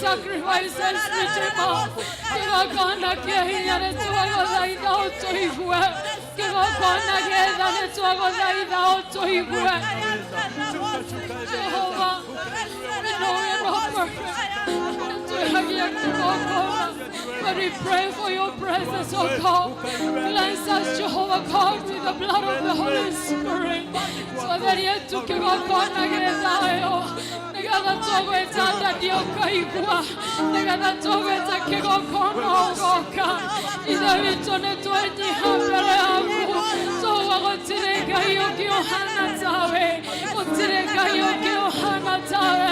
Sacrifices, Redeemer. Kĩgongona kĩa hinya nĩ twagũthaitha ũtũigue. Kĩgongona gĩetha nĩ twagũthaitha ũtũigue. Jehovah, we know we are not perfect. Nĩtwĩhagia kĩgongona. But we pray for your presence, oh God. Cleanse us, Jehovah God, with the blood of the Holy Spirit. So that yetu kĩgongona gĩthayo nĩgetha twagwĩta ndadi ũkaigua, nĩgetha twagwĩta kĩgongona ũgoka. Ithe witũ, nĩ twenyiha mbere yaku, tauga gũtirĩ Ngai ũngĩ ũhana tawe, gũtirĩ Ngai ũngĩ ũhana tawe.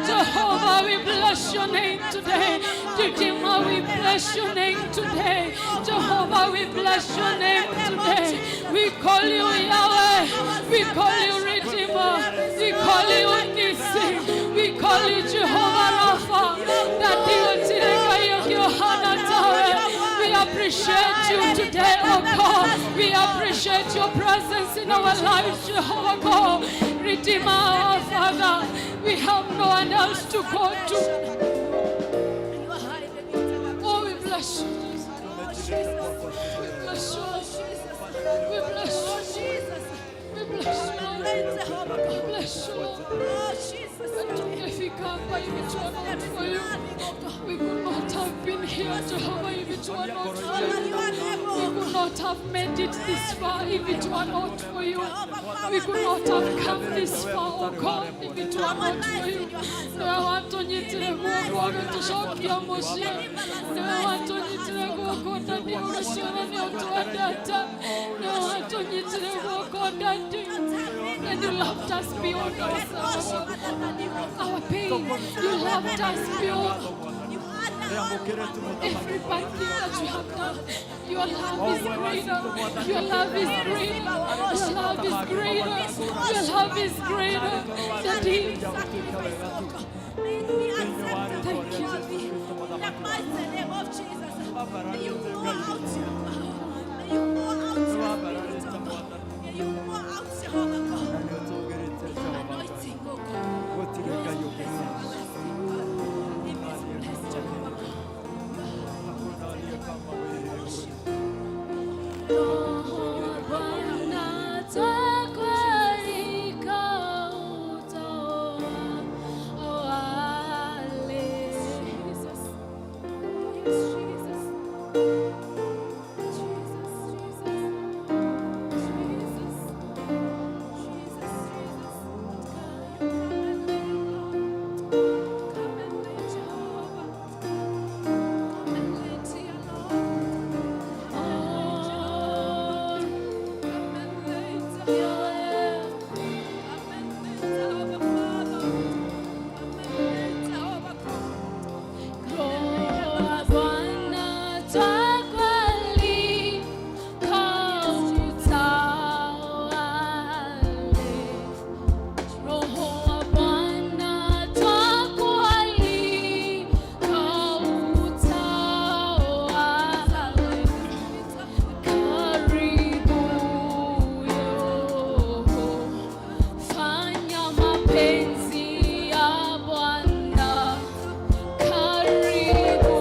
Jehovah, we bless your name today. Redeemer, we bless your name today. Jehovah, we bless your name today. We call you Yahweh. We call you Redeemer. We call you Nisi. We call you Jehovah Rapha. Daddy, gũtirĩ Ngai ũngĩ ũhana tawe. We appreciate you today, oh God. We appreciate your presence in our lives, Jehovah God. Redeemer, our Father. We have no one else to go to. Oh, we bless you, Jesus. We bless you. We bless you. We bless you, Lord. We bless you, Lord. Tungefika hapa if it were not for you. We could not have been here, Jehovah, if it were not for you. We could not have made it this far if it were not for you. We could not have come this far, oh God, if it were not for you. Nĩwe watũnyitire guoko agĩtũcokia mũciĩ. Nĩwe watũnyitire guoko, Daddy, ũgĩciona nĩ ũtwendete. Nĩwe watũnyitire guoko, Daddy. And you loved us beyond ourselves, our pain. You loved us beyond every bad thing that you have done. Your love is greater. Your love is greater. Your love is greater. Your love is greater. Daddy, thank you. In the mighty name of Jesus. May you pour out your power. May you pour out your spirit, oh God. May you pour out, Jehovah God. Anointing, oh God. Bless everlasting God. In this place, Jehovah God. Worship. Roho Bwana twakualika utawale. Jesus. Yes, Jesus. Jesus, Jesus. Jesus. Jesus, Jesus. Come and lead, Lord. Come and lead, Jehovah. Come and lead, dear Lord. Come and lead, Jehovah. Come and lead, Jehovah. Come and lead, Jehovah Father. Come and lead, Jehovah God. Roho wa Bwana twakualika utawale. Roho wa Bwana twakualika utawale. Karibu Roho, fanya mapenzi ya Bwana. Karibu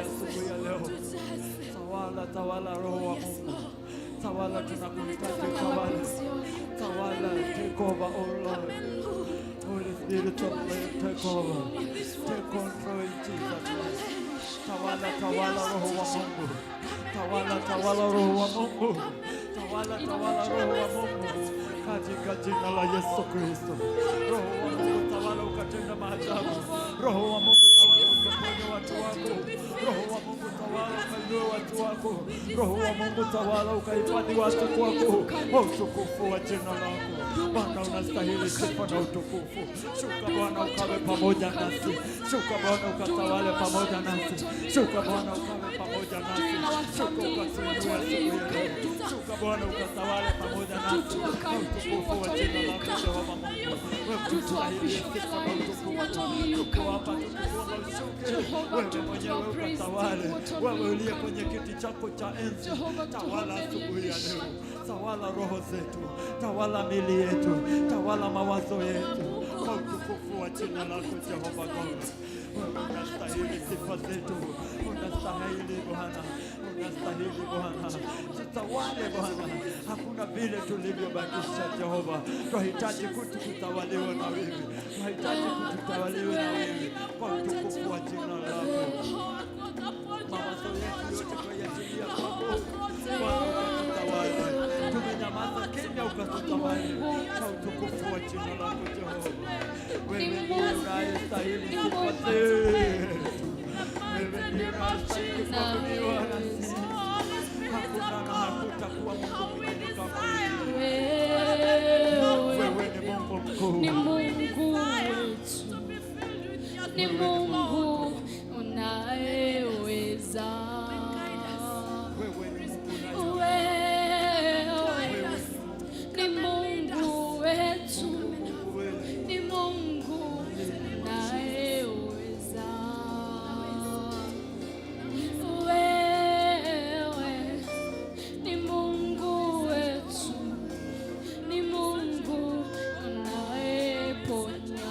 asubuhi ya leo. Tawala, tawala Roho wa Mungu. Tawala, tunakuhitaji tawala. Tawala, take over, oh Lord. Holy Spirit of God, take over. Take control in Jesus' name. Tawala, tawala Roho wa Mungu. Tawala, tawala Roho wa Mungu. Tawala, tawala Roho wa Mungu. Katika jina la Yesu Kristo. Roho wa Mungu tawala ukatenda maajabu. Roho wa Mungu tawala ukaponya watu wako. Roho wa Mungu tawala ukainue watu wako. Roho wa Mungu tawala ukahifadhi watu kwako. Kwa utukufu wa jina lako. Bwana, unastahili sifa na utukufu. Shuka Bwana ukawe pamoja nasi. Shuka Bwana ukatawale pamoja nasi. Shuka Bwana ukawe pamoja nasi. Shuka ukatuinue asubuhi ya leo. Shuka Bwana ukatawale pamoja nasi. Kwa utukufu wa jina lako Jehova Mungu. Wewe unastahili sifa na utukufu. Tuko hapa tukuomba ushuke. Wewe mwenyewe ukatawale. Wewe uliye kwenye kiti chako cha enzi. Tawala asubuhi ya leo. Tawala roho zetu, tawala mili yetu, tawala mawazo yetu, kwa utukufu wa jina lako Jehova God. Wewe unastahili sifa zetu, unastahili Bwana, unastahili Bwana, tutawale Bwana. Hakuna vile tulivyobakisha Jehova, twahitaji kutu kutawaliwa na wewe, twahitaji kututawaliwa na wewe kwa utukufu wa jina lako. Mawazo yetu yote twaiachilia kwako Bwana, ukatutawale. Tumenyamaza kimya, ukatutawale kwa utukufu wa jina lako Jehova. Wewe ndiye unayestahili sifa zetu, wewe ndiye unayestahili kuabudiwa na sisi. Hakuna na hakutakuwa Mungu mwingine kama wewe. Wewe Wewe ni Mungu mkuu. Ni Mungu wetu, ni Mungu unayeweza. Wewe ni Mungu unaye Wewe ni Mungu wetu, wewe ni Mungu unayeweza. Wewe ni Mungu wetu, ni Mungu unayeponya.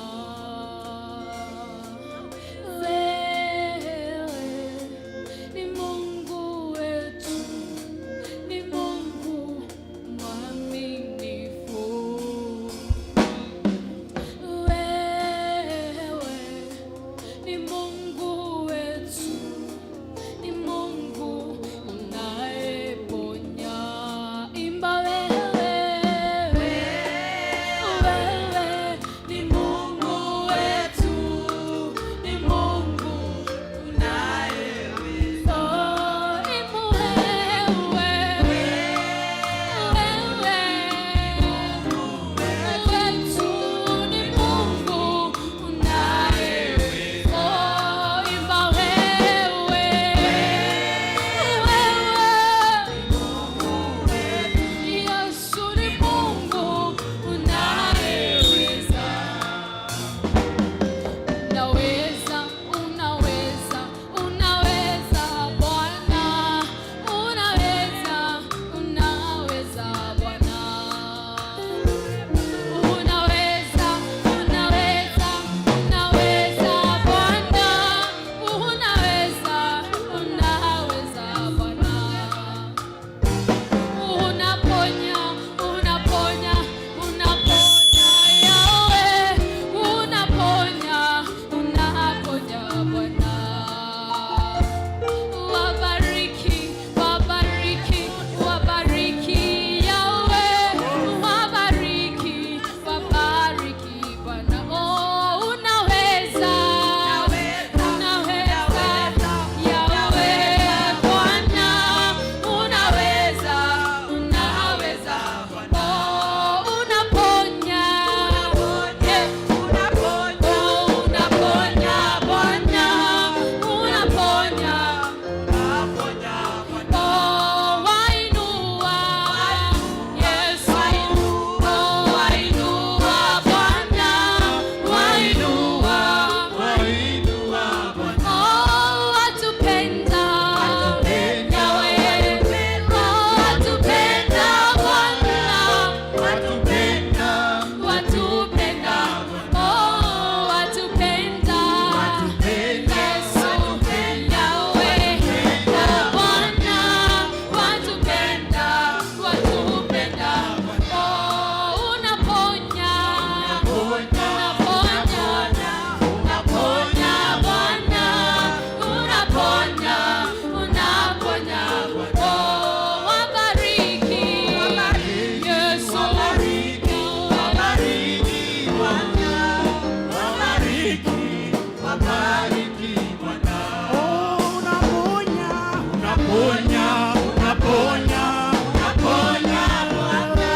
Unaponya, unaponya, unaponya Bwana.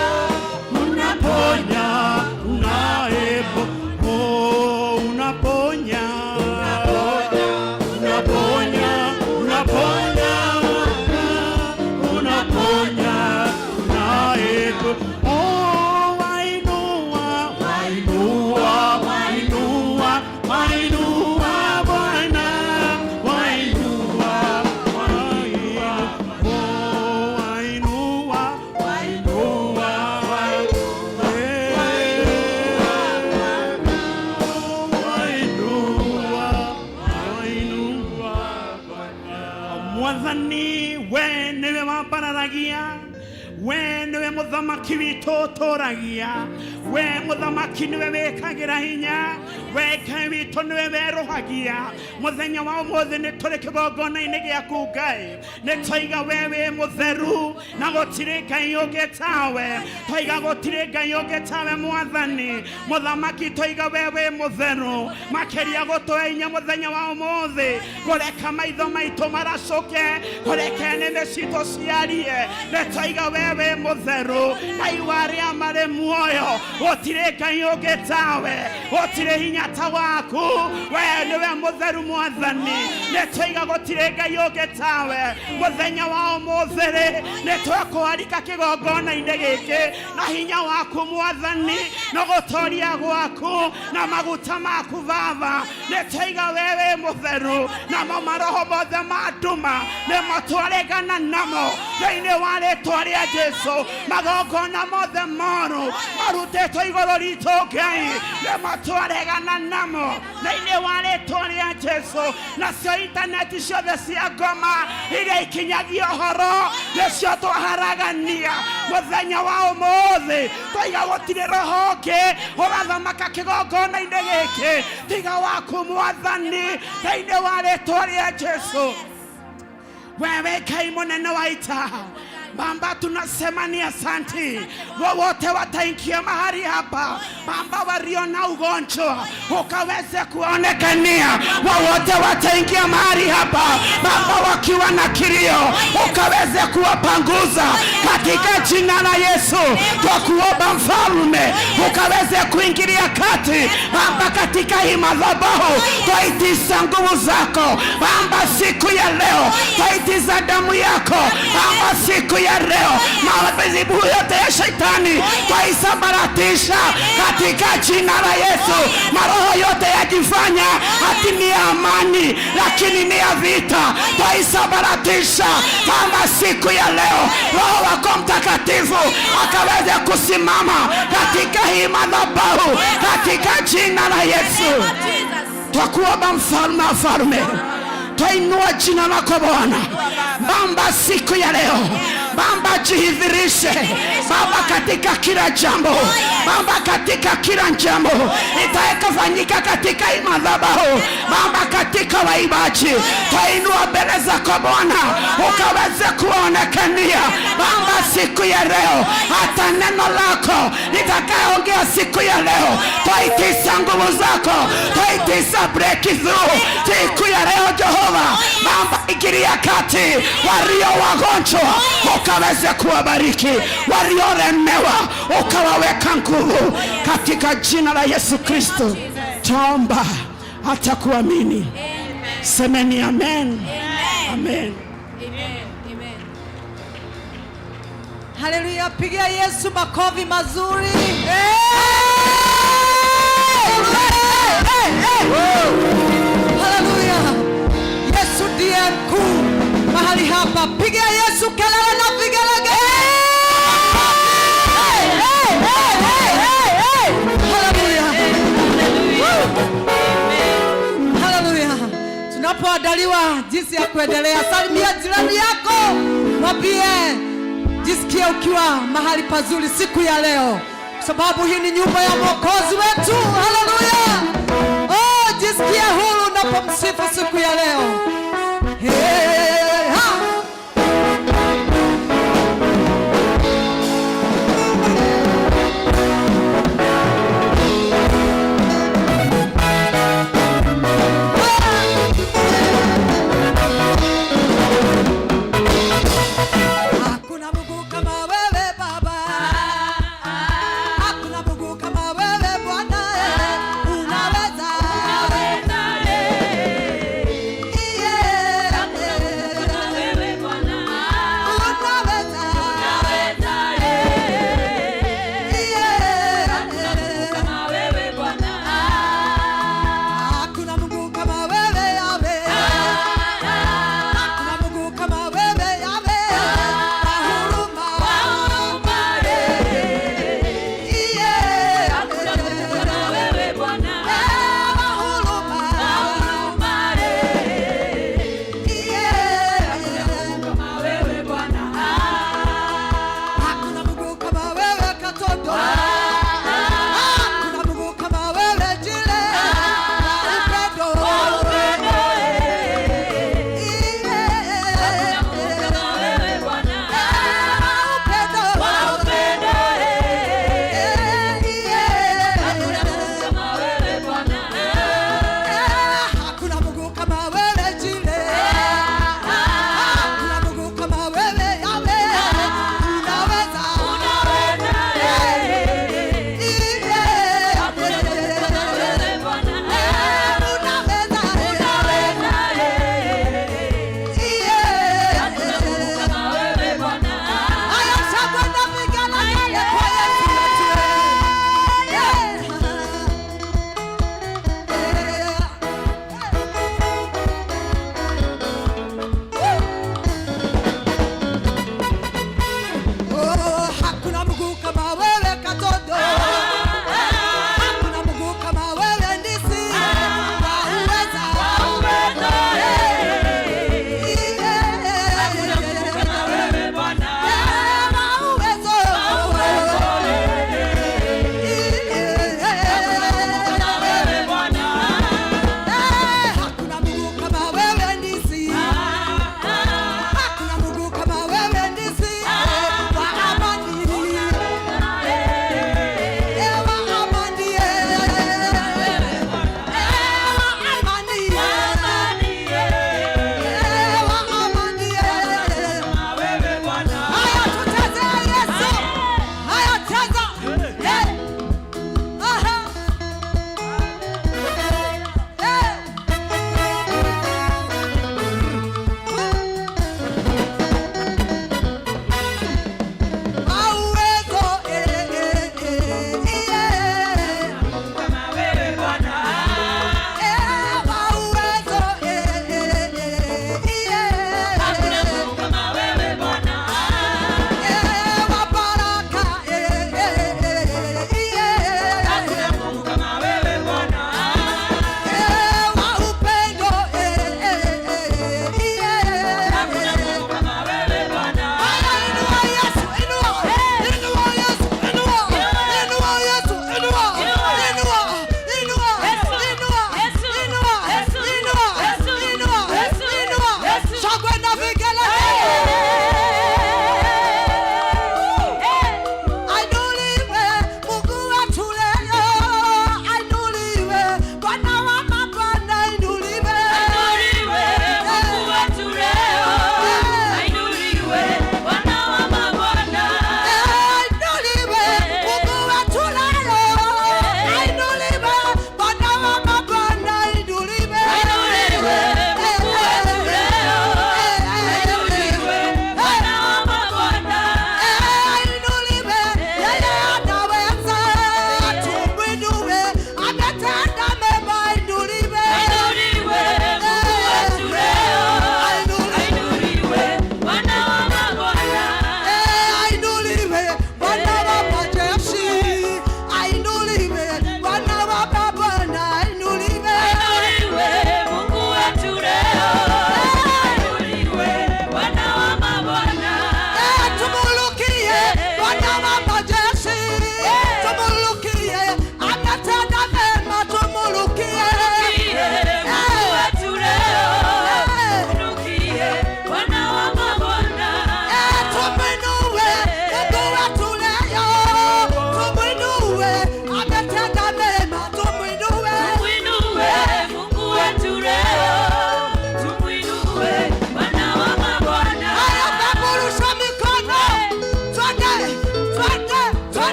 Unaponya, unaepo, oh, unaponya. Unaponya, unaponya Bwana. Unaponya, unaepo, oh, wainua, wainua, wainua, wainua Bwana, wainua, wainua, oh, wainua, wainua, wainua, wainua Mwathani, we niwe wambararagia, we niwe muthamaki witũ ũtũragia, we muthamaki niwe wĩkagĩra hinya, we Ngai witũ niwe werũhagia. Mũthenya wa ũmũthĩ nĩ tũrĩ kĩgongona-inĩ gĩaku Ngai, nĩ twaiga we wĩ mũtheru na gũtirĩ Ngai ũngĩ tawe. Twaiga gũtirĩ Ngai ũngĩ tawe Mwathani mũthamaki, twaiga we wĩ mũtheru makĩria gũtũhe hinya mũthenya wa ũmũthĩ, kũreka maitho maitũ maracũke, kũreke nĩmĩ citũ ciarie. Nĩ twaiga we wĩ mũtheru, Ngai wa arĩa marĩ muoyo, gũtirĩ Ngai ũngĩ tawe, gũtirĩ hinya ta waku, we nĩwe mũtheru Mwathani. Nĩ twaiga gũtirĩ Ngai ũngĩ tawe. Mũthenya wa ũmũthĩ rĩ, nĩ twekũharika kĩgongona-inĩ gĩkĩ na hinya waku Mwathani, na gũtoria gwaku na maguta maku Baba. Nĩ twaiga we wĩ mũtheru, namo maroho mothe ma nduma nĩmo twaregana namo thĩinĩ wa rĩtwa rĩa Jesu. Magongona mothe moru marutĩtwo igũrũ ritũ Ngai, nĩmo twaregana namo thĩinĩ wa rĩtwa rĩa Jesu. Nacio intaneti ciothe cia ngoma iria ikinyagia ũhoro nĩcio twaharagania mũthenya wa ũmũthĩ. Twaiga gũtirĩ roho ũngĩ ũrathamaka kĩgongona-inĩ gĩkĩ tiga waku Mwathani, thĩinĩ wa rĩtwa rĩa Jesu. Wewe Ngai mũnene wa ita, Baba, tunasema ni asanti. Wowote wataingia mahali hapa Baba, walio na ugonjwa ukaweze kuonekania. Wowote wataingia mahali hapa Baba, wakiwa na kilio ukaweze kuwapanguza katika jina la Yesu. Twakuomba Mfalme ukaweze kuingilia kati Baba, katika hii madhabahu twaitisha nguvu zako Baba siku ya leo, twaitisha damu yako Baba siku ya leo. Maadhibu yote ya shetani twaisambaratisha katika jina la Yesu. Maroho yote yajifanya ati ni ya amani, lakini ni ya vita, twaisambaratisha Baba siku ya leo. Roho wako Mtakatifu akaweze kusimama katika hii madhabahu katika jina la Yesu. Twakuomba Mfalme wa falme, twainua jina lako Bwana Baba siku ya leo. Baba jidhihirishe Baba katika kila jambo, Baba katika kila jambo itakayofanyika katika hii madhabahu Baba, katika waimbaji twainua mbele zako Bwana, ukaweze kuonekania Baba siku ya leo, hata neno lako litakayoongea siku ya leo, twaitisha nguvu zako, twaitisha breakthrough siku ya leo Jehova. Baba ingilia kati, walio wagonjwa ukaweze kuwabariki, waliolemewa ukawaweka nguvu, katika jina la Yesu Kristo taomba hata kuamini. Semeni amen. Amen. Amen. Amen. Haleluya, pigia Yesu makofi mazuri. Hey, hey, hey. Haleluya. Yesu ndiye mkuu mahali hapa. Pigia Yesu kelele na vigelegele. Hey, hey, hey, hey, hey, hey. Haleluya. Haleluya. Tunapoandaliwa jinsi ya kuendelea, salimia jirani yako, mwambie jisikie ukiwa mahali pazuri siku ya leo, kwa sababu hii ni nyumba ya Mwokozi wetu. Haleluya! Oh, jisikie huru unapomsifu siku ya leo. Hey, ha!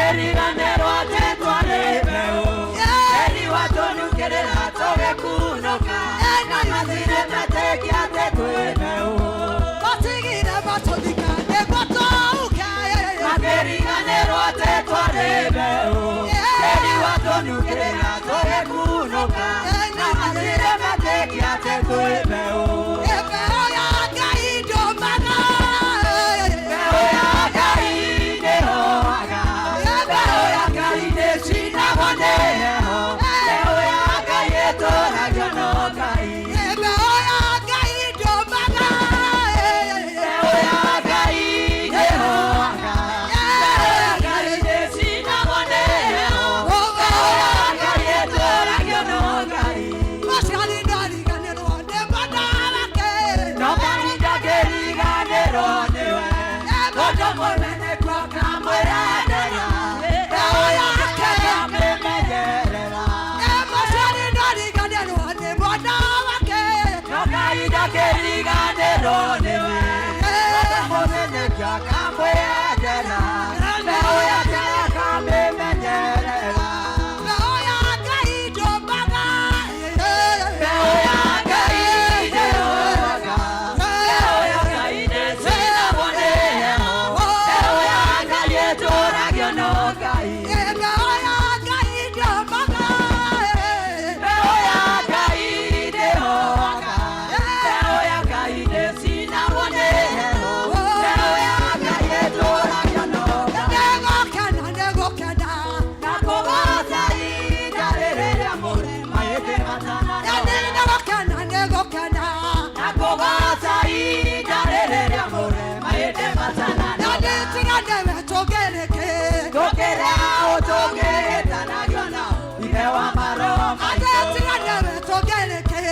Makĩriganĩrwo atĩ twarĩ mbeũ. Tĩri watũnukĩrĩra tũgĩkunũka. Na matirĩ metĩkia atĩ twĩ mbeũ. Matigire matũthika nĩguo tũhuke. Makĩriganĩrwo atĩ twarĩ mbeũ. Tĩri watũnukĩrĩra tũgĩkunũka. Na matirĩ metĩkia atĩ twĩ mbeũ. Mbeũ ya Ngai ndũmaga. Mbeũ ya Ngai ndĩhoaga. Mbeũ ya Ngai ndĩcinagwo nĩ heho. Mbeũ ya Ngai ĩtũragio no Ngai. Mbeũ ya Ngai ndũmaga. Mbeũ ya Ngai ndĩhoaga. Mbeũ ya Ngai ndĩcinagwo nĩ heho. Mbeũ ya Ngai ĩtũragio no Ngai. Mũciari ndariganĩrwo nĩ mwana wake. No Ngai ndangĩriganĩrwo nĩwe. Mũndũ mũnene tu akamwĩra ndera. Mbeũ yake akamĩmenyerera. Mũciari ndariganĩrwo nĩ mwana wake. No Ngai ndangĩriganĩrwo nĩwe. Mũndũ mũnene tu akamwĩra ndera. Mbeũ yake akamĩmenyerera. Mbeũ ya Ngai ndũmaga. Mbeũ ya Ngai ndĩhoaga. Mbeũ ya Ngai ndĩcinagwo nĩ heho. Mbeũ ya Ngai ĩtũragio no Ngai. Mbeũ ya Ngai ndũmaga. Mbeũ ya Ngai ndĩhoaga. Mbeũ ya Ngai ndĩcinagwo nĩ heho. Mbeũ ya Ngai ĩtũragio no Ngai. Nĩgũkena, nĩgũkena. Na kũgooca ihinda rĩrĩa mũrema ĩndĩ matananoga. Nĩgũkena, nĩgũkena. Na kũgooca ihinda rĩrĩa mũrema ĩndĩ matananoga. Nĩtigane tũgereke. Tũkĩra ũtũngĩhĩtanagio nao, Ithe wa maroho maitũ. Nĩtigane tũgereke.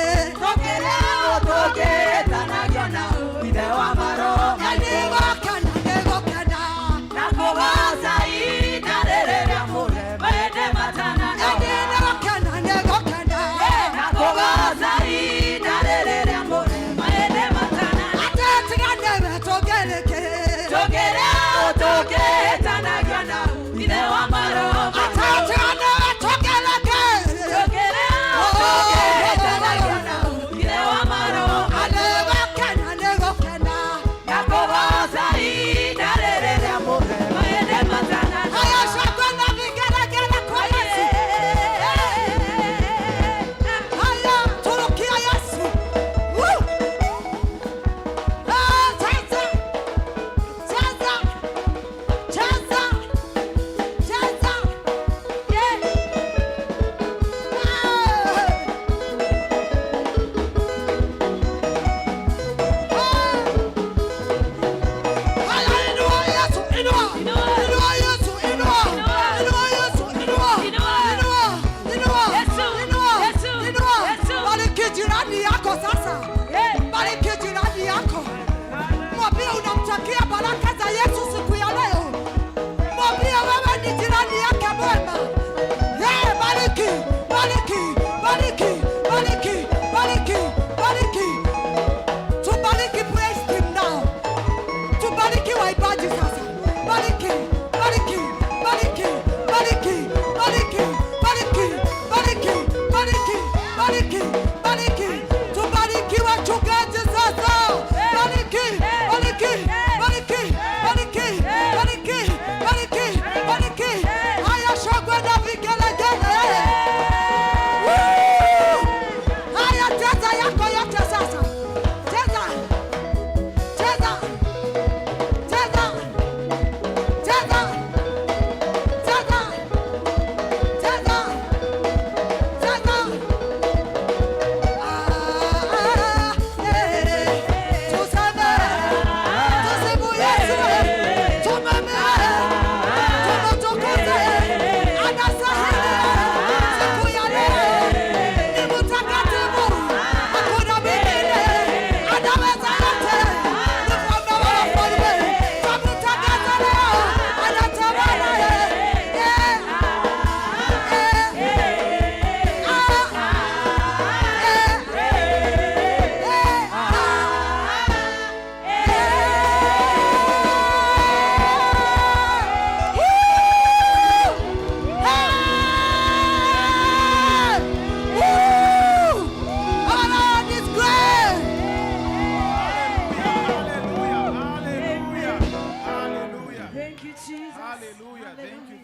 Tũkĩra ũtũngĩhĩtanagio nao, Ithe wa maroho maitũ. Nĩgũkena, nĩgũkena. Na kũgooca ihinda rĩrĩa mũrema ĩndĩ matananoga. Nĩgũkena, nĩgũkena. Na kũgooca ihinda rĩrĩa mũrema ĩndĩ matananoga. Nĩtigane tũgereke. Tũkĩra ũtũngĩhĩtanagio nao, Ithe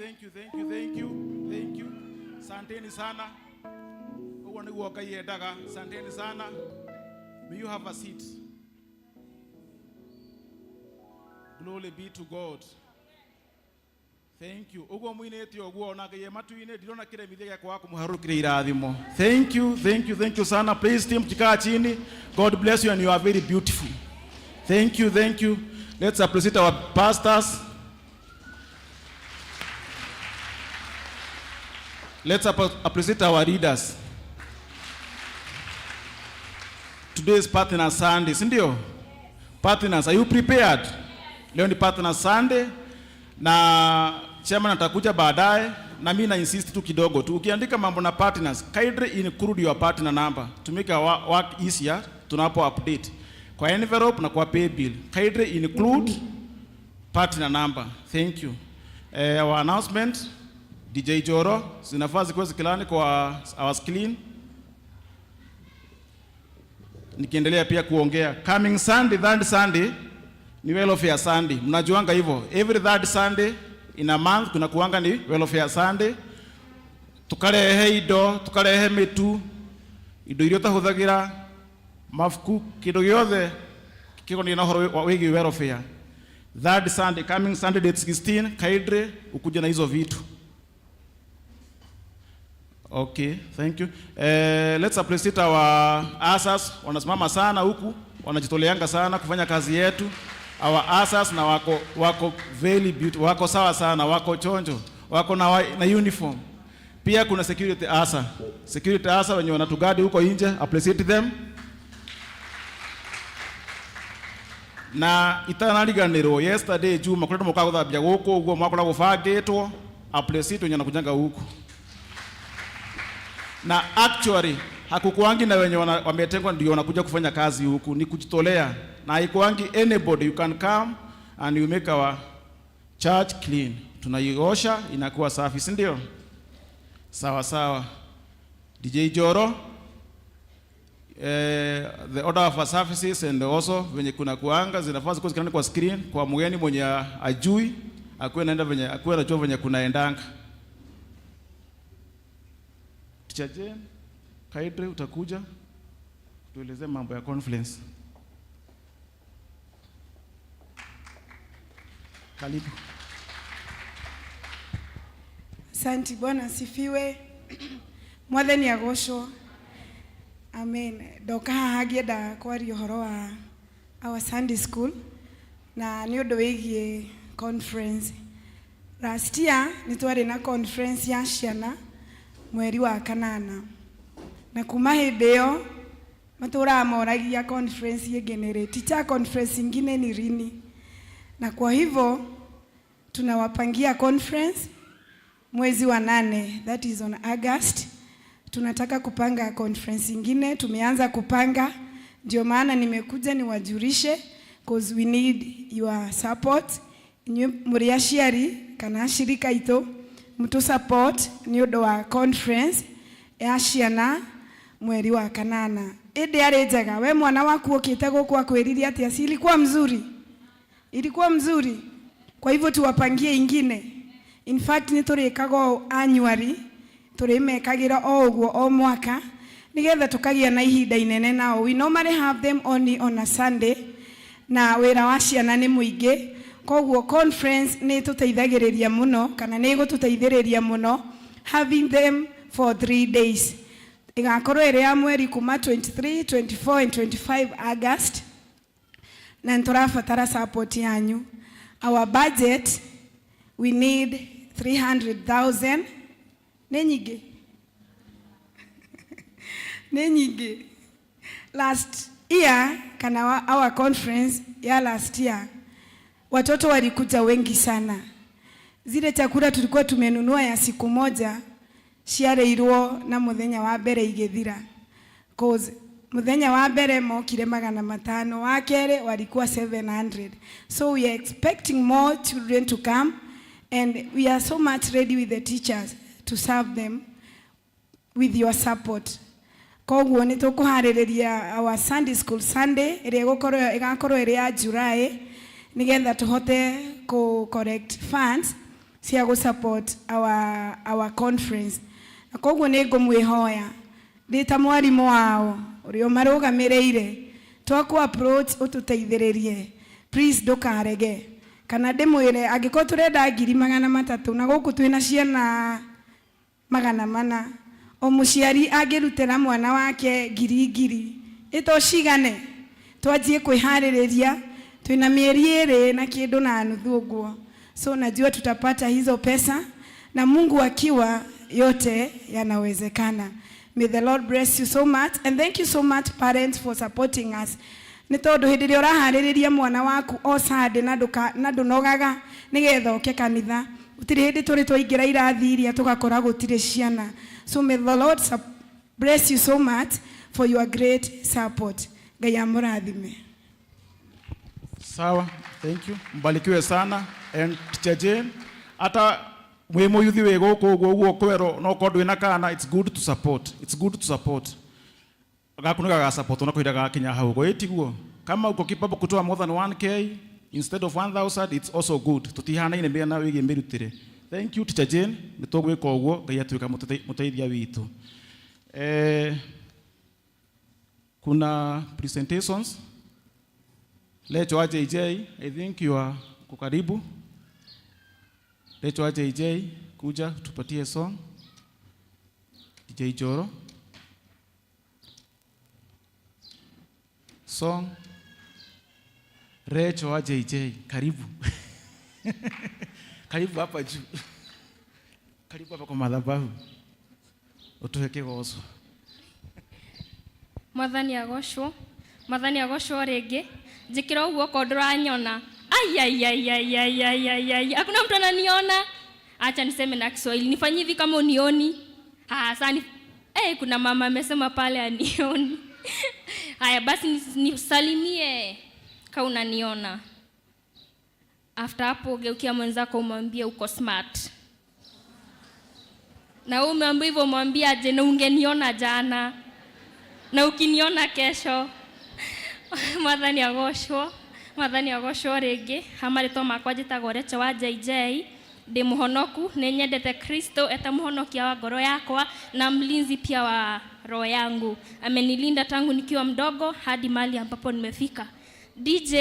thank you, thank you, thank you, thank you. Asanteni sana. Ũguo nĩguo Ngai endaga. Asanteni sana. May you have a seat. Glory be to God. Thank you. Ũguo mũinĩte ũguo ona Ngai e matu-inĩ ndirona kĩremithia gĩa kwaga kũmũharũrũkĩria irathimo. Thank you, thank you, thank you sana. Please team kikaa chini. God bless you and you are very beautiful. Thank you, thank you. Let's appreciate our pastors. Let's appreciate our leaders. Today is Partner Sunday, si ndio? Partners, are you prepared? Leo ni Partner Sunday na chairman atakuja baadaye na mimi na insist tu kidogo tu. Ukiandika mambo na partners, kindly include your partner number to make our work easier tunapo update. Kwa envelope na kwa pay bill, kindly include partner number. Thank you. Our announcement, DJ Joro, zinafaa zikuwe zikilani kwa our screen. Nikiendelea pia kuongea coming Sunday, third Sunday ni welfare Sunday. Mnajuanga hivyo, every third Sunday in a month kuna kuanga ni welfare Sunday. Tukarehe indo, tukarehe mitu, indo iria utahuthagira, mabuku, kindu giothe kikonie na uhoro wĩgiĩ welfare. Third Sunday, coming Sunday date 16, kindly ukuje na hizo vitu. Okay, thank you. Let's appreciate our ushers, wanasimama sana huku, wanajitoleanga sana kufanya kazi yetu. Our ushers na wako very beautiful, wako sawa sana, wako chonjo, wako na uniform. Pia kuna security usher. Security usher wenye wanatugadi huko nje, appreciate them. Na itanariganirwo yesterday Juma kuri muka guthambia guku uguo mwakora gubangitwo, appreciate wenye wanakujanga huku. Na actually hakukuangi na wenye wametengwa ndio wanakuja kufanya kazi huku, ni kujitolea. Na haikuangi anybody, you can come and you make our church clean. Tunaiosha inakuwa safi, si ndio? Sawa sawa. DJ Joro, the order of our services and also venye kuna kuanga zinafaa zikuwe zikienda kwa screen kwa mgeni mwenye ajui akuwe naenda venye akuwe anajua venye kunaendanga. Teacher Jane, kindly utakuja tuelezee mambo ya conference. Karibu. Asante. Bwana asifiwe. Mwathani agocwo. Amen. Ndoka haha ngĩenda kwaria ũhoro wa our Sunday school na nĩ ũndũ wĩgiĩ conference. Last year nĩ twarĩ na conference ya ciana mweri wa kanana, na kuma hĩndĩ ĩyo matũraga moragia conference ĩngĩ nĩ rĩ, teacher, conference ingine ni lini? Na kwa hivyo tunawapangia conference mwezi wa 8, that is on August. Tunataka kupanga conference ingine, tumeanza kupanga, ndio maana nimekuja niwajulishe, cause we need your support. Inyuĩ mũrĩ aciari kana ashirika itũ mũtũ support nĩ ũndũ wa conference ya ciana mweri wa kanana. Ĩndĩ arĩ njega, we mwana waku ũkĩte gũkũ akwĩrire atĩa? Si ilikuwa mzuri? Ilikuwa mzuri. Kwa hivyo tuwapangie ingine. In fact nĩ tũrĩkaga ũũ annually, tũrĩmekagĩra o ũguo o mwaka nĩgetha tũkagĩa na ihinda inene nao. We normally have them only on a Sunday, na wĩra wa ciana nĩ mũingĩ, koguo conference nĩ tũteithagĩrĩria mũno kana nĩ ĩgũtũteithĩrĩria mũno having them for 3 days. Ĩgakorwo ĩrĩ ya mweri kuma 23, 24 and 25 August, na nĩ tũrabatara support yanyu. Our budget, we need 300,000. Nĩ nyingĩ, nĩ nyingĩ. Last year kana our conference ya last year watoto walikuja wengi sana. Zile chakula tulikuwa tumenunua ya siku moja ciarĩirwo na muthenya wa mbere igĩthira, cause muthenya wa mbere mokire 500, wa kerĩ walikuwa 700. So we are expecting more children to come, and we are so much ready with the teachers to serve them with your support. Koguo nĩ tũkũharĩrĩria our Sunday school Sunday ĩrĩa ĩgakorwo ĩrĩ ya July, nĩgetha tũhote kũ collect funds. Cia gũ support our conference. Na koguo nĩ ngũmwĩhoya ndĩ ta mwarimũ wao ũrĩa ũmarũgamĩrĩire, twakũ approach ũtũteithĩrĩrie, please ndũkarege. Kana ndĩmwĩre, angĩkorwo tũrenda 300,000 na gũkũ twĩna ciana 400, o mũciari angĩrutĩra mwana wake ngiri ngiri ĩto cigane, twanjie kwĩharĩrĩria. Twĩna mĩeri 2 na kĩndũ na nuthu ũguo, so najua tutapata hizo pesa, na Mungu akiwa, yote yanawezekana. May the Lord bless you so much, and thank you so much, parents, for supporting us, nĩ tondũ hĩndĩ ĩrĩa ũraharĩrĩria mwana waku o Sunday na na ndũnogaga nĩgetha oke kanitha, gũtirĩ hĩndĩ tũrĩ twaingĩra irathi iria tũgakora gũtirĩ ciana. So may the Lord bless you so much for your great support. Ngai amũrathime. Sawa, thank you. Mbarikiwe sana. And Teacher Jane, hata mwi muyuthi wi guku uguo uguo kwero no ko ndwina kana, it's good to support. It's good to support. Gaku ni gaga support na kuhira gakinya hau go itiguo. Kama uko capable kutoa more than 1K instead of 1000, it's also good. Tutihanaine mĩena wĩgiĩ mĩrutĩre. Thank you, Teacher Jane. Nĩ tũgwĩka ũguo, Ngai atuĩka mũteithia witũ. Kuna presentations. Lecho wa JJ, I think you are karibu. Lecho wa JJ, kuja tupatie song. DJ Joro. Song. Recho wa JJ, karibu. Karibu hapa juu. Karibu hapa kwa madhabahu. Utuhe kigoco. Mwathani agocwo. Mwathani agocwo rĩngĩ. Njĩkĩra ũguo okorwo ndũranyona. Ai, ai, ai, ai, ai, ai, ai, ai. Hakuna mtu ananiona. Acha niseme na Kiswahili. Nifanyie hivi kama unioni. Ha, sasa ni kuna mama amesema pale anioni. Haya basi nisalimie kama unaniona. After hapo geukia mwenzako umwambie uko smart. Na wewe umeambiwa hivyo mwambie aje na ungeniona jana. Na ukiniona kesho. Mwathani agocwo. Mwathani agocwo rĩngĩ. Ha marĩtwa makwa njĩtagwo Rachel wa JJ. Ndĩ mũhonoku, nĩ nyendete Kristo eta mũhonokia wa ngoro yakwa na mlinzi pia wa roho yangu. Amenilinda tangu nikiwa mdogo hadi mahali ambapo nimefika. DJ.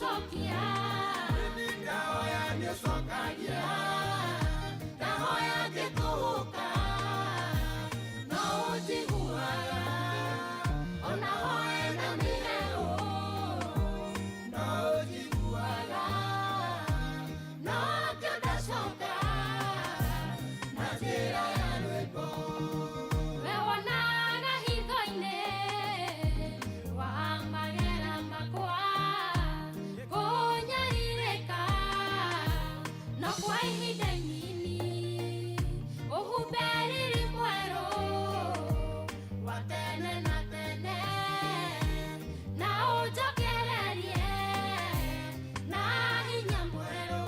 gũcokia. Ndahoya nĩũcokagia, ndahoya ngĩtũhũka, no ũnjiguaga, ona hoe na mĩhehu, no ũnjiguaga, no kĩo ndacoka na njĩra ya rwĩmbo. We wonaga hitho-inĩ wa magera makwa kũnyarirĩka, no kwa ihinda inini ũhumbe riri mwerũ wa tene na tene, na ũnjokererie na hinya mwerũ,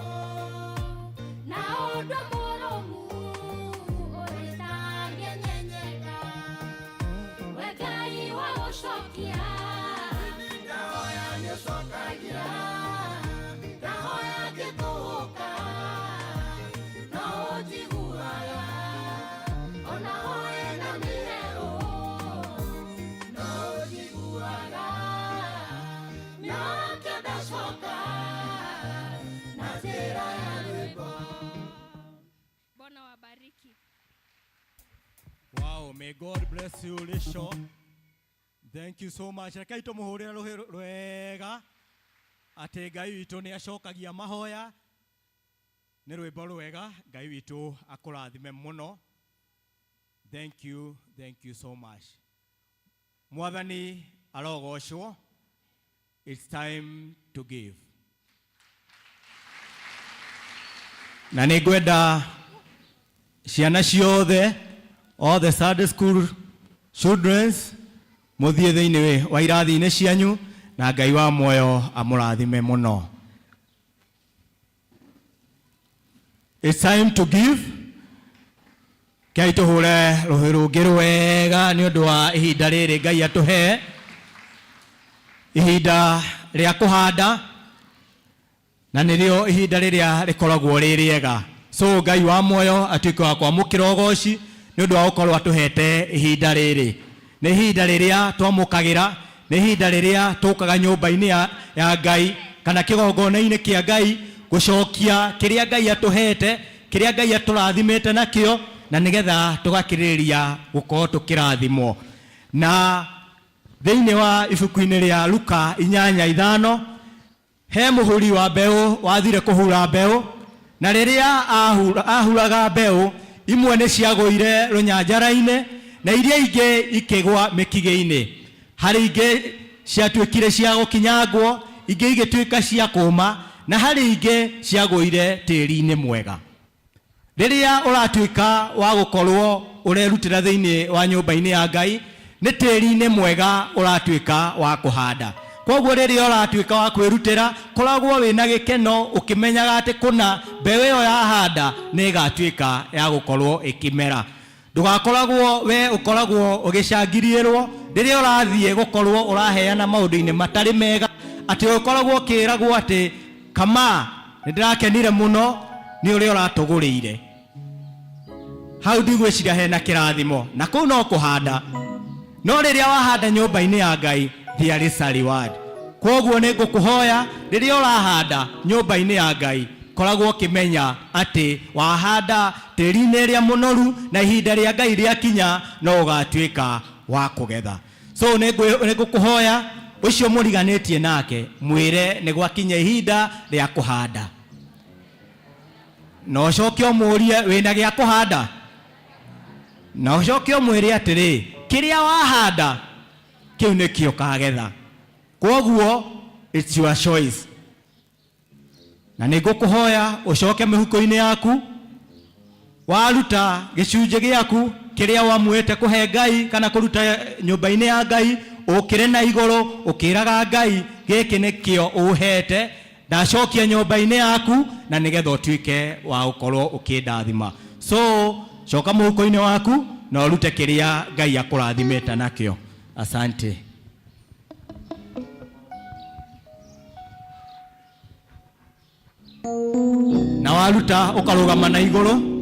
na ũndũ mũrũmu ũrĩtangĩnyenyeka. We Ngai wa gũcokia, ndahoya nĩũcokagia, ndahoya ngĩtũhũka, no ũnjiguaga, ona hoe na mĩhehu, no ũnjiguaga, no kĩo ndacoka na njĩra ya rwĩmbo. Bwana wabariki. Wow, may God bless you, Lisho. Thank you so much. Rekei tũmũhũrĩre rũhĩ rwega atĩ Ngai witũ nĩ acokagia mahoya. Nĩ rwĩmbo rwega. Ngai witũ akũrathime mũno. Thank you, thank you so much. Mwathani arogocwo. It's time to give. Na nĩ ngwenda ciana ciothe, all the Sunday school children, mũthiĩ thĩinĩ wa irathi-inĩ cianyu, na Ngai wa muoyo amũrathime mũno. It's time to give. Kei tũhũre rũhĩ rũngĩ rwega nĩ ũndũ wa ihinda rĩrĩ Ngai atũhe, ihinda rĩa kũhanda, na nĩrĩo ihinda rĩrĩa rĩkoragwo rĩ rĩega. So Ngai wa muoyo atuĩke wa kwamũkĩra ũgoci nĩ ũndũ wa gũkorwo atũhete ihinda rĩrĩ. Nĩ ihinda rĩrĩa twamũkagĩra, nĩ ihinda rĩrĩa tũkaga nyũmba-inĩ ya Ngai kana kĩgongona-inĩ kĩa Ngai gũcokia kĩrĩa Ngai atũhete, kĩrĩa Ngai atũrathimĩte nakĩo, na nĩgetha tũgakĩrĩrĩria gũkorwo tũkĩrathimwo. Na thĩinĩ wa ibuku-inĩ rĩa Luka 8:5, he mũhuri wa mbeũ wathire kũhura mbeũ, na rĩrĩa ahuraga mbeũ, imwe nĩ ciagũire rũnyanjara-inĩ na iria ingĩ ikĩgwa mĩkigĩ-inĩ. Harĩ ingĩ ciatuĩkire cia gũkinyangwo, ingĩ igĩtuĩka cia kũma, na harĩ ingĩ ciagũire tĩri-inĩ mwega. Rĩrĩa ũratuĩka wa gũkorwo ũrerutĩra thĩinĩ wa nyũmba-inĩ ya Ngai, nĩ tĩri-inĩ mwega ũratuĩka wa kũhanda. Koguo rĩrĩa ũratuĩka wa kwĩrutĩra, koragwo wĩna gĩkeno ũkĩmenyaga atĩ kũna mbeũ ĩyo yahanda nĩ ĩgatuĩka ya gũkorwo ĩkĩmera. Ndũgakoragwo we ũkoragwo ũgĩcangiriĩrwo rĩrĩa ũrathiĩ gũkorwo ũraheana maũndũ-inĩ matarĩ mega, atĩ ũkoragwo ũkĩragwo atĩ kama nĩ ndĩrakenire mũno nĩ ũrĩa ũratũgũrĩire. Hau ndigwĩciria hena kĩrathimo, na kũu no kũhanda. No rĩrĩa wahanda nyũmba-inĩ ya Ngai, there is a reward. Koguo nĩ ngũkũhoya rĩrĩa ũrahanda nyũmba-inĩ ya Ngai, koragwo ũkĩmenya atĩ wahanda tĩri-inĩ ĩrĩa mũnoru, na ihinda rĩa Ngai rĩakinya no ũgatuĩka wa kũgetha. So nĩ ngũkũhoya ũcio mũriganĩtie nake mwĩre nĩ gwakinya ihinda rĩa kũhanda, na ũcoke ũmũrie wĩna gĩa kũhanda, na ũcoke ũmwĩre atĩrĩ, kĩrĩa wahanda kĩu nĩkĩo ũkagetha. Koguo it's your choice. Na nĩ ngũkũhoya ũcoke mĩhuko-inĩ yaku, waruta gĩcunjĩ gĩaku kĩrĩa wamuĩte kũhe Ngai kana kũruta nyũmba-inĩ ya Ngai, ũkĩre na igũrũ ũkĩraga Ngai gĩkĩ nĩkĩo ũhete, ndacokia nyũmba-inĩ yaku, na nĩgetha ũtuĩke wa gũkorwo ũkĩndathima. So coka mũhuko-inĩ waku na ũrute kĩrĩa Ngai akũrathimĩte nakĩo. Asante. Na waruta ũkarũgama na igũrũ.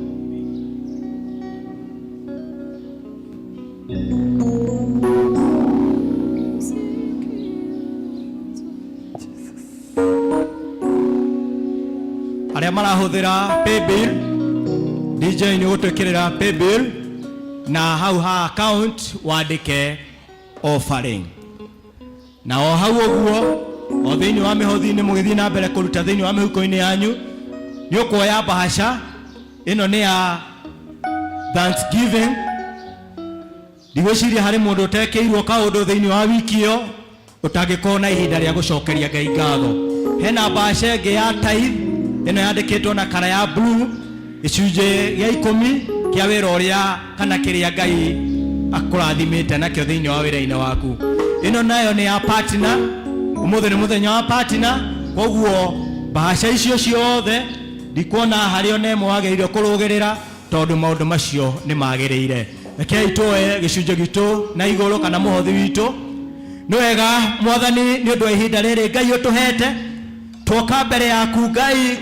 Arĩa marahũthĩra paybill, DJ nĩ ũgũtwĩkĩrĩra paybill na hau ha account wandĩke offering. Na o hau ũguo, o thĩinĩ wa mĩhothi-inĩ mũgĩthiĩ na mbere kũruta thĩinĩ wa mĩhuko-inĩ yanyu, nĩ ũkuoya mbahaca ĩno nĩ ya Thanksgiving. Ndigwĩciria harĩ mũndũ ũtekĩirwo kaũndũ thĩinĩ wa wiki ĩyo ũtangĩkorwo na ihinda rĩa gũcokeria Ngai ngatho. Hena mbahaca ĩngĩ ya tithe, ĩno yandĩkĩtwo na kara ya blue, gĩcunjĩ gĩa 10 kĩa wĩra ũrĩa kana kĩrĩa Ngai akũrathimĩte nakĩo thĩinĩ wa wĩra-inĩ waku. Ĩno nayo nĩ ya partner, ũmũthĩ nĩ mũthenya wa partner, koguo mbahaca icio ciothe ndikuona harĩ ona ĩmwe wagĩrĩire kũrũgĩrĩra tondũ maũndũ macio nĩ magĩrĩire. Rekei tuoe gĩcunjĩ gitũ na igũrũ kana mũhothi witũ. Nĩ wega Mwathani, nĩ ũndũ wa ihinda rĩrĩ Ngai ũtũhete, twoka mbere yaku Ngai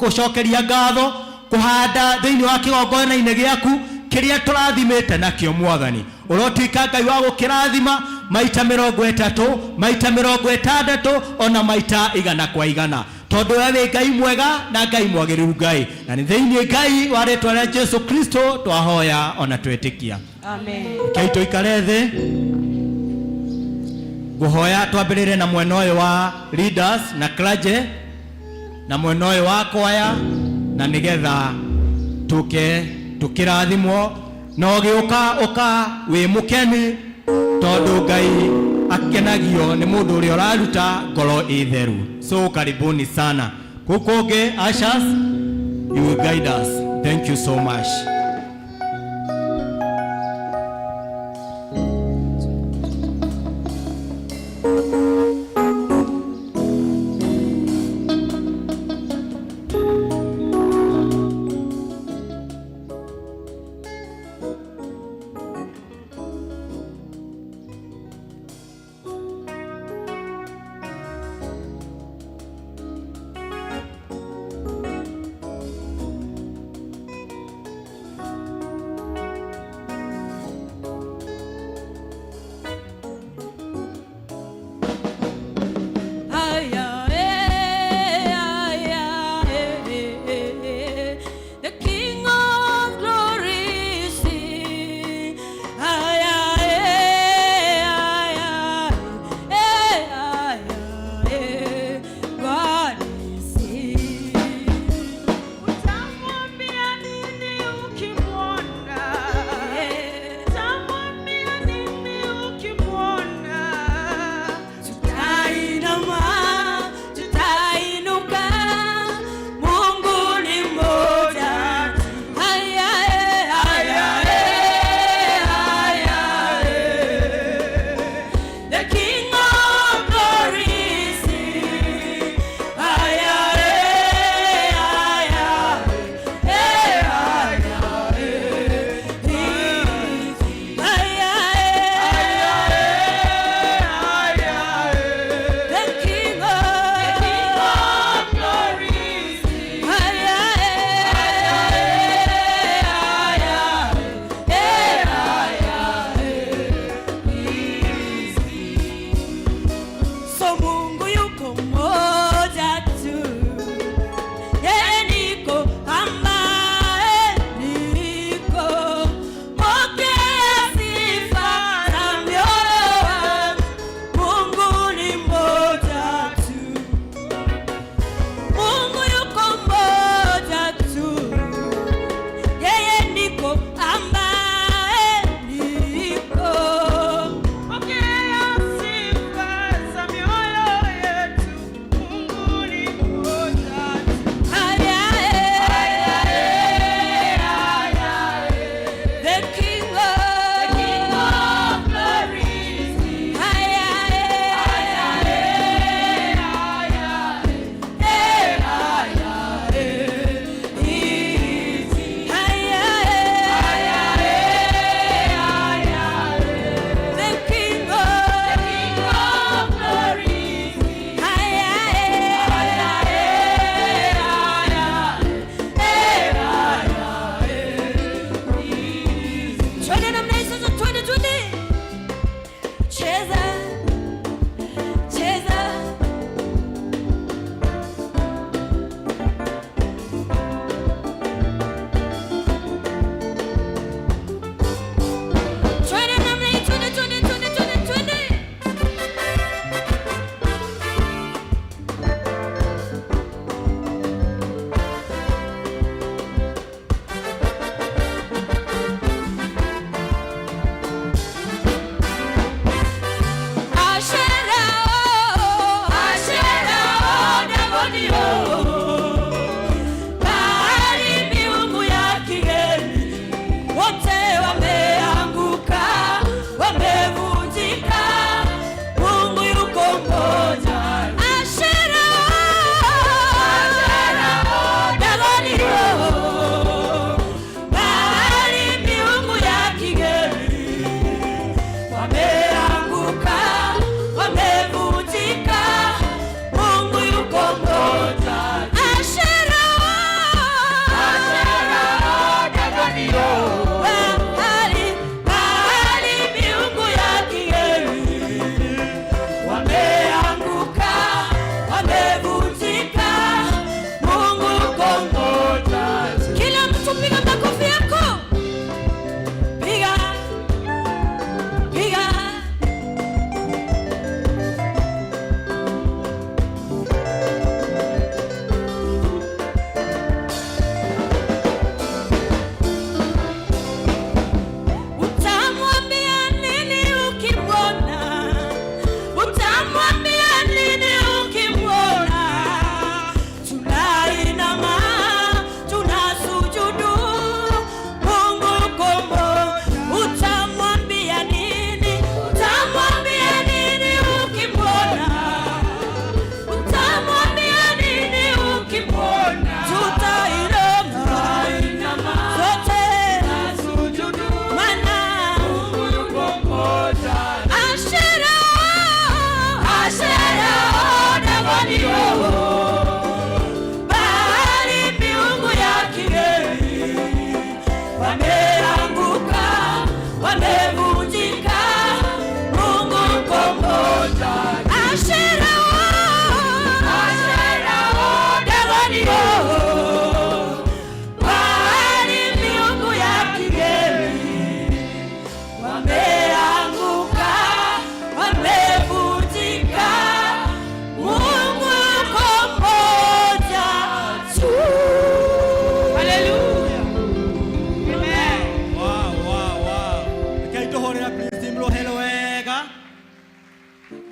gũcokeria ngatho, kũhanda thĩinĩ wa kĩgongona-inĩ gĩaku kĩrĩa tũrathimĩte nakĩo Mwathani. Ũrotuĩka Ngai wa gũkĩrathima maita 30, maita 60, ona maita 100 kwa 100, tondũ we wĩ Ngai mwega na Ngai mwagĩrĩru Ngai, na nĩ thĩinĩ Ngai wa rĩtwa rĩa Jesu Kristo twahoya ona twetĩkia. Amen. Rekei tũikare thĩ. Ngũhoya twambĩrĩre na mwena ũyũ wa leaders na clergy na mwena ũyũ wa kwaya, na nĩgetha tũke tũkĩrathimwo na ũgĩũka ũka wĩ mũkeni, tondũ Ngai akenagio nĩ mũndũ ũrĩa ũraruta ngoro ĩ theru. So karibuni sana. Kũu kũngĩ, ushers, you will guide us. Thank you so much.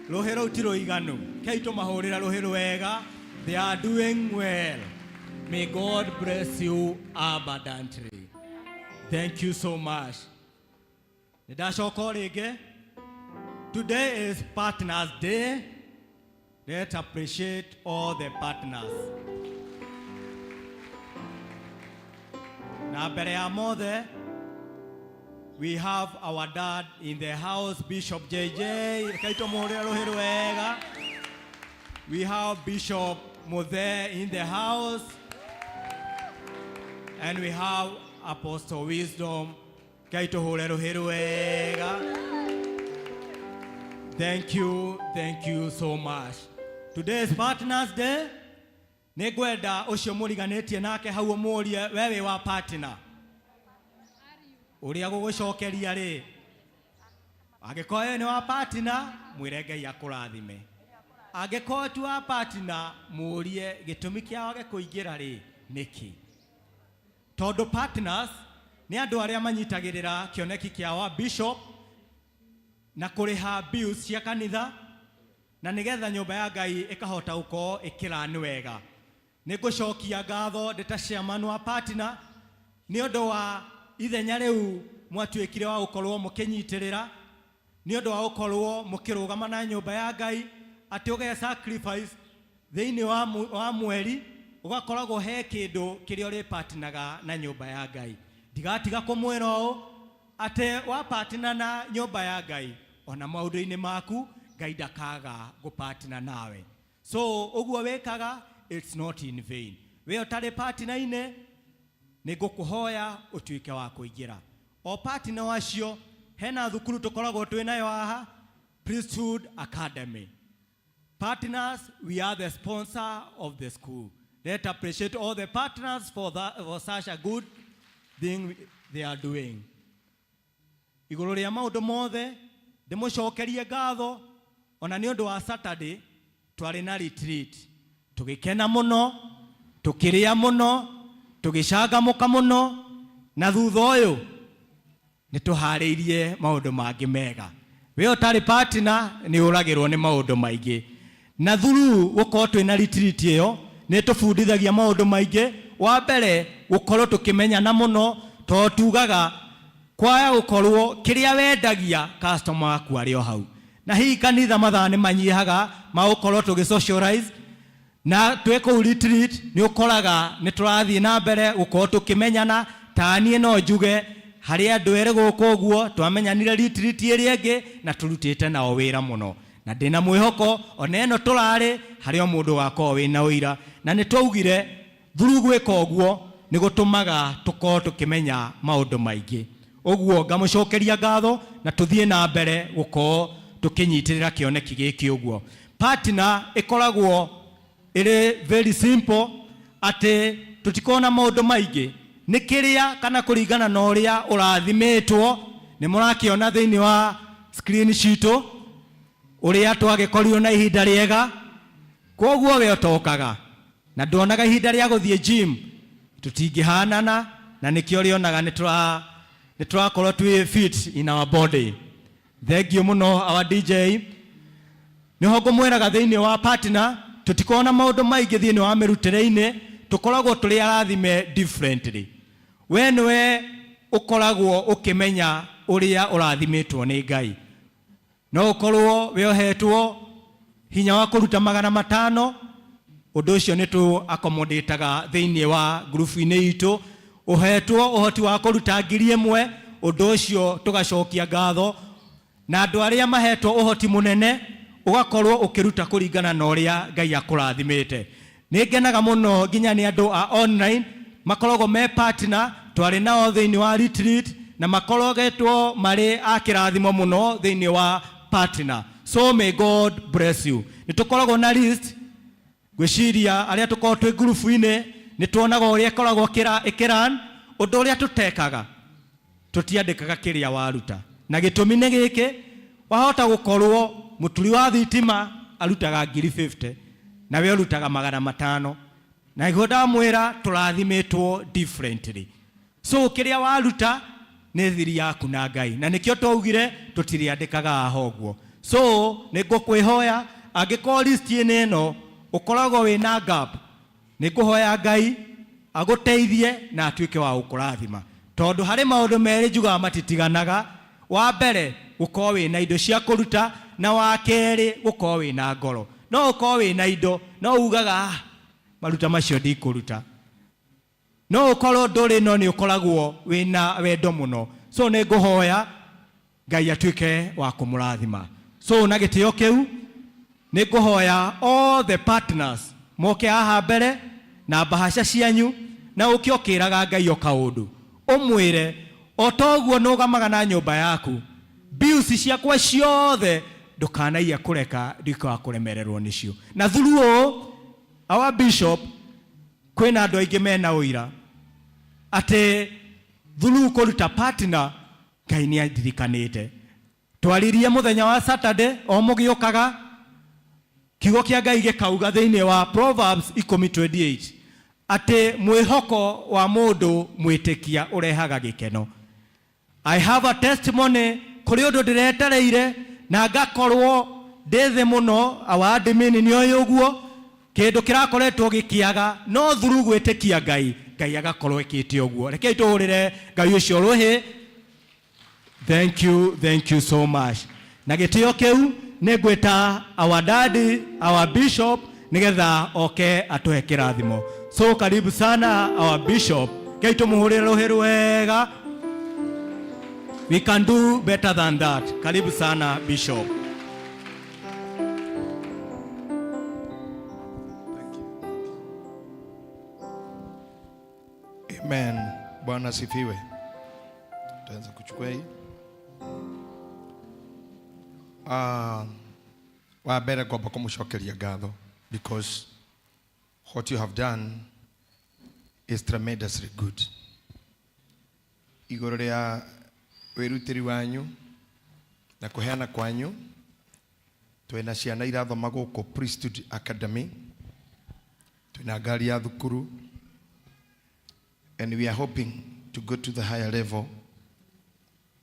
Rũhĩ rũu ti rũiganu. Kei tũmahũrĩra rũhĩ rwega. They are doing well. May God bless you abundantly. Thank you so much. Nĩ ndacoka o rĩngĩ. Today is Partners Day. Let's appreciate all the partners. Na mbere ya mothe, we have our dad in the house, Bishop JJ. Rekei tũmũhũrĩre rũhĩ rwega. We have Bishop Muthe in the house. And we have Apostle Wisdom. Rekei tũhũre rũhĩ rwega. Thank you, thank you so much. Today is Partners Day. Nĩ ngwenda ũcio mũriganĩtie nake hau ũmũrie we wĩ wa partner. Ũrĩa gũgũcokeria rĩ, angĩkorwo we nĩ wa partner, mwĩre Ngai akũrathime. Angĩkorwo ti wa partner, mũrie gĩtũmi kĩa wage kũingĩra rĩ nĩkĩ. Tondũ partners nĩ andũ arĩa manyitagĩrĩra kĩoneki kĩa wa bishop na kũrĩha bills cia kanitha na nĩgetha nyũmba ya Ngai ĩkahota gũkorwo ĩkĩrani wega. Nĩ ngũcokia ngatho ndĩ ta chairman wa partner nĩ ũndũ wa ithenya rĩu mwatuĩkire wa gũkorwo mũkĩnyitĩrĩra, nĩ ũndũ wa gũkorwo mũkĩrũgama na nyũmba ya Ngai atĩ ũge sacrifice thĩinĩ wa mweri ũgakoragwo he kĩndũ kĩrĩa ũrĩpatinaga na nyũmba ya Ngai. Ndigatiga kũmwĩra ũũ atĩ wapatina na nyũmba ya Ngai ona maũndũ-inĩ maku Ngai ndakaga gũpatina nawe. So ũguo wĩkaga it's not in vain. We ũtarĩ partner-inĩ nĩ ngũkũhoya ũtuĩke wa kũingĩra. O partner wacio hena thukuru tũkoragwo twĩ nayo haha, Priesthood Academy. Partners, we are the sponsor of the school. Let's appreciate all the partners for that, for such a good thing they are doing. Igũrũ rĩa maũndũ mothe ndĩmũcokerie ngatho ona nĩ ũndũ wa Saturday twarĩ na retreat, tũgĩkena mũno, tũkĩrĩa mũno, tũgĩcangamũka mũno, na thutha ũyũ nĩ tũharĩirie maũndũ mangĩ mega. We ũtarĩ partner nĩ ũragĩrwo nĩ maũndũ maingĩ, na through gũkorwo twĩna retreat ĩyo nĩ tũbundithagia maũndũ maingĩ. Wa mbere gũkorwo tũkĩmenyana mũno, tondũ tugaga kwaya gũkorwo kĩrĩa wendagia customer waku arĩ o hau, na hihi kanitha mathaa nĩ manyihaga ma gũkorwo tũgĩ socialize, na twĩ kũu retreat nĩ ũkoraga nĩ tũrathiĩ na mbere gũkorwo tũkĩmenyana. Ta niĩ no njuge harĩ andũ erĩ gũkũ ũguo twamenyanire retreat ĩrĩa ĩngĩ na tũrutĩte nao wĩra mũno, na ndĩna mwĩhoko ona ĩno tũrarĩ harĩ o mũndũ wakorwo wĩna ũira, na nĩ twaugire through gwĩka ũguo nĩ gũtũmaga tũkorwo tũkĩmenya maũndũ maingĩ. Ũguo ngamũcokeria ngatho na tũthiĩ na mbere gũkorwo tũkĩnyitĩrĩra kĩoneki gĩkĩ. Ũguo partner ĩkoragwo ĩrĩ very simple, atĩ tũtikorwo na maũndũ maingĩ, nĩ kĩrĩa kana kũringana na ũrĩa ũrathimĩtwo. Nĩ mũrakĩona thĩinĩ wa screen citũ ũrĩa twagĩkorirwo na ihinda rĩega. Koguo we ũtokaga na nduonaga ihinda rĩa gũthiĩ gym, tũtingĩhanana, na nĩkĩo ũrĩonaga nĩ tũrakorwo twĩ fit in our body. Thank you mũno our DJ. Nĩho ngũmwĩraga thĩinĩ wa partner tũtikorwo na maũndũ maingĩ thĩinĩ wa mĩrutĩre-inĩ, tũkoragwo tũrĩ arathime differently. We nĩwe ũkoragwo ũkĩmenya ũrĩa ũrathimĩtwo nĩ Ngai. No ũkorwo we ũhetwo hinya wa kũruta 500, ũndũ ũcio nĩ tũ accommodataga thĩinĩ wa ngurubu-inĩ itũ. Ũhetwo ũhoti wa kũruta 1000, ũndũ ũcio tũgacokia ngatho. Na andũ arĩa mahetwo ũhoti mũnene, ũgakorwo ũkĩruta kũringana na ũrĩa Ngai akũrathimĩte. Nĩ ngenaga mũno nginya nĩ andũ a online makoragwo me partner, twarĩ nao thĩinĩ wa retreat na makoretwo marĩ a kĩrathimo mũno thĩinĩ wa partner. So may God bless you. Nĩ tũkoragwo na list, ngwĩciria arĩa tũkoragwo twĩ ngurubu-inĩ nĩ tuonaga ũrĩa ĩkoragwo ĩkĩran. Ũndũ ũrĩa tũtekaga, tũtiandĩkaga kĩrĩa waruta, na gĩtũmi nĩ gĩkĩ: wahota gũkorwo mũturi wa thitima arutaga 50,000 na we ũrutaga 500, na nĩguo ndamwĩra tũrathimĩtwo differently. So kĩrĩa waruta nĩ thiri yaku na Ngai, na nĩkĩo twaugire tũtirĩandĩkaga haha ũguo. So nĩ ngũkwĩhoya angĩkorwo list-inĩ ĩno ũkoragwo wĩna gap, nĩ ngũhoya Ngai agũteithie na atuĩke wa gũkũrathima, tondũ harĩ maũndũ merĩ njugaga matitiganaga. Wa mbere gũkorwo wĩna indo cia kũruta, na wa kerĩ gũkorwo wĩna ngoro. No ũkorwo wĩna indo no ugaga, "Ah, maruta macio ndikũruta." No ũkorwo ndũrĩ no nĩ ũkoragwo wĩna wendo mũno. So nĩ ngũhoya Ngai atuĩke wa kũmũrathima. So na gĩtĩo kĩu nĩ ngũhoya all the partners moke haha mbere na mbahaca cianyu, na ũke ũkĩraga Ngai o kaũndũ, ũmwĩre o toguo nũgamaga na nyũmba yaku, bills ciakwa ciothe ndũkanaiye kũreka nduĩke wa kũremererwo nĩcio. Na through ũũ our bishop, kwĩna andũ aingĩ mena ũira atĩ through kũruta partner Ngai nĩ andirikanĩte. Twaririe mũthenya wa Saturday o mũgĩũkaga, kiugo kĩa Ngai gĩkauga thĩinĩ wa Proverbs 10:28 atĩ mwĩhoko wa mũndũ mwĩtĩkia ũrehaga gĩkeno. I have a testimony kũrĩ ũndũ ndĩretereire na ngakorwo ndĩ thĩ mũno. Our admin nĩ oĩ ũguo kĩndũ kĩrakoretwo gĩkĩaga, no through gwĩtĩkia Ngai, Ngai agakorwo ĩkĩte ũguo. Rekei tũhũrĩre Ngai ũcio rũhĩ. Thank you, thank you so much. Na gĩtĩo kĩu nĩ ngwĩta our daddy, our bishop, nĩgetha oke atũhe kĩrathimo. So karibu sana our bishop. Kei tũmũhũrĩre rũhĩ rwega. We can do better than that. Karibu sana, bishop. Amen. Bwana asifiwe. Tutaanza kuchukua hii. Wa mbere ngwamba kũmũcokeria ngatho because what you have done is tremendously good. Igũrũ rĩa wĩrutĩri wanyu na kũheana kwanyu, twĩna ciana irathoma gũkũ Priesthood Academy, twĩna ngari ya thukuru, and we are hoping to go to the higher level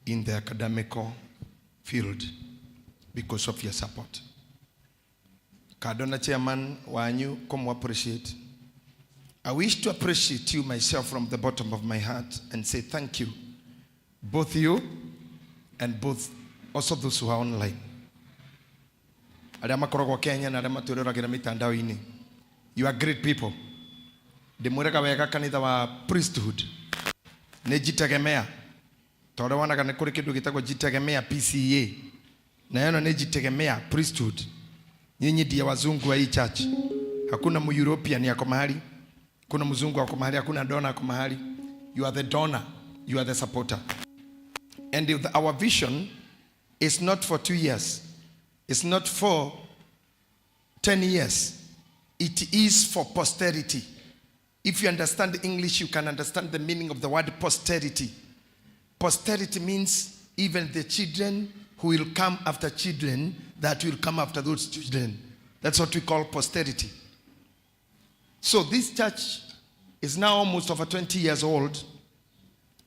in the academical field because of your support. Kando na chairman wanyu kũmũ appreciate, I wish to appreciate you myself from the bottom of my heart and say thank you, both you and both also those who are online. Arĩa makoragwo Kenya na arĩa matwĩroragĩra mitandao-inĩ. You are great people. Ndĩmwĩraga wega kanitha wa priesthood nĩ jitegemea, tondũ wonaga nĩ kũrĩ kĩndũ gĩtagwo jitegemea PCA, na ĩno nĩ jitegemea priesthood. Nyinyi ndiye wazungu wa hii church. Hakuna mu-European yako mahali, kuna mzungu ako mahali, hakuna donor ako mahali. You are the donor, you are the supporter. And if our vision is not for 2 years, it's not for 10 years, it is for posterity. If you understand English, you can understand the meaning of the word posterity. Posterity means even the children who will come after children that will come after those children. That's what we call posterity. So this church is now almost over 20 years old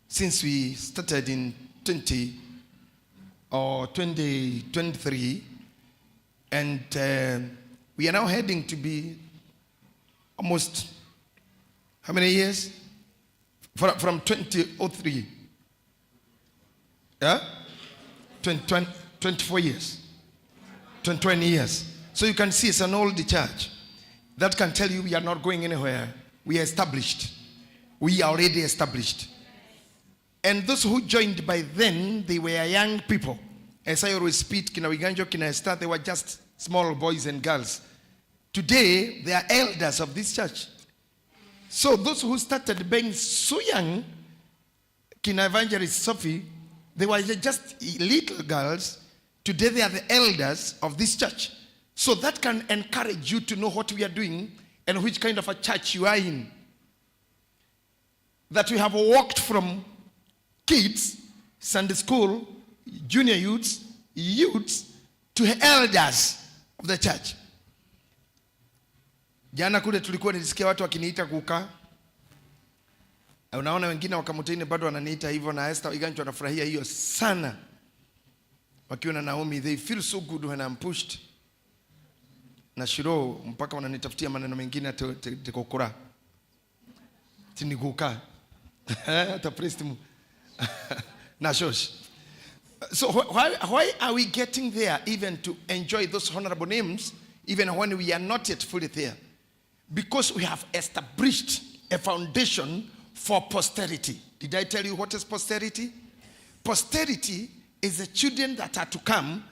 since we started in 20 or 2023, and we are now heading to be almost how many years? From 2003. Yeah? 20, 20, 24 years. 20 years. So you can see it's an old church. That can tell you we are not going anywhere. We are established. We are already established. And those who joined by then, they were young people. As I always speak, kina Wiganjo, kina Esther, they were just small boys and girls. Today, they are elders of this church. So those who started being so young, kina Evangelist Sophie, they were just little girls. Today, they are the elders of this church. So that can encourage you to know what we are doing and which kind of a church you are in. That we have walked from kids, Sunday school, junior youths, youths, to elders of the church. Jana kule tulikuwa nilisikia watu wakiniita kuka. Unaona wengine wa Kamutiini bado wananiita hivyo, na Esther Iganjo anafurahia hiyo sana. Wakiwa na Naomi, they feel so good when I'm pushed. Na Shiro mpaka wananitafutia maneno mengine tekokora. Tiniguka. Hata priest mu. Na shosh. So why are we getting there even to enjoy those honorable names even when we are not yet fully there? Because we have established a foundation for posterity. Did I tell you what is posterity? Posterity is the children that are to come,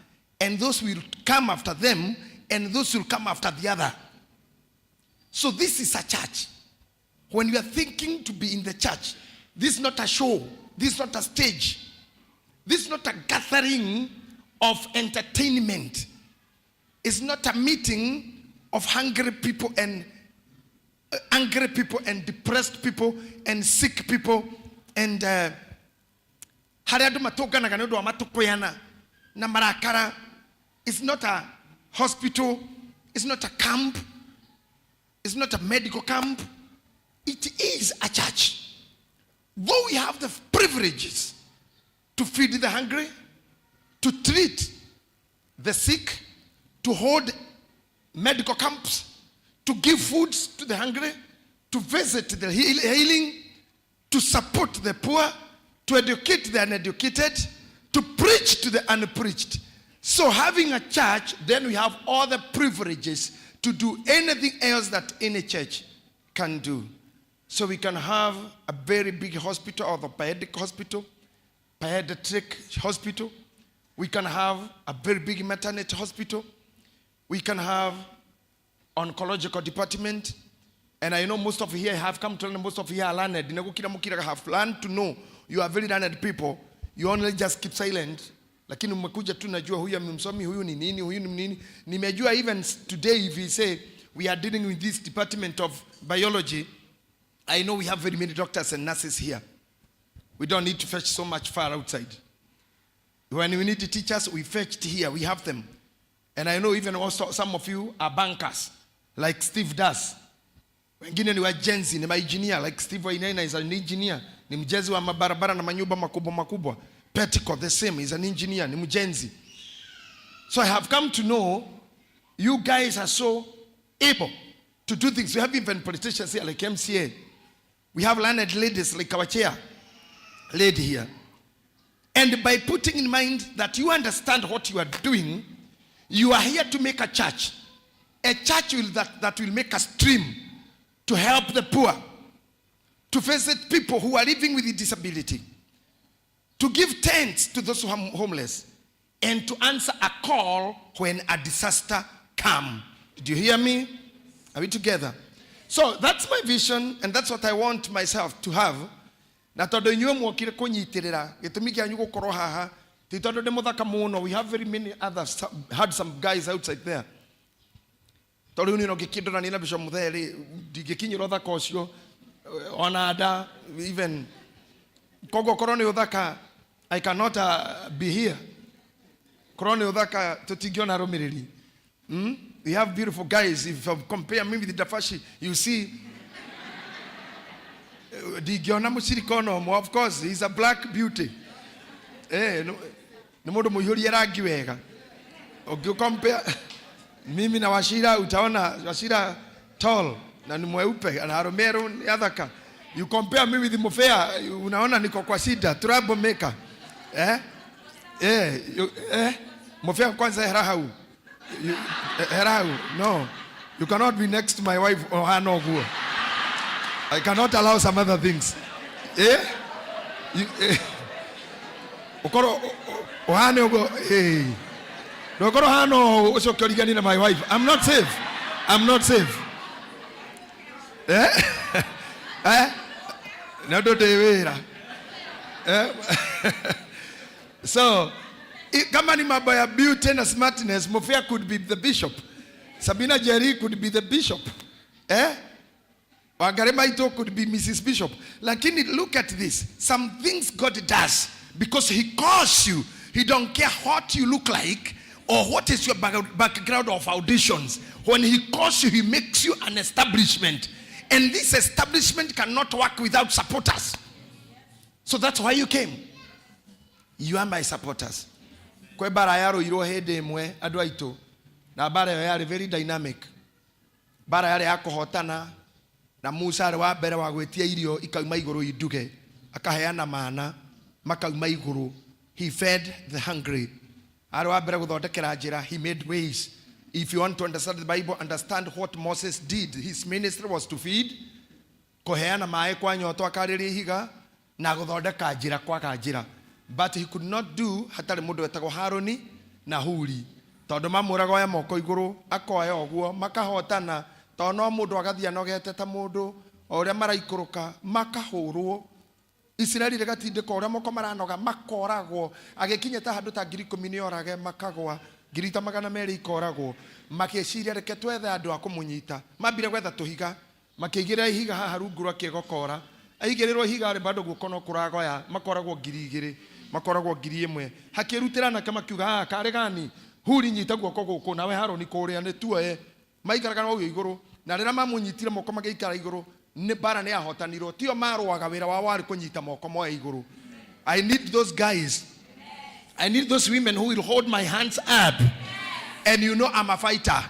and those will come after them, and those will come after the other. So this is a church. When you are thinking to be in the church, this is not a show. This is not a stage. This is not a gathering of entertainment. It's not a meeting of hungry people and angry people and depressed people and sick people and harĩa andũ matũnganaga nĩ ũndũ wa matũkũyana na marakara. It's not a hospital. It's not a camp. It's not a medical camp. It is a church. Though we have the privileges to feed the hungry, to treat the sick, to hold medical camps, to give foods to the hungry, to visit the healing, to support the poor, to educate the uneducated, to preach to the unpreached. So having a church, then we have all the privileges to do anything else that any church can do. So we can have a very big hospital, orthopedic hospital, pediatric hospital. We can have a very big maternity hospital. We can have oncological department. And I know most of you here have come to learn, most of you here are learned. Have learned to know you are very learned people. You only just keep silent. Lakini mmekuja tu najua huyu amemsomi, huyu ni nini, huyu ni nini. Nimejua even today if we say we are dealing with this department of biology, I know we have very many doctors and nurses here. We don't need to fetch so much far outside. When we need teachers, we fetched here. We have them. And I know even also some of you are bankers, like Steve does. Wengine ni wajenzi, ni maengineer, like Steve Wainaina is an engineer. Ni mjenzi wa mabarabara na manyumba makubwa makubwa. Petticoat, the same, is an engineer, ni mjenzi. So I have come to know you guys are so able to do things. We have even politicians here like MCA. We have learned ladies like our chair lady here. And by putting in mind that you understand what you are doing, you are here to make a church. A church that will make a stream to help the poor, to visit people who are living with a disability, to give tents to those who are homeless, and to answer a call when a disaster comes. Did you hear me? Are we together? So that's my vision, and that's what I want myself to have. Na tondu inyuĩ mwokire kũnyitĩrĩra gĩtũmi kĩanyu gũkorwo haha ti tondũ ndĩ mũthaka mũno. We have very many other handsome guys outside there. Tondũ rĩu niĩ no ngĩkĩndora niĩ na Bishop Muthee rĩ, ndingĩkinyĩra ũthaka ũcio ona nda even. Koguo korwo nĩ ũthaka, I cannot be here. Korwo nĩ ũthaka tũtingĩona arũmĩrĩri. We have beautiful guys. If you compare me with Dafashi, you see ndingĩona mũcirika ona ũmwe. Of course, he's a black beauty. Nĩ mũndũ mũihũrie rangi wega. Ũngĩcompare mimi na Wachira, utaona Wachira tall na ni mweupe na Arumeru ni athaka. You compare me with Mofea, unaona niko kwa shida, trouble maker. Mofea kwanza hera hau. Hera hau. No. You cannot be next to my wife ohana ũguo. I cannot allow some other things. You, Ũkorwo ũhane ũguo, Ndũkorwo hana ũũ, ũcoke ũriganie na my wife. I'm not safe. I'm not safe. Na ũndũ ndĩ wĩra. So, kama ni mambo ya beauty na smartness, Mofia could be the bishop. Sabina Jerry could be the bishop. Wangari Maito could be Mrs. Bishop. Lakini look at this. Some things God does because he calls you. He don't care what you look like or what is your background or foundations. When he calls you, he makes you an establishment. And this establishment cannot work without supporters. So that's why you came. You are my supporters. Kwĩ mbara yarũirwo hĩndĩ ĩmwe andũ aitũ, na mbara ĩyo yarĩ very dynamic. Mbara yarĩ ya kũhotana, na Musa arĩ wa mbere wa gwĩtia irio ikauma igũrũ induge, akaheana mana makauma igũrũ. He fed the hungry. Arĩ wa mbere gũthondekera njĩra, he made ways. If you want to understand the Bible, understand what Moses did. His ministry was to feed, kũheana maĩ kwa nyoto akarĩria ihiga, na gũthondeka njĩra kwaga njĩra. But he could not do hatarĩ mũndũ wetagwo Haruni na Huri, tondũ mamwĩraga oya moko igũrũ, akoya ũguo, makahotana, tondũ no mũndũ agathiĩ anogete ta mũndũ, o ũrĩa maraikũrũka, makahũrwo. Isiraeli rĩgatindĩka ũrĩa moko maranoga, makoragwo. Agĩkinya ta handũ ta 10,000 nĩ orage, makagwa, 200,000 ikoragwo. Magĩciria reke twethe andũ a kũmũnyita. Mambire gwetha tũhiga, makĩigĩrĩra ihiga haha rungu rwa kĩgokora. Aigĩrĩrwo ihiga rĩ bado guoko no kũragoya, makoragwo 2,000, makoragwo 1,000. Hakĩrutĩra anake makiuga, ah, karĩ gani? Huri nyita guoko gũkũ, nawe Harũni kũrĩa, nĩ tuoye. Maikaraga na ũyũ igũrũ, na rĩrĩa mamũnyitire moko magĩikara igũrũ, nĩ mbara nĩ yahotanirwo. Tio marũaga, wĩra wao warĩ kũnyita moko moe igũrũ. I need those guys. I need those women who will hold my hands up. And you know I'm a fighter.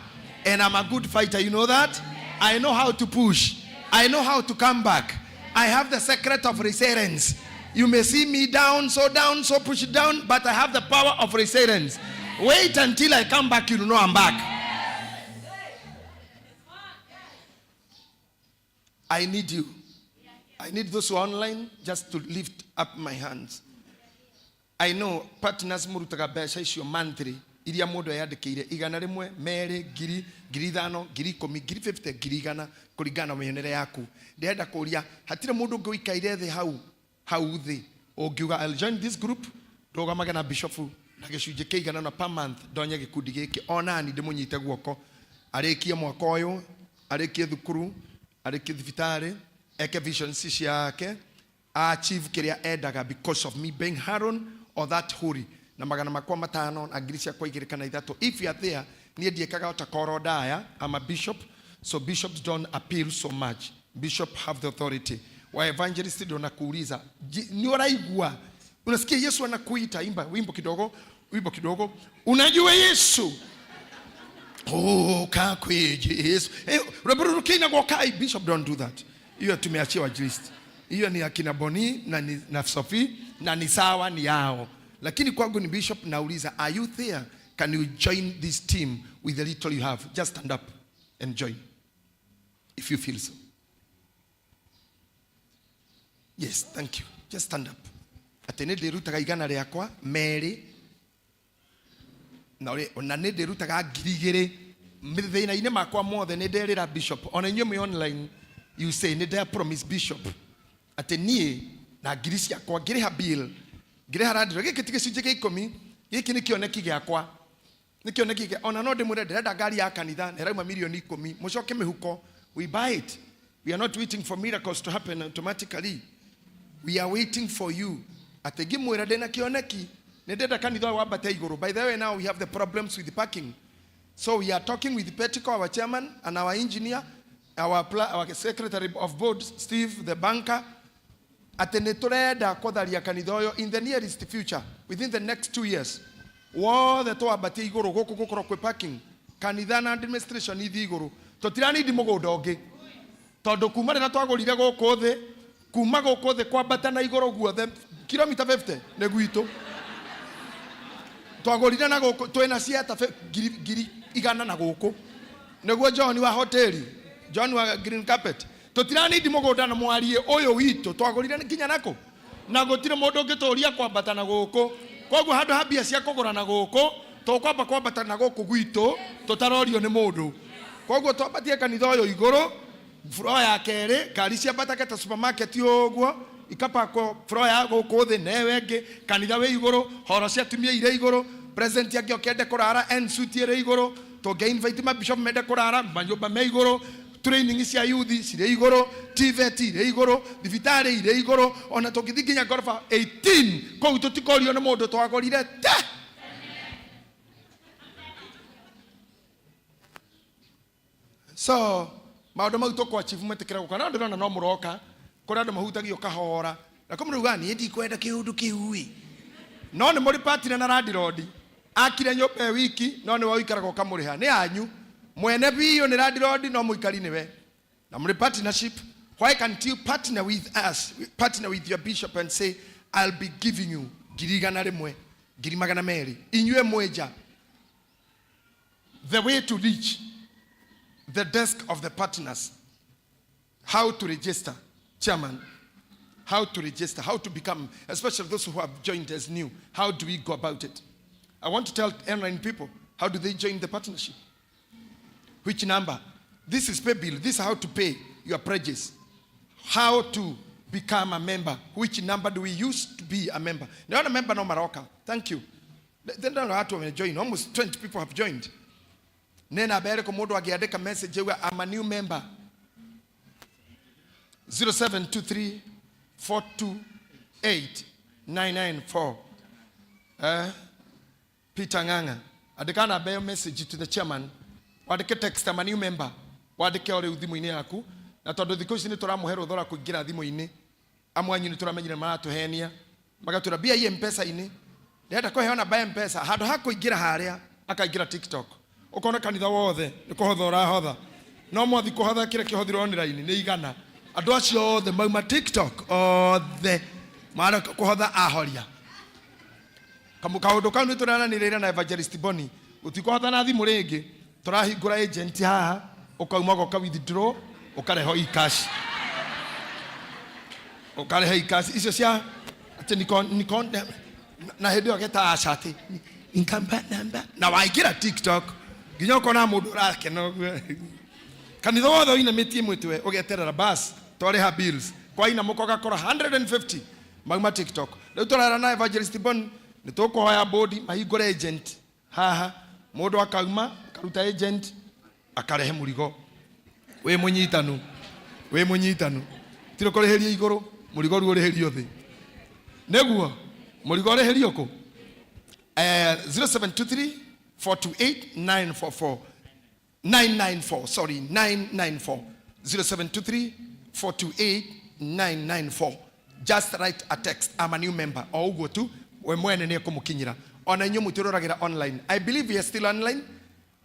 And I'm a good fighter. You know that? I know how to push. I know how to come back. I have the secret of resilience. You may see me down, so down, so push down, but I have the power of resilience. Wait until I come back, you'll know I'm back. I need you. I need those who are online just to lift up my hands. I know partners murutaga mbeca icio monthly iria mũndũ eyandĩkĩire igana rĩmwe, merĩ, ngiri, 5,000, 10,000, 50,000, 100,000 kũringana na mĩonere yaku. Ndĩrenda kũria hatirĩ mũndũ ũngĩ ũikaire thĩ hau hau thĩ ũngiuga I'll join this group, ndũgamage na bishop na gĩcunjĩ kĩigana na per month ndonye gĩkundi gĩkĩ onani ndĩmũnyite guoko arĩkie mwaka ũyũ, arĩkie thukuru, arĩkie thibitarĩ, eke visions ciake, achieve kĩrĩa endaga because of me being Haron or that Huri na magana makwa matano na ngiri ciakwa igĩrĩ kana ithatũ. If you are there, niĩ ndiĩkaga ota koro ndaya. I'm a bishop, so bishops don't appeal so much. Bishop have the authority. Wa evangelist ndio nakuuliza, ni ũraigua, unasikia Yesu anakuita, imba wimbo kidogo, wimbo kidogo, unajua Yesu oh, kakwe Yesu rũkĩinagwo kai. Bishop don't do that. Hiyo tumeachiwa list. Hiyo ni akina Boni na, ni, na Sophie na ni sawa, ni yao, lakini kwangu ni bishop. Nauliza, are you there? Can you join this team with the little you have? Just stand up and join if you feel so. Yes, thank you. Just stand up. Atĩ nĩ ndĩrutaga igana rĩakwa merĩ na ona nĩ ndĩrutaga 2,000 mĩthĩna-inĩ makwa mothe. Nĩ nderĩra bishop, ona inyuĩ mwĩ online, you say nĩ ndea promise bishop atĩ niĩ na ngiri ciakwa ngĩrĩha bill, ngĩrĩha landlord, gĩkĩ ti gĩcunjĩ gĩa ikũmi, gĩkĩ nĩ kĩoneki gĩakwa, nĩ kĩoneki gĩa ona no ndĩmwĩre ndĩrenda ngari ya kanitha na ĩrauma 10 milioni, mũcoke mĩhuko. We buy it. We are not waiting for miracles to happen automatically. We are waiting for you. Atĩ ngĩmwĩra ndĩna kĩoneki, nĩ ndĩrenda kanitha ũyũ wambate igũrũ. By the way, now we have the problems with the parking, so we are talking with Petico, our chairman, and our engineer, our secretary of board, Steve the banker, atĩ nĩ tũrenda kũtharia kanitha ũyũ in the nearest future, within the next 2 years wothe twambatie igũrũ gũkũ gũkorwo kwĩ parking, kanitha na administration ithiĩ igũrũ. Tũtiranindi mũgũnda ũngĩ tondũ kuma rĩrĩa twagũrire gũkũ thĩ, kuma gũkũ thĩ kwambata na igũrũ guothe kilomita 50 nĩ gwitũ. Twagũrire na gũkũ twĩna ciata 100,000 na gũkũ nĩguo John wa hoteli, John wa green carpet. Tũtiranindi mũgũnda na mwarie ũyũ witũ twagũrire nginya nakũ na gũtirĩ mũndũ ũngĩtũria kwambata na gũkũ. Koguo handũ ha mbia cia kũgũra na gũkũ, tũkwamba kwambata na gũkũ gwitũ tũtarorio nĩ mũndũ. Koguo twambatie kanitha ũyũ igũrũ floor ya kerĩ, ngari ciambatage ta supermarket ũguo ikapakwo floor ya gũkũ thĩ newe ĩngĩ, kanitha wĩ igũrũ, horo cia atumia irĩ igũrũ, president angĩoka ende kũrara en suite ĩrĩ igũrũ, tũngĩ invite mabishop mende kũrara manyũmba me igũrũ, training cia youth cirĩ igũrũ, TVET irĩ igũrũ, thibitarĩ irĩ igũrũ, ona tũngĩthiĩ nginya ngoroba 18 kũu tũtikorio nĩ mũndũ. Twagũrire te so maũndũ mau tũkũ achieve metĩkĩra gũka no ndĩrona no mũroka kũrĩ andũ mahutagio kahora na kũmũrauga niĩ ndikwenda kĩũndũ kĩu ĩ no nĩ mũrĩ partner na landlord. Akire nyũmba ĩ wiki no nĩwe ũikaraga ũkamũrĩha. Nĩ anyu. Mwene biũ nĩ landlord no mũikari nĩwe. Na mũrĩ partnership. Why can't you partner with us, partner with your bishop and say, I'll be giving you ngiri igana rĩmwe, ngiri magana merĩ. Inyuĩ mwĩ nja. The way to reach the desk of the partners, how to register, chairman, how to register, how to become, especially those who have joined as new, how do we go about it? I want to tell online people, how do they join the partnership? Which number? This is pay bill. This is how to pay your pledges. How to become a member. Which number do we use to be a member? Naona member no maroka. Thank you. Then don't watu wamejoin. Almost 20 people have joined. Nena mbere ko mundu angiandika message auga I'm a new member. 0723 428 994. Peter Ng'ang'a. Andĩka namba ĩyo message to the chairman. Wandĩke text I'm a new member. Wandĩke o rĩu thimũ-inĩ yaku. Na tondũ thikũ ici nĩ tũramũhe rũtha rwa kũingĩra thimũ-inĩ. Amwe anyu nĩ tũramenyire maratũhenia. Magatwĩra mbia i M-Pesa-inĩ. Ndĩrenda kũheo namba ya M-Pesa. Handũ ha kũingĩra harĩa, akaingĩra TikTok. Ũkona kanitha wothe nĩ kũhotha ũrahotha. No mwathi kũhotha kĩrĩa kĩhothirwo online nĩ igana. Andũ acio othe mauma TikTok othe mareka kũhotha ahoria. Kaũndũ kau nĩ tũraranĩrĩra na Evangelist Boni. Gũtikũhotha na thimũ rĩngĩ. Tũrahingũra agent haha, ũkauma ũgoka withdraw, ũkareho e-cash. Ũkarehe e-cash. Icio cia atĩ niko, niko, na hĩndĩ ĩyo getaga aca atĩ nkamba namba na waingĩra TikTok nginya ũkona mũndũ ũrakena ũguo. Kanitha wothe ũinamĩtie mũtwe ũgeterera bas twarĩha bills kwainamũka ũgakora 150 mauma TikTok. Rĩu tũrara na Evangelist Bon nĩ tũkũhoya bodi mahingũre agent haha mũndũ akauma akaruta agent akarehe mũrigo wĩ mũnyitanu wĩ mũnyitanu tirĩ kũrĩhĩria igũrũ mũrigo rĩu ũrĩhĩrio thĩ nĩguo mũrigo ũrĩhĩrio kũ? 0723 428 944 994, sorry, 994. 0723 428 994. Just write a text. I'm a new member. O ũguo tu, we mwene nĩ ekũmũkinyĩra. Ona inyuĩ mũtũroragira online. I believe we are still online.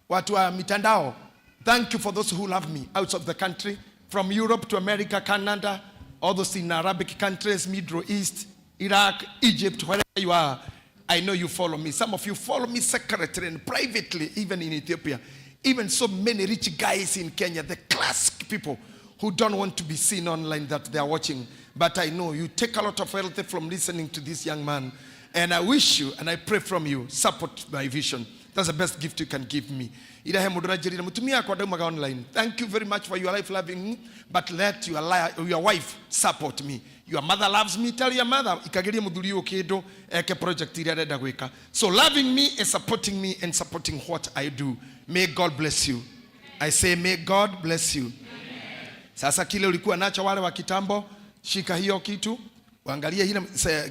Watu wa mitandao. Thank you for those who love me out of the country, from Europe to America, Canada, all those in Arabic countries, Middle East, Iraq, Egypt, wherever you are. I know you follow me. Some of you follow me secretly and privately, even in Ethiopia. Even so many rich guys in Kenya, the classic people who don't want to be seen online that they are watching. But I know you take a lot of wealth from listening to this young man. And I wish you, and I pray from you, support my vision. That's the best gift you can give me. Ira he mundu ranjirire mutumia akwa ndaumaga online. Thank you very much for your life loving me, but let your wife support me. Your mother loves me, tell your mother ikagirie muthuri uyu kindu eke project iria arenda gwika. So loving me is supporting me and supporting what I do. May God bless you. I say may God bless you. Sasa kile ulikuwa nacho wale wa kitambo, shika hiyo kitu, uangalie ile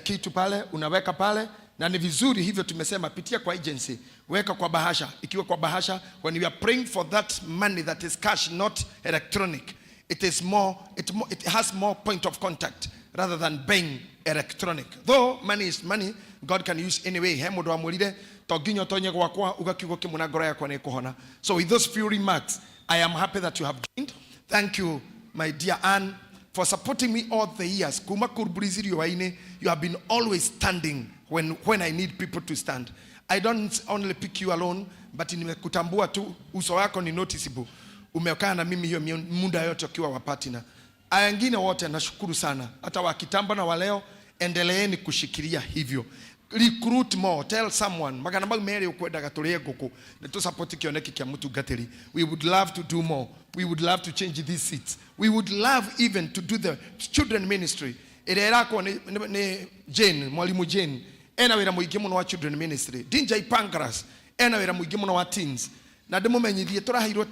kitu pale, unaweka pale. Na ni vizuri hivyo tumesema pitia kwa agency, weka kwa bahasha. Ikiwa kwa bahasha, when we are praying for that money that is cash, not electronic, it is more, it, more, it has more point of contact rather than being electronic. Though money is money, God can use anyway. He mundu amwirire to nginya utonye gwakwa uga kiugo kimwe na ngoro yakwa nĩĩkũhona. So with those few remarks, I am happy that you have joined. Thank you, my dear Anne, for supporting me all the years. Kuma kurburizi riũa-inĩ, you have been always standing when I need people to stand. I don't only pick you alone, but nimekutambua tu, uso wako ni noticeable. Umekaa na mimi hiyo muda yote ukiwa wa partner. Aya wengine wote nashukuru sana, hata wa kitambo na wa leo, endeleeni kushikilia hivyo. Recruit more, tell someone. Magana mau meri ukwendaga turie nguku, ni tu support kioneki kia mutungatiri. We would love to do more. We would love to change these seats. We would love even to do the children ministry. Ĩrĩa ĩrakwo nĩ Jane, mwalimu Jane. Ena wĩra mũingĩ mũno wa children ministry. DJ Pancras, ena wĩra mũingĩ mũno wa teens. Na ndĩmũmenyithie tũraheirwo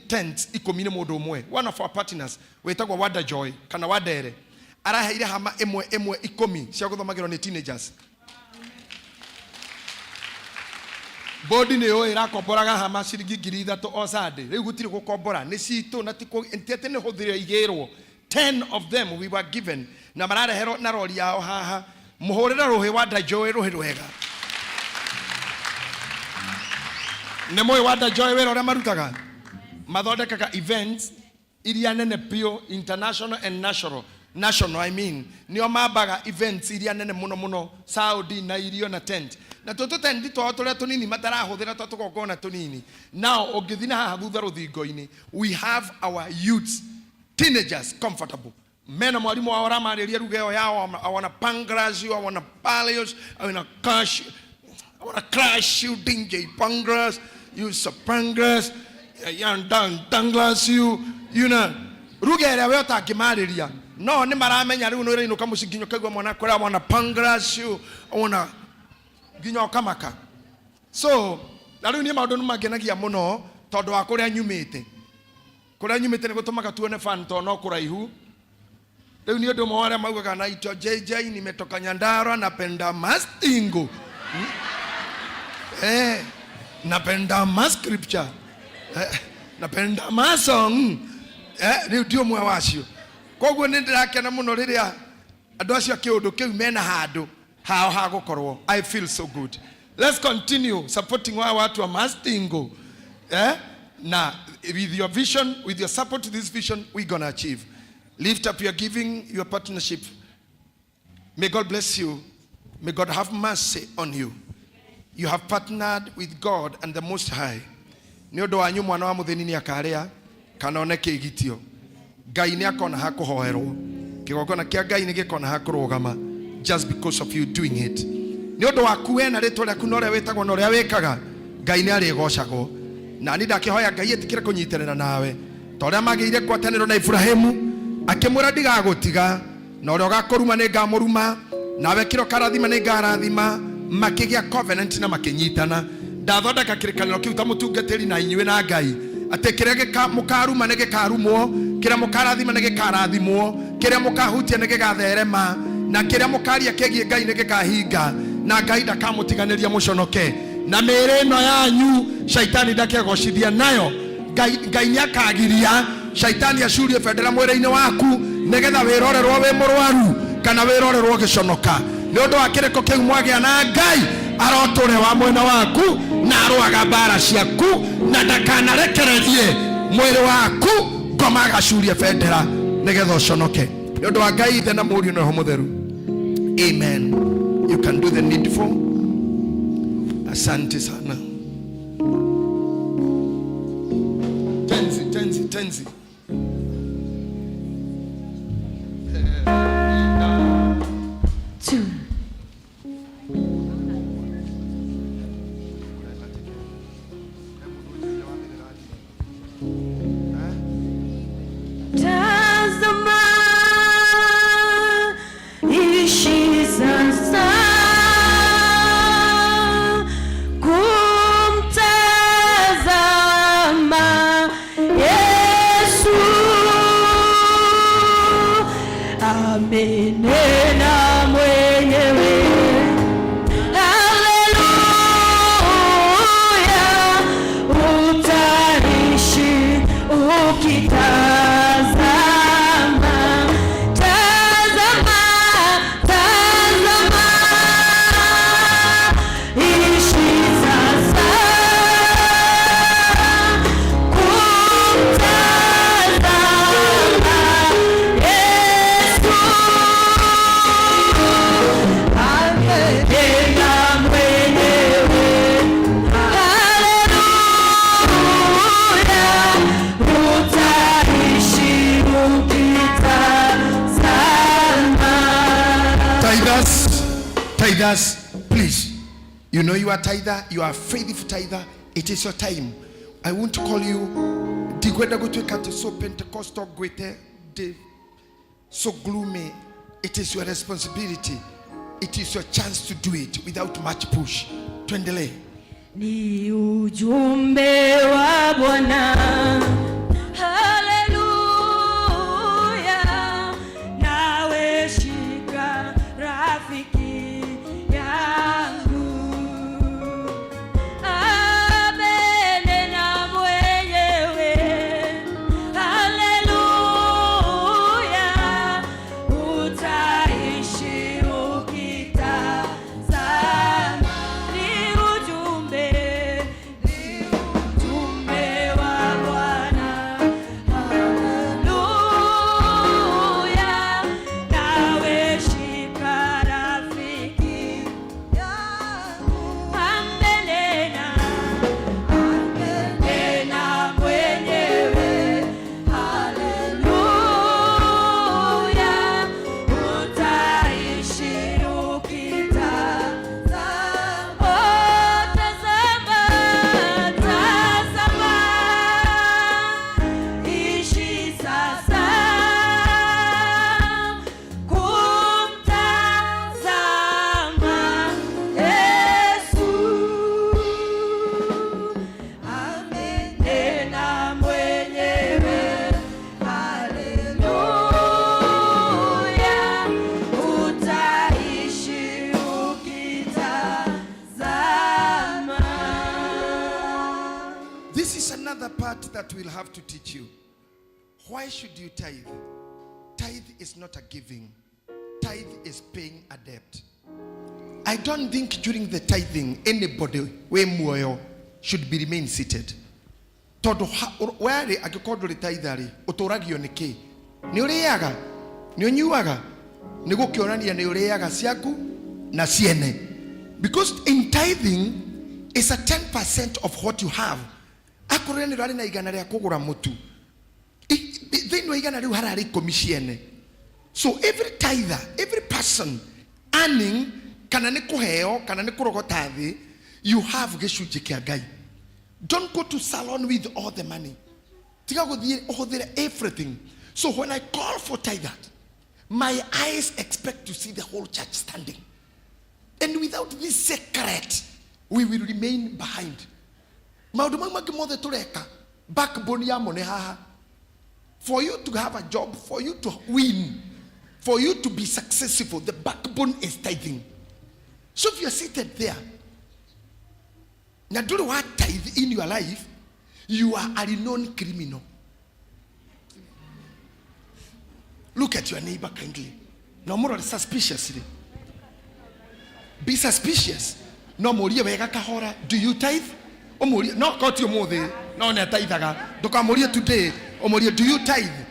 tents ikũmi nĩ mũndũ ũmwe. One of our partners wĩtagwo Wada Joy kana Wadere. Araheire hama ĩmwe ĩmwe ikũmi cia gũthomagĩrwo nĩ teenagers. Bodi nĩ yũĩ ĩrakomboraga hama ciringi ngiri ithatũ o Sunday. Rĩu gũtirĩ gũkombora, nĩ citũ na ti kũ-, ti atĩ nĩ hũthĩre igĩrwo. 10 of them we were given na marareherwo na rori yao haha. Mũhũrĩre rũhĩ Wada Joy rũhĩ rwega. Nĩ mũĩ Wanda Joy wĩra ũrĩa marutaga? Mathondekaga events iria nene biũ, international and national. National, I mean. Nĩo mambaga events iria nene mũno mũno, Saudi na irio na tent. Na tũtũ tent twao tũrĩa tũnini matarahũthĩra twa tũgongona tũnini. Now, ũngĩthiĩ na haha thutha rũthingo-inĩ, we have our youths, teenagers comfortable. Mena mwalimu wao aramarĩria lugha ĩyo yao. I wanna pangras you, I wanna palios, I wanna crush, I wanna crush you, DJ Pangras, you Sapangras, yan dan danglas you, you know. Ruga ĩrĩa we ũtangĩmarĩria no nĩ maramenya rĩu nĩ ũrainũka mũciĩ nginya ũkaigua mwana akwĩra I wanna pangras you, I wanna nginya ũkamaka. So na rĩu niĩ maũndũ nĩ mangenagia mũno tondũ wa kũrĩa nyumĩte. Kũrĩa nyumĩte nĩ gũtũmaga tuone fan tondũ no kũraihu. Rĩu nĩ ũndũ ũmwe wa arĩa maugaga naitwa JJ, nimetoka Nyandarua, napenda mastingo. Napenda ma scripture. Napenda ma song. Rĩu ndi ũmwe wacio. Koguo nĩ ndĩrakena mũno rĩrĩa andũ acio a kĩũndũ kĩu mena handũ hao ha gũkorwo. I feel so good. Let's continue supporting wa watu wa mastingo. Na with your vision, with your support to this vision, we gonna achieve. Lift up your giving, your partnership. May God bless you. May God have mercy on you. You have partnered with God and the Most High. Nĩ ũndũ wanyu mwana wa mũthĩni nĩ akarĩa kana one kĩgitio. Ngai nĩ akona ha kũhoerwo. Kĩgongona kĩa Ngai nĩ gĩkona ha kũrũgama just because of you doing it. Nĩ ũndũ waku we na rĩtwa rĩaku na ũrĩa wĩtagwo na ũrĩa wĩkaga, Ngai nĩ arĩgocagwo. Na niĩ ndakĩhoya Ngai ĩtĩkĩre kũnyitĩrĩra nawe ta ũrĩa magĩire ngwatanĩro na Iburahĩmu, akĩmwĩra ndigagũtiga, na ũrĩa ũgakũruma nĩ ngamũruma, nawe kĩrĩa ũkarathima nĩ ngarathima. Makĩgĩa covenant na makĩnyitana. Ndathondeka kĩrĩkanĩro kĩu ta mũtungatĩri na inyuĩ na Ngai, atĩ kĩrĩa mũkaruma nĩ gĩkarumwo, kĩrĩa mũkarathima nĩ gĩkarathimwo, kĩrĩa mũkahutia nĩ gĩgatherema, na kĩrĩa mũkaria kĩgiĩ Ngai nĩ gĩkahinga, na Ngai ndakamũtiganĩria mũconoke. Na mĩĩrĩ ĩno yanyu shaitani ndakegocithia nayo. Ngai nĩ akagiria shaitani acurie bendera mwĩrĩ-inĩ waku nĩgetha wĩrorerwo wĩ mũrwaru kana wĩrorerwo ũgĩconoka. Nĩ ũndũ wa kĩrĩko kĩu mwagĩa na Ngai, arotũre wa mwena waku na arũaga mbara ciaku, na ndakanarekererie mwĩrĩ waku ngoma agacurie bendera nĩgetha ũconoke. Nĩ ũndũ wa Ngai Ithe na Mũriũ na Roho Mũtheru, amen. You can do the needful. Asante sana. Tenzi, tenzi, tenzi. Two. Tazama, ishi sasa, kumtazama Yesu. Amenena mwenyewe. Haleluya, utaishi ukitazama. Tazama, tazama, ishi sasa, kumtazama Yesu. Amenena mwenyewe. Haleluya, utaishi ukitazama. Tithers, tithers, please. You know you are tither, you are faithful tither. It is your time. I won't call you. Ndikwenda gũtuĩka atĩ so Pentecostal ngwĩte ndĩ so gloomy. It is your responsibility. It is your chance to do it without much push. Tuendelee. Ni ujumbe wa Bwana. Haleluya, nawe shika rafiki yangu. Amenena mwenyewe. Haleluya, utaishi ukitazama. Ni ujumbe, ni that we'll have to teach you. Why should you tithe? Tithe is not a giving. Tithe is paying a debt. I don't think during the tithing anybody wĩ muoyo should be remain seated. Tondũ werĩ angĩkorwo ndũrĩ tither rĩ, ũtũragio nĩ kĩ? Nĩ ũrĩaga? Nĩ ũnyuaga? Nĩ gũkĩonania nĩ ũrĩaga ciaku na ciene. Because in tithing is a 10% of what you have. Akorwo nĩ ũrarĩ na igana rĩa kũgũra mũtu, thĩinĩ wa igana rĩu hararĩ ikũmi ciene. So every tither, every person earning kana nĩ kũheo kana nĩ kũrogota thĩ, you have gĩcunjĩ kĩa Ngai. Don't go to salon with all the money. Tiga gũthiĩ ũhũthĩre everything. So when I call for tither, my eyes expect to see the whole church standing. And without this secret, we will remain behind. Maũndũ mau mangĩ mothe tũreka, backbone yamo nĩ haha. For you to have a job, for you to win, for you to be successful, the backbone is tithing. So if you're seated there, na ndũrĩ wa tithe in your life, you are a renowned criminal. Look at your neighbor kindly. Na ũmũrore suspiciously. Be suspicious. No mũrie wega kahora, do you tithe? Ũmũrie, no korwo ti ũmũthĩ, no nĩ ataithaga. Ndũkamũrie today, ũmũrie do you tithe?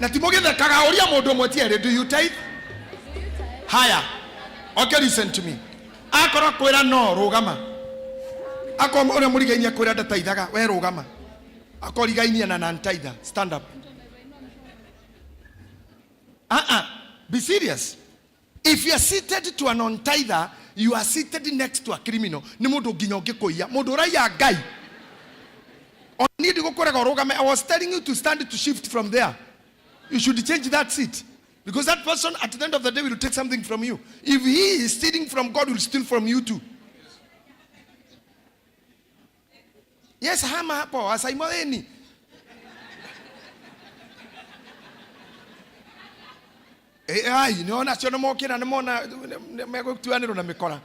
Na ti mũgĩthekaga, ũria mũndũ ũmwe ti erĩ, do you tithe? Haya. Okay, listen to me. Akorwo kwĩra no, rũgama. Akorwo ũrĩa mũrigainie kwĩra ndataithaga, we rũgama. Akorwo rigainie na non-tither, stand up. Uh-uh. Be serious. If you are seated to a non-tither, you are seated next to a criminal. Nĩ mũndũ nginya ũngĩkũiya. Mũndũ ũraiya Ngai. O niĩ ndigũkũrega ũrũgame. I was telling you to stand to shift from there. You should change that seat. Because that person at the end of the day will take something from you. If he is stealing from God, will steal from you too. Yes, hama hapo, asaimoeni. Ai, nĩona acio nĩmokĩra nĩmona megũtuanĩrwo na mĩkora.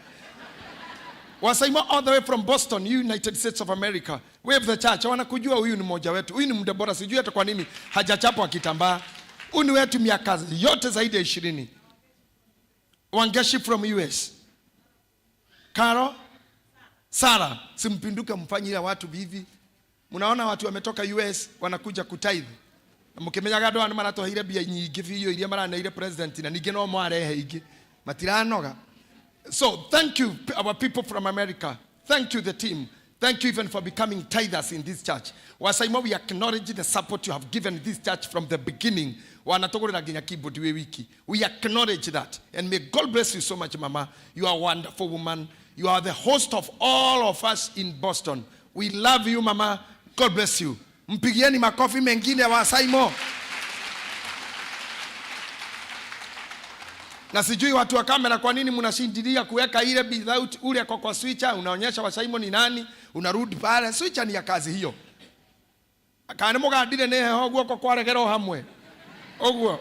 Wasaimo all the way from Boston, United States of America. Wave the church. Wanakujua huyu ni mmoja wetu. Huyu ni mdebora, sijui hata kwa nini hajachapwa kitambaa. Huyu ni wetu miaka yote zaidi ya 20. Wangeshi from US. Caro? Sara, simpinduke mfanyie watu hivi. Mnaona watu wametoka US wanakuja kutithe. Na mũkĩmenyaga andũ aya nĩ maratwaheire mbia nyingĩ biũ iria maraneire president na ningĩ no mwarehe ingĩ. Matiranoga. So thank you our people from America. Thank you the team. Thank you even for becoming tithers in this church. Wasaimo, we acknowledge the support you have given this church from the beginning. Wanatũgũrĩra nginya keyboard wĩ wiki. We acknowledge that. And may God bless you so much, Mama. You are a wonderful woman. You are the host of all of us in Boston. We love you, Mama. God bless you. Mpigieni makofi mengine Wasaimo. Na sijui watu wa kamera kwa nini mnashindilia kuweka ile without ule kwa kwa switcher, unaonyesha Wasaimo ni nani, unarudi pale. Switcher ni ya kazi hiyo. Kana mũgandire nĩ heho guoko kwaregerwo hamwe. Ũguo.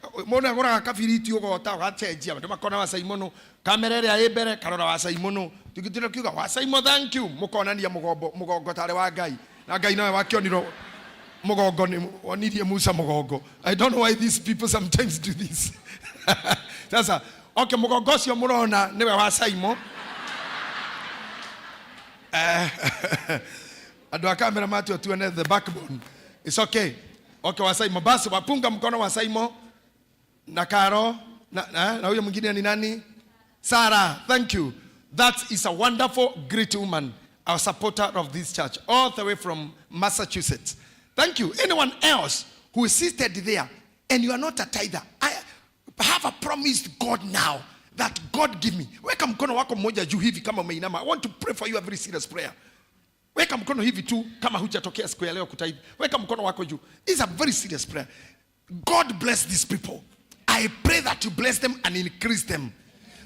Mũndũ agũraga kabiriti ũgota ũgacenjia andũ makona Wasaimo nũ. Kamera ĩrĩa ĩ mbere karora Wasaimo nũ. Tũgĩtira kiuga Wasaimo thank you, mũkonania mũgombo mũgongo tarĩ wa Ngai. Na Ngai nowe wakĩonirwo mũgongo nĩ wonirie Musa mũgongo. I don't know why these people sometimes do this. Sasa, okay, mũgongo ũcio mũrona nĩwe wa Saimo. Andũ a kamera matua tuone the backbone. It's okay. Okay, wa Saimo. Basi wapunga mkono wa Saimo na Karo na huyo mwingine ni nani? Sarah, thank you. That is a wonderful, great woman, our supporter of this church, all the way from Massachusetts. Thank you. Anyone else who is seated there and you are not a tither, I have a promise to God now that God give me. Weka mkono wako mmoja juu hivi kama umeinama. I want to pray for you a very serious prayer. Weka mkono hivi tu kama hujatokea siku ya leo kutithe. Weka mkono wako juu. It's a very serious prayer. God bless these people. I pray that you bless them and increase them.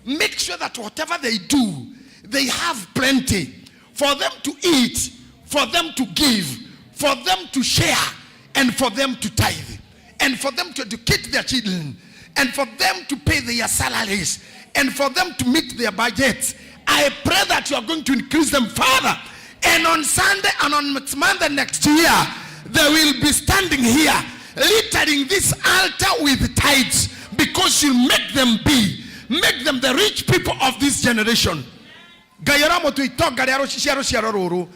Make sure that whatever they do, they have plenty for them to eat, for them to give, for them to share, and for them to tithe, and for them to educate their children, and for them to pay their salaries, and for them to meet their budgets. I pray that you are going to increase them further. And on Sunday and on Monday next year, they will be standing here, littering this altar with tithes, because you make them be, make them the rich people of this generation. Ngai aramũtua itonga rĩa cia rũciaro rũrũ.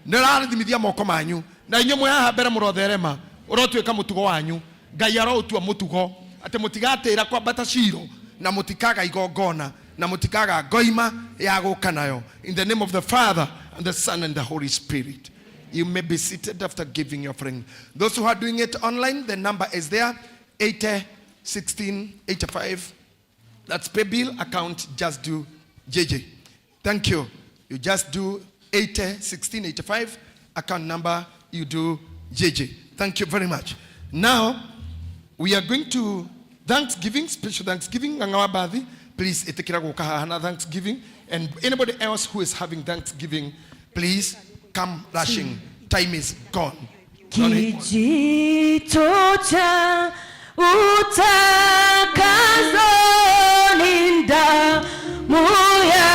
Nĩ ũrathimithia moko manyu na inyuĩ mwĩ haha mbere mũrotherema ũrotuĩka mũtugo wanyu. Ngai aroũtua mũtugo atĩ mũtigatĩra kwambata Ciro na mũtikaga igongona na mũtikaga ngoima ya gũka nayo. In the name of the Father and the Son and the Holy Spirit. You may be seated after giving your offering. Those who are doing it online, the number is there, 80 16 85. That's pay bill account. Just do JJ. Thank you. You just do 80 16 85 account number. You do JJ. Thank you very much. Now we are going to Thanksgiving, special Thanksgiving. Ng'ang'a wa Bathi, please itikira guka haha na Thanksgiving. And anybody else who is having Thanksgiving, please come rushing. Time is gone. Kijito cha utakaso ni damu ya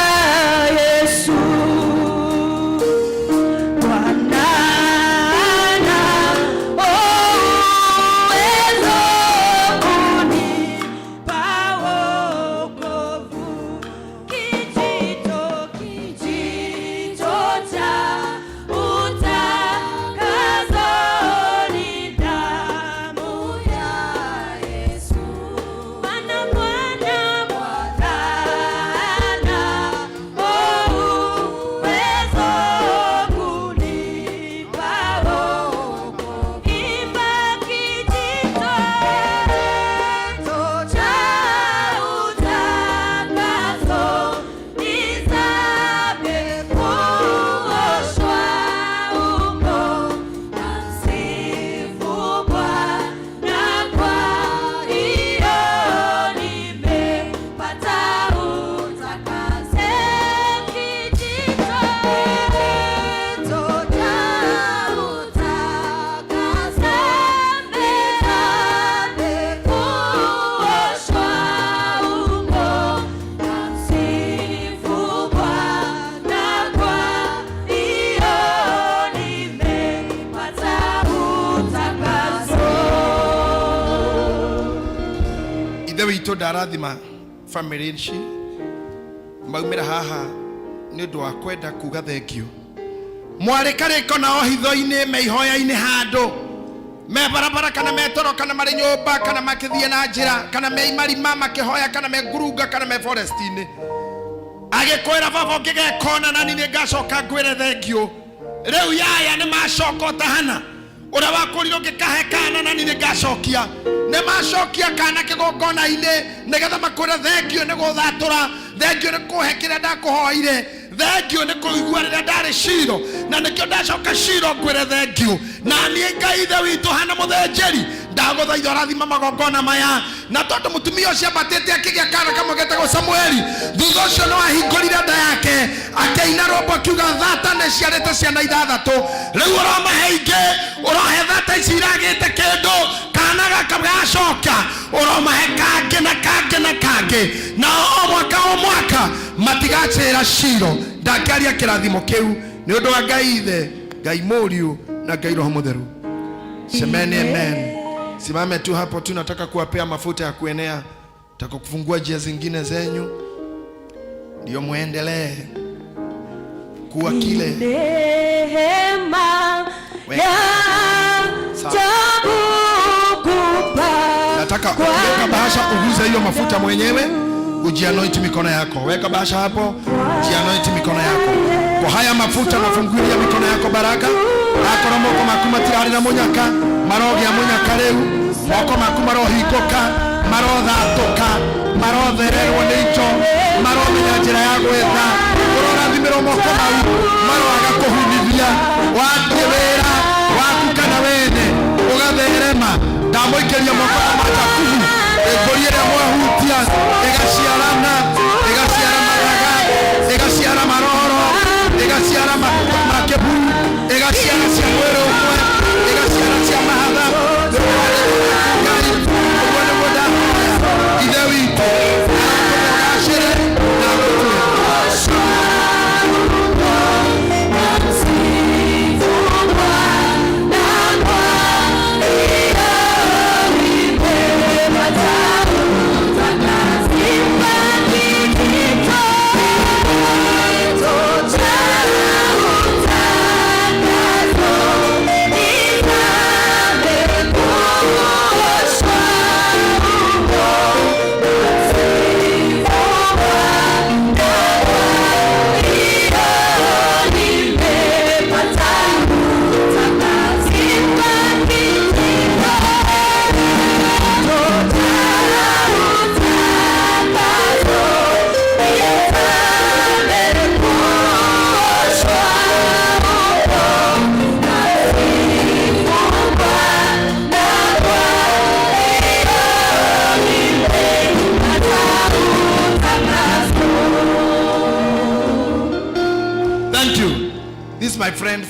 Yesu. Bwana ana uwezo kunipa wokovu. Kijito, kijito cha utakaso ni damu ya Yesu. Bwana, Bwana, Bwana ana uwezo kunipa wokovu. Imba kijito cha utakaso, nizame kuoshwa huko. Namsifu Bwana kwa hiyo nimepata utakaso. Kijito cha utakaso, nizame kuoshwa huko. Namsifu Bwana kwa hiyo nimepata utakaso. Ithe witũ, ndarathima family ici maumĩra haha nĩ ũndũ wa kwenda kuga thengiũ. Mwarĩ karĩko nao hitho-inĩ, me ihoya-inĩ handũ, me barabara kana me toro kana marĩ nyũmba kana makĩthiĩ na njĩra kana me imarima makĩhoya kana me ngurunga kana me forest-inĩ, agĩkwĩra, "Baba, ũngĩgekona nani nĩ ngacoka ngwĩre thengiũ." Rĩu yaya nĩ macoka ũtahana ũrĩa wakũrirwo, ũngĩkahe kana nani nĩ ngacokia. Nĩ macokia kana kĩgongona-inĩ nĩgetha makwĩre thengiũ nĩ gũthatũra, thengiũ nĩ kũhe kĩrĩa ndakũhoire, thengiũ nĩ kũigua rĩrĩa ndarĩ Ciro, na nĩkĩo ndacoka Ciro ngwĩre thengiũ. Na niĩ Ngai Ithe witũ hana mũthĩnjĩri, ndagũthaitha ũrathima magongona maya. Na tondũ mũtumia ũcio ambatĩte akĩgĩa kana kamwe getagwo Samueli, thutha ũcio nĩ wahingũrire nda yake akĩina rwĩmbo akiuga, "Thata nĩ ciarĩte ciana ithathatũ, rĩu ũromahe ingĩ, ũrohe thata ici iragĩte kĩndũ kana gaka gacoka, ũromahe kangĩ na kangĩ na kangĩ, na o mwaka o mwaka matigacĩra Ciro." Ndangĩaria kĩrathimo kĩu nĩ ũndũ wa Ngai Ithe, Ngai Mũriũ na Ngai Roho Mũtheru. Semeni amen. Simame tu hapo tu, nataka kuwapea mafuta ya kuenea, nataka kufungua njia zingine zenyu, ndio muendelee kuwa kile Neema Weka. ya Sawa. ajabu kupa Nataka weka bahasha, uguze hiyo mafuta mwenyewe, ujianoint mikono yako. Weka bahasha hapo, jianoint mikono yako kwa haya mafuta. Nafungulia mikono yako baraka. Akorwo moko maku matirarĩ na mũnyaka, marogĩa mũnyaka rĩu. Moko maku marohingũka, marothatũka, marothererwo nĩ indo, maromenya njĩra ya gwetha. Ũrorathimĩrwo moko mau, maroaga kũhunithia. Wathiĩ wĩra waku kana wene ũgatherema, ndamũikĩria moko na majakubu. Ĩmbũri ĩrĩa mwahutia ĩgaciarana, ĩgaciara maraga, ĩgaciara maroro, ĩgaciara makĩburu, ĩgaciara cia mwĩrĩ ũmwe, ĩgaciara cia mahatha. Ngai, ũguo nĩguo ndahoya. Ithe witũ aratũme ũgacĩre na agũtue.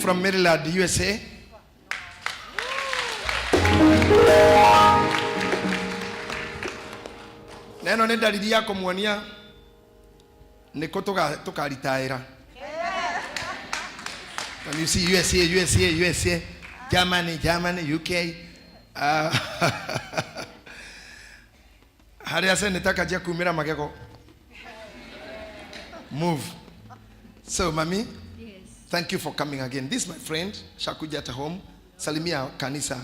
from Maryland, USA. Na ĩno nĩ ndariri ya kũmuonia nĩ kũ tũkaritaĩra. When you see USA, USA, USA, Germany, Germany, UK, harĩa seneta kanjia kumĩra magego. Move. So, mami, Yes. Thank you for coming again. This is my friend, Shakuja at home. Salimia kanisa.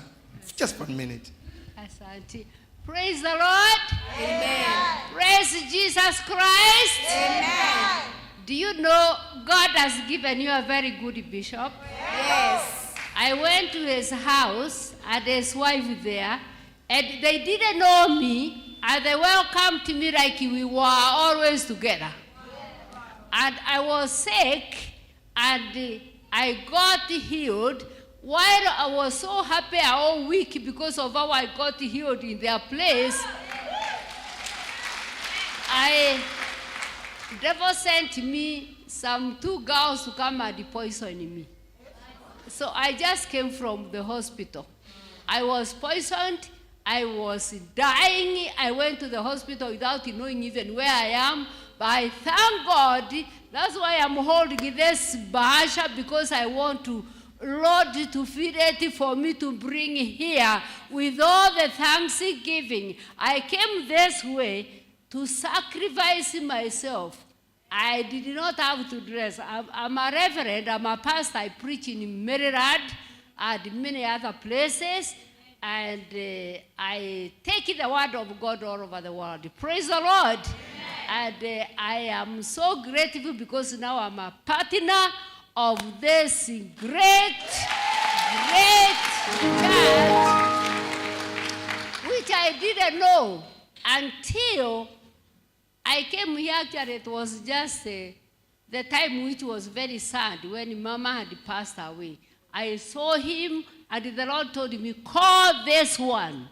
Just 1 minute. Asante. Praise the Lord. Amen. Praise Jesus Christ. Amen. Do you know God has given you a very good bishop? Yes. I went to his house and his wife there, and they didn't know me, and they welcomed me like we were always together. And I was sick, and I got healed. While I was so happy all week because of how I got healed in their place, devil sent me some 2 girls to come and poison me. So I just came from the hospital. I was poisoned. I was dying. I went to the hospital without knowing even where I am. But I thank God. That's why I'm holding this bahasha, because I want to Lord to feed it for me to bring here with all the thanksgiving. I came this way to sacrifice myself. I did not have to dress. I'm a reverend, I'm a pastor. I preach in Maryland and many other places. And I take the word of God all over the world. Praise the Lord. And I am so grateful because now I'm a partner of this great, great church, which I didn't know until I came here. Actually, it was just the time which was very sad when Mama had passed away. I saw him, and the Lord told me, call this one.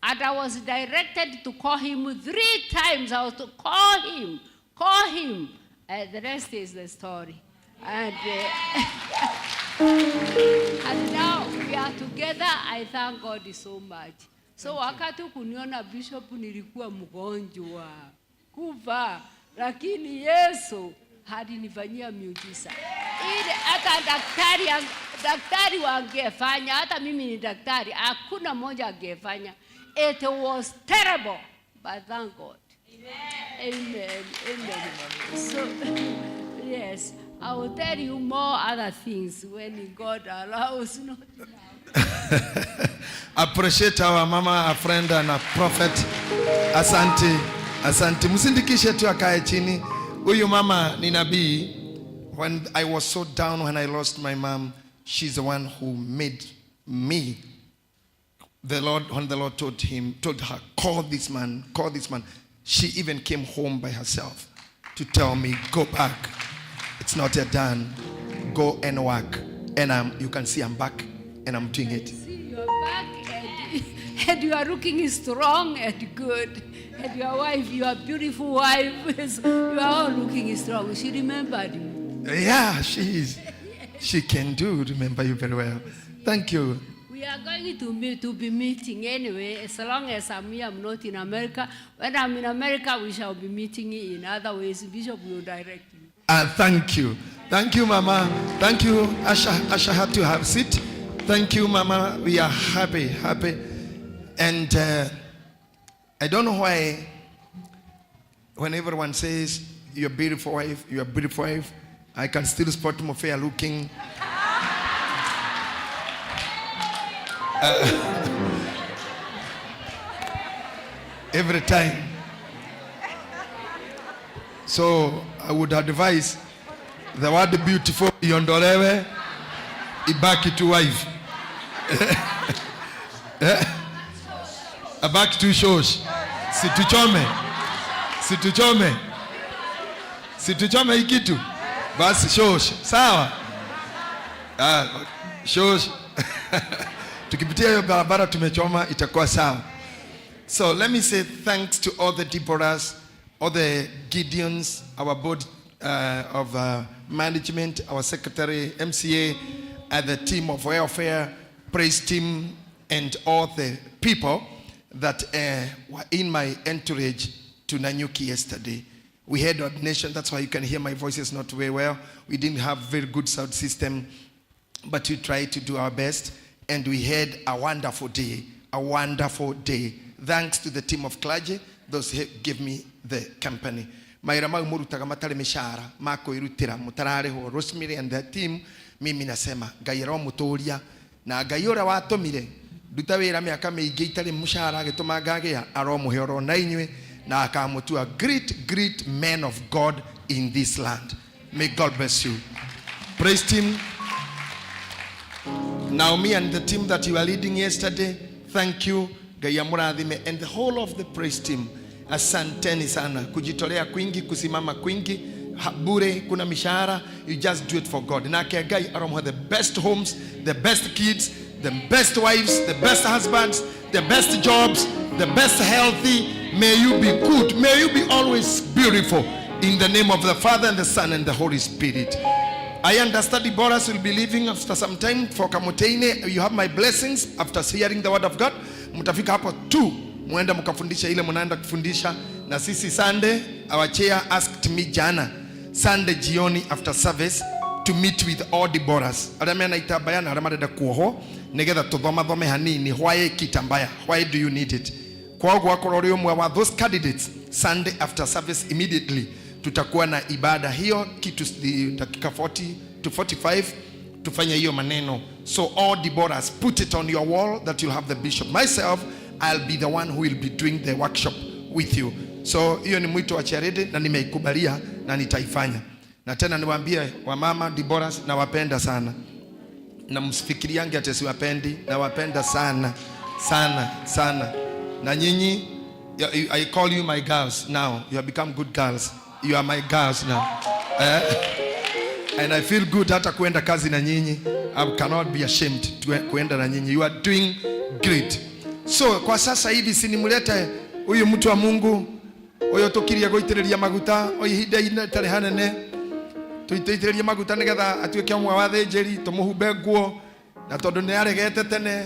And I was directed to call him 3 times. I was to call him, call him. The rest is the story. And and now we are together. I thank God so much. So wakati kuniona bishop nilikuwa mgonjwa kufa, lakini Yesu halinifanyia miujiza. Ile hata daktari wangefanya, hata mimi ni daktari, hakuna mmoja angefanya. It was terrible, but thank God. Amen. Amen. Amen. So, yes, I will tell you more other things when God allows. Not now. Appreciate our mama, a friend and a prophet. Asante, asante. Msindikishe tu akae chini. Huyu mama ni nabii. When I was so down when I lost my mom, she's the one who made me. The Lord, when the Lord told her, call this man, call this man. She even came home by herself to tell me, go back. It's not yet done. Go and work. And you can see I'm back and I'm doing it. See, you're back and you are looking strong and good. And your wife, your beautiful wife, you are all looking strong. She remembered you. Yeah, she is. She can do remember you very well. Thank you. We are going to be meeting anyway. As long as I'm here, I'm not in America. When I'm in America, we shall be meeting in other ways. Bishop will direct you. Thank you. Thank you, Mama. Thank you. Asha had to have seat. Thank you, Mama. We are happy, happy. And I don't know why when everyone says, you're beautiful wife, you're beautiful wife, I can still spot Mofea looking. Every time. So I would advise the word beautiful iondolewe ibaki to wife. Abaki to shows. Situchome. Situchome. Situchome hii kitu. Basi shows. Sawa? Shows. Tukipitia hiyo barabara tumechoma itakuwa sawa. So let me say thanks to all the Deborahs, all the Gideons, our board of management, our secretary, MCA, the team of welfare, praise team, and all the people that were in my entourage to Nanyuki yesterday. We had ordination, that's why you can hear my voice is not very well. We didn't have very good sound system, but we tried to do our best, and we had a wonderful day, a wonderful day. Thanks to the team of clergy, those who give me the company. Mawĩra mau mũrutaga matarĩ mĩcara ma kwĩrutĩra mũtararĩhwo. Rosemary and the team, mimi nasema Ngai aromũtũria na Ngai ũrĩa watũmire nduta wĩra mĩaka mĩingĩ itarĩ mũcara agĩtũma ngagĩa aromũhe oro na inyuĩ na akamũtua great great men of God in this land. May God bless you. Praise team. Naomi and the team that you were leading yesterday, thank you. Ngai amũrathime and the whole of the praise team. Asanteni sana. Kujitolea kwingi, kusimama kwingi, bure, kuna mishahara, you just do it for God. Nake Ngai aromũhe the best homes, the best kids, the best wives, the best husbands, the best jobs, the best healthy. May you be good. May you be always beautiful. In the name of the Father and the Son and the Holy Spirit. I understand Deborahs will be leaving after some time for Kamotene. You have my blessings after hearing the word of God. Mtafika hapo tu muenda mkafundisha ile mnaenda kufundisha. Na sisi Sunday, our chair asked me jana Sunday jioni after service to meet with all Deborahs. Arĩa mena itambaya na arĩa marenda kuohwo nigetha tuthomathome hanini. Why kitambaya? Why do you need it? Kwoguo akorwo ũrĩ ũmwe wa those candidates, Sunday after service immediately tutakuwa na ibada hiyo kitu dakika 40 to 45 tufanye hiyo maneno. So all Deborahs, put it on your wall that you'll have the bishop. Myself, I'll be the one who will be doing the workshop with you. So hiyo ni mwito wa charity na nimeikubalia na nitaifanya. Na tena niwaambie wamama Deborahs, nawapenda sana. Na msifikiriange ati siwapendi, nawapenda sana sana sana. Na nyinyi, I call you my girls now. You have become good girls. You are my girls now. And I feel good hata kuenda kazi na nyinyi. I cannot be ashamed to kuenda na nyinyi. You are doing great. So kwa sasa hivi si nimlete huyu mtu wa Mungu uyu tukiria guitiriria maguta o ihinda itarĩ hanene tuitĩrĩrie maguta nigetha atuĩke ũmwe wa thĩnjĩri tũmũhumbe nguo na tondũ nĩ aregete tene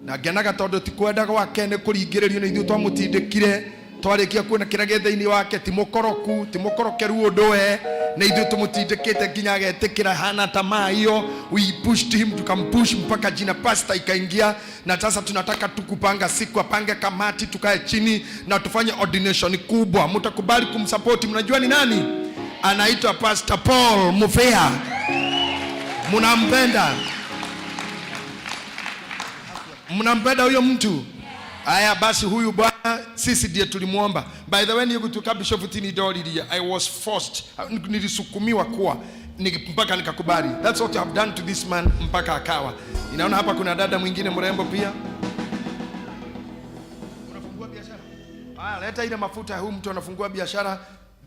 na ngenaga tondũ ti kwenda gwake nĩ kũringĩrĩrio nĩ ithuĩ twamũtindĩkire twarĩkia kuona kĩrĩa gĩ thĩinĩ wake ti mũkoroku ti mũkorokeru ũndũ we nĩ ithuĩ tũmũtindĩkĩte nginya agetĩkĩra hana tamaa hiyo. We pushed him, tukampush mpaka jina pastor ikaingia, na sasa tunataka tu kupanga siku, apange kamati, tukae chini na tufanye ordination kubwa. Mtakubali kumsupport? Mnajua ni nani? Anaitwa Pastor Paul Mufea. Mnampenda? Mnampenda huyo mtu? Aya basi, huyu bwana sisi ndiye tulimuomba. By the way, ni kutoka Bishop Tini Doriria, I was forced, nilisukumiwa kuwa mpaka nikakubali. That's what I have done to this man mpaka akawa. Ninaona hapa kuna dada mwingine mrembo pia. Unafungua biashara? Ah, leta ile mafuta, huyu mtu anafungua biashara.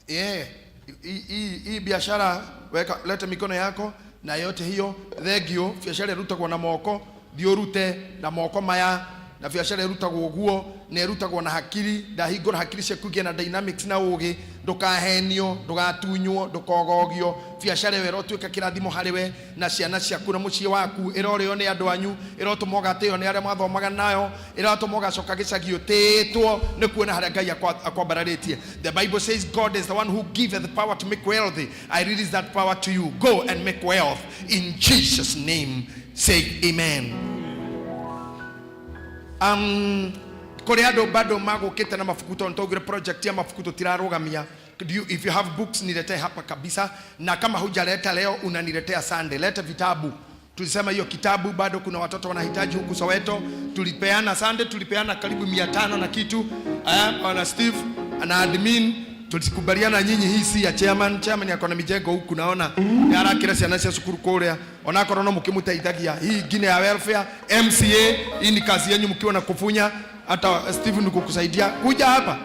Yeah. Hii biashara weka, leta mikono yako na yote hiyo thengio. Biashara irutagwo na moko, thiĩ ũrute na moko maya, na biashara ĩrutagwo ũguo na ĩrutagwo na hakiri. Ndahingũra hakiri ciaku igĩe na dynamics na ũgĩ, ndũkahenio, ndũgatunywo, ndũkogogio. Biashara ĩyo ĩrotuĩka kĩrathimo harĩ we na ciana ciaku na mũciĩ waku, ĩrorĩo nĩ andũ anyu, ĩrotũma ũgatĩo nĩ arĩa mwathomaga nayo, ĩrotũma ũgacoka gĩcagi ũtĩĩtwo nĩ kuona harĩa Ngai akwambararĩtie. The Bible says God is the one who giveth the power to make wealthy. I release that power to you. Go and make wealth in Jesus' name. Say amen. Kũrĩ andũ bado magũkĩte na mabuku tondũ twaugire project ya mabuku tũtirarũgamia. If you have books, niletee hapa kabisa, na kama hujaleta leo unaniletea Sunday. Leta vitabu. Tulisema hiyo kitabu bado kuna watoto wanahitaji huku Soweto. Tulipeana Sunday, tulipeana karibu 500 na kitu. Wana Steve na admin tulikubaliana nyinyi, hii si ya chairman. Chairman yako na mijengo huku naona yarakira ciana cia cukuru kuria, onakorwo no mukimuteithagia. Hii ingine ya welfare MCA, hii ni kazi yenyu mkiwa na kufunya. Hata Steve ni kukusaidia kuja hapa.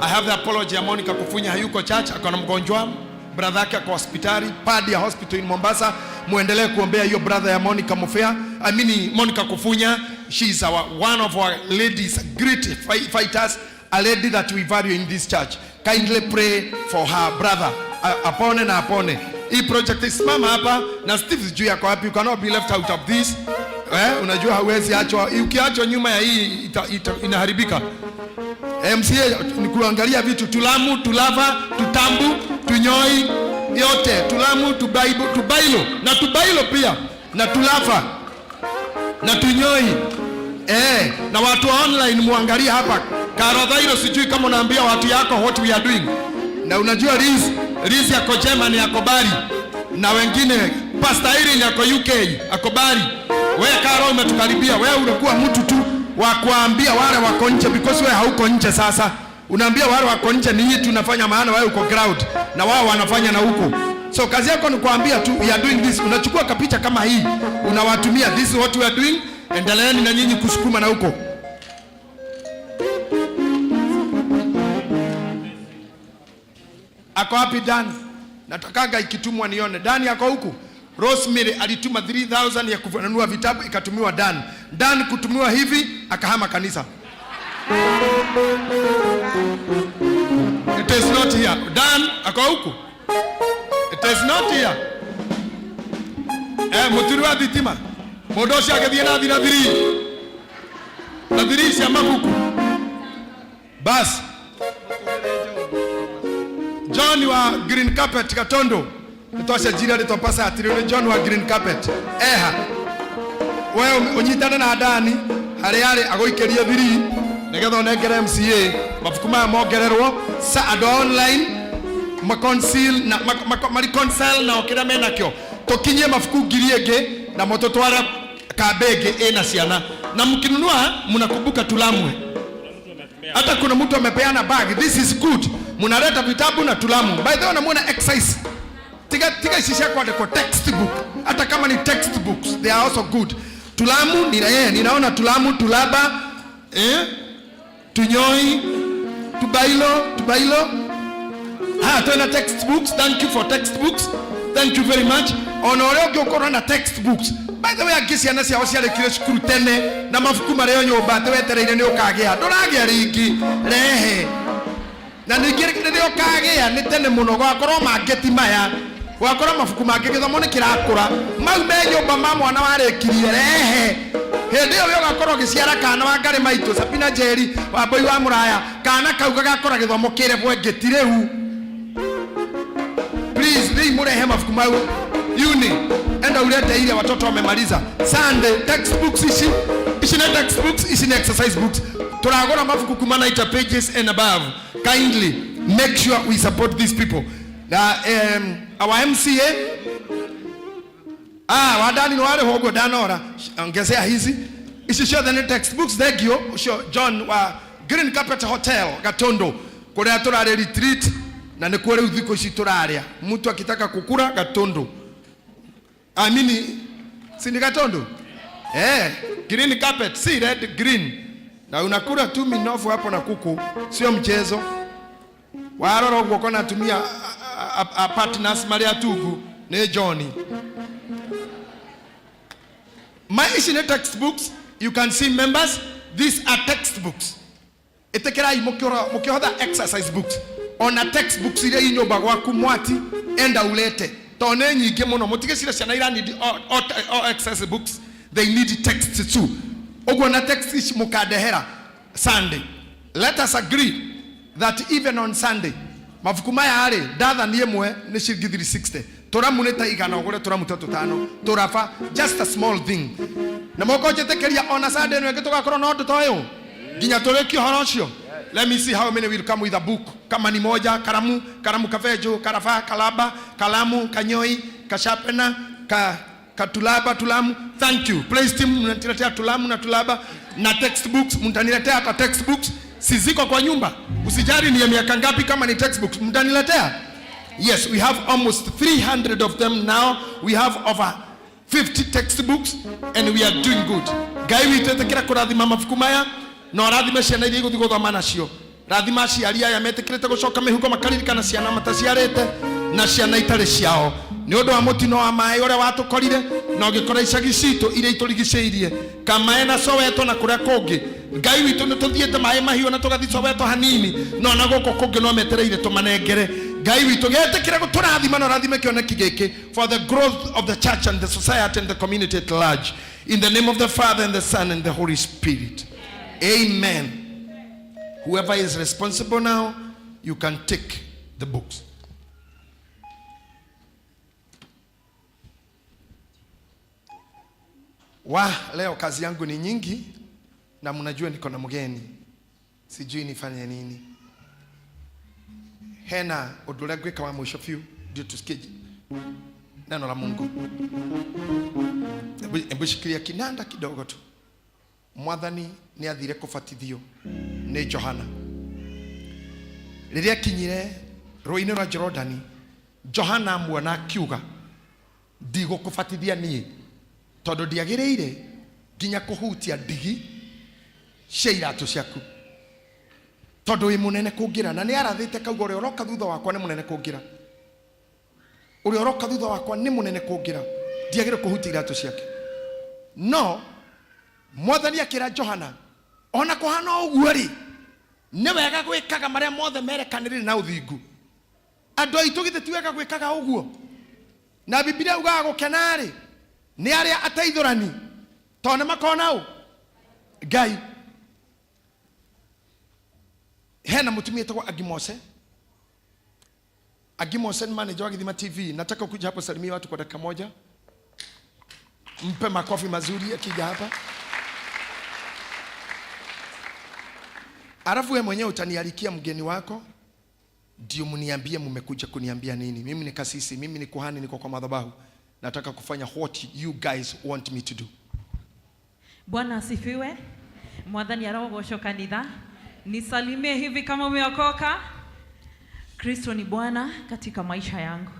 I have the apology ya Monica Kufunya, hayuko church, ako na mgonjwa, brother yake ako hospitali, padi ya hospital in Mombasa. Muendelee kuombea hiyo brother ya Monica Mufea, I mean Monica Kufunya. She is our one of our ladies, great fighters, a lady that we value in this church. Kindly pray for her brother, apone na apone. Hii project isimama hapa na Steve sijui yako wapi, you cannot be left out of this. Eh, unajua hauwezi achwa, ukiachwa nyuma ya hii ita, ita, inaharibika. MCA ni kuangalia vitu tulamu, tulava, tutambu, tunyoi yote tulamu, tubaibu, tubailo na tubailo pia na tulava na tunyoi eh, na watu wa online muangalie hapa Karodhairo, sijui kama unaambia watu yako what we are doing, na unajua Liz, Liz yako Germany yako Bari na wengine Pastor Irene yako UK ako Bari. We Karo umetukaribia, wewe unakuwa mtu tu wa kuambia wale wako nje because wewe hauko nje sasa. Unaambia wale wako nje ni hii tunafanya, maana wewe uko ground na wao wanafanya na huko. So kazi yako ni kuambia tu we are doing this. Unachukua kapicha kama hii unawatumia, this is what we are doing. Endeleeni na nyinyi kusukuma na huko. Ako wapi Dan? Natakaga ikitumwa nione. Dan ako huku. Rosemary alituma 3000 ya kununua vitabu ikatumiwa Dan. Dan kutumiwa hivi akahama kanisa. It is not here. Dan ako huku. It is not here. Eh, muturi wa thitima. Mundu ucio agithie na thira thiri. Na thiri cia mabuku. Bas. John wa Green Carpet Gatondo. Nitwacenjirie rĩtwa pasa atĩrĩ nĩ John wa Green Carpet. Eha. We ũnyitane na Dani harĩa arĩ agũikĩrie thiri nĩgetha ũnengere MCA mabuku maya mongererwo sa andũ a online maconceal na mariconcile nao kĩrĩa menakĩo tũkinyie mabuku ngiri ĩngĩ namo tũtware kambĩ ĩngĩ ĩna ciana na mkinunua mnakumbuka tulamwe hata kuna mtu amepeana bag this is good mnaleta vitabu na tulamu by the way namuona exercise tiga tiga ici cia kwandĩkwo textbook hata kama ni textbooks they are also good tulamu nina, eh, ninaona tulamu tulaba eh, tunyoi tubailo tubailo ah twena textbooks thank you for textbooks thank you very much ona ũrĩa ũngĩ ũkorwo na textbooks by the way angĩ ciana ciao ciarĩkire cukuru tene na mabuku marĩ o nyũmba atĩ wetereire nĩ ũkagĩa ndũragĩa rĩngĩ rehe na ningĩ rĩrĩa ũkagĩa nĩ tene mũno gwakorwo mangĩ ti maya gwakorwo mabuku mangĩ gĩthomo nĩ kĩrakũra mau me nyũmba ma mwana warĩkirie rehe hĩndĩ ĩyo we ũgakorwo ũgĩciara kana wa ngarĩ maitũ Sabina Njeri wa mbũi wa mũraya kana kau gagakora gĩthomo kĩrebwo ĩngĩ ti rĩu please rĩu mũrehe mabuku mau uni enda ulete ile watoto wamemaliza Sunday textbooks ici ici nĩ textbooks ici nĩ exercise books turagura mabuku kuma 90 pages and above kindly make sure we support these people na our MCA ah wadani ni wale hogo danora ongezea hizi ici ciothe nĩ textbooks thengio ucio John wa Green Carpet Hotel Gatondo kuria turarĩ retreat na nĩkuo rĩu thikũ ici tũrarĩa mtu akitaka kukura Gatondo amini si ni Gatondo eh green carpet si red green na unakula tu minofu hapo na kuku sio mchezo warora ũguo kona atumia a partners marĩa atungu nĩ Johnny my ici nĩ textbooks you can see members these are textbooks ĩtĩkĩrai mũkĩhotha exercise books ona textbooks iria i nyũmba gwaku mwati enda ulete tondũ nĩ nyingĩ mũno mũtigĩcire ciana ira need all exercise books they need text too ũguo na text ici mũkandehera Sunday let us agree that even on Sunday mabuku maya rĩ ndathani ĩmwe nĩ ciringi 360 tũramu nĩ ta igana ũgũre tũramu ta tũtano tũraba just a small thing na moko njĩtĩkĩria ona Sunday ĩno ĩngĩ tũgakorwo na ũndũ ta ũyũ nginya tũrĩkie ũhoro ũcio let me see how many will come with a book kama ni moja karamu karamu kavejo karafa kalaba kalamu kanyoi kashapena ka katulaba tulamu thank you praise team mnaniletea tulamu na tulaba na textbooks mtaniletea hata textbooks si ziko kwa nyumba usijali ni ya miaka ngapi kama ni textbooks mtaniletea yes we have almost 300 of them now we have over 50 textbooks and we are doing good ngai witũ ĩtĩkĩra kũrathima mabuku maya na ũrathime ciana iria igũthiĩ gũthoma nacio rathima aciari aya metĩkĩrĩte gũcoka mĩhuko makaririkana ciana mataciarĩte na ciana itarĩ ciao nĩ ũndũ wa mũtino wa maĩ ũrĩa watũkorire na ũgĩkora icagi citũ iria itũrigicĩirie kamaĩ na Soweto na kũrĩa kũngĩ ngai witũ nĩ tũthiĩte maĩ mahiũ na tũgathiĩ Soweto hanini no na gũkũ kũngĩ no metereire tũmanengere. Ngai witũ gĩtĩkĩre gũtũrathima na ũrathime kĩoneki gĩkĩ for the growth of the church and the society and the community at large. In the name of the Father and the Son and the Holy Spirit. Amen. Whoever is responsible now, you can take the books. Wa, leo kazi yangu ni nyingi na mnajua niko na mgeni. Sijui nifanye nini. Hena ũndũ ũrĩa ngwĩka wa mũico biũ ndio tusikie neno la Mungu. Hebu shikilia kinanda kidogo tu. Mwathani nĩ athire kũbatithio nĩ Johana. Rĩrĩa akinyire rũĩ-inĩ rwa Jorodani, Johana amuona akiuga, ndigũkũbatithia niĩ tondũ ndiagĩrĩire nginya kũhutia ndigi cia iratũ ciaku tondũ wĩ mũnene kũngĩra. Na nĩ arathĩte kauga ũrĩa ũroka thutha wakwa nĩ mũnene kũngĩra, ũrĩa ũroka thutha wakwa nĩ mũnene kũngĩra, ndiagĩrĩire kũhutia iratũ ciake. No Mwathani akĩra Johana, ona kũhana ũguo rĩ, nĩ wega gwĩkaga marĩa mothe merekanĩrĩire na ũthingu. Andũ aitũ githĩ ti wega gwĩkaga ũguo? Na Bibilia yugaga gũkena rĩ nĩ arĩa ateithũrani, tondũ nĩ makona ũ Ngai. Hena mũtumia etagwo Agimose. Agimose ni manager wa Githima TV. Nataka ukuja hapo salimia watu kwa dakika moja. Mpe makofi mazuri akija hapa. Alafu wewe mwenyewe utanialikia mgeni wako ndio mniambie mmekuja kuniambia nini. Mimi ni kasisi, mimi ni kuhani, niko kwa madhabahu. Nataka kufanya what you guys want me to do. Bwana asifiwe. Mwathani arogocwo kanitha. Nisalimie hivi kama umeokoka. Kristo ni Bwana katika maisha yangu.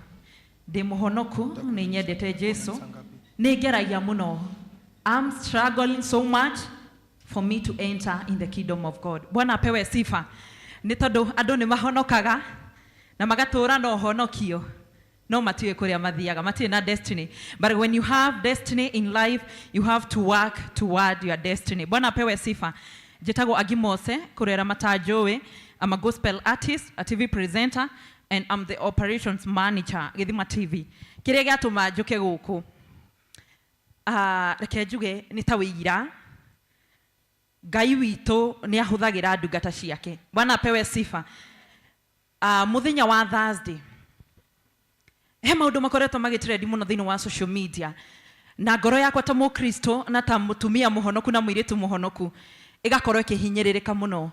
Ndi muhonoku, ni nyendete Jesu. Ni ngeragia muno. I'm struggling so much for me to enter in the kingdom of God. Bwana apewe sifa. Ni tondu andu ni mahonokaga na magatura na uhonokio, no matiũĩ kũrĩa mathiaga, matiũĩ na destiny. But when you have destiny in life, you have to work toward your destiny. Bwana apewe sifa. Njĩtagwo Agimose kũrera matanjũĩ. I'm a gospel artist, a TV presenter, and I'm the operations manager Githima TV. Kĩrĩa gĩatũma njũke gũkũ, reke njuge nĩ ta wĩira. Ngai witũ nĩ ahũthagĩra ndungata ciake. Bwana apewe sifa. Mũthenya wa Thursday, he maũndũ makoretwo magĩtrendi mũno thĩinĩ wa social media, na ngoro yakwa ta mũkristo na ta mũtumia mũhonoku na mũirĩtu mũhonoku ĩgakorwo ĩkĩhinyĩrĩrĩka mũno.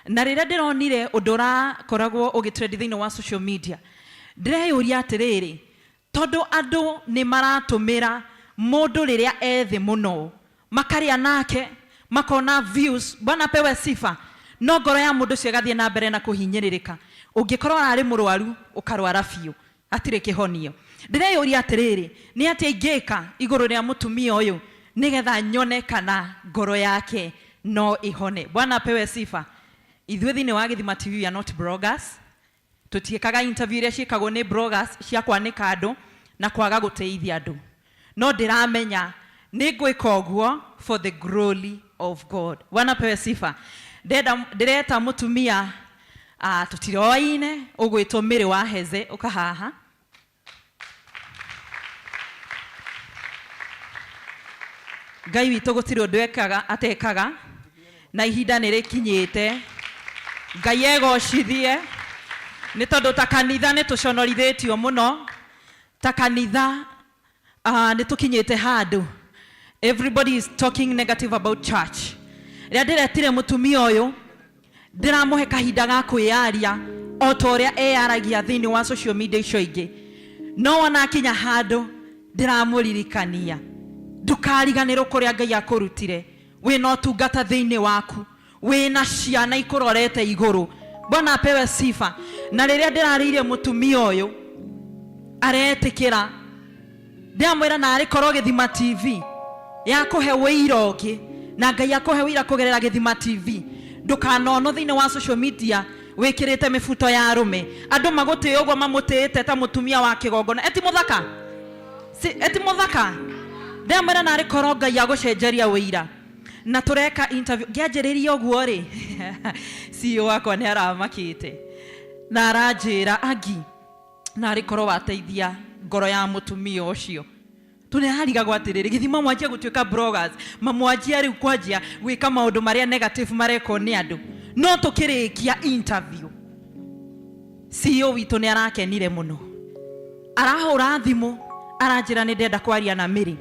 Na rĩrĩa ndĩronire ũndũ ũrakoragwo ũgĩtrendi thĩinĩ wa social media, ndĩreyũria atĩrĩrĩ, tondũ andũ nĩ maratũmĩra mũndũ rĩrĩa ethĩ mũno, makarĩa nake, makona views. Bwana apewe sifa. No ngoro ya mũndũ ũcio ĩgathiĩ na mbere na kũhinyĩrĩrĩka. Ũngĩkorwo ararĩ mũrwaru, ũkarwara biũ, hatirĩ kĩhonio. Ndĩreyũria atĩrĩrĩ, nĩ atĩa ingĩka igũrũ rĩa mũtumia ũyũ nĩgetha nyone kana ngoro yake no ĩhone. Bwana apewe sifa. Ithuĩ thĩinĩ wa Githima TV, we are not bloggers. Tũtiĩkaga interview iria ciĩkagwo nĩ bloggers cia kwanĩka andũ na kwaga gũteithia andũ. No ndĩramenya nĩ ngwĩka ũguo for the glory of God. Bwana apewe sifa. Ndĩreta mũtumia, tũtiroaine, ũgwĩtwo Mary wa Heze, ũka haha. Ngai witũ gũtirĩ ũndũ ekaga atekaga, na ihinda nĩ rĩkinyĩte. Ngai egocithie, nĩ tondũ ta kanitha nĩ tũconorithĩtio mũno. Ta kanitha, nĩ tũkinyĩte handũ. Everybody is talking negative about church. Rĩrĩa ndĩretire mũtumia ũyũ, ndĩramũhe kahinda ga kwĩyaria o ta ũrĩa eyaragia thĩinĩ wa social media icio ingĩ. No wona akinya handũ ndĩramũririkania, ndũkariganĩrwo kũrĩa Ngai akũrutire. Wĩna ũtungata thĩinĩ waku, wĩna ciana ikũrorete igũrũ. Bwana apewe sifa. Na rĩrĩa ndĩrarĩire mũtumia ũyũ aretĩkĩra, ndĩramwĩra na arĩkorwo Githima TV yakũhe wĩira ũngĩ, na Ngai akũhe wĩira kũgerera Githima TV. Ndũkanonwo thĩinĩ wa social media wĩkĩrĩte mĩbuto ya arũme. Andũ magũtĩĩ ũguo mamũtĩĩte ta mũtumia wa kĩgongona. Eti mũthaka? Si, eti mũthaka? Ndĩramwĩra na arĩkorwo Ngai agũcenjeria wĩira. Na tũreka interview. Ngĩanjĩrĩria ũguo rĩ, CEO wakwa nĩ aramakĩte. Na aranjĩra agi na arĩ korwo wateithia ngoro ya mũtumia ũcio. Tũnĩararigagwo atĩrĩrĩ, gĩthima mwanjia gũtuĩka bloggers, mamwanjia rĩu kwanjia gwĩka maũndũ marĩa negative marekwo nĩ andũ. No tũkĩrĩkia interview, CEO witũ nĩ arakenire mũno. Arahũra thimũ, aranjĩra nĩ ndenda kwaria na Mary.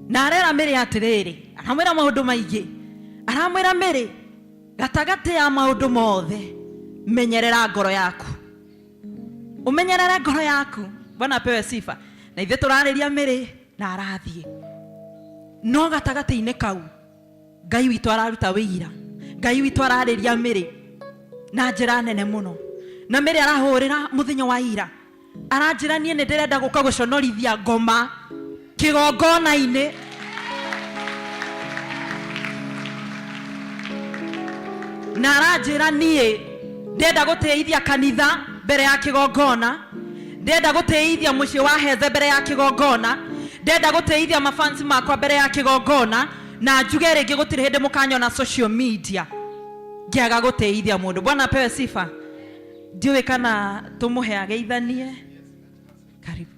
Na arera Mary atĩrĩrĩ, aramwĩra maũndũ maingĩ. Aramwĩra Mary, gatagatĩ ya maũndũ mothe, menyerera ngoro yaku. Ũmenyerere ngoro yaku. Bwana apewe sifa. Na ithuĩ tũrarĩria Mary na arathiĩ. No gatagatĩ-inĩ kau, Ngai witũ araruta wĩira. Ngai witũ ararĩria Mary na njĩra nene mũno. Na Mary arahũrĩra mũthenya wa ira. Aranjĩra niĩ nĩ ndĩrenda gũka gũconorithia ngoma kĩgongona-inĩ. Na aranjĩra niĩ ndĩrenda gũtĩithia kanitha mbere ya kĩgongona, ndĩrenda gũtĩithia mũciĩ wa Hethe mbere ya kĩgongona, ndĩrenda gũtĩithia mafansi makwa mbere ya kĩgongona, na njuge rĩngĩ gũtirĩ hĩndĩ mũkanyona social media ngĩaga gũtĩithia mũndũ. Bwana apewe sifa. Ndiũĩ kana tũmũhe ageithanie. Karibu.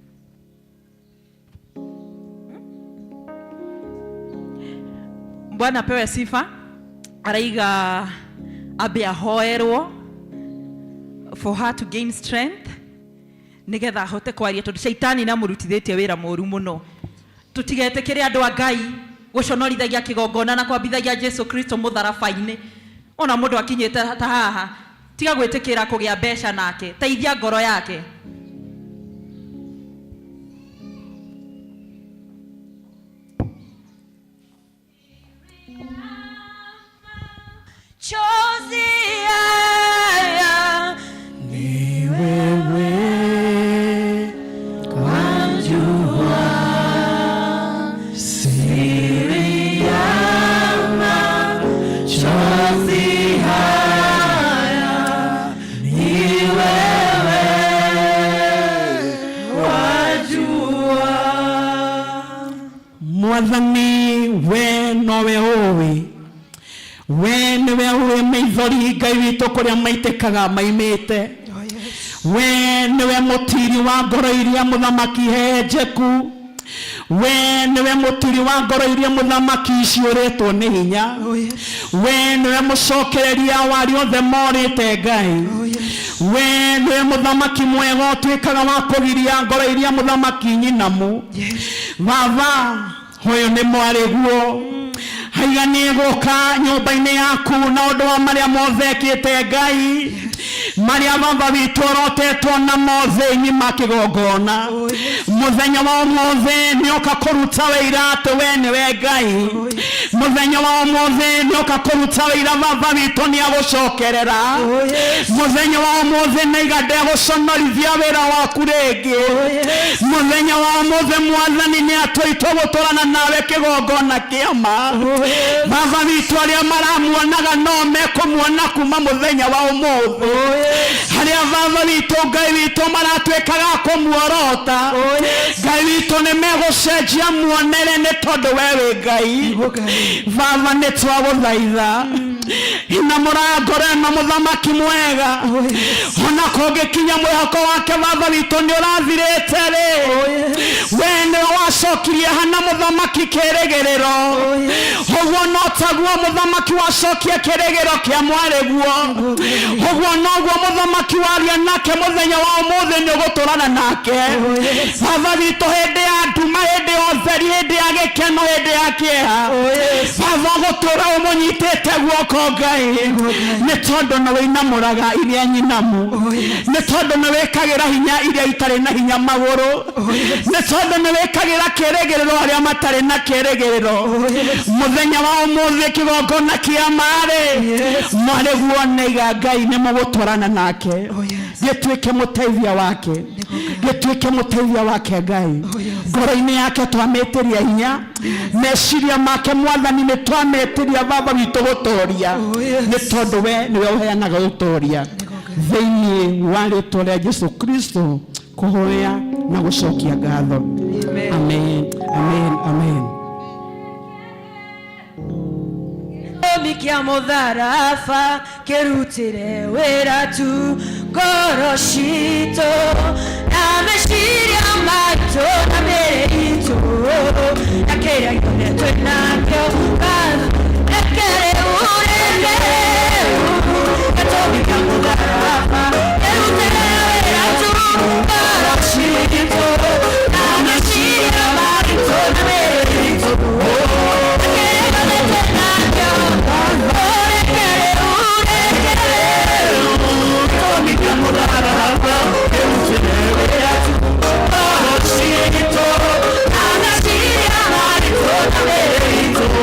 Bwana apewe sifa. Araiga ambe ahoerwo for her to gain strength nigetha ahote kwaria tondu shaitani namurutithĩtie wĩra mũru mũno. Tũtigetĩkĩre andũ a Ngai gũconorithagia kĩgongona na kwambithagia Jesu Kristo mũtharaba-inĩ. Ona mũndũ akinyĩte ta haha, tiga gwĩtĩkĩra kũgĩa mbeca nake, teithia ngoro yake. Chozi haya ni wewe wajua siri ya machozi haya ni wewe wajua. Mwathani, we nowe ũĩ, we nĩwe ũĩ maithori Ngai witũ kũrĩa maitĩkaga maimĩte. We nĩwe mũtiri wa ngoro iria mũthamaki henjeku. We nĩwe mũtiri wa ngoro iria mũthamaki ciũrĩtwo nĩ hinya. We nĩwe mũcokereria wa arĩa othe morĩte Ngai. We nĩwe mũthamaki mwega ũtuĩkaga wa kũgiria ngoro iria mũthamaki nyinamu. Baba, ũyũ nĩ mwarĩguo. Haiga nĩ gũka nyũmba-inĩ yaku na ũndũ wa marĩa mothe ekĩte Ngai, marĩa baba witũ orotetwo namo thĩinĩ ma kĩgongona. Mũthenya wa ũmũthĩ nĩoka kũruta wĩira atĩ we nĩwe Ngai. Mũthenya wa ũmũthĩ nĩoka kũruta wĩira baba witũ nĩagũcokerera. Mũthenya wa ũmũthĩ nĩaiga ndegũconorithia wĩra waku rĩngĩ. Mũthenya wa ũmũthĩ Mwathani nĩatũitwo gũtũrana nawe kĩgongona kĩa ma. Baba witũ arĩa maramuonaga no mekũmuona kuma mũthenya wa ũmũthĩ. Harĩa baba witũ Ngai witũ maratuĩkaga kũmuorota, Ngai witũ nĩ megũcenjia muonere nĩ tondũ we wĩ Ngai. Baba nĩ twagũthaitha inamũra ngoro ĩno mũthamaki mwega, ona kũngĩkinya mwĩhoko wake baba witũ nĩ ũrathirĩte rĩ, we nĩwe wacokirie Hana mũthamaki kĩrĩgĩrĩro. Ũguo no taguo mũthamaki wacokia kĩrĩgĩrĩro kĩa mwarĩguo. Ũguo noguo mũthamaki waria nake mũthenya wa ũmũthĩ nĩ ũgũtũrana nake. Baba witũ hĩndĩ ya nduma, hĩndĩ ya ũtheri, hĩndĩ ya gĩkeno, hĩndĩ ya kĩeha, baba ũgũtũra ũmũnyitĩte guoko Ngai, nĩ tondũ nĩ wĩinamũraga iria nyinamu, nĩ tondũ nĩ wĩkagĩra hinya iria itarĩ na hinya magũrũ, nĩ tondũ nĩ wĩkagĩra kĩrĩgĩrĩro arĩa matarĩ na kĩrĩgĩrĩro. Mũthenya wa ũmũthĩ kĩgongona kĩa marĩ mwarĩguo nĩiga Ngai nĩ mũgũtwarana nake, gĩtuĩke mũteithia wake, gĩtuĩke mũteithia wake Ngai. Ngoro-inĩ yake twamĩtĩria hinya, meciria make Mwathani nĩ twamĩtĩria baba witũ gũtoria, nĩ tondũ we nĩwe ũheanaga ũtoria. Thĩinĩ wa rĩtwa rĩa Jesu Kristo kũhoya na gũcokia ngatho. Amen, amen, amen. Gĩtũmi kĩa mũtharaba kĩrutĩre wĩra tu. Ngoro citũ na meciria maitũ na mĩĩrĩ itũ na kĩrĩa gĩothe twĩ nakĩo. Reke rĩu, reke rĩu gĩtũmi kĩa mũtharaba kĩrutĩre wĩra tu. Ngoro citũ na meciria maitũ na mĩĩrĩ itũ na kĩrĩa gĩothe twĩ nakĩo. Reke rĩu, reke rĩu gĩtũmi kĩa mũtharaba kĩrutĩre wĩra tu. Ngoro citũ na meciria maitũ na mĩĩrĩ itũ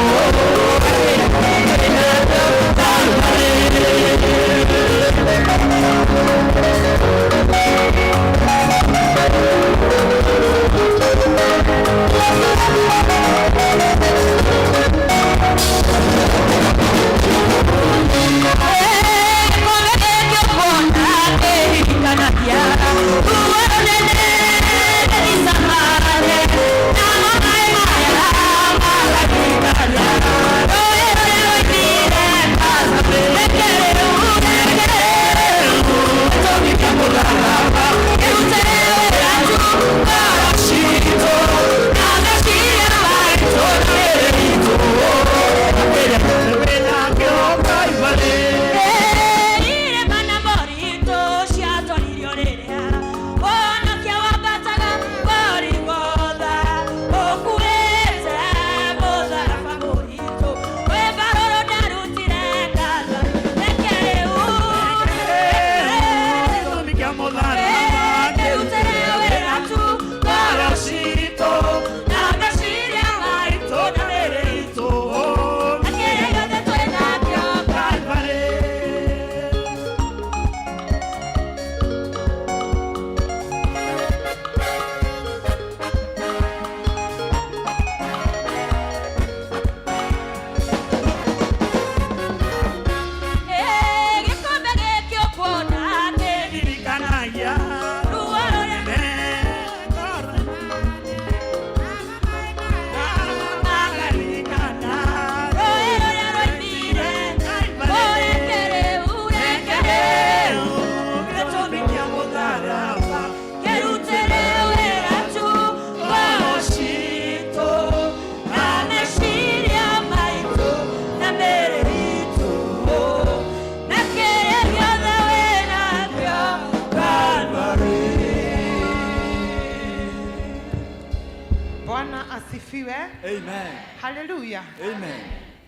Bwana asifiwe. Amen. Haleluya. Amen.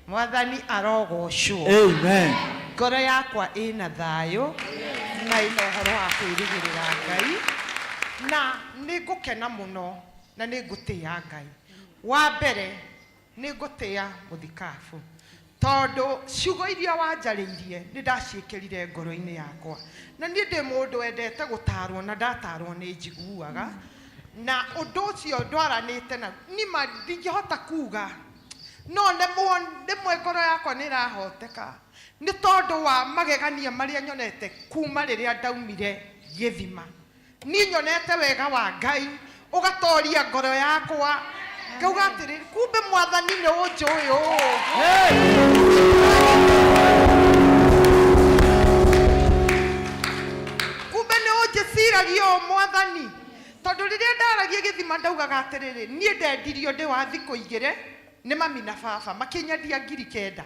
Mwathani arogocwo. Amen. Ngoro yakwa ĩna thayũ na ĩna ũhoro wa kwĩrĩgĩrĩra Ngai, na nĩ ngũkena mũno na nĩ ngũtĩĩa Ngai. Wa mbere nĩ ngũtĩĩa mũthikabu tondũ ciugo iria wanjarĩirie nĩ ndaciĩkĩrire ngoro-inĩ yakwa, na niĩ ndĩ mũndũ wendete gũtarwo na ndatarwo nĩ njiguaga, na ũndũ ũcio ndwaranĩte na nima ndingĩhota kuga no rĩmwe ngoro yakwa nĩ ĩrahoteka nĩ tondũ wa magegania marĩa nyonete kuma rĩrĩa ndaumire gĩthima. Niĩ nyonete wega wa Ngai ũgatoria ngoro yakwa, ngauga atĩrĩrĩ, kumbe mwathani nĩ ũnjũĩ ũũ. Kumbe nĩ ũnjĩciragia ũũ mwathani, tondũ rĩrĩa ndaragia gĩthima ndaugaga atĩrĩrĩ, niĩ ndendirio ndĩ wa thikũ igĩrĩ nĩ mami na baba makĩnyendia 9,000.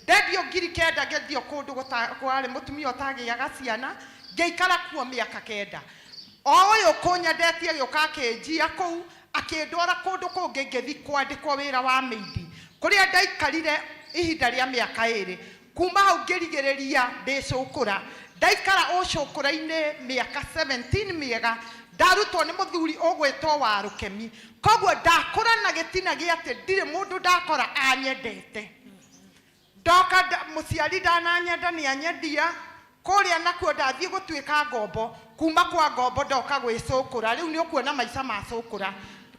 Ndendio 9,000 ngendio kũndũ kwarĩ mũtumia ũtagĩaga ciana, ngĩikara kuo mĩaka 9. O ũyũ kũnyendetie agĩũka akĩnjia kũu, akĩndwara kũndũ kũngĩ ngĩthiĩ kwandĩkwo wĩra wa mĩindi kũrĩa ndaikarire ihinda rĩa mĩaka 2. Kuma hau ngĩrigĩrĩria ndĩ cũkũra, ndaikara ũcũkũra-inĩ mĩaka 17 mĩega, ndarutwo nĩ mũthuri ũgwĩtwo wa Rũkemi. Koguo ndakũra na gĩtina gĩa atĩ ndirĩ mũndũ ndakora anyendete. Ndoka mũciari ndananyenda nĩ anyendia kũrĩa nakuo ndathiĩ gũtuĩka ngombo, kuma kwa ngombo ndoka gwĩcũkũra. Rĩu nĩ ũkuona maica ma cũkũra,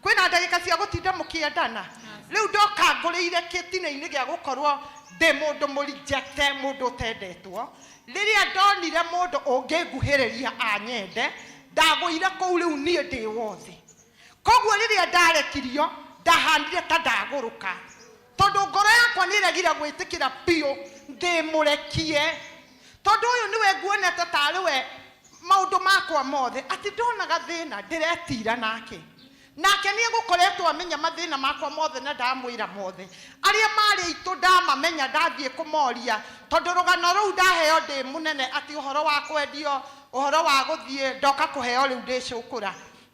kwĩna ndagĩka cia gũtinda mũkĩendana. Rĩu ndoka ngũrĩire gĩtina-inĩ gĩa gũkorwo ndĩ mũndũ mũrejecte, mũndũ ũtendetwo. Rĩrĩa ndonire mũndũ ũngĩnguhĩrĩria anyende, ndagũire kũu rĩu niĩ ndĩ wothe. Koguo rĩrĩa ndarekirio ndahanire ta ndagũrũka, tondũ ngoro yakwa nĩ ĩregire gwĩtĩkĩra biũ ndĩmũrekie, tondũ ũyũ nĩwe nguonete tarĩ we Maũndũ makwa mothe atĩ ndona gathĩna ndĩretira nake, nake nĩ egũkoretwo amenya mathĩna makwa mothe na ndamwĩra mothe arĩa marĩ aitũ ndamamenya, ndathiĩ kũmoria, tondũ rũgano rũu ndaheo ndĩ mũnene atĩ ũhoro wa kwendio, ũhoro wa gũthiĩ ndoka kũheo rĩu ndĩ cũkũra,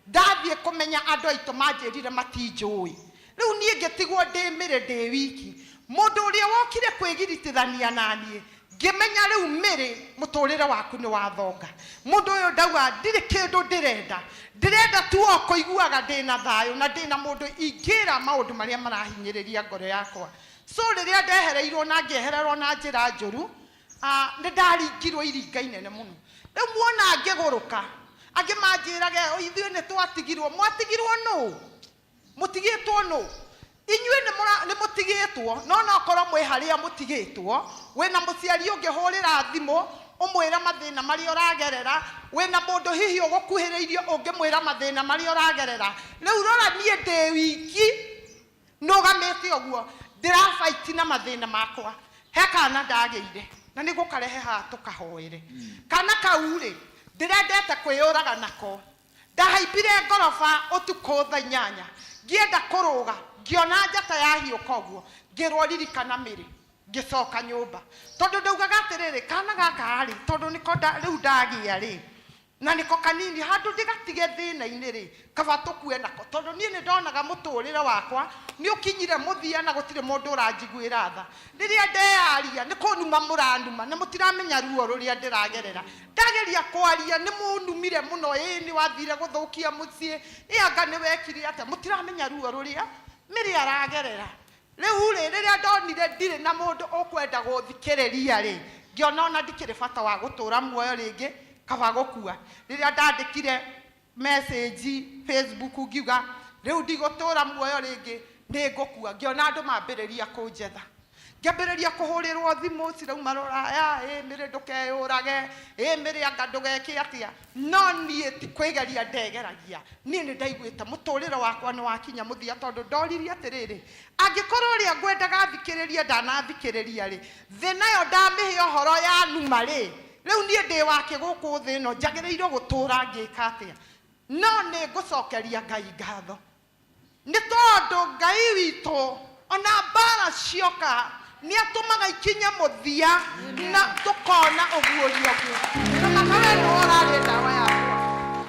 ndathiĩ kũmenya andũ aitũ manjĩrire matinjũĩ. Rĩu niĩ ngĩtigwo ndĩ mĩrĩ ndĩ wiki. Mũndũ ũrĩa wokire kwĩgiritithania naniĩ, ngĩmenya rĩu mĩrĩ mũtũrĩre waku nĩ wathonga. Mũndũ ũyũ ndauga ndirĩ kĩndũ ndĩrenda, ndĩrenda tu o kũiguaga ndĩna thayũ na ndĩna mũndũ ingĩra maũndũ marĩa marahinyĩrĩria ngoro yakwa. So rĩrĩa ndehereirwo na ngĩehererwo na njĩra njũru, nĩ ndaringirwo iringa inene mũno. Rĩu muona ngĩgũrũka, angĩ manjĩrage ithuĩ nĩ twatigirwo. Mwatigirwo nũ? Mũtigĩtwo nũ? Inyuĩ nĩ mũtigĩtwo, no nokorwo mwĩ harĩa mũtigĩtwo, wĩna mũciari ũngĩhũrĩra thimũ ũmwĩre mathĩna marĩa ũragerera, wĩna mũndũ hihi ũgũkuhĩrĩirie ũngĩmwĩra mathĩna marĩa ũragerera. Rĩu rora niĩ ndĩ wiki nũgamĩte ũguo, ndĩrabaiti na mathĩna makwa. He kana ndagĩire na nĩ ngũkarehe haha tũkahoere. Kana kau rĩ, ndĩrendete kwĩyũraga nako. Ndahaimbire ngoroba ũtukũ thaa 8, ngĩenda kũrũga, ngĩona njata yahiũka ũguo, ngĩrwo ririkana mĩrĩ, ngĩcoka nyũmba. Tondũ ndaugaga atĩrĩrĩ, kana gaka rĩ, tondũ nĩko rĩu ndagĩa rĩ, na nĩko kanini, handũ ndĩgatige thĩna-inĩ rĩ, kaba tũkue nako. Tondũ niĩ nĩ ndonaga mũtũrĩre wakwa nĩ ũkinyire mũthia na gũtirĩ mũndũ ũranjiguĩra tha. Rĩrĩa ndeyaria nĩ kũnuma mũranuma na mũtiramenya ruo rũrĩa ndĩragerera. Ndageria kwaria nĩ mũnumire mũno, ĩĩ nĩ wathire gũthũkia mũciĩ, ĩ anga nĩ wekire atĩa, mũtiramenya ruo rũrĩa mĩrĩ aragerera. Rĩu rĩ, rĩrĩa ndonire ndirĩ na mũndũ ũkwenda gũthikĩrĩria rĩ, ngĩona ona ndikĩrĩ bata wa gũtũra muoyo rĩngĩ, kaba gũkua. Rĩrĩa ndandĩkire message Facebook ngiuga rĩu ndigũtũra muoyo rĩngĩ, nĩ ngũkua, ngĩona andũ mambĩrĩria kũnjetha. Ngĩambĩrĩria kũhũrĩrwo thimũ cirauma rũraya, ĩ mĩrĩ ndũkeyũrage, ĩ mĩrĩ anga ndũgeke atĩa. No niĩ ti kwĩgeria ndegeragia, niĩ nĩ ndaiguĩte mũtũrĩre wakwa nĩ wakinya mũthia, tondũ ndoririe atĩrĩrĩ, angĩkorwo ũrĩa ngwendaga thikĩrĩrie ndanathikĩrĩria rĩ, thĩ nayo ndamĩhe ũhoro ya numa rĩ, rĩu niĩ ndĩ wake gũkũ thĩ ĩno, njagĩrĩirwo gũtũra ngĩka atĩa? No nĩ ngũcokeria Ngai ngatho, nĩ tondũ Ngai witũ ona mbara cioka nĩ atũmaga ikinye mũthia na tũkona ũguũrio ũngĩ. Na maka we nĩwe ũrarĩ ndawa yakwa.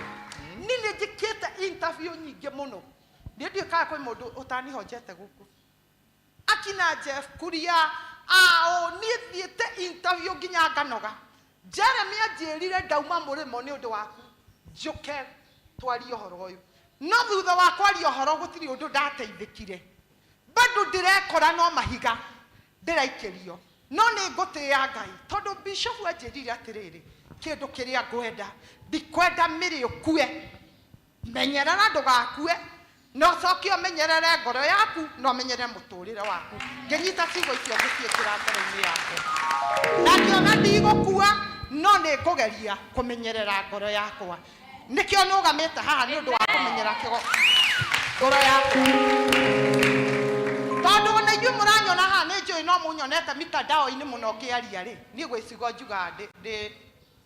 Niĩ nĩ njĩkĩte interview nyingĩ mũno, niĩ ndiũĩ kana kwĩ mũndũ ũtanihonjete gũkũ, akina Jeff Kuria ao, niĩ thiĩte interview nginya nganoga. Jeremy anjĩrire ndauma mũrĩmo nĩ ũndũ waku, njũke twarie ũhoro ũyũ, no thutha wa kwaria ũhoro gũtirĩ ũndũ ndateithĩkire. Bado ndĩrekora no mahiga ndĩraikĩrio, no nĩ ngũtĩĩa Ngai tondũ bishop anjĩrire atĩrĩrĩ, kĩndũ kĩrĩa ngwenda, ndikwenda mĩrĩ ũkue, menyerera ndũgakue, na ũcoke ũmenyerere ngoro yaku na ũmenyerere mũtũrĩre waku. Ngĩnyita ciugo icio ngĩciĩkĩra ngoro-inĩ yakwa na ngĩona ndigũkua, no nĩ ngũgeria kũmenyerera ngoro yakwa. Nĩkĩo nũgamĩte haha nĩ ũndũ wa kũmenyera ngoro yakwa, tondũ ona inyuĩ mũranyona haha nĩ njũĩ no mũnyonete mitandao-inĩ mũno ngĩaria rĩ, niĩ gwĩ ciugo njugaga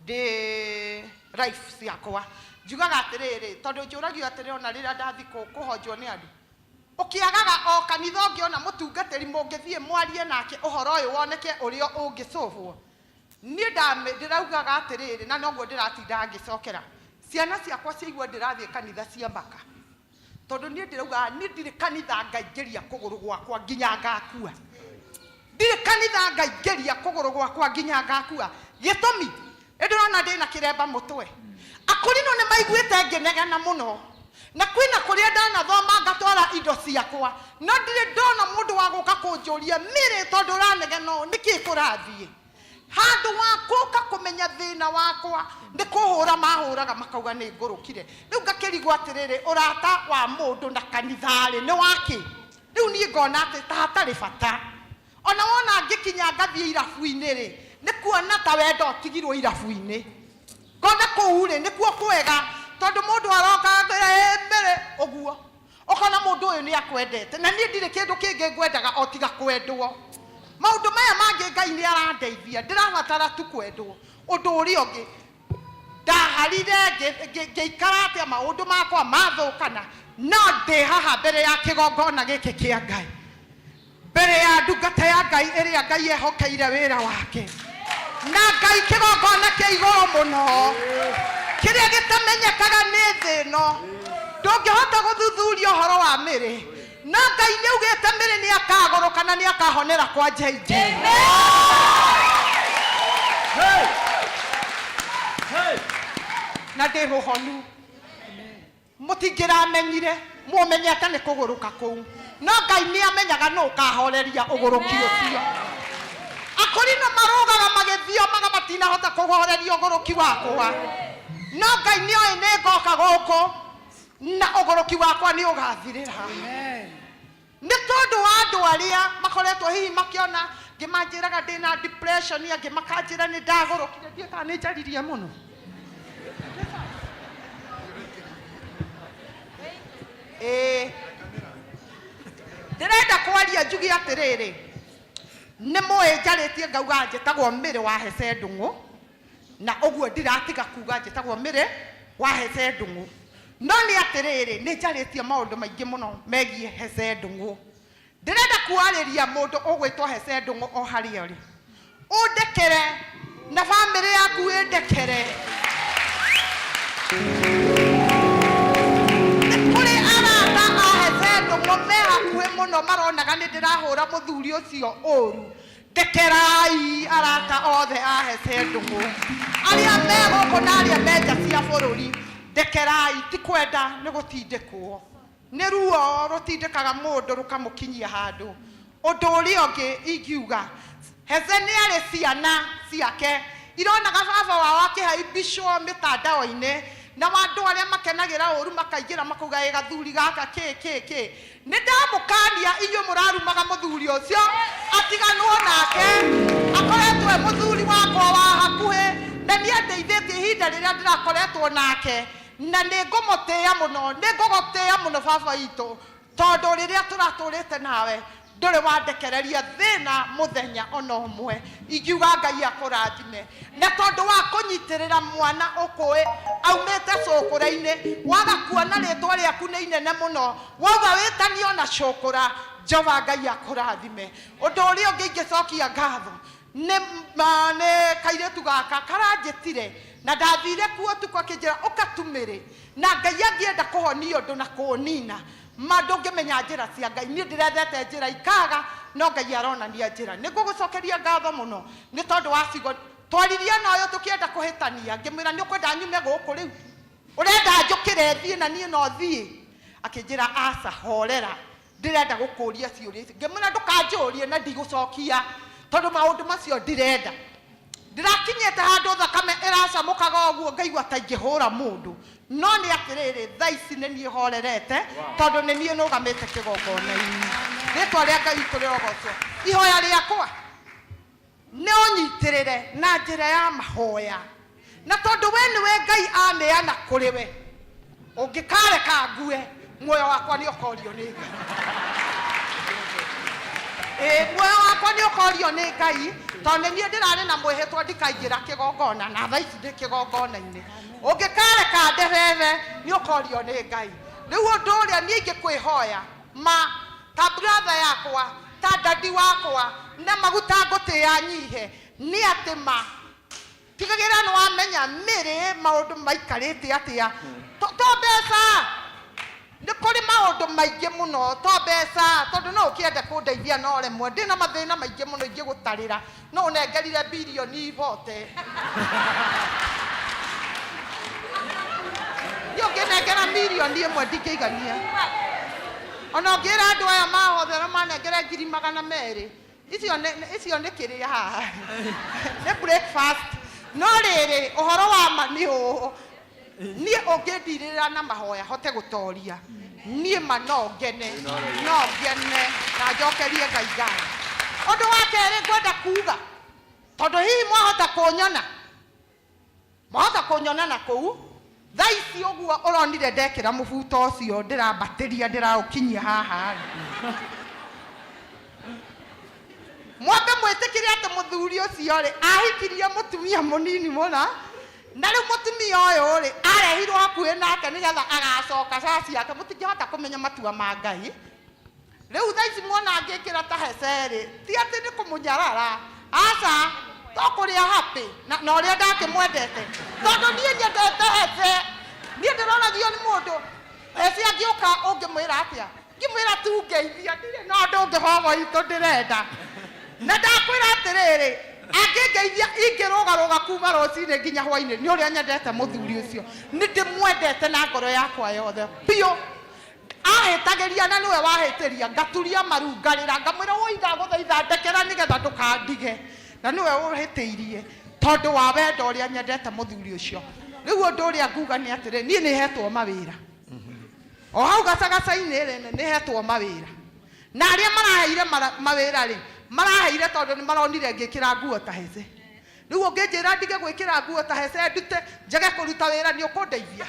ndĩ life ciakwa, njugaga atĩrĩrĩ, tondũ njũragio atĩrĩ, ona rĩrĩa ndathiĩ kũhonjwo nĩ andũ, ũkĩagaga o kanitha ũngĩona mũtungatĩri mũngĩthiĩ mwarie nake ũhoro ũyũ woneke ũrĩa ũngĩcũbwo. Niĩ ndĩraugaga atĩrĩrĩ, na noguo ndĩratinda ngĩcokera ciana ciakwa ciaigua ndĩrathiĩ kanitha cia maka, tondũ niĩ ndĩraugaga niĩ ndirĩ kanitha ngaingĩria kũgũrũ gwakwa nginya ngakua, ndirĩ kanitha ngaingĩria kũgũrũ gwakwa nginya ngakua. Gĩtũmi nĩndĩrona ndĩna kĩremba mũtwe, akũrinũ nĩ maiguĩte ngĩnegena mũno, na kwĩna kũrĩa ndanathoma ngatwara indo ciakwa, no ndirĩ ndona mũndũ wa gũka kũnjũria mĩrĩ tondũ ũranegena ũũ nĩkĩ kũrathiĩ. Handũ wa gũka kũmenya thĩna wakwa nĩ kũhũra mahũraga makauga nĩ ngũrũkire. Rĩu ngakĩrigwo atĩrĩrĩ, ũrata wa mũndũ na kanitha-rĩ nĩ wakĩ? Rĩu niĩ ngona atĩ ta hatarĩ bata. Ona wona ngĩkinya ngathiĩ irabu-inĩ rĩ, nĩ kuona ta wendo ũtigirwo irabu-inĩ. Ngona kũu rĩ nĩkuo kwega, tondũ mũndũ aroka akwĩra ĩ mbere ũguo, ũkona mũndũ ũyũ nĩ akwendete, na niĩ ndirĩ kĩndũ kĩngĩ ngwendaga o tiga kwendwo. Maũndũ maya mangĩ Ngai nĩ arandeithia, ndĩrabatara tu kwendwo. Ũndũ ũrĩa ũngĩ, Ngĩraharire, ngĩikara atĩa maũndũ makwa mathũkana, no ndĩ haha mbere ya kĩgongona gĩkĩ kĩa Ngai, mbere ya ndungata ya Ngai ĩrĩa Ngai ehokeire wĩra wake na Ngai, kĩgongona kĩa igũrũ mũno kĩrĩa gĩtamenyekaga nĩ thĩ ĩno. Ndũngĩhota gũthuthuria ũhoro wa mĩrĩ, no Ngai nĩ augĩte mĩrĩ nĩ akagũrũka na nĩ akahonera kwa JJ. Na ndĩ mũhonu, mũtingĩramenyire, mũmenyete nĩ kũgũrũka kũu, no Ngai nĩ amenyaga nũ ũkahoreria ũgũrũki ũcio. Akũrino marũgaga magĩthiomaga matinahota kũhoreria ũgũrũki wakwa, no Ngai nĩ oĩ nĩ ngoka gũkũ na ũgũrũki wakwa nĩ ũgathirĩra. Nĩ tondũ wa andũ arĩa makoretwo hihi makĩona ngĩmanjĩraga ndĩna depression, angĩ makanjĩra nĩ ndagũrũkire, ndiũĩ kana nĩ njaririe mũno. Ĩĩ, ndĩrenda kwaria njuge atĩrĩrĩ, nĩ mũĩ njarĩtie ngauga njĩtagwo Mĩrĩ wa Hece Ndung'u, na ũguo ndiratiga kuga njĩtagwo Mĩrĩ wa Hece Ndung'u. No nĩ atĩrĩrĩ, nĩ njarĩtie maũndũ maingĩ mũno megiĩ Hece Ndung'u. Ndĩrenda kwarĩria mũndũ ũgwĩtwo Hece Ndung'u o harĩa ũrĩ, ũndekere na bamĩrĩ yaku ĩndekere. Nĩ kũrĩ arata a Hece Ndung'u me hakuhĩ mũno maronaga nĩ ndĩrahũra mũthuri ũcio ũru. Ndekerai arata othe a Hece Ndung'u arĩa me gũkũ na arĩa me nja cia bũrũri, ndekerai. Ti kwenda, nĩ gũtindĩkwo, nĩ ruo rũtindĩkaga mũndũ rũkamũkinyia handũ. Ũndũ ũrĩa ũngĩ ingiuga, Hece nĩ arĩ ciana ciake ironaga baba wao akĩhaimbicwo mĩtandao-inĩ, na andũ arĩa makenagĩra ũru makaingĩra makauga ĩ gathuri gaka kĩ kĩ kĩ. Nĩ ndamũkania inyuĩ mũrarumaga mũthuri ũcio atiganwo nake. Akoretwo e mũthuri wakwa wa hakuhĩ na nĩ andeithĩtie ihinda rĩrĩa ndĩrakoretwo nake, na nĩ ngũmũtĩĩa mũno, nĩ ngũgũtĩĩa mũno baba witũ, tondũ rĩrĩa tũratũrĩte nawe ndũrĩ wandekereria thĩna mũthenya ona ũmwe. Ingiuga Ngai akũrathime na tondũ wa kũnyitĩrĩra mwana ũkũĩ aumĩte cũkũra-inĩ, waga kuona rĩtwa rĩaku nĩ inene mũno, wauga wĩtanio na cũkũra. Jehova Ngai akũrathime. Ũndũ ũrĩa ũngĩ ingĩcokia ngatho nĩ kairĩtu gaka karanjĩtire na ndathire kuo ũtukũ, akĩnjĩra ũkatumĩrĩ na Ngai angĩenda kũhonia ũndũ na kũũnina ma ndũngĩmenya njĩra cia Ngai. Niĩ ndĩrethete njĩra ikaga, no Ngai aronania njĩra. Nĩ ngũgũcokeria ngatho mũno nĩ tondũ wa ciugo twaririe na ũyũ tũkĩenda kũhĩtania. Ngĩmwĩra nĩ ũkwenda nyume gũkũ rĩu, ũrenda njũkĩre thiĩ na niĩ no thiĩ? Akĩnjĩra aca, horera, ndĩrenda gũkũria ciũria ici. Ngĩmwĩra ndũkanjũrie na ndigũcokia, tondũ maũndũ macio ndirenda. Ndĩrakinyĩte handũ thakame ĩracamũkaga ũguo ngaigua ta ingĩhũra mũndũ, no nĩ atĩrĩrĩ, thaa ici nĩ niĩ horerete, tondũ nĩ niĩ nũgamĩte kĩgongona-inĩ. Rĩtwa rĩa Ngai witũ rĩrogocwo. Ihoya rĩakwa nĩ ũnyitĩrĩre na njĩra ya mahoya, na tondũ we nĩwe Ngai aneana kũrĩ we, ũngĩkareka ngue, muoyo wakwa nĩ ũkorio nĩ Ngai. Ĩĩ, muoyo wakwa nĩ ũkorio nĩ Ngai, tondũ nĩ niĩ ndĩrarĩ na mwĩhĩtwa ndikaingĩra kĩgongona, na thaa ici ndĩ kĩgongona-inĩ. Ũngĩkareka ndebebe, nĩ ũkorio nĩ Ngai. Rĩu ũndũ ũrĩa niĩ ingĩkwĩhoya ma, ta brother yakwa, ta dadi wakwa, na maguta ngũtĩĩa nyihe, nĩ atĩ ma tigagĩrĩra nĩ wamenya mĩrĩ maũndũ maikarĩte atĩa. To mbeca, nĩ kũrĩ maũndũ maingĩ mũno, to mbeca, tondũ no ũkĩende kũndeithia no ũremwo. Ndĩna mathĩna maingĩ mũno ingĩgũtarĩra, no ũnengerire birioni ibote. Niĩ ũngĩnengera mirioni ĩmwe ndingĩigania. Ona ũngĩra andũ aya mahothera manengere 200,000, icio nĩ icio nĩ kĩrĩa haha, nĩ breakfast. No rĩrĩ, ũhoro wa ma nĩ ũũ, niĩ ũngĩndirĩrĩra na mahoya hote gũtoria, niĩ ma no ngene, no ngene na njokerie Ngai ngatho. Ũndũ wa kerĩ ngwenda kuga, tondũ hihi mwahota kũnyona, mwahota kũnyona na kũu thaa ici ũguo ũronire ndekĩra mũbuto ũcio ndĩrambatĩria ndĩraũkinyia haha rĩ, mwambe mwĩtĩkĩre atĩ mũthuri ũcio rĩ ahikirie mũtumia mũnini mũno. Na rĩu mũtumia ũyũ rĩ arehirwo hakuhĩ nake nĩgetha agacoka caci yake. Mũtingĩhota kũmenya matua ma Ngai. Rĩu thaa ici muona angĩkĩra ta hece rĩ, ti atĩ nĩ kũmũnyarara, aca, to kũrĩa happy na na ũrĩa ndakĩmwendete, tondũ niĩ nyendete hece. Niĩ ndĩroragio nĩ mũndũ hece angĩũka, ũngĩmwĩra atĩa? Ngĩmwĩra tu ngeithia, ndirĩ na ũndũ ũngĩ hogo itũ ndĩrenda. Na ndakwĩra atĩrĩrĩ, angĩngeithia ingĩrũgarũga kuma rũcinĩ nginya hwainĩ nĩ ũrĩa nyendete mũthuri ũcio. Nĩ ndĩmwendete na ngoro yakwa yothe biũ. Ahĩtagĩria na nĩwe wahĩtĩria, ngaturia maru ngarĩra, ngamwĩra woi ndagũthaitha ndekera nĩgetha ndũkandige, na nĩwe ũhĩtĩirie, tondũ wa wendo ũrĩa nyendete mũthuri ũcio. Rĩu ũndũ ũrĩa nguga nĩ atĩrĩ, niĩ nĩ hetwo mawĩra o hau gacagaca-inĩ rĩ, nĩ hetwo mawĩra, na arĩa maraheire mawĩra rĩ, maraheire tondũ nĩ maronire ngĩkĩra nguo ta hece. Rĩu ũngĩnjĩra ndige gwĩkĩra nguo ta hece, ndute njage kũruta wĩra, nĩ ũkũndeithia?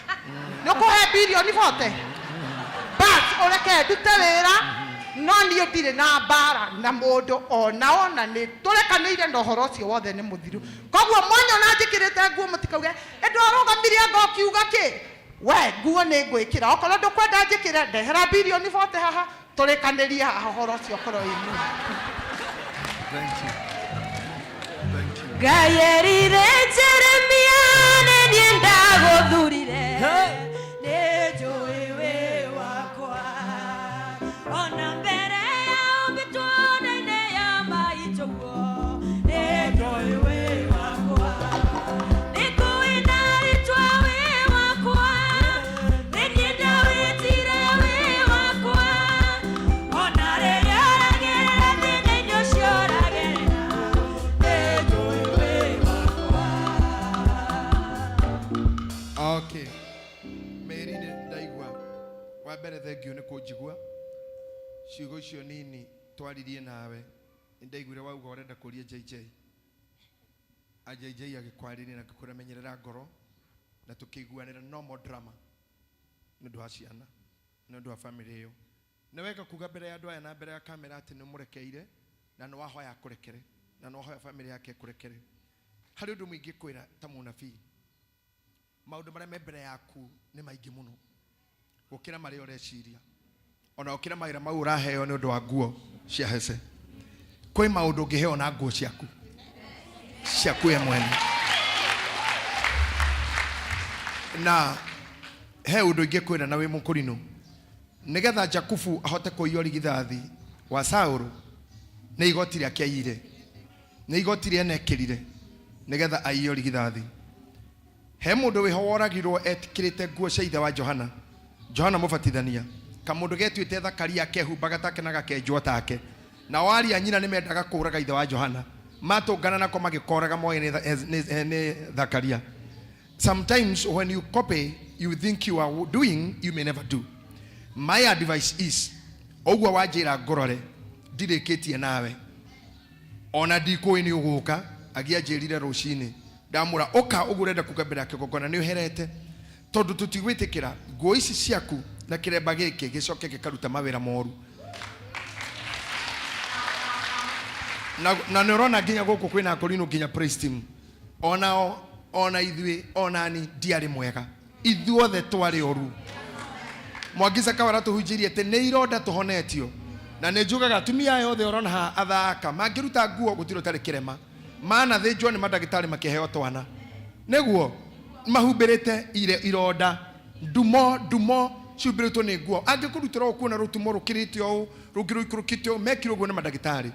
Nĩ ũkũhe birioni bote? But ũreke ndute wĩra, no niĩ ndirĩ na mbara na mũndũ ona ona, nĩ tũrekanĩire na ũhoro ũcio wothe nĩ mũthiru. Koguo mwanyona njĩkĩrĩte nguo, mũtikauge ĩndũ arũgamirie anga ũkiuga kĩ. We nguo nĩ ngwĩkĩra, okorwo ndũkwenda njĩkĩre, ndehera birioni bote haha, tũrĩkanĩrie haha, ũhoro ũcio ũkorwo wĩ mwega. Thank you. Thank you. Ngai erire Jeremia, nĩ niĩ ndagũthurire, nĩ njũĩ wĩ wakwa ona mbere ya ũmbĩtwo nda-inĩ ya maitũguo, nĩ njũĩ wĩ wakwa, nĩ kũĩ ndarĩtwa wĩ wakwa, nĩ niĩ ndawĩtire wĩ wakwa, ona rĩrĩa ũragerera thĩna-inĩ ũcio ũragerera, nĩ njũĩ wĩ wakwa. Okay. Mary, nĩ ndaigua. Wa mbere, thank you nĩ kũnjigua. Ciugo icio nini twaririe nawe, nĩ ndaiguire wauga ũrenda kũria JJ. A JJ agĩkwarĩria na akĩkwĩra menyerera ngoro, na tũkĩiguanĩra no more drama nĩ ũndũ wa ciana, nĩ ũndũ wa family ĩyo. Nĩ wega kuga mbere ya andũ aya na mbere ya kamera atĩ nĩ ũmũrekeire na nĩ wahoya akũrekere na nĩ wahoya family yake ĩkũrekere. Harĩ ũndũ mũingĩ kwĩra ta mũnabii, maũndũ marĩa me mbere yaku nĩ maingĩ mũno gũkĩra marĩa ũreciria, ona gũkĩra mawĩra mau ũraheo nĩ ũndũ wa nguo cia hece. Kwĩ maũndũ ũngĩheo na nguo ciaku ciaku we mwene. Na he ũndũ ingĩkwĩra na wĩ mũkũrinũ, nĩgetha Jakubu ahote kũiywo rigithathi wa Saũlũ, nĩ igoti rĩake aiyire, nĩ igoti rĩa enekĩrire nĩgetha aiywo rigithathi. He mũndũ wĩho woragirwo etĩkĩrĩte nguo cia ithe wa Johana, Johana Mũbatithania, kamũndũ getuĩte Thakaria, kehumbaga take na gakenjwo take. Nao ariũ a nyina nĩ mendaga kũũraga ithe wa Johana, matũngana nako magĩkoraga moĩ nĩ Thakaria. Sometimes when you copy, you think you are doing, you may never do. My advice is, ũguo wanjĩra ngũrore, ndirĩkĩtie nawe, ona ndikũĩ nĩ ũgũka. Agĩanjĩrire rũcinĩ, ndamũra ũka ũguo ũrenda kuga mbere ya kĩgongona nĩ ũherete, tondũ tũtigwĩtĩkĩra nguo ici ciaku na kĩremba gĩkĩ gĩcoke gĩkaruta mawĩra moru. Na nĩ ũrona nginya gũkũ kwĩna akũrinũ, nginya praise team onao, ona ithuĩ, onani ndiarĩ mwega, ithuothe twarĩ oru. Mwangica Kawara tũhunjĩirie atĩ nĩ ironda tũhonetio, na nĩ njugaga atumia aya othe ũrona haha athaka mangĩruta nguo, gũtirĩ ũtarĩ kĩrema, manathĩnjwo nĩ mandagĩtarĩ makĩheo twana nĩguo mahumbĩrĩte ironda, ndumo ndumo cihumbĩrĩtwo nĩ nguo. Angĩkũrutĩra ũũ, kuona rũtumo rũkĩrĩte ũũ, rũngĩ rũikũrũkĩte ũũ, mekirwo ũguo nĩ mandagĩtarĩ.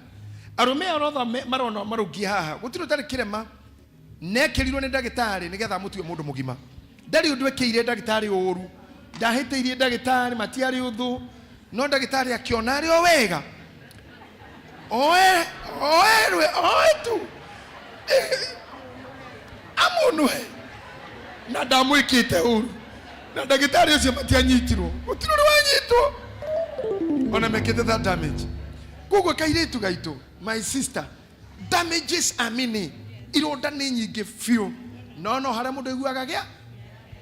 Arũme aya othe marona marũngiĩ haha, gũtirĩ ũtarĩ kĩrema, nekĩrirwo nĩ ndagĩtarĩ nĩgetha amũtue mũndũ mũgima. Ndarĩ ũndũ ekĩire ndagĩtarĩ ũru, ndahĩtĩirie ndagĩtarĩ, matiarĩ ũthũ, no ndagĩtarĩ akĩona arĩ o wega oe oerwe oe tu amunwe na ndamwĩkĩte ũru. Na ndagĩtarĩ ũcio matianyitirwo, gũtirĩ ũrĩ wanyitwo ona mekĩte that damage. Koguo kairĩtu gaitũ, my sister, damages are many, ironda nĩ nyingĩ biũ, no no harĩa mũndũ aiguaga gĩa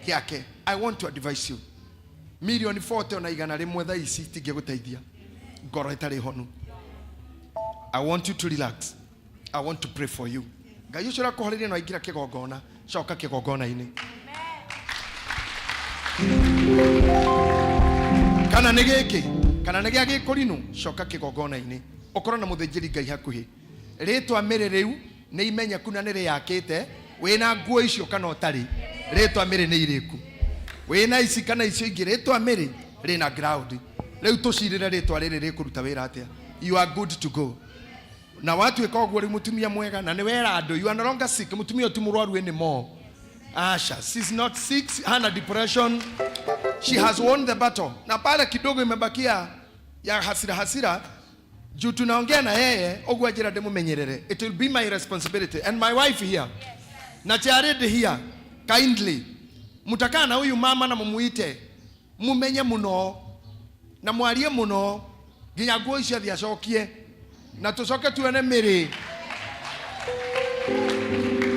gĩake. I want to advise you, milioni 40 ona 100 thaa ici itingĩgũteithia ngoro ĩtarĩ honu. I want you to relax. I want to pray for you. Ngai ũcio ũrakũhoreria no aingĩra kĩgongona, coka kĩgongona-inĩ. Kana nĩ gĩkĩ, kana nĩ gĩa gĩkũrinũ, coka kĩgongona-inĩ. Ũkorwo na mũthĩnjĩri Ngai hakuhĩ. Rĩtwa Mĩrĩ rĩu nĩ imenyeku na nĩ rĩyakĩte, wĩna nguo icio kana ũtarĩ, rĩtwa Mĩrĩ nĩ irĩku. Wĩna ici kana icio ingĩ, rĩtwa Mĩrĩ rĩna ground. Rĩu tũcirĩre rĩtwa rĩrĩ rĩkũruta wĩra atĩa. You are good to go. Na watuĩka ũguo rĩu mũtumia mwega na nĩ wera andũ, you are no longer sick. Mũtumia ũyũ ti mũrwaru anymore. Asha, she's not sick, hana depression. She has won the battle. Na pale kidogo imebakia ya hasira hasira, juu tunaongea na yeye ũguo njĩra ndĩmũmenyerere. It will be my responsibility and my wife here. Na Jared here, kindly. Mtakaa na huyu mama na mumuite, mumenye muno na mwarie muno nginya nguo icio athiĩ acokie, na tũcoke tuone mĩrĩ,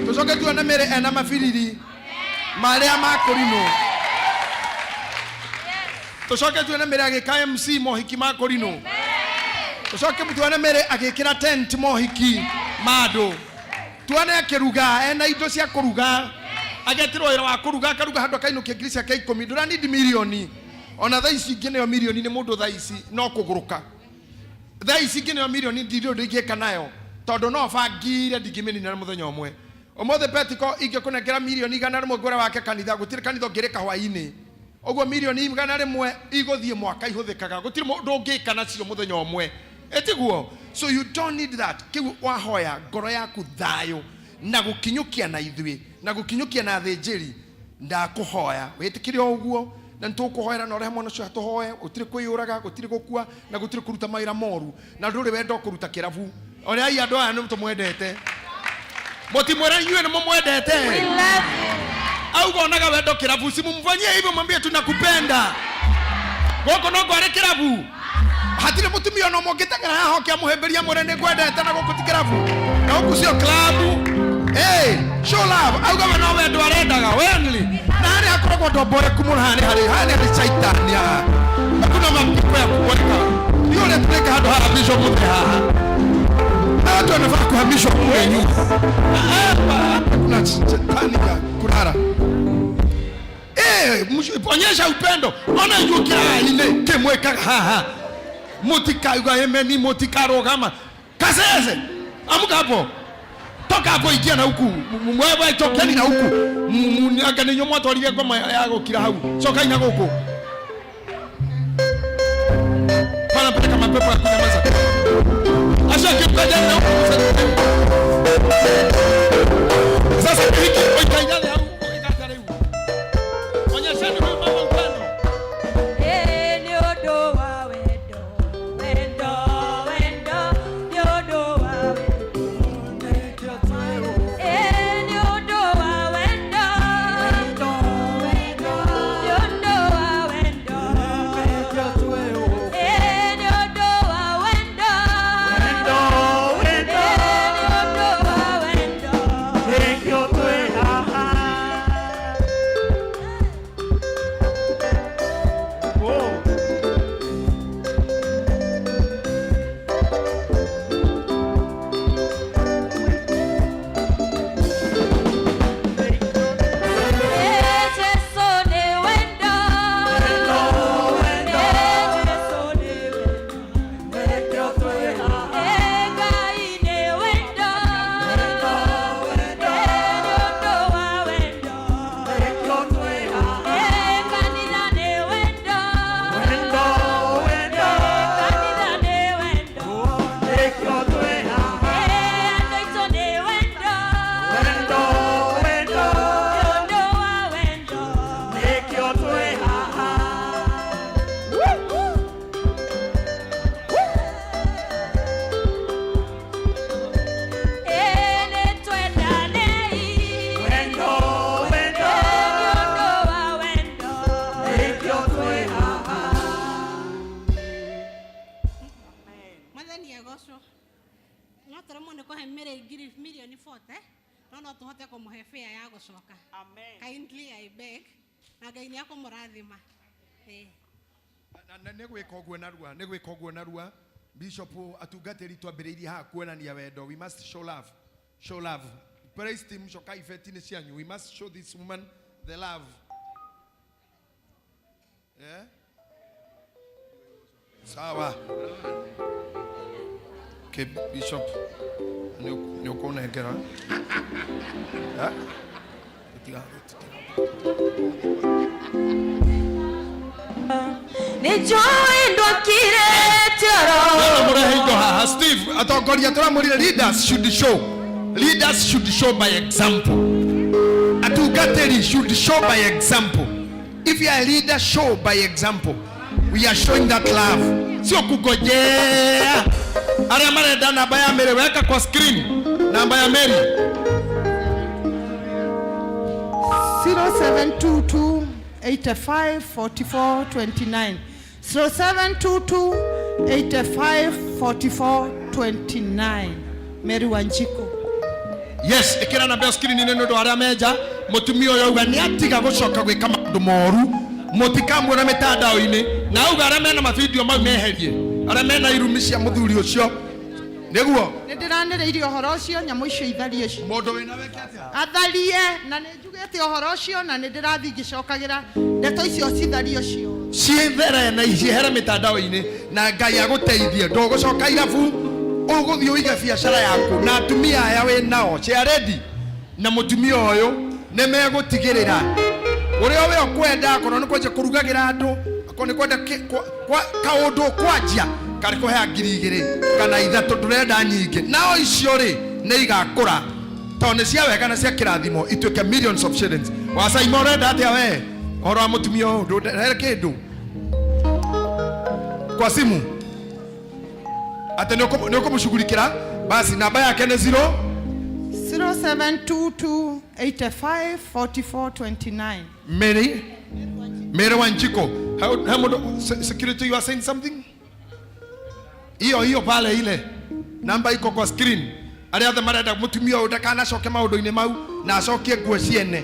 tũcoke tuone mĩrĩ ena mabiriri marĩa ma kũrinũ, tũcoke tuone mĩrĩ agĩka MC mohiki ma kũrinũ, tũcoke tuone mĩrĩ agĩkĩra tent mohiki ma andũ, tuone akĩruga ena indo cia kũruga, agetĩrwo wĩra wa kũruga akaruga handũ akainũkia ngiri ciake ikũmi. Ndũranindi milioni ona thaa ici ingĩneo milioni nĩ mũndũ thaa ici no kũgũrũka. Thaa ici ingĩneo milioni ndirĩ ũndũ ingĩka nayo, tondũ no bangire ndingĩmĩnina na mũthenya ũmwe. Ũmũthĩ Petiko ingĩkũnengera milioni 100 ngwĩre wake kanitha, gũtirĩ kanitha ũngĩrĩka hwaĩ-inĩ. Ũguo milioni 100 igũthiĩ mwaka ihũthĩkaga, gũtirĩ mũndũ ũngĩka nacio mũthenya ũmwe. Ĩtiguo? So you don't need that. Kĩu wahoya ngoro yaku thayũ na gũkinyũkia na ithuĩ na gũkinyũkia na athĩnjĩri, ndakũhoya wĩtĩkĩre o ũguo, na nĩtũkũhoera na ũrehe mwana ũcio tũhoe. Gũtirĩ kwĩyũraga, gũtirĩ gũkua, na gũtirĩ kũruta mawĩra moru, na ndũrĩ wendo kũruta kĩrabu. Oreai andũ aya nĩ tũmwendete, mũtimwĩra inyuĩ nĩ mũmwendete. Auga onaga wendo kĩrabu, simumfanyie hivyo, mwambie tunakupenda. Gũkũ no kwarĩ kĩrabu, hatirĩ mũtumia ona ũmwe ũngĩteng'era haha oke amũhĩmbĩria mwĩre nĩ ngwendete, na gũkũ ti kĩrabu na gũkũ cio klabu. Hey, show love. Auga we no wendo arendaga wenly, na harĩa hakoragwo ndomboreku mũno, haha nĩ harĩ, haha nĩ harĩ caitani haha, hakuna mapipo ya kuweka. Ndio ũrĩa tũreka handũ haha bishop mũthee haha, na watu wanafaa kuhamishwa kule nyuma. Hapa kuna shetani ya kulala. Onyesha upendo. Ona inyuĩ kĩraĩ-inĩ kĩmwĩkaga haha, mũtikauga emeni, mũtikarũgama. Kasese, amuka hapo, toka hapo, ingia na huku. Mwewe tokeni na huku. Anga nĩ inyuĩ mwatwarire ngoma ya gũkira hau, cokai na gũkũ. Pana peleka mapepo ya kunyamaza. Acha kimkaja na huku. Sasa hiki oikaidale hau, oikatare rĩu. Onyesheni huyu mama upendo. Nĩ ũndũ wa wendo, wendo, wendo, nĩ ũndũ wa wendo. Nĩ ũndũ wa wendo, wendo, nĩ ũndũ wa wendo. Nĩ ũndũ wa wendo, wendo, nĩ ũndũ wa wendo. Jesu nĩ wendo, Jesu nĩ wendo, Ngai nĩ wendo, nĩ ũndũ wa wendo, kanitha nĩ wendo, kanitha nĩ wendo, andũ aitũ nĩ wendo, nĩ ũndũ wa wendo. Mwathani agocwo. No tũremwo nĩ kũhe mĩrĩ ngiri milioni 40, no no tũhote kũmũhe fare ya gũcoka. Kindly I beg, na Ngai nĩ akũmũrathima. Na nĩ gwĩka ũguo narua, nĩ gwĩka ũguo narua. Bishop, atungatĩri twambĩrĩirie haha kuonania wendo. We must show love, show love. Praise team cokai ibeti-inĩ cianyu. We must show this woman the love. Yeah? Sawa. Okay, Bishop. Nĩ ũkũnengera. Eh? Tiga, Nĩnjũĩ ndwakirĩte oro Mũrehe indo haha Steve atongoria tũramwĩrire leaders should show, leaders should show by example, atungatĩri should show by example. If you are a leader, show by example. We are showing that love, sio kugojea. Arĩa marenda namba ya Mary, weka kwa screen namba ya Mary. 0722 85 44 29. 0722 85 44 29. Mary Wanjiko. Yes, ikira namba screen nĩ ũndũ arĩa menja mũtumia ũyũ auga nĩ atiga gũcoka gwĩka maũndũ moru, mũtikamuona mĩtandao-inĩ, na auga arĩa mena mabidio mau meherie, arĩa mena irumi cia mũthuri ũcio nĩguo. Nĩ ndĩranĩrĩirie ũhoro ũcio, nyamũ icio itharie. Mũndũ wĩna weke atĩa? Atharie, na nĩ njugĩte ũhoro ũcio na nĩ ndĩrathiĩ ngĩcokagĩra ndeto icio, cithario cio. Ciethere na ciehere mĩtandao-inĩ, na Ngai agũteithie, ndũgũcoka irabu, ũgũthiĩ ũige biacara yaku na atumia aya wĩ nao ciaredi na mũtumia ũyũ nĩ megũtigĩrĩra ũrĩa we ũkwenda, akorwo nĩ kwanjia kũrugagĩra andũ, akorwo nĩ kwenda kaũndũ ũkwanjia karĩ kũhea 2,000 kana 3,000, ndũrenda nyingĩ, nao icio rĩ nĩ igakũra tondũ nĩ cia wega na cia kĩrathimo ituĩke millions of shillings. Wacaima ũrenda atĩa we ũhoro wa mũtumia ũyũ? Ndũrehe kĩndũ kwa simu atĩ nĩ ũkũmũshughulikĩra, basi namba yake nĩ 0 0722 85 44 29. Mary, Mary Wanjiko. How, security, you are saying something? Hiyo hiyo pale, ile namba iko kwa screen. Arĩa othe marenda mũtumia ũyũ ndakanacoke maũndũ-inĩ mau na acokie nguo ciene,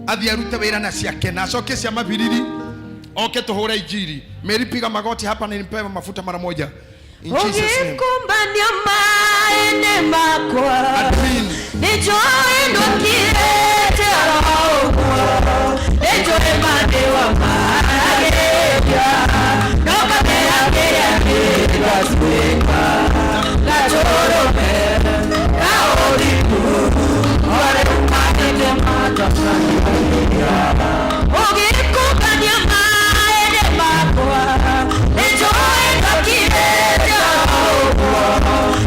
athiĩ arute wĩra na ciake na acokie cia mabiriri, oke tũhũre injiri. Mary, piga magoti hapa na nipewe mafuta mara moja. In Jesus' name. Ũgĩkumbania maĩ makwa, nĩnjũĩ ndwakirĩte oro ũguo, nĩnjũĩ ma nĩ wamaragĩria, no kamera kĩrĩa gĩgatuĩka gatũrũme kaũriku ũrĩa umanĩte matwacanĩria. Ũgĩkumbania maĩ makwa, nĩnjũĩ ndwakirĩte oro ũguo,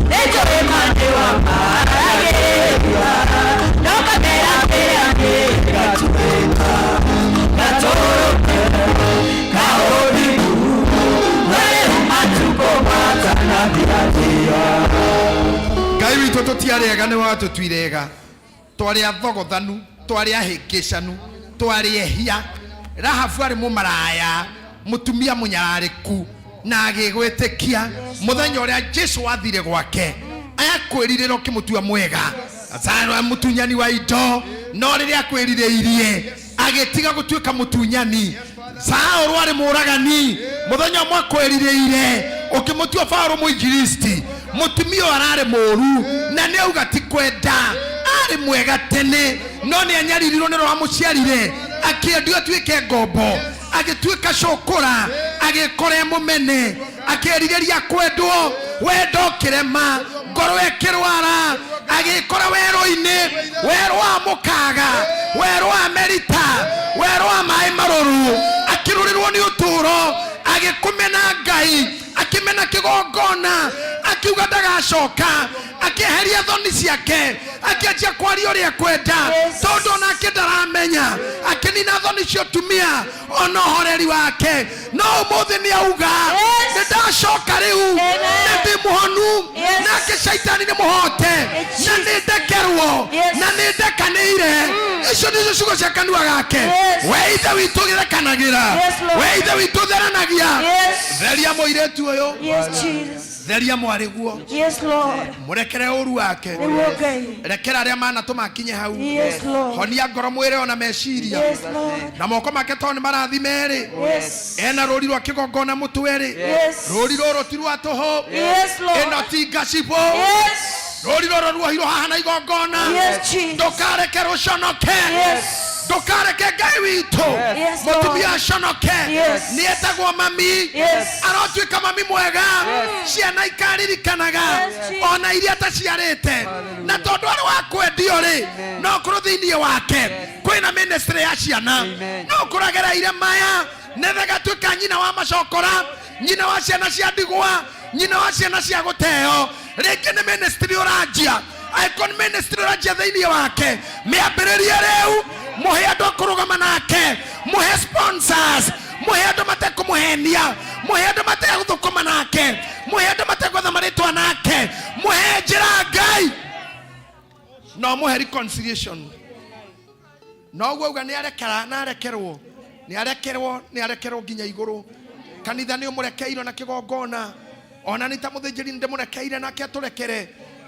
nĩnjũĩ ma nĩ wamaragĩria, no kamera kĩrĩa gĩgatuĩka gatũrũme kaũriku ũrĩa matukũ matanathiathia. Ngai witũ, tũtiarĩ ega, nĩ watũtuire ega. Twarĩ athogothanu, twarĩ ahĩngĩcanu, twarĩ ehia. Rahabu arĩ mũmaraya, mũtumia mũnyararĩku, na agĩgwĩtĩkia mũthenya ũrĩa Jesu athire gwake ayakwĩrirĩra ũkĩmũtua mwega. Azarwa mũtunyani wa indo, no rĩrĩa akwĩrirĩirie agĩtiga gũtuĩka mũtunyani. Saũlũ arĩ mũragani, mũthenya ũmwe akwĩrirĩire ũkĩmũtua Paũlũ mũinjilisti. Mũtumia ũyũ ararĩ mũru na nĩ auga ti kwenda, arĩ mwega tene no nĩ anyaririrwo nĩ roho mũciarire, akĩendio atuĩke ngombo, agĩtuĩka cũkũra, agĩkora e mũmene, akĩerirĩria kwendwo, wendo ũkĩrema, ngoro ĩkĩrwara, agĩkora werũ-inĩ, werũ wa mũkaga, werũ wa merita, werũ wa maĩ marũrũ, akĩrũrĩrwo nĩ ũtũũro, agĩkũmena Ngai, akĩmena kĩgongona, akiuga ndagacoka, akĩeheria thoni ciake, akĩanjia kwaria ũrĩa ekwenda, tondũ onake ndaramenya, akĩnina thoni cia ũtumia ona ũhoreri wake. No ũmũthĩ nĩ auga nĩ ndacoka rĩu, nĩ ndĩ mũhonu, nake caitani nĩ mũhote, na nĩ ndekerwo na nĩ ndekanĩire. Icio nĩcio ciugo cia kanua gake. We Ithe witũ gĩrekanagĩra, we Ithe witũ theranagia, theria mũirĩtu ũyũ, theria mwarĩ guo, mũrekere ũru wake, rekera arĩa manatũma akinye hau, honia ngoro, mwĩrĩ ona meciria, na moko make tondũ nĩ marathi merĩ, ena rũri rwa kĩgongona mũtwe rĩ, rũri rũrũ ti rwa tũhũ, ĩno ti ngacibũ. Rũri rũrũ ruohirwo haha na igongona. Yes, Jesus. Ndũkareke rũconoke. Yes. Ndũkareke Ngai witũ Yes, Lord. mũtumia aconoke. Yes. Nĩetagwo mami. Yes. Arotuĩka mami mwega. Ciana ikaririkanaga. Yes, Jesus. Ona iria ataciarĩte. Na tondũ arĩ wa kwendio rĩ, no kũrũ thĩinĩ wake kwĩna ministry ya ciana. No kũragereire maya nĩgetha gatuĩka nyina wa macokora, nyina wa ciana cia ndigwa, nyina wa ciana cia gũteo. Rĩngĩ nĩ ministry ũranjia, angĩkorwo nĩ ministry ũranjia thĩinĩ wake, mĩambĩrĩrie rĩu. Mũhe andũ a kũrũgama nake, mũhe sponsors, mũhe andũ matekũmũhenia, mũhe andũ mategũthũkũma nake, mũhe andũ mategwetha marĩtwa nake, mũhe njĩra Ngai no mũhe reconciliation. Noguo auga nĩ arekera na arekerwo, nĩ arekerwo, nĩ arekerwo nginya igũrũ. Kanitha nĩ ũmũrekeirwo na kĩgongona, ona nĩ ta mũthĩnjĩri nĩ ndĩmũrekeire nake atũrekere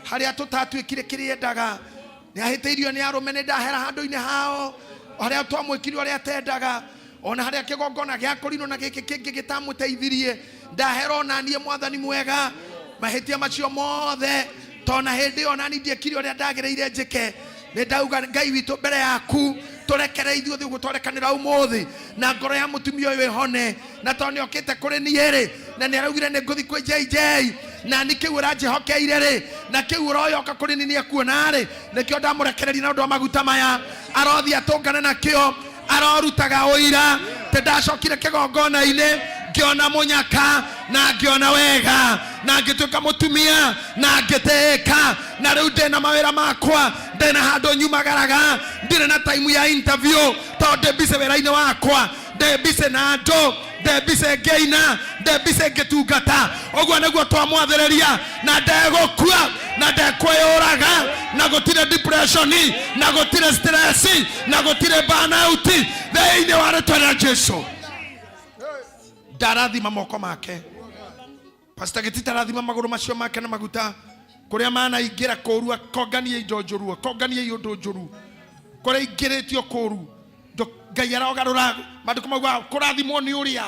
harĩa tũtatuĩkire kĩrĩa endaga. Nĩ ahĩtĩirio nĩ arũme, nĩ ndahera handũ-inĩ hao harĩa twamwĩkire ũrĩa atendaga, ona harĩa kĩgongona gĩakũrirwo na gĩkĩ kĩngĩ gĩtamũteithirie, ndahera ona niĩ mwathani mwega mahĩtia macio mothe, tona hĩndĩ ĩyo nani ndiekire ũrĩa ndagĩrĩire njĩke. Nĩ ndauga Ngai witũ mbere yaku tũrekere ithuothe ũguo twarekanĩra ũmũthĩ, na ngoro ya mũtumia ũyũ ĩhone. Na tondũ nĩ okĩte kũrĩ niĩ rĩ, na nĩ araugire nĩ ngũthiĩ kwĩ JJ, na nĩ kĩu ũranjĩhokeire rĩ, na kĩu ũroyoka kũrĩ niĩ nĩekuona rĩ, nĩkĩo ndamũrekereria na ũndũ wa maguta maya. Arothiĩ atũngane nakĩo, arorutaga ũira tĩ ndacokire kĩgongona-inĩ ngĩona mũnyaka na ngĩona wega na ngĩtuĩka mũtumia na ngĩtĩĩka, na rĩu ndĩna mawĩra makwa, ndĩna handũ nyumagaraga, ndirĩ na time ya interview tondũ ndĩ busy wĩra-inĩ wakwa, ndĩ busy na andũ, ndĩ busy ngĩina, ndĩ busy ngĩtungata. Ũguo nĩguo twamwathĩrĩria, na ndegũkua na ndekwĩyũraga, na gũtirĩ depression, na gũtirĩ stress, na gũtirĩ burnout thĩinĩ wa rĩtwa rĩa Jesu. Ndarathima moko make. Pastor Gitita arathima magũrũ macio make na maguta kũrĩa manaingĩra kũru, akonganie indo njũru, akonganie iũndũ njũru kũrĩa ingĩrĩtio kũru. Ngai arogarũra maandĩko mauga kũrathimwo nĩ ũrĩa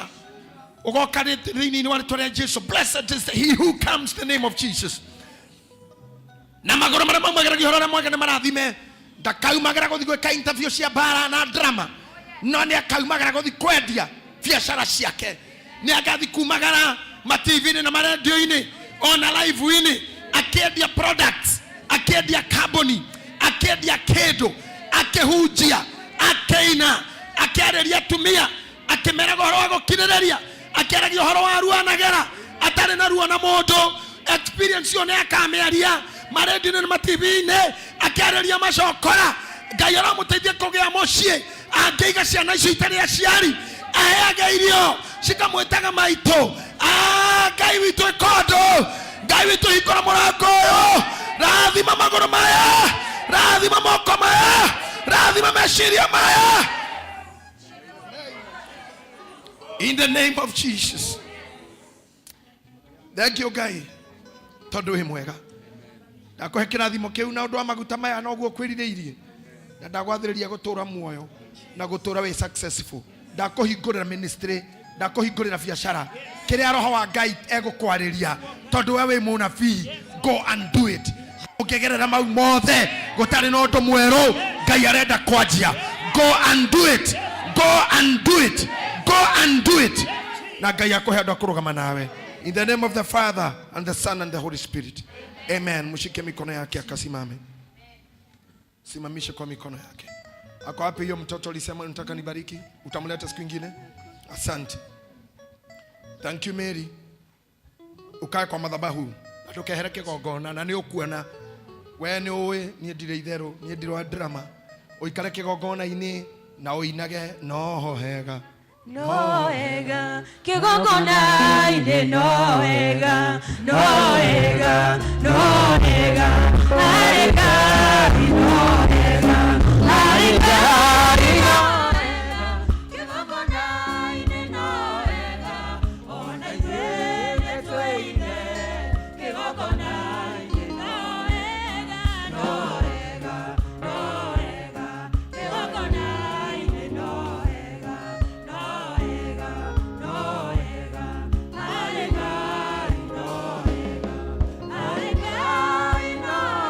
ũgoka thĩinĩ wa rĩtwa rĩa Jesu. Blessed is he who comes in the name of Jesus. Na magũrũ marĩa maumagĩragia ũhoro ũrĩa mwega nĩ marathime. Ndakaumagĩra gũthiĩ gwĩka interview cia mbara na drama, no nĩ akaumagĩra gũthiĩ kwendia biacara ciake. Nĩ agathiĩ kumagara ma TV-inĩ na marendio-inĩ ona live-inĩ, akĩendia products, akĩendia kambuni, akĩendia kĩndũ, akĩhunjia, akĩina, akĩarĩria atumia, akĩmeraga ũhoro wa gũkirĩrĩria, akĩaragia ũhoro wa ruo anagera atarĩ na ruo na mũndũ. Experience ĩyo nĩ akamĩaria marendio-inĩ na ma TV-inĩ, akĩarĩria macokora. Ngai aramũteithia kũgĩa mũciĩ, angĩiga ciana icio itarĩ aciari, aheage irio cikamwĩtaga maitũ. Ngai witũ ĩka ũndũ, Ngai witũ hingũra mũrango ũyũ, rathima magũrũ maya, rathima moko maya, rathima meciria maya. In the name of Jesus. Thank you Ngai, tondũ wĩ mwega. Ndakũhe kĩrathimo kĩu na ũndũ wa maguta maya noguo kwĩrirĩirie, na ndagwathĩrĩria gũtũra muoyo na gũtũra wĩ successful. Ndakũhingũrĩra ministry, ndakũhingũrĩra biacara, kĩrĩa roho wa Ngai egũkwarĩria, tondũ we wĩ mũnabii, go and do it. Ũngĩgerera mau mothe gũtarĩ na ũndũ mwerũ Ngai arenda kwanjia, go and do it, go and do it, go and do it. Na Ngai akũhe andũ a kũrũgama nawe. In the name of the Father and the Son and the Holy Spirit. Amen. Mshike mikono yake akasimame. Simamishe kwa mikono yake. Ako wapi hiyo mtoto ulisema unataka nibariki? Utamleta siku ingine? Asante. Thank you Mary. Ukae kwa madhabahu. Na ndukehere kĩgongona na nĩ ũkuona. We nĩ ũĩ niĩ ndirĩ itherũ, niĩ ndirĩ wa drama. Ũikare kĩgongona-inĩ na ũinage noho hega. Noega, kĩgongona-inĩ noega, noega, noega, harĩ Ngai noega, harĩ Ngai noega, kĩgongona-inĩ noega, ona ithuĩ nĩtwĩine, kĩgongona-inĩ noega, noega, noega, kĩgongona-inĩ noega, noega, noega, harĩ Ngai noega, harĩ Ngai noega.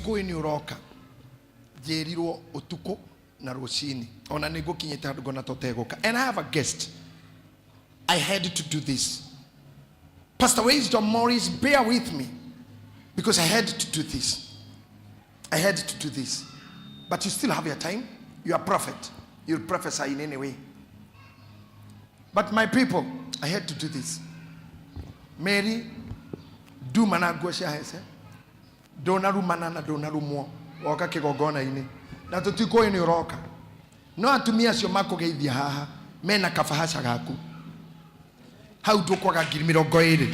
Tũtikũĩ nĩ ũroka. Njĩrirwo ũtukũ na rũcinĩ. Ona nĩ ngũkinyĩte handũ ngona tũtegũka. And I have a guest. I had to do this. Pastor Wisdom Morris, bear with me because I had to do this. I had to do this. But you still have your time. You are prophet. You'll prophesy in any way. But my people, I had to do this. Mary, nduma na nguo cia hece ndũnarumana na ndũnarumwo woka kĩgongona-inĩ na tũtikũĩ nĩ ũroka no atumia acio makũgeithia haha mena kabahaca gaku hau ndũkwaga 20,000.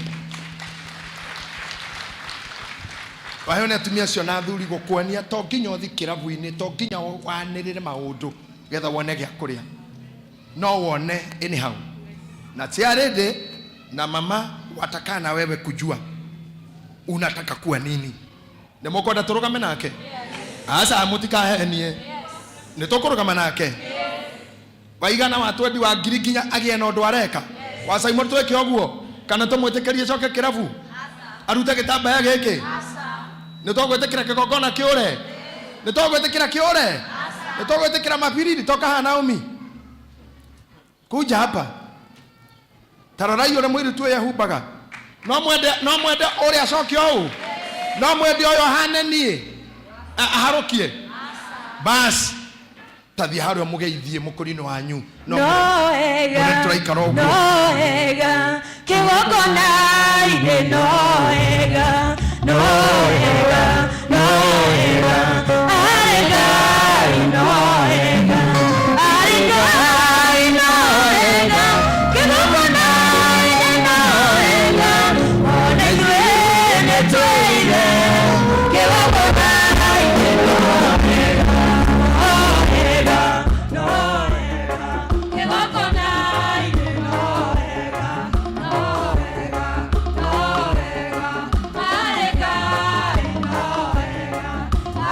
Waheo nĩ atumia acio na athuri gũkuonia to nginya ũthi kĩrabu-inĩ, to nginya wanĩrĩre maũndũ getha wone gĩa kũrĩa, no wone anyhow. Na tiarĩndĩ na mama watakaa na wewe kujua unataka kuwa nini. Nĩ mũkwenda tũrũgame nake? Aca, mũtikahenie. Nĩ tũkũrũgama nake waigana wa twendi wa ngiri nginya agĩe na ũndũ areka wa Simon. Twĩke ũguo kana tũmwĩtĩkĩrie coke kĩrabu arute gĩtambaya gĩkĩ? Nĩ tũgwĩtĩkĩra kĩgongona kĩũre? Nĩ tũgwĩtĩkĩra kĩũre? Nĩ tũgwĩtĩkĩra mabiriri? Toka haha, Naomi, kuja hapa. Tarorai ũrĩa mũirĩtu ũyũ ehumbaga. No mwende, no mwende ũrĩa acoke ũũ? No mwende ũyũ ahane niĩ aharũkie? Bas, tathiĩ harĩa mũgeithie mũkũrinũ wanyu. No Noega. Mũrĩ tũraikara ũguo. Noega kĩgongona-inĩ, noega, noega, noega, arĩ Ngai noega, arĩ Ngai noega, kĩgongona-inĩ noega, ona ithuĩ nĩtwĩire kĩgongona-inĩ noega, noega, noega, kĩgongona-inĩ noega, noega, noega, arĩ Ngai noega,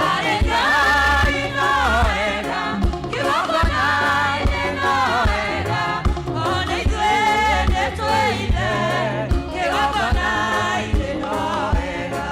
arĩ Ngai noega, kĩgongona-inĩ noega, ona ithuĩ nĩtwĩire kĩgongona-inĩ noega.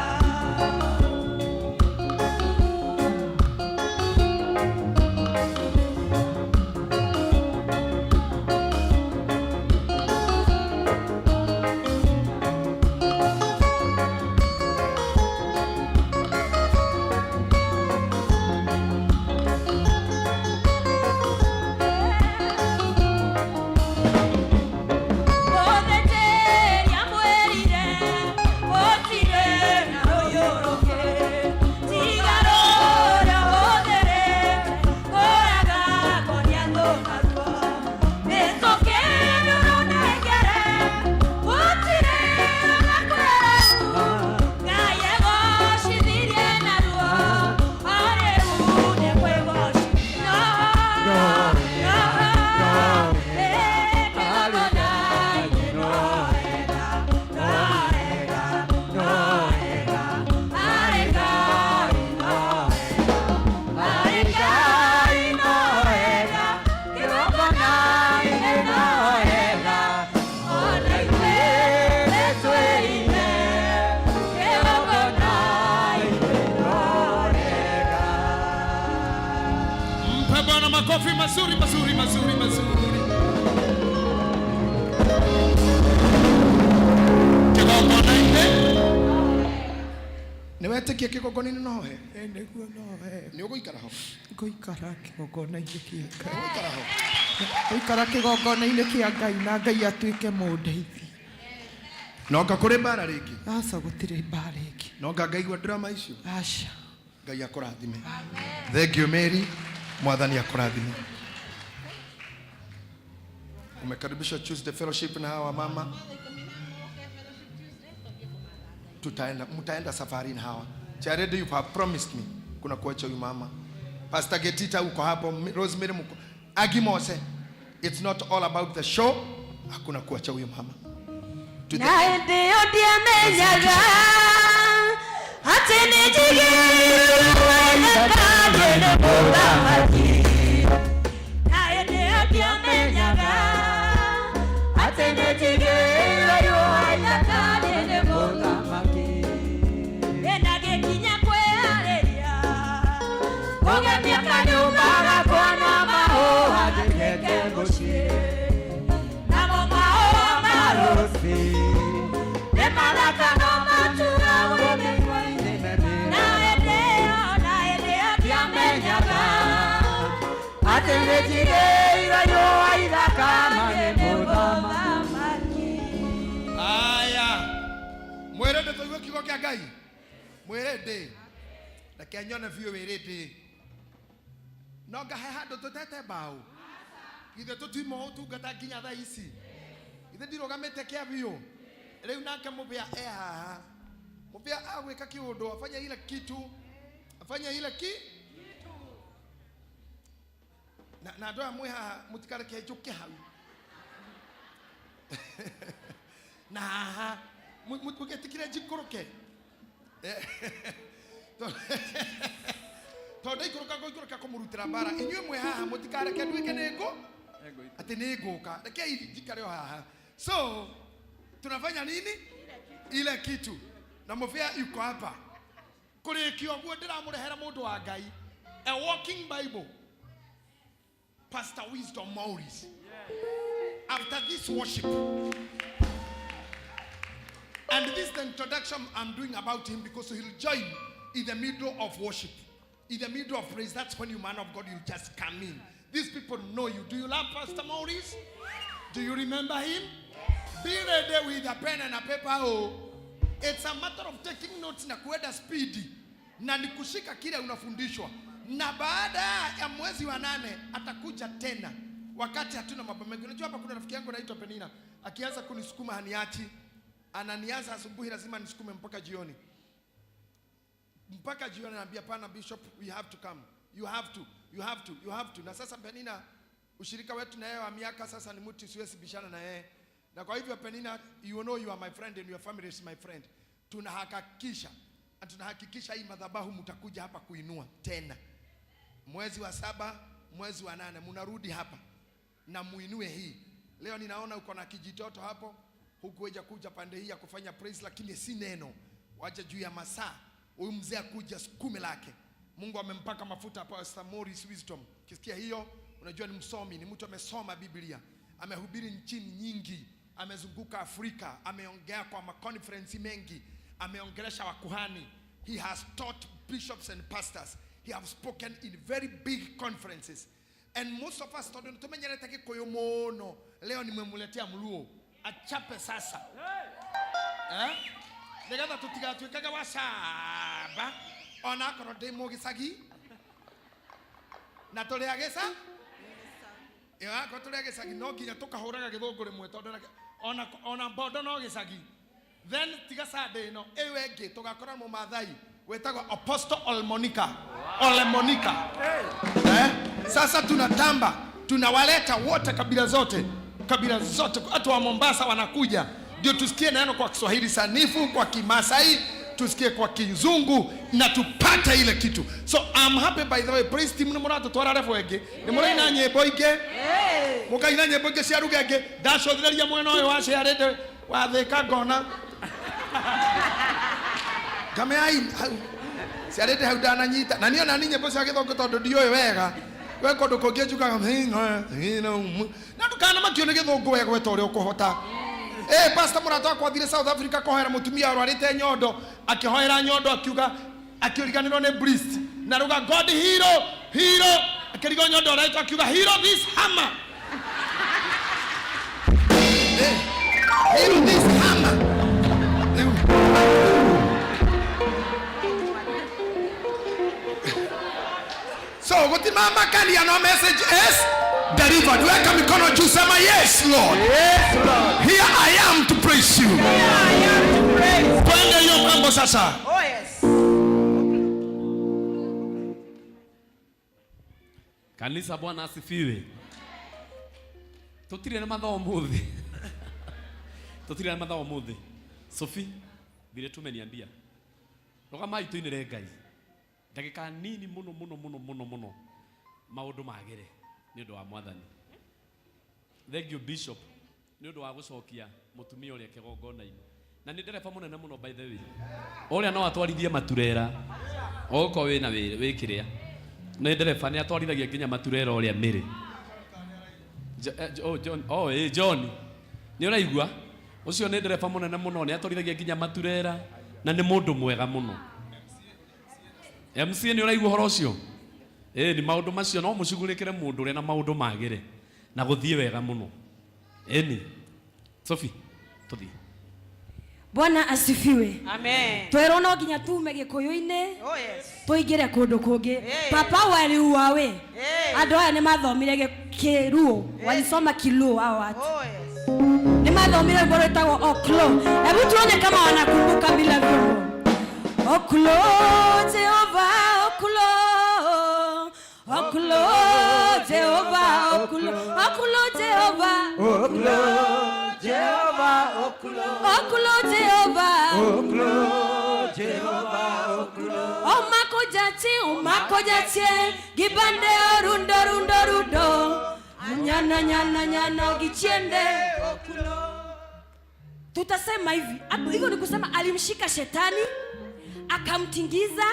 Mpe Bwana makofi mazuri mazuri mazuri mazuri. Kĩgongona-inĩ nĩ wetĩkia kĩgongona-inĩ nohe? Nĩguo, nohe. Nĩ ũgũikara ho? Ngũikara kĩgongona-inĩ kĩa Ngai. Ũgũikara ho? Ngũikara kĩgongona-inĩ kĩa Ngai na Ngai atuĩke mũndeithia. Noka kũrĩ mbara rĩngĩ? Aca, gũtirĩ mbara ĩngĩ. Noka ngaigua drama icio? Aca. Ngai akũrathime. Thank you, Mary. Mwathani akũrathime. Umekaribishwa Tuesday fellowship na hawa mama. Tutaenda, mtaenda safari na hawa. Charity, you have promised me kuna kuacha huyu mama. Pastor Getita uko hapo, Rosemary mko. Agimose, it's not all about the show. Hakuna kuacha huyu mama. To the Na hĩndĩ ĩyo ndiamenyaga atĩ nĩ njigĩrĩirwo wega nĩ mũthamaki. Na hĩndĩ ĩyo ndiamenyaga atĩ nĩ njigĩrĩirwo wega nĩ mũthamaki. Na gĩkinya kwĩharĩria Atĩ nĩnjigĩire riũa ithaka ma nĩ mũthamaki. Aya, mwĩrĩ ndĩ tũigue kiugo kĩa Ngai. Mwĩrĩ ndĩ, reke nyone biũ wĩrĩ ndĩ. No ngahe handũ tũtete mbaũ. Githĩ tũtiuma ũtungata nginya thaa ici? Githĩ ndirũgamĩte kĩa biũ? Rĩu nake mũbĩa e haha. Mũbĩa agwĩka kĩũndũ, afanye ile kitu, afanye ile ki na andũ aya mwĩ haha mũtikareke njũke hau na haha mũgĩtĩkĩre njikũrũke. Tondũ ndaikũrũka ngũikũrũka kũmũrutĩra mbara. Inyuĩ mwĩ haha mũtikareke nduĩke nĩ ngũ atĩ nĩ ngũka, rekei njikare o haha. So tunafanya nini? Ile kitu. Na mũbĩa yuko hapa kũrĩkia ũguo ndĩramũrehera mũndũ wa Ngai, a walking Bible, Pastor Wisdom Maurice. After this worship, and this is the introduction I'm doing about him, because he'll join in the middle of worship, in the middle of praise. That's when you, man of God, you just come in. These people know you. Do you love Pastor Maurice? Do you remember him? Be ready with a pen and a paper. Oh, it's a matter of taking notes na kuenda speedy na ni kushika kile unafundishwa. Na baada ya mwezi wa 8 atakuja tena, wakati hatuna mambo mengi. Unajua hapa kuna rafiki yangu anaitwa Penina, akianza kunisukuma haniachi. Ananianza asubuhi, lazima nisukume mpaka jioni. Mpaka jioni ananiambia, pana Bishop, we have to come. You have to, you have to, you have to. Na sasa Penina, ushirika wetu na yeye wa miaka sasa ni mtu siwezi bishana na yeye. Na kwa hivyo Penina, you know you are my friend and your family is my friend. Tunahakikisha, na tunahakikisha hii madhabahu mtakuja hapa kuinua tena. Mwezi wa 7, mwezi wa 8 mnarudi hapa na muinue hii. Leo ninaona uko na kijitoto hapo, hukuweza kuja pande hii ya kufanya praise, lakini si neno. Wacha juu ya masaa huyu mzee akuja sukume lake. Mungu amempaka mafuta hapa, Pastor Maurice Wisdom. Ukisikia hiyo unajua ni msomi, ni mtu amesoma Biblia, amehubiri nchini nyingi, amezunguka Afrika, ameongea kwa makonferensi mengi, ameongelesha wakuhani. He has taught bishops and pastors. He has spoken in very big conferences. And most of us tondu tumenyerete Gikuyu muno, leo nimemuletea Mluo achape sasa. Nigetha tutigatuikage wacamba ona akorwo ndi mugicagi na turi agica ĩyo akorwo turi agicagi no nginya tukahũraga gĩthũngũ rĩmwe tondũ ona mbondo no gĩcagi. Then tiga Sunday ĩno ĩyo ĩngĩ tũgakora mũmathai wĩtagwo Apostle Olmonika. Olemonika. Sasa tunatamba, tunawaleta wote, kabila zote, kabila zote, watu wa Mombasa wanakuja ndio tusikie neno kwa Kiswahili sanifu, kwa Kimasai, tusikie kwa Kizungu na tupate ile kitu. So I'm happy, by the way, praise team ni mũratũtwara level ĩngĩ, nĩ mũraina nyĩmbo ingĩ, mũkaina nyĩmbo ingĩ cia ruga ĩngĩ. Ndacũthĩrĩria mwena ũyũ wa ciarĩte wathĩka ngona ngamea hau ciarĩte hau ndananyita, na niĩ ona ni nyĩmbo cia gĩthũngũ tondũ ndiũĩ wega. We kũndũ kũngĩ njugaga na ndũkanamakio nĩ gĩthũngũ we gweta ũrĩa ũkũhota. Pastor mũrata wakwa athire South Africa kũhoera mũtumia ũrwarĩte nyondo, akĩhoera nyondo akiuga, akĩriganĩrwo nĩ priest na ruga God hero hero, akĩrigwo nyondo ũraitwo akiuga hero this hammer. Hero this hammer. So gutimama kali no message is delivered. Weka mikono juu, sema yes Lord. Yes Lord. Here I am to praise you. Here I am to praise you. Twende hiyo mambo sasa. Oh yes. Kanisa, Bwana asifiwe. Tutire na mathaa umuthi. Tutire na mathaa umuthi. Sophie, vile tumeniambia. Rũgamai tũinĩre Ngai. Ndagĩka nini mũno mũno mũno mũno mũno maũndũ magĩre nĩ ũndũ wa Mwathani. Thank you Bishop nĩ ũndũ wa gũcokia mũtumia ũrĩa kĩgongona-inĩ. Na nĩ ndereba mũnene mũno by the way. Ũrĩa no atwarithie maturera. Okorwo wĩna wĩra wĩ kĩrĩa. Nĩ ndereba nĩ atwarithagia nginya maturera ũrĩa mĩrĩ. Oh, John, oh, John. Nĩ ũraigua? Ũcio nĩ ndereba mũnene mũno, nĩ atwarithagia nginya maturera na nĩ mũndũ mwega mũno. MC nĩ ũraigua ũhoro ũcio? Ĩni maũndũ macio no mũcugurĩkĩre mũndũ ũrĩa na maũndũ magĩre na gũthiĩ wega mũno. Ĩni Sophie, tũthiĩ. Bwana asifiwe. Amen. Twerwo no nginya tume gĩkũyũ-inĩ Oh yes. tũingĩre kũndũ kũngĩ. Papa waliuawe. Andũ aya nĩ mathomire kĩruo, walisoma kiluo hao watu. Oh yes. Nĩ mathomire rwĩmbo rwĩtagwo Oklo. Hebu tuone kama wanakumbuka bila vyombo. Oklo Jehova, Oklo. Oklo Jehova, Oklo. Oklo Jehova. Oklo Jehova, oklo. Oklo Jehova. Oklo Jehova, oklo. Omako jachien, omako jachien, gibande orundo rundo rundo. Nyana nyana nyana gichiende. Tutasema hivi, hapo hivyo ni kusema alimshika shetani, akamtingiza,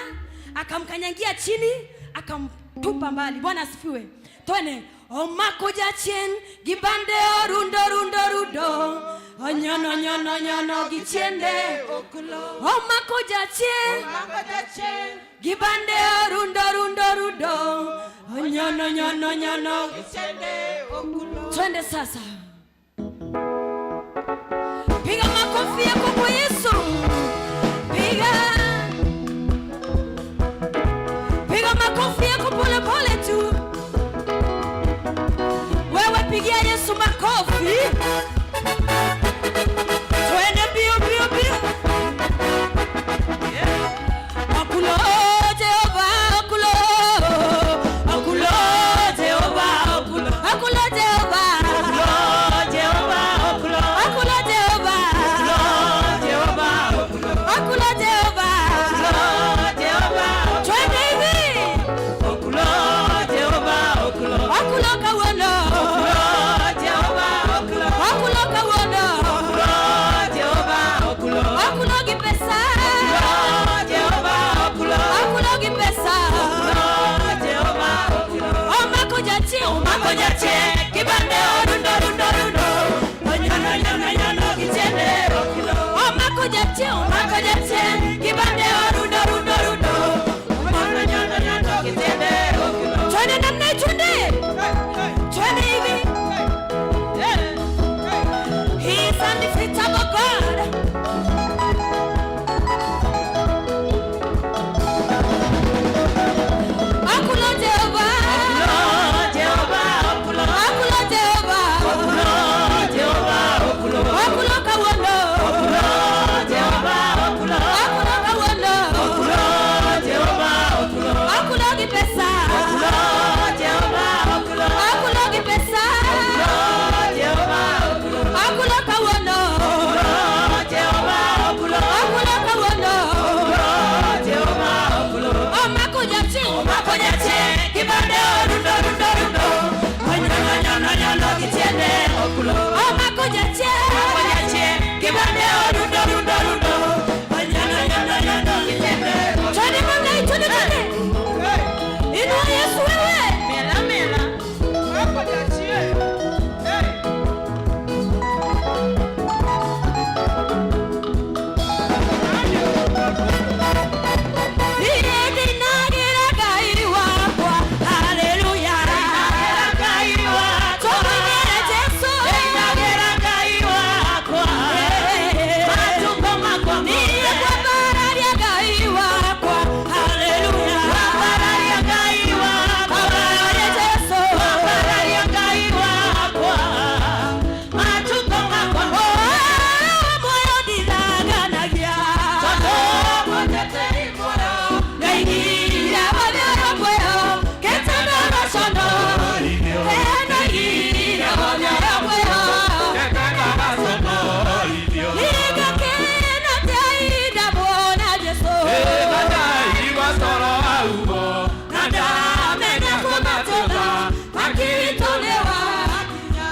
akamkanyangia chini, akamtupa mbali. Bwana asifiwe. Twende. Omako jachien, gibande orundo rundo rundo. Onyono nyono nyono gichiende. Omako jachien, gibande orundo rundo rundo. Onyono nyono nyono. Twende sasa. Piga makofi yako kwa Yesu. Piga. Piga makofi yako pole pole tu. Wewe pigia Yesu makofi. Twende mbio mbio mbio. Okulo Jehova, okulo. Okulo Jehova, okulo. Okulo Jehova. Okulo Jehova, okulo. Okulo Jehova. Okulo Jehova, okulo. Okulo Jehova. Okulo Jehova, okulo. Twende hivi. Okulo Jehova, okulo. Okulo kawuono. Okulo Jehova, okulo. Okulo kawuono. Okulo Jehova, okulo. Okulo gi pesa. Okulo Jehova, okulo. Okulo gi pesa. Okulo Jehova, okulo. Omako jachien, Omako jachien, kibande orundo rundo rundo. Onyono nyono nyono gichiende okulo. Omako jachien, Omako jachien, kibande orundo rundo rundo. Onyono nyono nyono gichiende okulo. Twende namna hii, twende. Twende hivi. He is undefeatable God. Okulo Jehova. Okulo Jehova, okulo. Okulo Jehova. Okulo Jehova, okulo. Okulo kawuono. Okulo Jehova, okulo. Okulo kawuono. Okulo Jehova, okulo. Okulo gi pesa. Okulo Jehova, okulo. Okulo gi pesa. Okulo Jehova, okulo. Okulo kawuono. Okulo Jehova, okulo. Okulo kawuono. Okulo Jehova, okulo. Omako jachien, Omako jachien, kibande orundo rundo rundo. Onyono nyono nyono gichiende okulo. Omako jachien. Omako jachien, kibande orundo rundo rundo. Onyono nyono nyono gichiende okulo. Twende namna hii, twende twende. Inua Yesu wewe. Mela mela. Omako jachien. Niĩ ndinagĩra Ngai wakwa, haleluya. Ngai wakwa. Tũmũinĩre Jesũ. Ndinagĩra Ngai wakwa. Matukũ makwa Niĩ mothe. ngwambararia Ngai wakwa, haleluya. Ngwambararia Ngai wakwa. Kwambararia Jesũ. Ngwambararia Ngai wakwa. Matukũ makwa mothe. Oh, muoyo ndithanganagia. Tondũ mũteteri muoyo. Ndaigire ũthero muoyo, kĩtandara cono. Ndaigire ũthero muoyo. Ningakena ndainda muona Jesũ. Na ndamenya kũmatũma Akitolewa.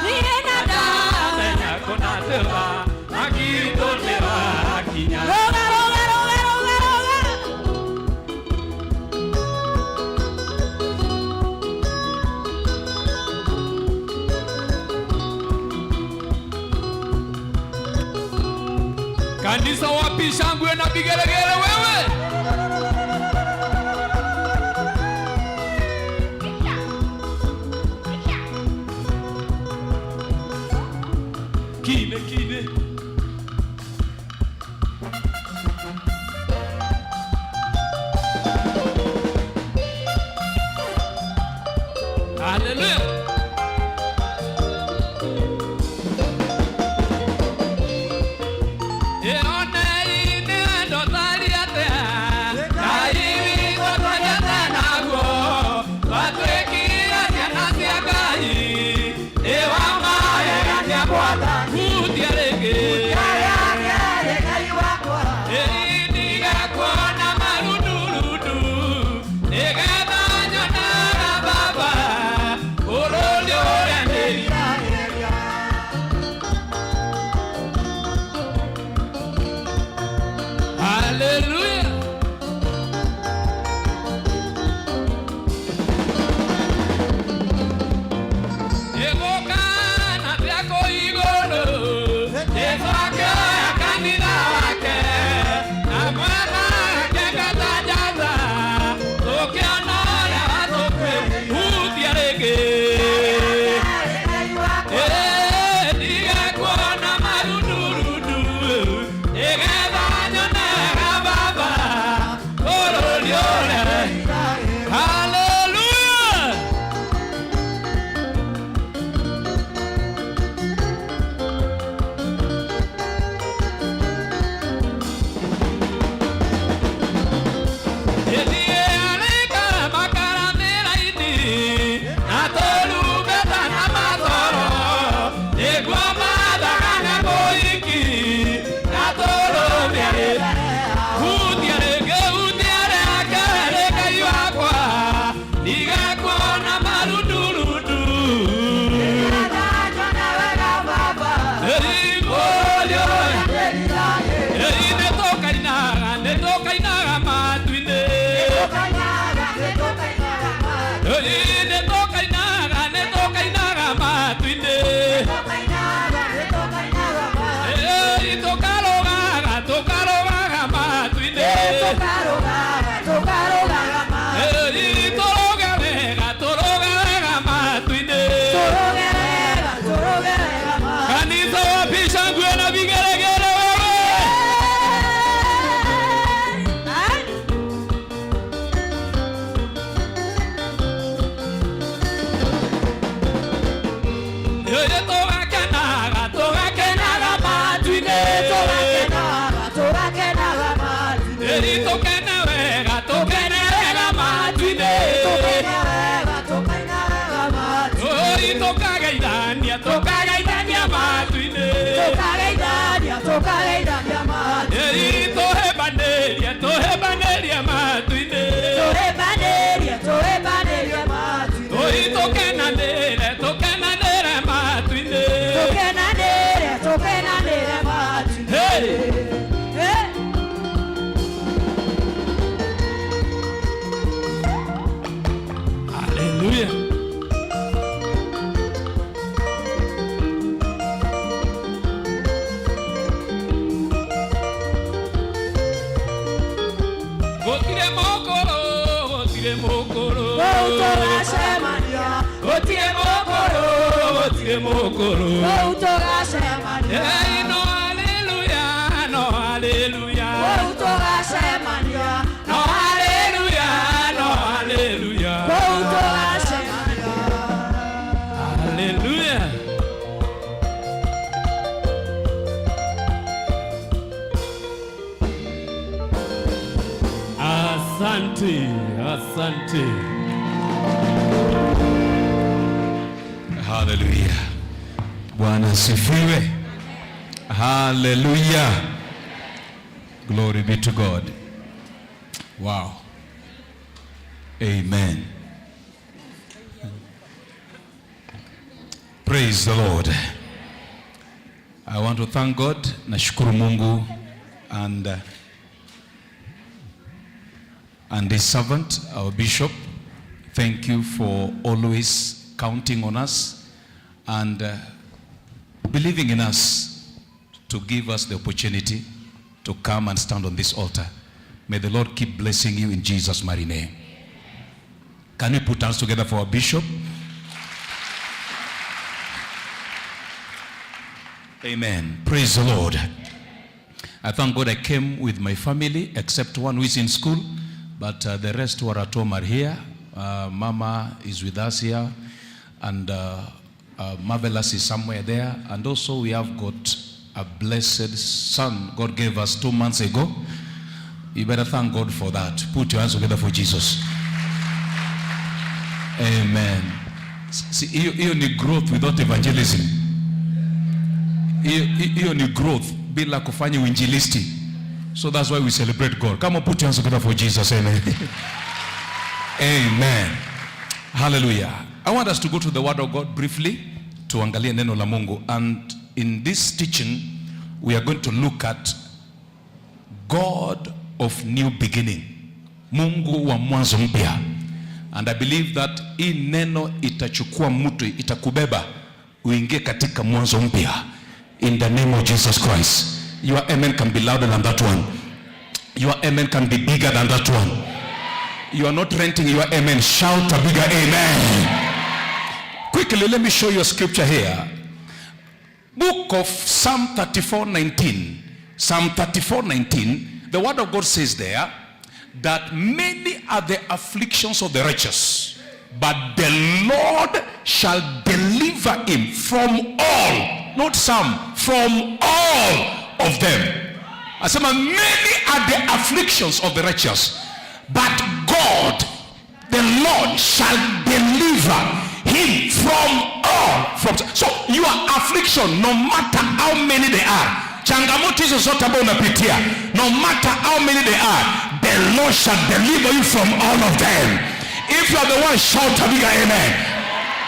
Niĩ na ndamenya. Roga, roga, roga, roga, roga. Kanisa wapi shangwe na vigelegele wewe? Kine kine. Hallelujah. Hallelujah. Hallelujah. Kanisa wapi shangwe na vigelegele wewe? Yoye togakenaga, togakenaga matu-inĩ. Ĩri tũkene wega, tũkene wega matu-inĩ. Oi tũkageithania, tũkageithania matu-inĩ. Ĩri tũhĩmbanĩrie, tũhĩmbanĩrie matu-inĩ. Oi tũkenanĩre, tũkenanĩre matu-inĩ. Hey! Hallelujah. Gũtirĩ mũkũrũ, gũtirĩ mũkũrũ. Gũtirĩ mũkũrũ, gũtirĩ mũkũrũ. Hey, no hallelujah, no hallelujah. No hallelujah, no hallelujah. Hallelujah. Asante, asante. Hallelujah. Bwana asifiwe. Hallelujah. Glory be to God. Wow. Amen. Praise the Lord. I want to thank God. Nashukuru Mungu and his servant, our bishop. Thank you for always counting on us and believing in us to give us the opportunity to come and stand on this altar. May the Lord keep blessing you in Jesus' mighty name. Can we put hands together for our bishop? Amen. Praise the Lord. I thank God I came with my family, except one who is in school, but the rest who are at home are here. Mama is with us here, and Marvelous is somewhere there. And also we have got a blessed son God gave us 2 months ago. You better thank God for that. Put your hands together for Jesus. Amen. See, hiyo ni growth without evangelism. Hiyo ni growth bila kufanya uinjilisti. So that's why we celebrate God. Come on, put your hands together for Jesus. Amen. Amen. Hallelujah. I want us to go to the word of God briefly, tuangalie neno la Mungu. And in this teaching, we are going to look at God of new beginning. Mungu wa mwanzo mpya. And I believe that hii neno itachukua mtu, itakubeba uingie katika mwanzo mpya. In the name of Jesus Christ. Your amen can be louder than that one. Your amen can be bigger than that one. You are not renting your amen. Shout a bigger amen. Quickly, let me show you a scripture here. Book of Psalm 34:19. Psalm 34:19. The word of God says there that many are the afflictions of the righteous, but the Lord shall deliver him from all, not some, from all of them. Asema many are the afflictions of the righteous, but God, the Lord, shall deliver him from all. From so your affliction, no matter how many they are, changamoto hizo zote ambayo unapitia, no matter how many they are, the Lord shall deliver you from all of them. If you are the one, shout a bigger amen.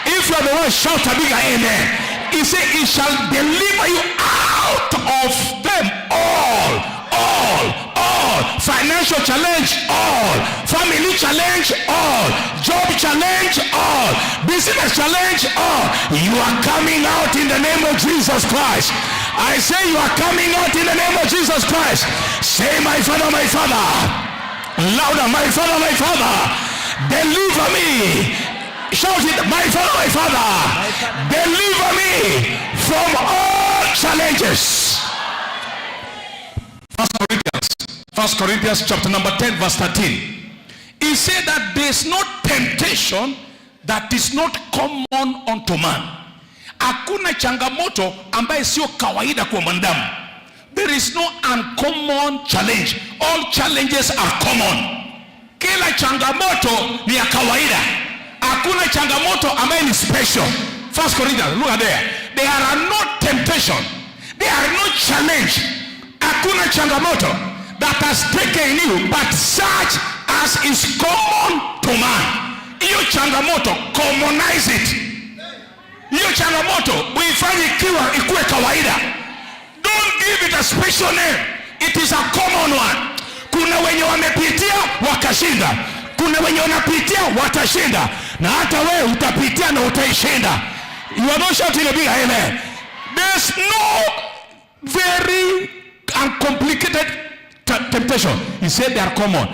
If you are the one, shout a bigger amen. He said, he shall deliver you out of them all. All. All. Financial challenge, all. Family challenge, all. Job challenge, all. Business challenge, all. You are coming out in the name of Jesus Christ. I say you are coming out in the name of Jesus Christ. Say, "My Father, my Father." Louder, "My Father, my Father. Deliver me." Shout it, "My Father, my Father. Deliver me from all challenges." First Corinthians chapter number 10, verse 13. He said that there is no temptation that is not common unto man. Hakuna changamoto ambaye sio kawaida kwa mwanadamu. There is no uncommon challenge. All challenges are common. Kila changamoto ni ya kawaida. Hakuna changamoto ambaye ni special. First Corinthians, look at there. There are no temptation. There are no challenge. Hakuna changamoto that has taken you but such as is common to man. Hiyo changamoto, commonize it. Hiyo changamoto uifanye ikiwa ikuwe kawaida. Don't give it a special name. It is a common one. Kuna wenye wamepitia wakashinda, kuna wenye wanapitia watashinda, na hata wewe utapitia na utaishinda. You are not shouting a big amen. There's no very uncomplicated temptation. He said they are common.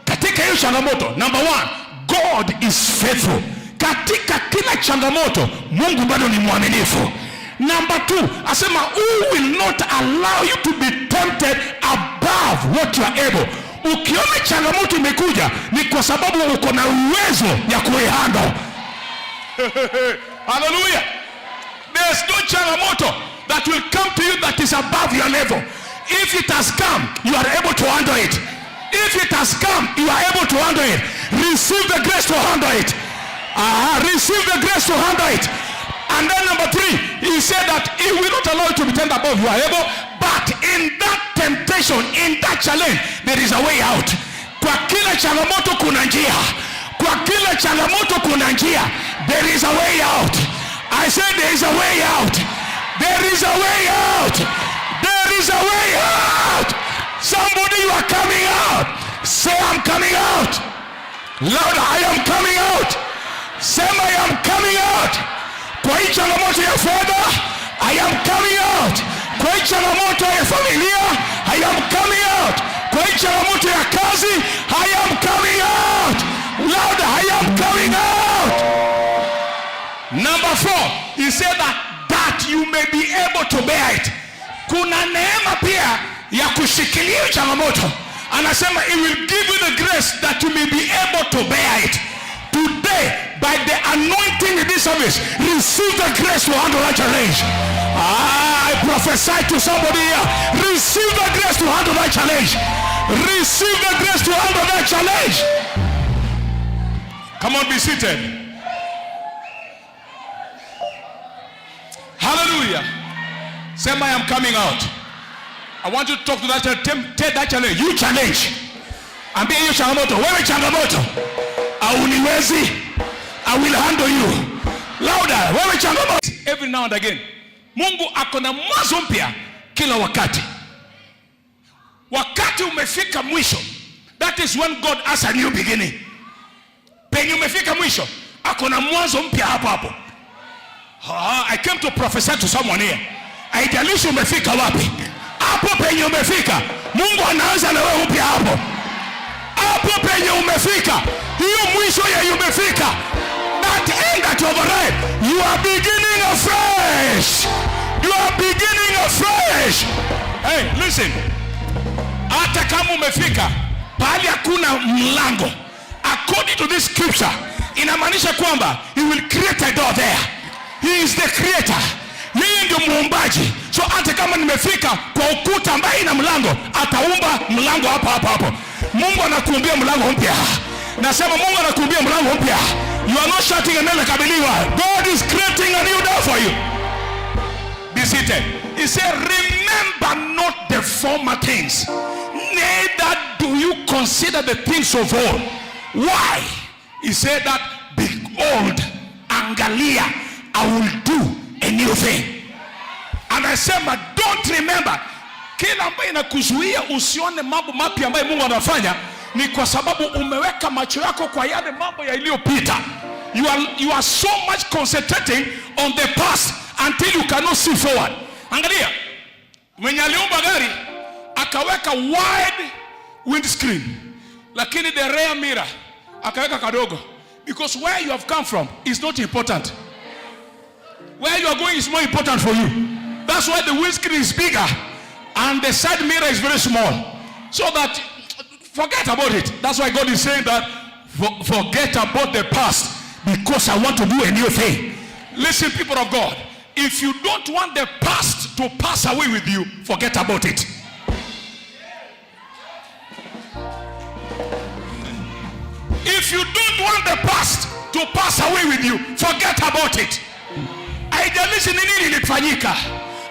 Katika hiyo changamoto, number one, God is faithful. Katika kila changamoto, Mungu bado ni mwaminifu. Number two, asema who will not allow you to be tempted above what you are able. Ukiona changamoto imekuja ni kwa sababu uko na uwezo ya kuihandle. Hallelujah. There's no changamoto that will come to you that is above your level. If it has come, you are able to handle it. If it has come, you are able to handle it. Receive the grace to handle it. Receive the grace to handle it. And then number three, he said that he will not allow you to be tempted above you are able, but in that temptation, in that challenge, there is a way out. Kwa kila changamoto kuna njia. Kwa kila changamoto kuna njia. There is a way out. I said there is a way out. There is a way out. There is a way out. Somebody, you are coming out. Say, "I'm coming out." Louder, "I am coming out." Say, "I am coming out." Kwa hii changamoto ya fedha, I am coming out. Kwa hii changamoto ya familia, I am coming out. Kwa hii changamoto ya kazi, I am coming out. Louder, "I am coming out." Number four, he said that That you may be able to bear it. Kuna neema pia ya kushikilia hiyo changamoto. Anasema it will give you the grace that you may be able to bear it. Today, by the anointing in this service, receive the grace to handle that challenge. Ah, I prophesy to somebody here. Receive the grace to handle that challenge. Receive the grace to handle that challenge. Come on, be seated. Hallelujah. Sema, I am coming out. I want you to talk to that challenge. Tell that challenge. You challenge. Ambia hiyo changamoto. Wewe changamoto. Hauniwezi. I will handle you. Louder. Wewe changamoto. Every now and again. Mungu ako na mwanzo mpya kila wakati. Wakati umefika mwisho, that is when God has a new beginning. Penye umefika mwisho, ako na mwanzo mpya hapo hapo. I came to prophesy to someone here. Haijalishi umefika wapi, hapo penye umefika, Mungu anaanza na wewe upya hapo. Hapo penye umefika, hiyo mwisho yenye umefika, that end that you have arrived, you are beginning afresh. You are beginning afresh. Hey, listen. Hata kama umefika pahali hakuna mlango, according to this scripture, inamaanisha kwamba he will create a door there. He is the creator. Yeye ndio muumbaji. So hata kama nimefika kwa ukuta ambaye ina mlango, ataumba mlango hapo hapo hapo. Mungu anakuumbia mlango mpya. Nasema Mungu anakuumbia mlango mpya. You are not shouting amen like a believer. God is creating a new door for you. Be seated. He said, remember not the former things, neither do you consider the things of old. Why? He said that, behold, angalia, I will do a new thing. Anasema, don't remember. Kila ambaye inakuzuia usione mambo mapya ambayo Mungu anafanya ni kwa sababu umeweka macho yako kwa yale mambo yaliyopita. You are so much concentrating on the past until you cannot see forward. Angalia, mwenye aliumba gari akaweka wide windscreen, lakini the rear mirror akaweka kadogo, because where you have come from is not important. Where you are going is more important for you. That's why the windscreen is bigger and the side mirror is very small. So that, forget about it. That's why God is saying that, forget about the past, because I want to do a new thing. Listen, people of God, if you don't want the past to pass away with you, forget about it. If you don't want the past to pass away with you, forget about it. Haijalishi ni nini ilifanyika,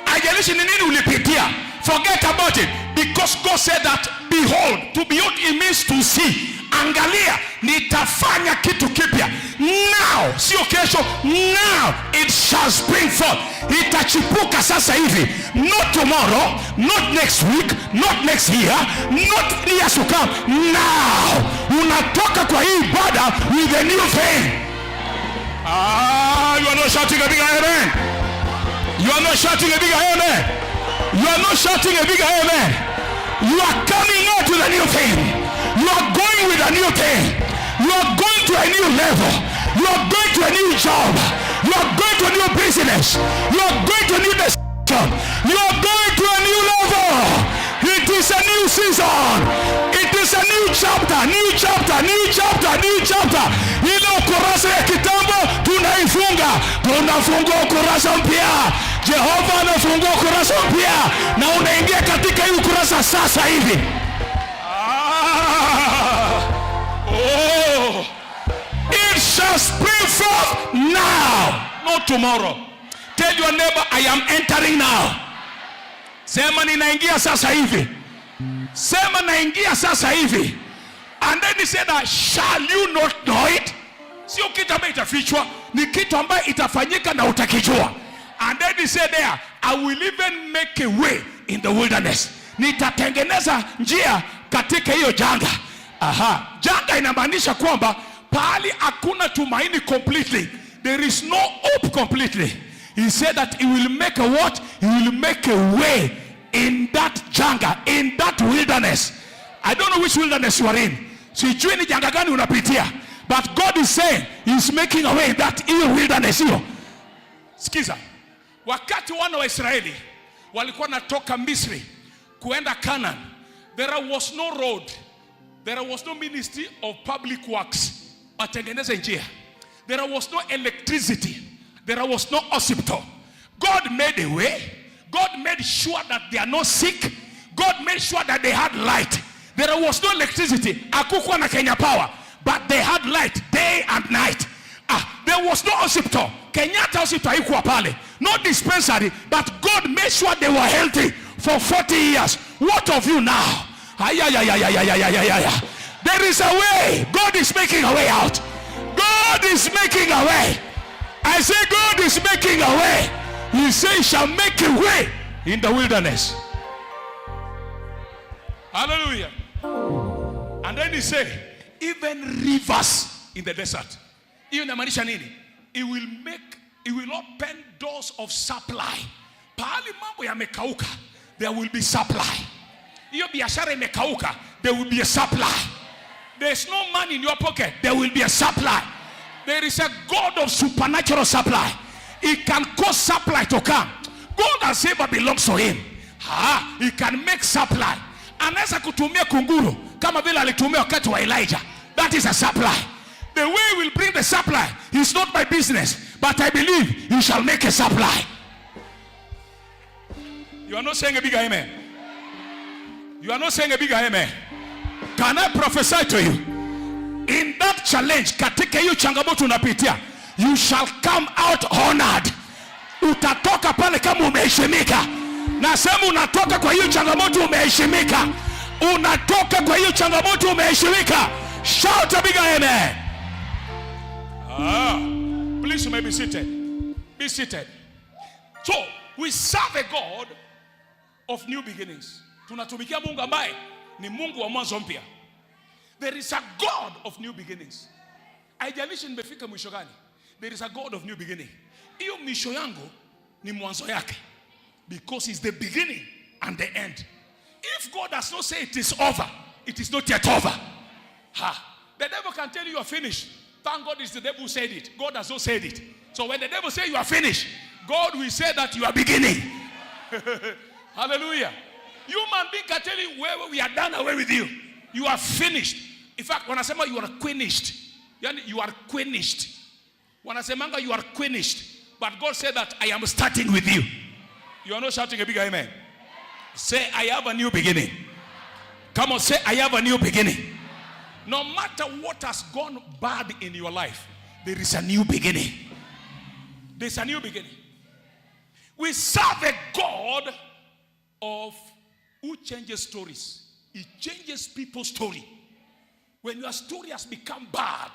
haijalishi ni nini ulipitia, forget about it, because God said that, behold, to behold it means to see. Angalia, nitafanya kitu kipya. Now, sio kesho, now it shall spring forth. Itachipuka sasa hivi. Not tomorrow, not next week, not next year, not years to come. Now, unatoka kwa hii ibada with a new thing. You are not shouting a bigger amen. You are not shouting a bigger amen. You are not shouting a bigger amen. You are coming out with a new thing. You are going with a new thing. You are going to a new level. You are going to a new job. You are going to a new business. You are going to a new destination. You are going to a new level. It is a new season. It is a new chapter, new chapter, new chapter, new chapter. Ile ukurasa ya kitambo tunaifunga, tunafungua ukurasa mpya. Jehova anafungua ukurasa mpya na unaingia katika hii ukurasa sasa hivi. Oh, it shall spring forth now, not tomorrow. Tell your neighbor, I am entering now. Sema ninaingia sasa hivi. Sema naingia sasa hivi. And then he said that, shall you not know it? Sio kitu ambayo itafichwa, ni kitu ambayo itafanyika na utakijua. And then he said there, I will even make a way in the wilderness. Nitatengeneza njia katika hiyo janga. Aha, janga inamaanisha kwamba pahali hakuna tumaini completely. There is no hope completely. He said that he will make a what? He will make a way in that janga, in that wilderness. I don't know which wilderness you are in. Sijui ni janga gani unapitia. But God is saying he is making a way in that hiyo wilderness hiyo. Sikiza. Wakati wana wa Israeli walikuwa natoka Misri kuenda Canaan, there was no road, there was no ministry of public works watengeneze njia, there was no electricity, there was no hospital. God made a way. God made sure that they are not sick. God made sure that they had light. There was no electricity, hakukuwa na Kenya Power, but they had light day and night. There was no hospital. Kenyatta Hospital haikuwa pale, no dispensary, but God made sure they were healthy for 40 years. What of you now? Ay, ay, ay, ay, ay, ay, ay, ay, ay. There is a way. God is making a way out. God is making a way. I say God is making a way. He says he shall make a way in the wilderness. Hallelujah. And then he said, even rivers in the desert. Hiyo inamaanisha nini? It will make, it will open doors of supply. Pahali mambo yamekauka, there will be supply. Hiyo biashara imekauka, there will be a supply. There's no money in your pocket, there will be a supply. There is a God of supernatural supply. He can cause supply to come. Gold and silver belongs to him. Ha, he can make supply. Anaweza kutumia kunguru kama vile alitumia wakati wa Elijah. That is a supply. The way he will bring the supply is not my business, but I believe he shall make a supply. You are not saying a big amen. You are not saying a big amen. Can I prophesy to you? In that challenge, katika hiyo changamoto unapitia, you shall come out honored. Utatoka pale kama umeheshimika. Nasema unatoka kwa hiyo changamoto umeheshimika. Unatoka kwa hiyo changamoto umeheshimika. Shout a big amen. Please, you may be seated. Be seated. So, we serve a God of new beginnings. Tunatumikia Mungu ambaye ni Mungu wa mwanzo mpya. There is a God of new beginnings. Haijalishi nimefika mwisho gani. There is a God of new beginning. Hiyo mwisho yangu ni mwanzo yake. Because it's the beginning and the end. If God does not say it is over, it is not yet over. Ha. The devil can tell you you are finished. Thank God it's the devil who said it. God has not said it. So when the devil say you are finished, God will say that you are beginning. Hallelujah. Human being can tell you where we are done away with you. You are finished. In fact, wanasema you are quenished. Yani you are quenished. Wanasemanga you are quenished. But God said that I am starting with you. You are not shouting a big amen. Say, I have a new beginning. Come on, say, I have a new beginning. No matter what has gone bad in your life, there is a new beginning. There's a new beginning. We serve a God of who changes stories. He changes people's story. When your story has become bad,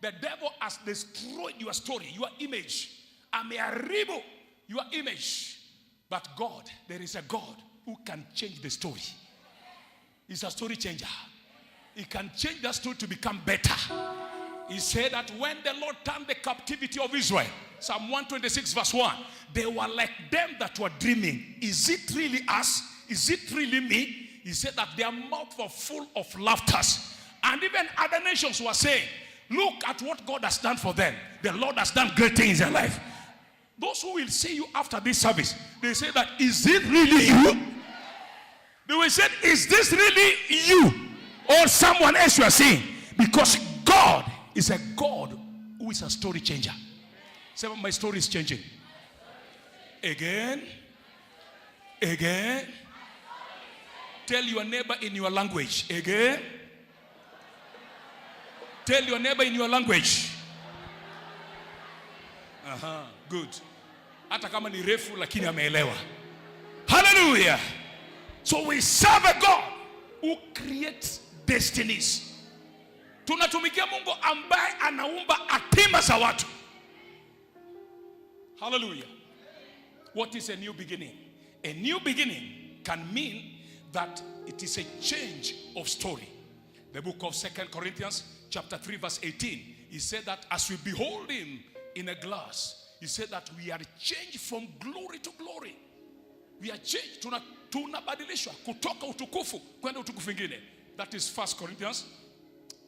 the devil has destroyed your story, your image. Ameharibu your image. But God, there is a God who can change the story. He's a story changer. He can change that story to become better. He said that when the Lord turned the captivity of Israel, Psalm 126 verse 1, they were like them that were dreaming. Is it really us? Is it really me? He said that their mouth were full of laughters. And even other nations were saying, look at what God has done for them. The Lord has done great things in their life. Those who will see you after this service, they say that, is it really you? They will say, is this really you? Or someone else you are seeing? Because God is a God who is a story changer. Say, my story is changing. Again. Again. Tell your neighbor in your language. Again. Tell your neighbor in your language. Aha, good. Hata kama ni refu lakini ameelewa. Hallelujah. So we serve a God who creates destinies. Tunatumikia Mungu ambaye anaumba hatima za watu. Hallelujah. What is a new beginning? A new beginning can mean that it is a change of story. The book of 2 Corinthians chapter 3 verse 18, he said that as we behold him in a glass, he said that we are changed from glory to glory. We are changed. Tunabadilishwa kutoka utukufu kwenda utukufu mwingine. That is 1 Corinthians.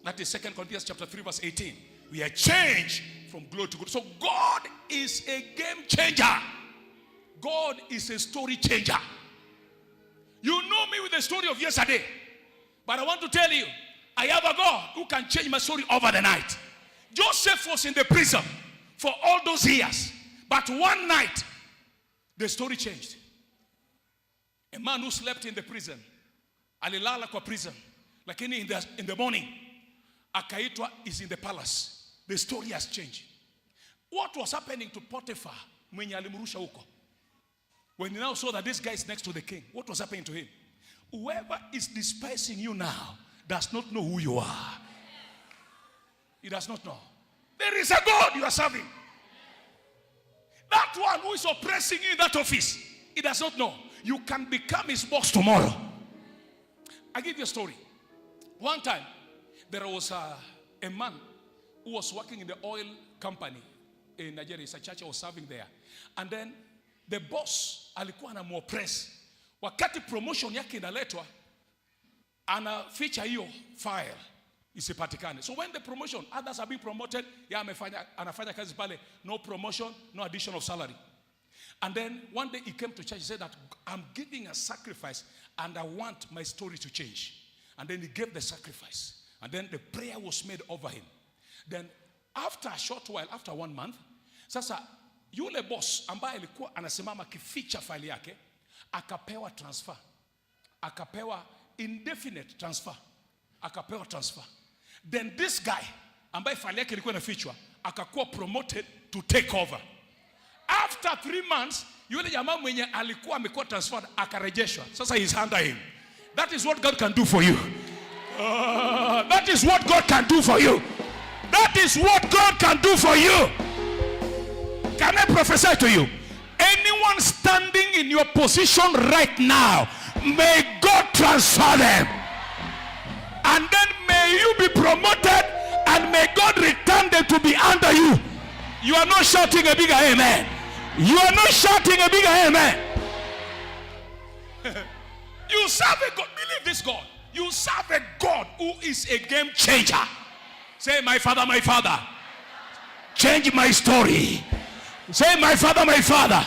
That is 2 Corinthians chapter 3 verse 18. We are changed from glory to glory. So God is a game changer. God is a story changer. You know me with the story of yesterday. But I want to tell you, I have a God who can change my story over the night. Joseph was in the prison for all those years. But one night, the story changed. A man who slept in the prison, alilala kwa prison, lakini in the morning, akaitwa is in the palace. The story has changed. What was happening to Potiphar mwenye alimrusha huko? When he now saw that this guy is next to the king, what was happening to him? Whoever is despising you now does not know who you are. He does not know. There is a God you are serving. That one who is oppressing you in that office, he does not know. You can become his boss tomorrow. I give you a story. One time, there was a man who was working in the oil company in Nigeria. It's a church I was serving there. And then the boss alikuwa anamuoppress. Wakati promotion yake inaletwa, anaficha hiyo file isipatikane. So when the promotion, others are being promoted, ya amefanya, anafanya kazi pale, no promotion, no addition of salary. And then one day he came to church, he said that I'm giving a sacrifice and I want my story to change. And then he gave the sacrifice. And then the prayer was made over him. Then after a short while, after one month, sasa yule boss ambaye alikuwa anasimama akificha faili yake, akapewa transfer. Akapewa indefinite transfer. Akapewa transfer. Then this guy ambaye faili yake ilikuwa inafichwa, akakuwa promoted to take over. After 3 months, yule jamaa mwenye alikuwa amekuwa transferred akarejeshwa. Sasa he's under him. That is what God can do for you. That is what God can do for you. That is what God can do for you. Can I prophesy to you? Anyone standing in your position right now, may God transfer them. And then may you be promoted and may God return them to be under you. You are not shouting a bigger amen. You are not shouting a bigger amen. You serve a God. Believe this God. You serve a God who is a game changer. Say, "My father, my father, change my story." Say, "My father, my father,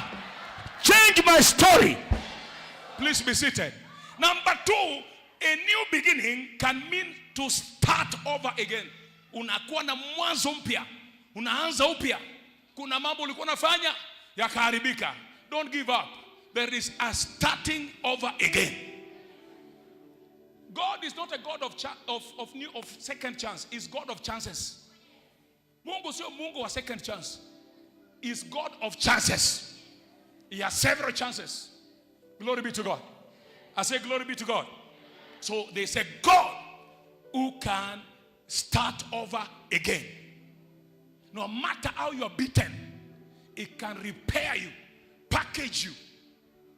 change my story." Please be seated. Number two, a new beginning can mean to start over again. Unakuwa na mwanzo mpya, unaanza upya. Kuna mambo ulikuwa unafanya yakaharibika. Don't give up. There is a starting over again. God is not a God of second chance. He's God of chances. Mungu sio Mungu wa second chance. He's God of chances. He has several chances. Glory be to God. I say glory be to God. So there's a God who can start over again. No matter how you are beaten, he can repair you, package you.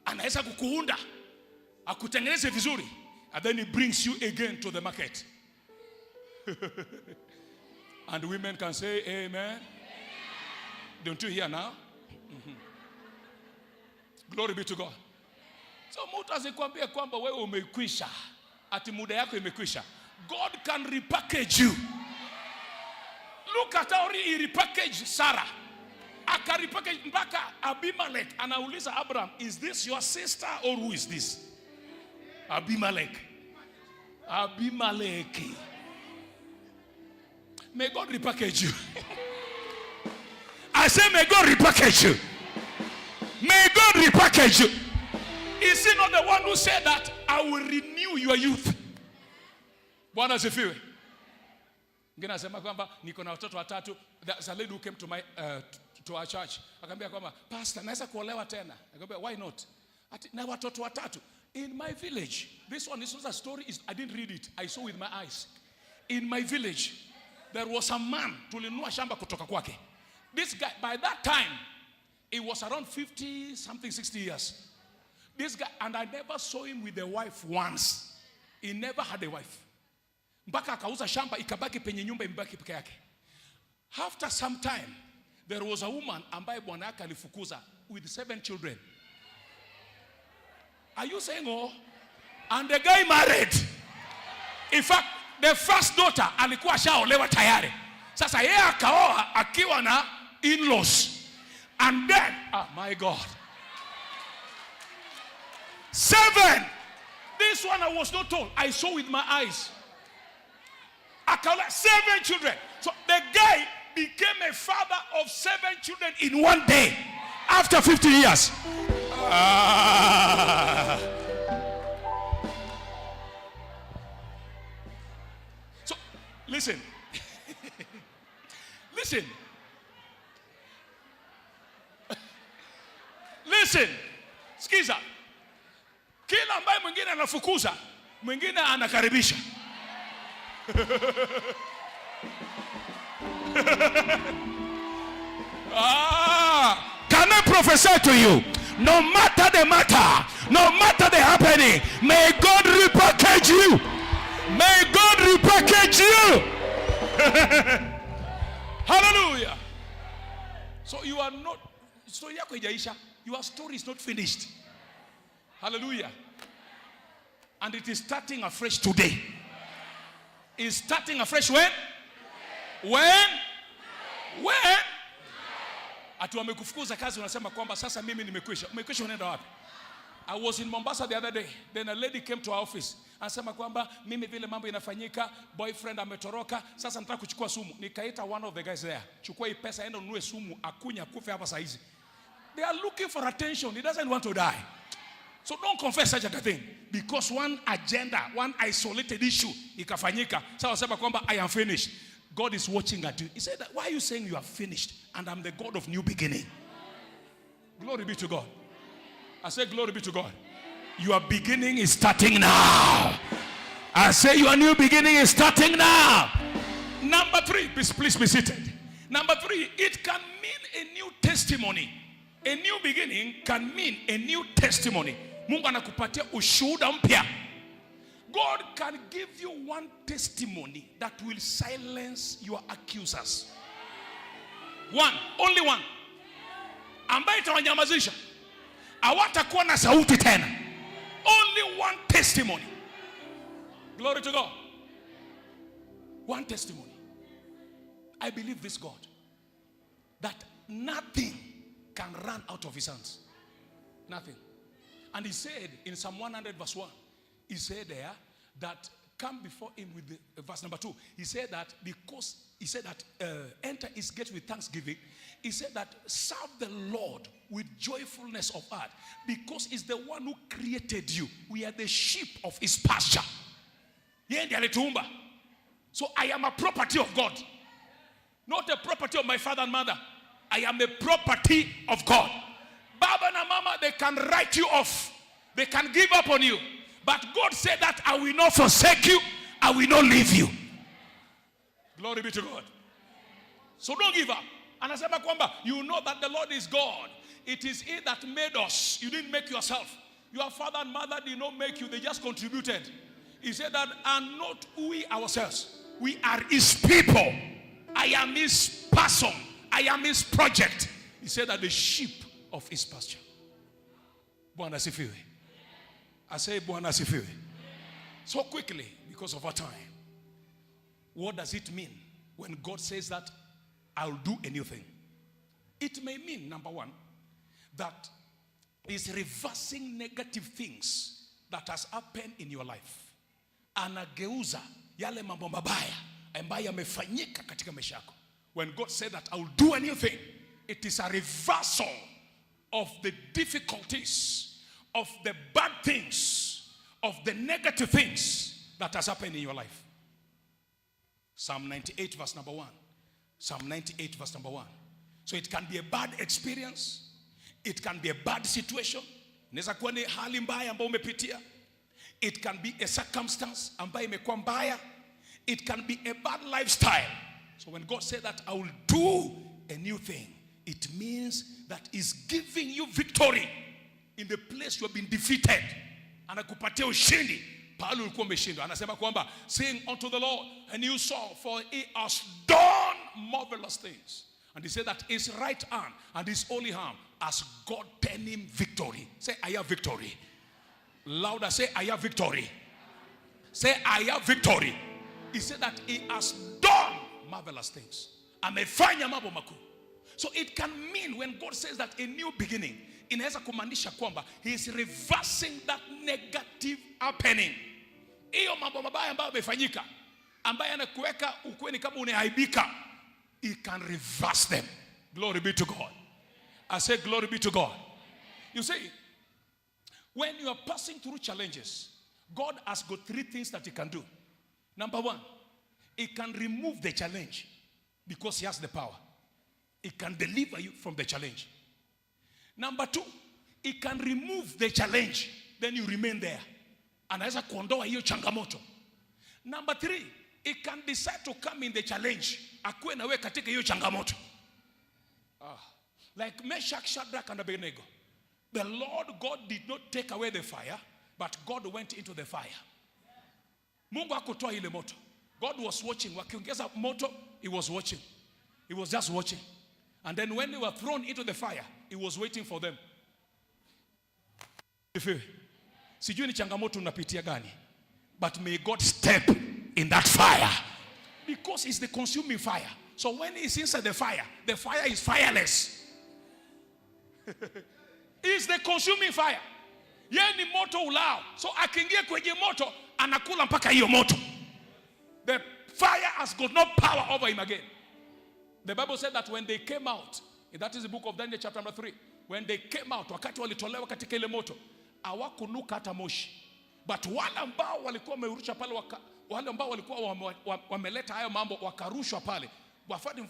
Anaweza kukuunda, akutengeneze vizuri, and then he brings you again to the market. And women can say amen. Don't you hear now? Glory be to God. So mtu asikwambie kwamba wewe umekwisha, ati muda yako imekwisha. God can repackage you. Look at how he repackaged Sarah. Akarepackage mpaka Abimelech anauliza Abraham, "Is this your sister or who is this?" Abimelech. Abimelech. May God repackage you. I say, may God repackage you. May God repackage you. Is he not the one who said that I will renew your youth? Bwana asifiwe. Mwingine anasema kwamba niko na watoto watatu. There's a lady who came to our church. Akaambia kwamba, "Pastor, naweza kuolewa tena?" Akamwambia, "Why not?" Ati na watoto watatu. In my village, this one is not a story, I didn't read it. I saw with my eyes. In my village, there was a man, tulinunua shamba kutoka kwake. This guy, by that time, it was around 50 something, 60 years. This guy, and I never saw him with a wife once. He never had a wife. Mpaka akauza shamba ikabaki penye nyumba imebaki peke yake. After some time, there was a woman ambaye bwana yake alifukuza with seven children. Are you saying, oh? And the guy married. In fact, the first daughter alikuwa ashaolewa tayari. Sasa yeye akaoa akiwa na in-laws. And then, ah, my God. Seven. This one I was not told. I saw with my eyes. Akaolewa seven children. So the guy became a father of seven children in one day after 50 years. Ah. So listen. Listen. Listen. Sikiza. Kila ambaye mwingine anafukuza, mwingine anakaribisha. Ah, can I prophesy to you? No matter the matter, no matter the happening, may God repackage you. May God repackage you. Hallelujah. So you are not, story yako haijaisha. Your story is not finished. Hallelujah. And it is starting afresh today. It's starting afresh when? When? When? Ati wamekufukuza kazi unasema kwamba sasa mimi nimekwisha. Umekwisha unaenda wapi? I was in Mombasa the other day. Then a lady came to our office. Anasema kwamba mimi vile mambo inafanyika, boyfriend ametoroka, sasa nataka kuchukua sumu. Nikaita one of the guys there. Chukua hii pesa enda ununue sumu, akunya kufe hapa saa hizi. They are looking for attention. He doesn't want to die. So don't confess such a thing because one agenda, one isolated issue ikafanyika. Sasa wasema kwamba I am finished. God is watching at you. He said, why are you saying you are finished? And I'm the God of new beginning. Glory be to God. I say glory be to God. Your beginning is starting now. I say your new beginning is starting now. Number three, please, please be seated. Number three, it can mean a new testimony. A new beginning can mean a new testimony. Mungu anakupatia ushuhuda mpya. God can give you one testimony that will silence your accusers. One, only one. Ambaye itawanyamazisha. Hawatakuwa na sauti tena. Only one testimony. Glory to God. One testimony. I believe this God, that nothing can run out of his hands. Nothing. And he said in Psalm 100 verse 1, he said there that come before him with the, verse number 2. He said that because he said that enter his gate with thanksgiving. He said that serve the Lord with joyfulness of heart, because he's the one who created you. We are the sheep of his pasture. Yeye ndiye alituumba. So I am a property of God. Not a property of my father and mother. I am a property of God. Baba and mama, they can write you off. They can give up on you. But God said that I will not forsake you. I will not leave you. Glory be to God. So don't give up. Anasema kwamba you know that the Lord is God. It is he that made us. You didn't make yourself. Your father and mother did not make you. They just contributed. He said that, and not we ourselves. We are his people. I am his person. I am his project. He said that the sheep of his pasture. Bwana asifiwe. I say Bwana asifiwe. So quickly, because of our time, what does it mean when God says that I'll do a new thing? It may mean, number one, that he's reversing negative things that has happened in your life. Anageuza yale mambo mabaya ambayo yamefanyika katika maisha yako. When God said that I will do a new thing, it is a reversal of the difficulties, of the bad things, of the negative things that has happened in your life. Psalm 98 verse number 1. Psalm 98 verse number 1. So it can be a bad experience. It can be a bad situation. Inaweza kuwa ni hali mbaya ambayo umepitia. It can be a circumstance ambayo imekuwa mbaya. It can be a bad lifestyle. So when God said that I will do a new thing, it means that he's giving you victory in the place you have been defeated. Anakupatia ushindi pahali ulikuwa umeshindwa. Anasema kwamba sing unto the Lord a new song, for he has done marvelous things. And he said that his right hand and his holy arm has gotten him victory. Say, I have victory. Louder, say, I have victory. Say, I have victory. He said that he has done marvelous things. Amefanya mambo makuu. So it can mean when God says that a new beginning, inaweza kumaanisha kwamba he is reversing that negative happening. Hiyo mambo mabaya ambayo yamefanyika, ambaye anakuweka ukuwe ni kama unaibika, he can reverse them. Glory be to God. I say glory be to God. You see, when you are passing through challenges, God has got three things that he can do. Number one, he can remove the challenge because he has the power. He can deliver you from the challenge. Number two, he can remove the challenge, then you remain there. Anaweza kuondoa hiyo changamoto. Number three, he can decide to come in the challenge, akuwe na wewe katika hiyo changamoto. Ah, like Meshach, Shadrach, and Abednego. The Lord God did not take away the fire, but God went into the fire. Mungu hakutoa ile moto. God was watching. Wakiongeza moto, he was watching. He was just watching. And then when they were thrown into the fire, he was waiting for them. Sijui ni changamoto unapitia gani, but may God step in that fire, because it's the consuming fire. So when he's inside the fire is fireless. It's the consuming fire. Yeye ni moto ulao. So akiingia kwenye moto, anakula mpaka hiyo moto. The fire has got no power over him again. The Bible said that when they came out, that is the book of Daniel chapter number 3. When they came out, wakati walitolewa katika ile moto, hawakunuka hata moshi. But wale ambao walikuwa wamerusha pale, wale ambao walikuwa wameleta hayo mambo wakarushwa pale.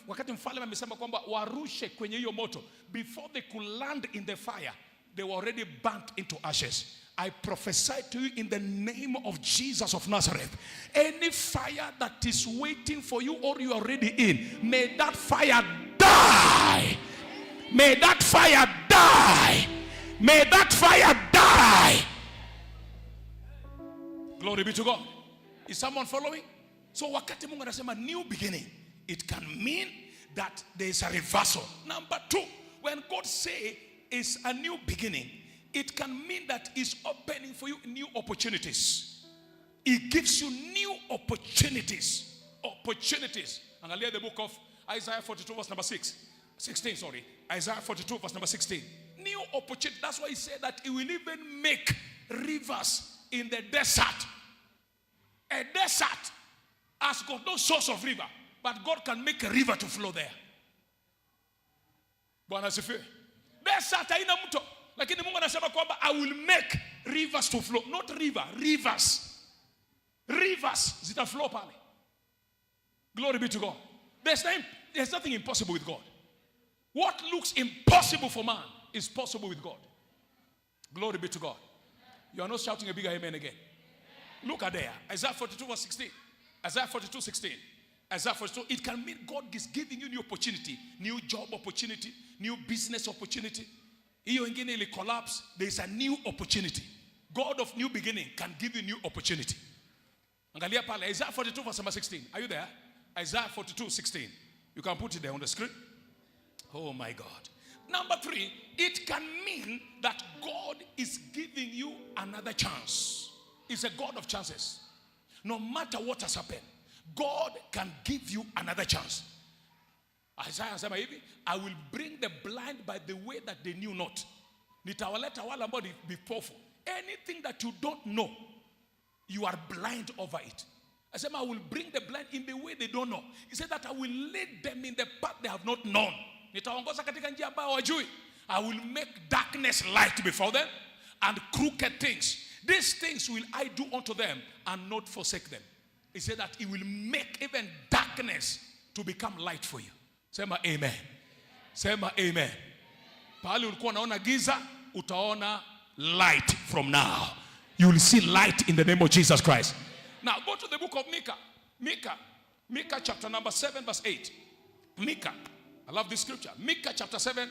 Wakati mfalme amesema kwamba warushe kwenye hiyo moto, before they could land in the fire, they were already burnt into ashes. I prophesy to you in the name of Jesus of Nazareth, any fire that is waiting for you or you are already in, may that fire die. May that fire die. May that fire die. Glory be to God. Is someone following? So wakati Mungu anasema new beginning, it can mean that there is a reversal. Number two, when God say it's a new beginning, it can mean that it's opening for you new opportunities. It gives you new opportunities. Opportunities. Angalia the book of Isaiah 42 verse number 16, sorry. Isaiah 42 verse number 16. New opportunity. That's why he said that he will even make rivers in the desert. A desert has got no source of river, but God can make a river to flow there. Bwana asifiwe. Desert haina mto, lakini Mungu anasema kwamba I will make rivers to flow. Not river, rivers. Rivers zita flow pale. Glory be to God. There's nothing impossible with God. What looks impossible for man is possible with God. Glory be to God. You are not shouting a bigger amen again. Look at there. Isaiah 42 verse 16. Isaiah 42 16. Isaiah 42. It can mean God is giving you new opportunity, new job opportunity, new business opportunity. Hiyo ingine ili collapse. There is a new opportunity. God of new beginning can give you new opportunity. Angalia pale Isaiah 42 verse number 16. Are you there? Isaiah 42 16. You can put it there on the screen. Oh my God. Number three, it can mean that God is giving you another chance. He's a God of chances. No matter what has happened, God can give you another chance. Isaiah anasema hivi, I will bring the blind by the way that they knew not. Nitawaleta wale ambao ni vipofu. Anything that you don't know, you are blind over it. I said, I will bring the blind in the way they don't know. He said that I will lead them in the path they have not known. Nitaongoza katika njia ambayo hawajui. I will make darkness light before them and crooked things. These things will I do unto them and not forsake them. He said that he will make even darkness to become light for you. Sema amen. Sema amen. Pahali ulikuwa unaona giza, utaona light from now. You will see light in the name of Jesus Christ. Now go to the book of Micah. Micah chapter number 7 verse 8. Micah. I love this scripture. Micah chapter 7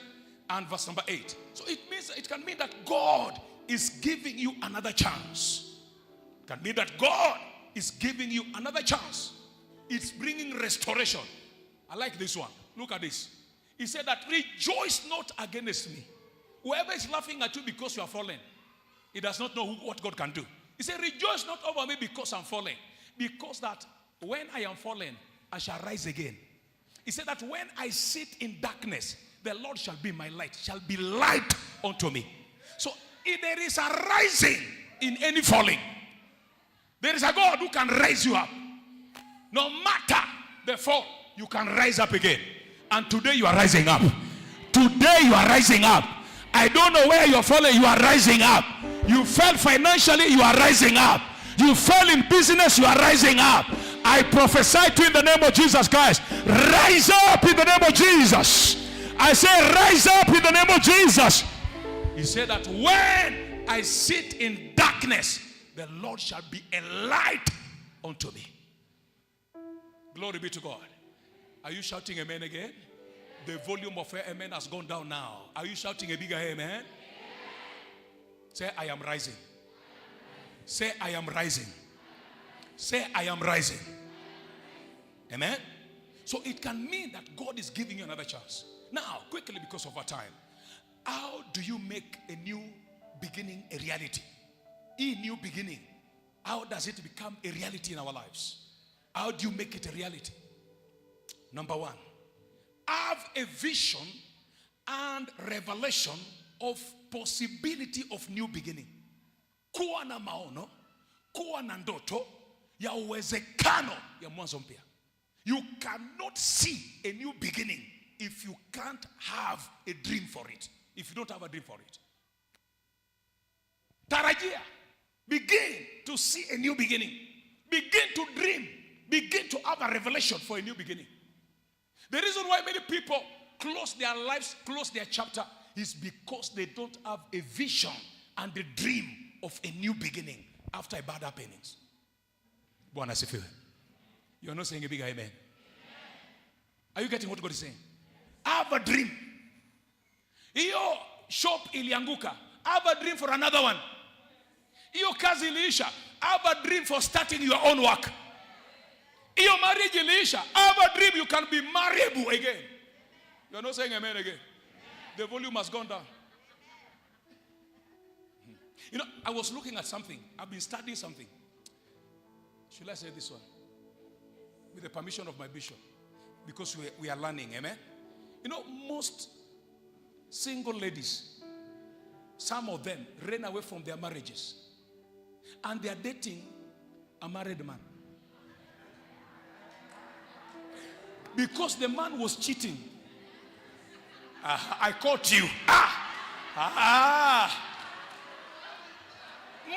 and verse number 8. So it means, it can mean that God is giving you another chance. It can mean that God is giving you another chance. It's bringing restoration. I like this one. Look at this. He said that rejoice not against me. Whoever is laughing at you because you are fallen, he does not know what God can do. He said, rejoice not over me because I'm fallen. Because that when I am fallen, I shall rise again. He said that when I sit in darkness, The Lord shall be my light, shall be light unto me. So if there is a rising in any falling, there is a God who can raise you up. No matter the fall, you can rise up again. And today you are rising up. Today you are rising up. I don't know where you're falling, you are rising up. You fell financially, you are rising up. You fell in business, you are rising up. I prophesy to you in the name of Jesus Christ. Rise up in the name of Jesus. I say, rise up in the name of Jesus. He said that when I sit in darkness, the Lord shall be a light unto me. Glory be to God. Are you shouting amen again? The volume of amen has gone down now. Are you shouting a bigger amen? Say, I am rising. Say, I am rising. Say, I am rising. Amen? So it can mean that God is giving you another chance. Now, quickly, because of our time, how do you make a new beginning a reality? A new beginning, how does it become a reality in our lives? How do you make it a reality? Number one, have a vision and revelation of possibility of new beginning. Kuwa na maono, kuwa na ndoto ya uwezekano ya mwanzo mpya. You cannot see a new beginning if you can't have a dream for it. If you don't have a dream for it. Tarajia. Begin to see a new beginning. Begin to dream. Begin to have a revelation for a new beginning. The reason why many people close their lives, close their chapter, is because they don't have a vision and a dream of a new beginning after a bad happenings. Bwana asifiwe. You're not saying a big amen. Are you getting what God is saying? Have a dream. Hiyo shop ilianguka. Have a dream for another one. Hiyo kazi iliisha. Have a dream for starting your own work. Hiyo marriage iliisha. Have a dream you can be marriable again. You are not saying amen again. The volume has gone down. You know, I was looking at something. I've been studying something. Should I say this one? With the permission of my bishop. Because we are learning, amen? You know, most single ladies, some of them ran away from their marriages. And they are dating a married man. Because the man was cheating. I caught you.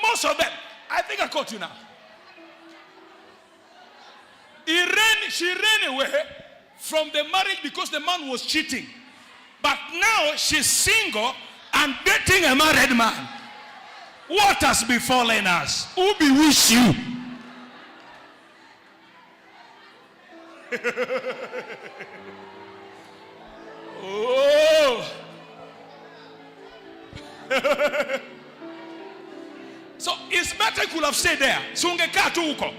Most of them. I think I caught you now. She ran away from the marriage because the man was cheating. But now she's single and dating a married man. What has befallen us? Who bewitched you? Oh. So it's better you could have stayed there. So ungekaa tu huko.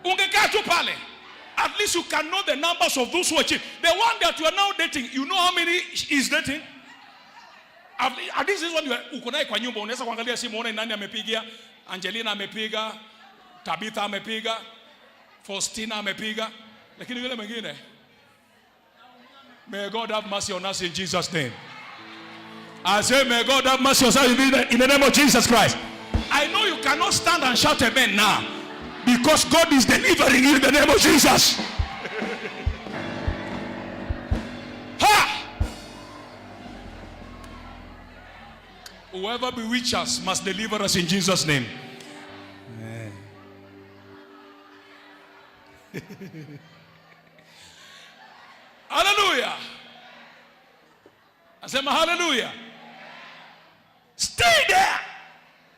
Ungekaa tu pale. At least you can know the numbers of those who are cheating. The one that you are now dating, you know how many is dating? At least this one you are, uko naye kwa nyumba, unaweza kuangalia simu uone nani amepigia. Angelina amepiga, Tabitha amepiga, Faustina amepiga. Lakini yule mwingine, may God have mercy on us in Jesus' name. I say, may God have mercy on us in the name of Jesus Christ. I know you cannot stand and shout amen now, because God is delivering you in the name of Jesus. Ha! Whoever bewitches us must deliver us in Jesus' name. Amen. Hallelujah. I say, hallelujah. Stay there.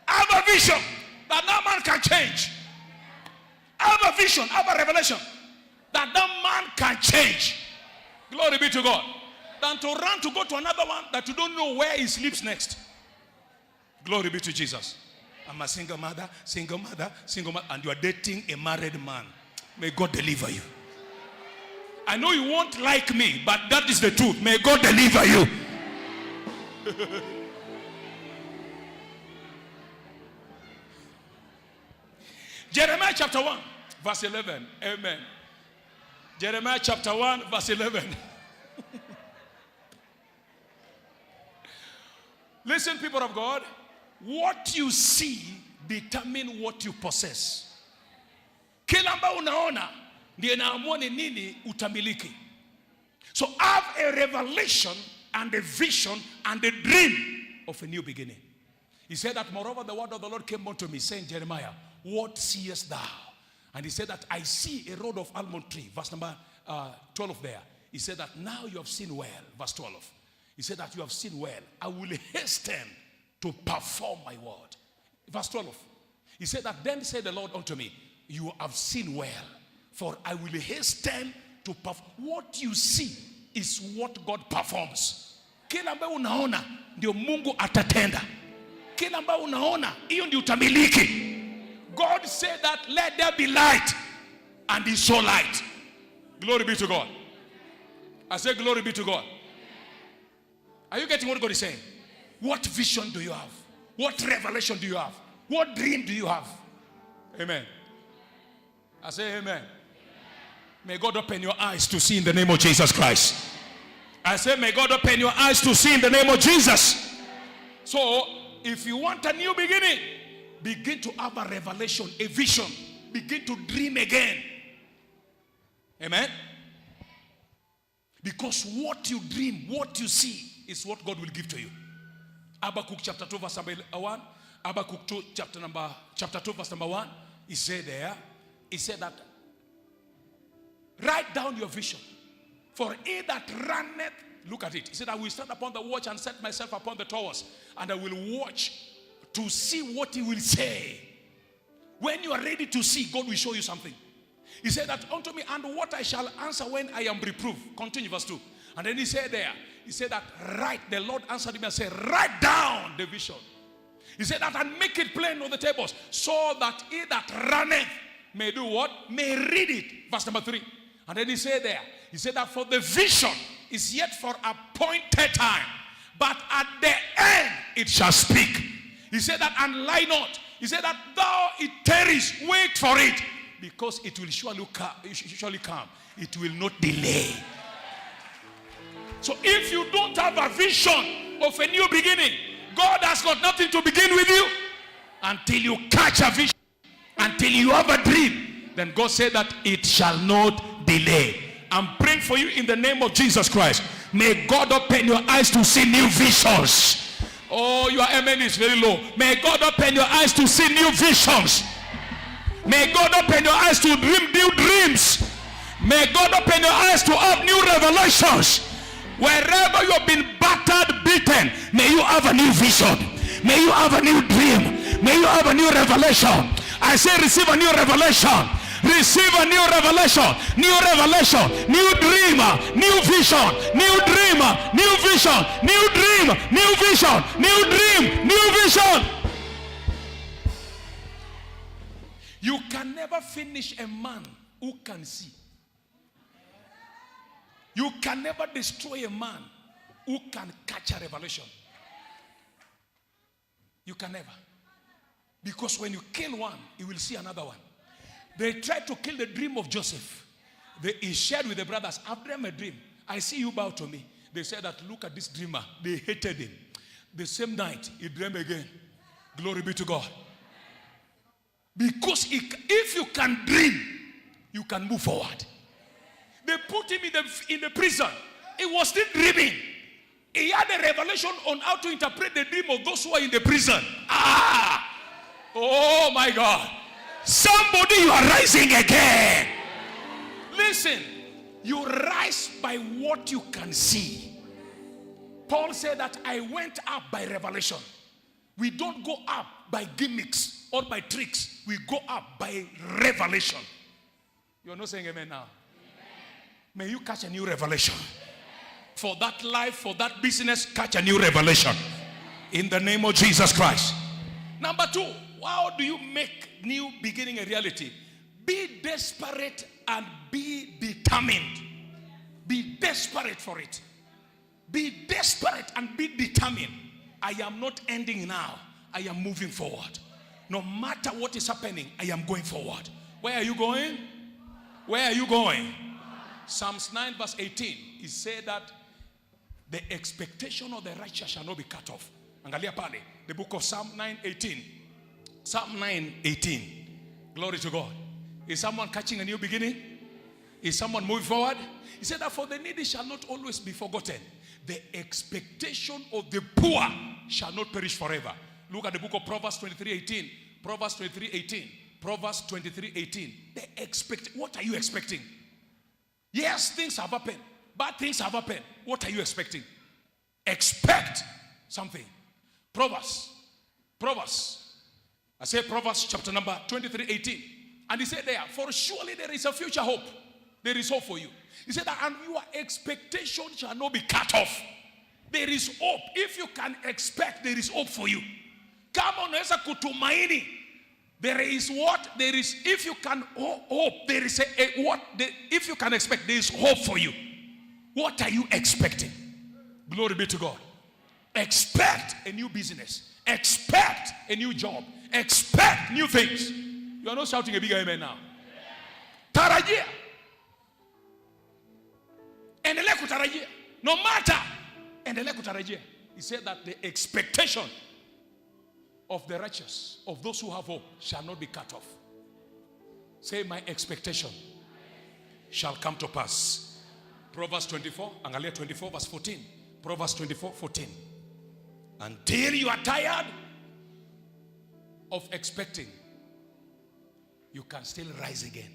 Have a vision that no man can change. Have a vision, have a revelation that no man can change. Glory be to God. Than to run to go to another one that you don't know where he sleeps next. Glory be to Jesus. I'm a single mother, single mother, single mother, and you are dating a married man. May God deliver you. I know you won't like me, but that is the truth. May God deliver you. Jeremiah chapter 1, verse 11. Amen. Jeremiah chapter 1, verse 11. Listen, people of God, what you see determine what you possess. Kila ambayo unaona ndiyo inaamua ni nini utamiliki. So have a revelation and a vision and a dream of a new beginning. He said that, moreover, the word of the Lord came unto me, saying, Jeremiah, what seest thou? And he said that I see a rod of almond tree. Verse number 12 there. He said that now you have seen well. Verse 12. He said that you have seen well. I will hasten to perform my word. Verse 12. He said that then said the Lord unto me, you have seen well, for I will hasten to perform. What you see is what God performs. Kila ambayo unaona ndio Mungu atatenda. Kila ambayo unaona hiyo ndio utamiliki. God said that let there be light, and he saw light. Glory be to God. I say glory be to God. Are you getting what God is saying? What vision do you have? What revelation do you have? What dream do you have? Amen. I say amen. May God open your eyes to see in the name of Jesus Christ. I say may God open your eyes to see in the name of Jesus. So, if you want a new beginning, begin to have a revelation, a vision. Begin to dream again. Amen. Because what you dream, what you see, is what God will give to you. Habakkuk chapter 2 verse number 1. Habakkuk 2 chapter 2 verse number 1. He said there, he said that write down your vision. For he that runneth, look at it. He said, I will stand upon the watch and set myself upon the towers, and I will watch to see what he will say. When you are ready to see, God will show you something. He said that unto me, and what I shall answer when I am reproved. Continue verse 2. And then he said there, he said that write, the Lord answered him and said, write down the vision. He said that and make it plain on the tables, so that he that runneth may do what? May read it. Verse number 3. And then he said there, he said that for the vision is yet for appointed time, but at the end it shall speak. He said that and lie not. He said that though it tarries, wait for it, because it will surely come. It will not delay. So if you don't have a vision of a new beginning, God has got nothing to begin with you until you catch a vision, until you have a dream. Then God said that it shall not delay. I'm praying for you in the name of Jesus Christ. May God open your eyes to see new visions. Oh, your amen is very low. May God open your eyes to see new visions. May God open your eyes to dream new dreams. May God open your eyes to have new revelations. Wherever you have been battered, beaten, may you have a new vision. May you have a new dream. May you have a new revelation. I say receive a new revelation. Receive a new revelation. New revelation. New dream. New vision. New dream. New vision. New dream. New vision. New dream. New vision. You can never finish a man who can see. You can never destroy a man who can catch a revelation. You can never. Because when you kill one, you will see another one. They tried to kill the dream of Joseph. He shared with the brothers, I've dreamed a dream. I see you bow to me. They said that, look at this dreamer. They hated him. The same night, he dreamed again. Glory be to God. Because if you can dream, you can move forward. They put him in the prison. He was still dreaming. He had a revelation on how to interpret the dream of those who are in the prison. Ah! Oh my God. Somebody, you are rising again. Listen, you rise by what you can see. Paul said that I went up by revelation. We don't go up by gimmicks or by tricks. We go up by revelation. You're not saying amen now. May you catch a new revelation. For that life, for that business, catch a new revelation. In the name of Jesus Christ. Number 2, how do you make new beginning a reality? Be desperate and be determined. Be desperate for it. Be desperate and be determined. I am not ending now. I am moving forward. No matter what is happening, I am going forward. Where are you going? Where are you going? Psalms 9 verse 18, he said that the expectation of the righteous shall not be cut off. Angalia pale, the book of Psalm 9:18. Psalm 9:18. Glory to God. Is someone catching a new beginning? Is someone moving forward? He said that for the needy shall not always be forgotten. The expectation of the poor shall not perish forever. Look at the book of Proverbs 23:18. Proverbs 23:18. Proverbs 23:18. The expect. What are you expecting? Yes, things have happened. Bad things have happened. What are you expecting? Expect something. Proverbs. Proverbs. I say Proverbs chapter number 23:18. And he said there, for surely there is a future hope. There is hope for you. He said that, and your expectation shall not be cut off. There is hope. If you can expect, there is hope for you. Kama unaweza kutumaini, there is what? There is, if you can hope, there is a what? If you can expect, there is hope for you. What are you expecting? Glory be to God. Expect a new business. Expect a new job. Expect new things. You are not shouting a big amen now. Tarajia. Endelea kutarajia. No matter. Endelea kutarajia. He said that the expectation of the righteous, of those who have hope, shall not be cut off. Say, my expectation shall come to pass. Proverbs 24, angalia 24 verse 14. Proverbs 24, 14. Until you are tired of expecting, you can still rise again.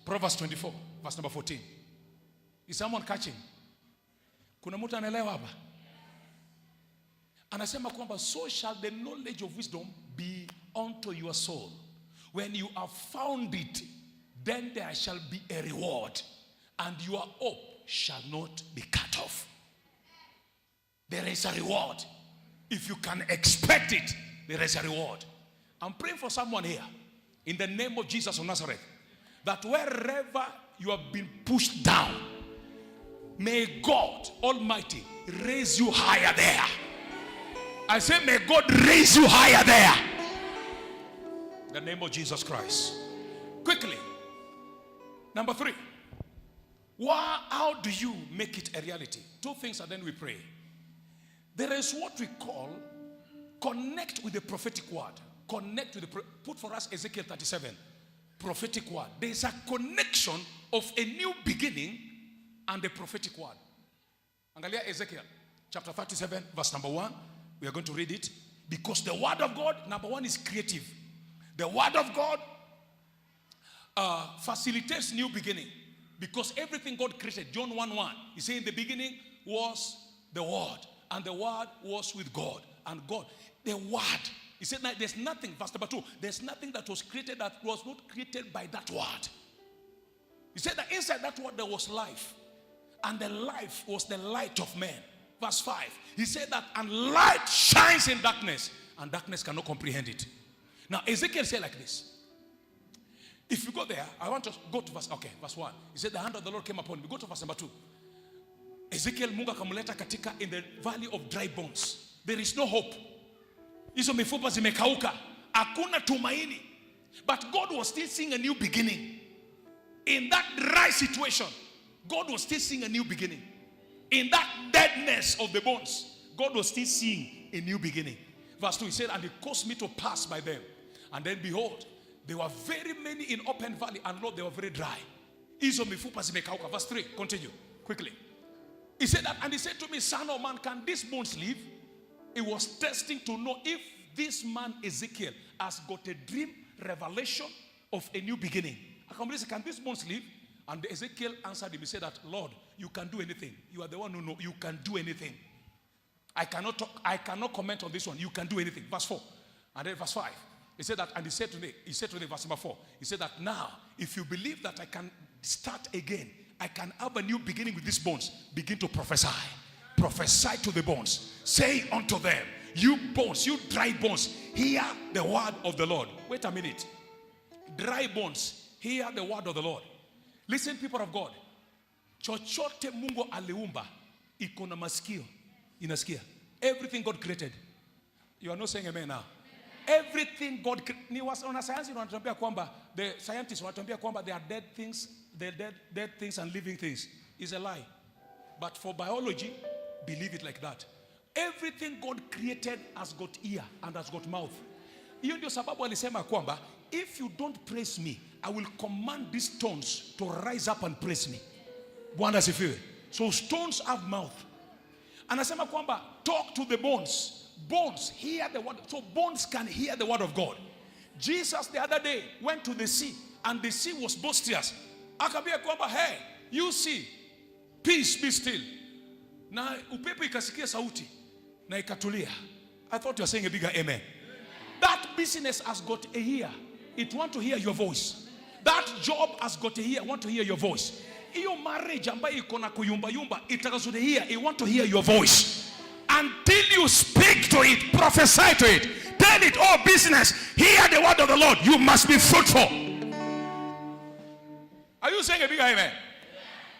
Proverbs 24, verse number 14. Is someone catching? Kuna mtu anaelewa hapa? Anasema kwamba so shall the knowledge of wisdom be unto your soul. When you have found it, then there shall be a reward, and your hope shall not be cut off. There is a reward. If you can expect it, there is a reward. I'm praying for someone here, in the name of Jesus of Nazareth, that wherever you have been pushed down, may God Almighty raise you higher there. I say, may God raise you higher there. In the name of Jesus Christ. Quickly. Number 3. How do you make it a reality? 2 things, and then we pray. There is what we call connect with the prophetic word. Connect with the, put for us Ezekiel 37. Prophetic word. There is a connection of a new beginning and the prophetic word. Angalia Ezekiel chapter 37 verse number 1. We are going to read it. Because the word of God, number 1, is creative. The word of God facilitates new beginning. Because everything God created, John 1:1, he said in the beginning was the Word, and the Word was with God, and God, the Word. He said that there's nothing, verse number 2, there's nothing that was created that was not created by that Word. He said that inside that Word there was life, and the life was the light of men. Verse 5, he said that, and light shines in darkness, and darkness cannot comprehend it. Now, Ezekiel said like this. If you go there, I want to go to verse 1. He said, the hand of the Lord came upon me. Go to verse number 2. Ezekiel, Mungu akamleta katika in the valley of dry bones. There is no hope. Hizo mifupa zimekauka. Hakuna tumaini. But God was still seeing a new beginning. In that dry situation, God was still seeing a new beginning. In that deadness of the bones, God was still seeing a new beginning. Verse 2, he said, and he caused me to pass by them. And then behold, there were very many in open valley, and Lord, they were very dry. Hizo mifupa zimekauka. Verse 3, continue quickly. He said that, and he said to me, son of man, can these bones live? He was testing to know if this man Ezekiel has got a dream revelation of a new beginning. Akamuuliza, can these bones live? And Ezekiel answered him. He said that, Lord, you can do anything. You are the one who knows. You can do anything. I cannot talk, I cannot comment on this one. You can do anything. Verse 4. And then verse 5. He said that, and he said to me, verse number 4. He said that now, if you believe that I can start again, I can have a new beginning with these bones, begin to prophesy. Prophesy to the bones. Say unto them, you bones, you dry bones, hear the word of the Lord. Wait a minute. Dry bones, hear the word of the Lord. Listen, people of God. Chochote Mungu aliumba, iko na masikio, inasikia. Everything God created. You are not saying amen now. Everything God ni wanasayansi wanatuambia kwamba, the scientists wanatuambia kwamba there are dead things, there are dead things and living things. Is a lie. But for biology, Believe it like that. Everything God created has got ear and has got mouth. Hiyo ndio sababu alisema kwamba if you don't praise me, I will command these stones to rise up and praise me. Bwana asifiwe. So stones have mouth. Anasema kwamba talk to the bones. Bones hear the word. So bones can hear the word of God. Jesus the other day went to the sea and the sea was boisterous. Akaambia kwamba, hey, you sea, peace be still. Na upepo ikasikia sauti na ikatulia. I thought you were saying a bigger amen. That business has got a ear. It want to hear your voice. That job has got a ear, want to hear your voice. Hiyo marriage ambayo iko na kuyumba yumba, it has got a ear, it want to hear your voice. Until you speak to it, prophesy to it, tell it, oh business, hear the word of the Lord. You must be fruitful. Are you saying a bigger amen?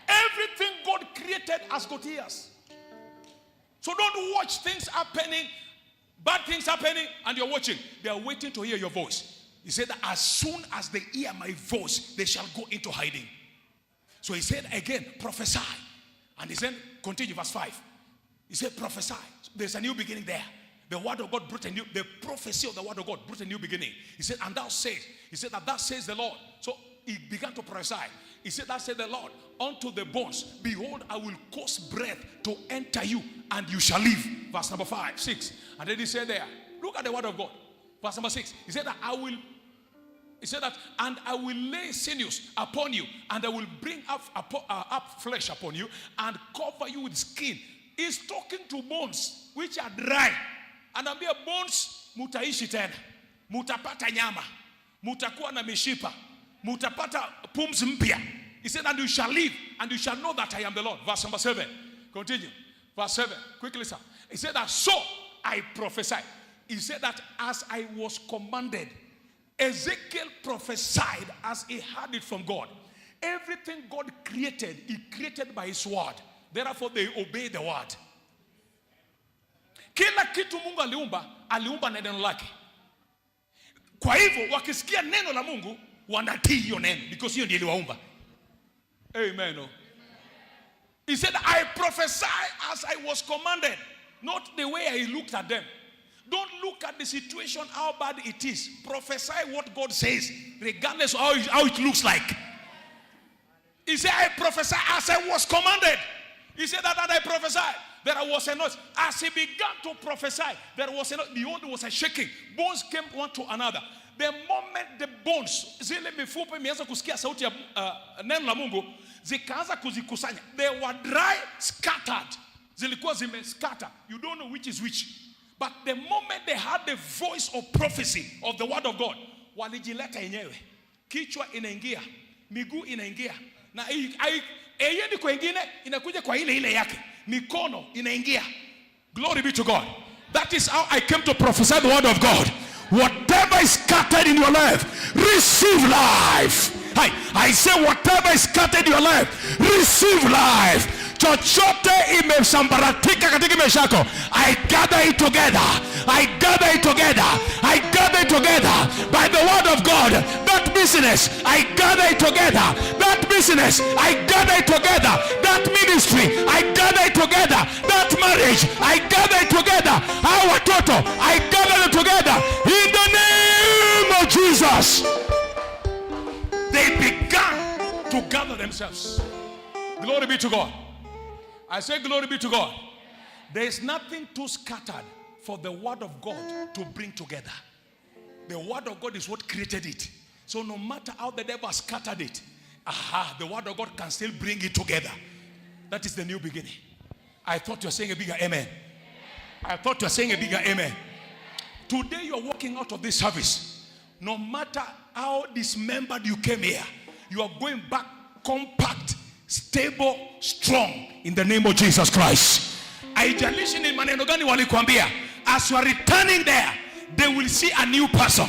Everything God created has got ears. So don't watch things happening, bad things happening, and you're watching. They are waiting to hear your voice. He said that as soon as they hear my voice, they shall go into hiding. So he said again, prophesy. And he said, continue, verse 5. He said, prophesy. There's a new beginning there. The word of God brought a new, the prophecy of the word of God brought a new beginning. He said, and thou sayest, he said that thus says the Lord. So he began to prophesy. He said, thus said the Lord, unto the bones, behold, I will cause breath to enter you, and you shall live. Verse number 5, 6. And then he said there, look at the word of God. Verse number 6. He said that I will, he said that, and I will lay sinews upon you, and I will bring up flesh upon you, and cover you with skin. He's talking to bones which are dry. Anaambia bones, mutaishi tena, mutapata nyama, mutakuwa na mishipa, mutapata pumzi mpya. He said, and you shall live, and you shall know that I am the Lord. Verse number 7. Continue. Verse 7. Quickly, sir. He said that, so I prophesy. He said that as I was commanded. Ezekiel prophesied as he heard it from God. Everything God created, he created by his word. Therefore, they obey the word. Kila kitu Mungu aliumba, aliumba na neno lake. Kwa hivyo, wakisikia neno la Mungu, wanatii hiyo neno, because hiyo ndiyo iliwaumba. Amen. Oh. He said, I prophesy as I was commanded, not the way I looked at them. Don't look at the situation, how bad it is. Prophesy what God says, regardless of how it looks like. He said, I prophesy as I was commanded. He said that I prophesied. There was a noise. As he began to prophesy, there was a noise. Behold, there was a shaking. Bones came one to another. The moment the bones, zile mifupa imeanza kusikia sauti ya neno la Mungu, zikaanza kuzikusanya. They were dry, scattered. Zilikuwa zime scatter. You don't know which is which. But the moment they heard the voice of prophecy of the word of God, walijileta yenyewe. Kichwa inaingia, miguu inaingia. Na haiendi kwa ingine, inakuja kwa ile ile yake. Mikono inaingia. Glory be to God. That is how I came to prophesy the word of God. Whatever is scattered in your life, receive life. I say whatever is scattered in your life, receive life. Chochote imesambaratika katika maisha yako, I gather it together. I gather it together. I gather it together by the word of God. That business, I gather it together. That business, I gather it together. That ministry, I gather it together. That marriage, I gather it together. Our watoto, I gather it together. In the name of Jesus. They began to gather themselves. Glory be to God. I say glory be to God. There is nothing too scattered for the word of God to bring together. The word of God is what created it. So no matter how the devil has scattered it, the word of God can still bring it together. That is the new beginning. I thought you were saying a bigger amen. I thought you were saying a bigger amen. Today you are walking out of this service. No matter how dismembered you came here, you are going back compact, stable, strong in the name of Jesus Christ. Haijalishi ni maneno gani walikuambia. As you are returning there, they will see a new person.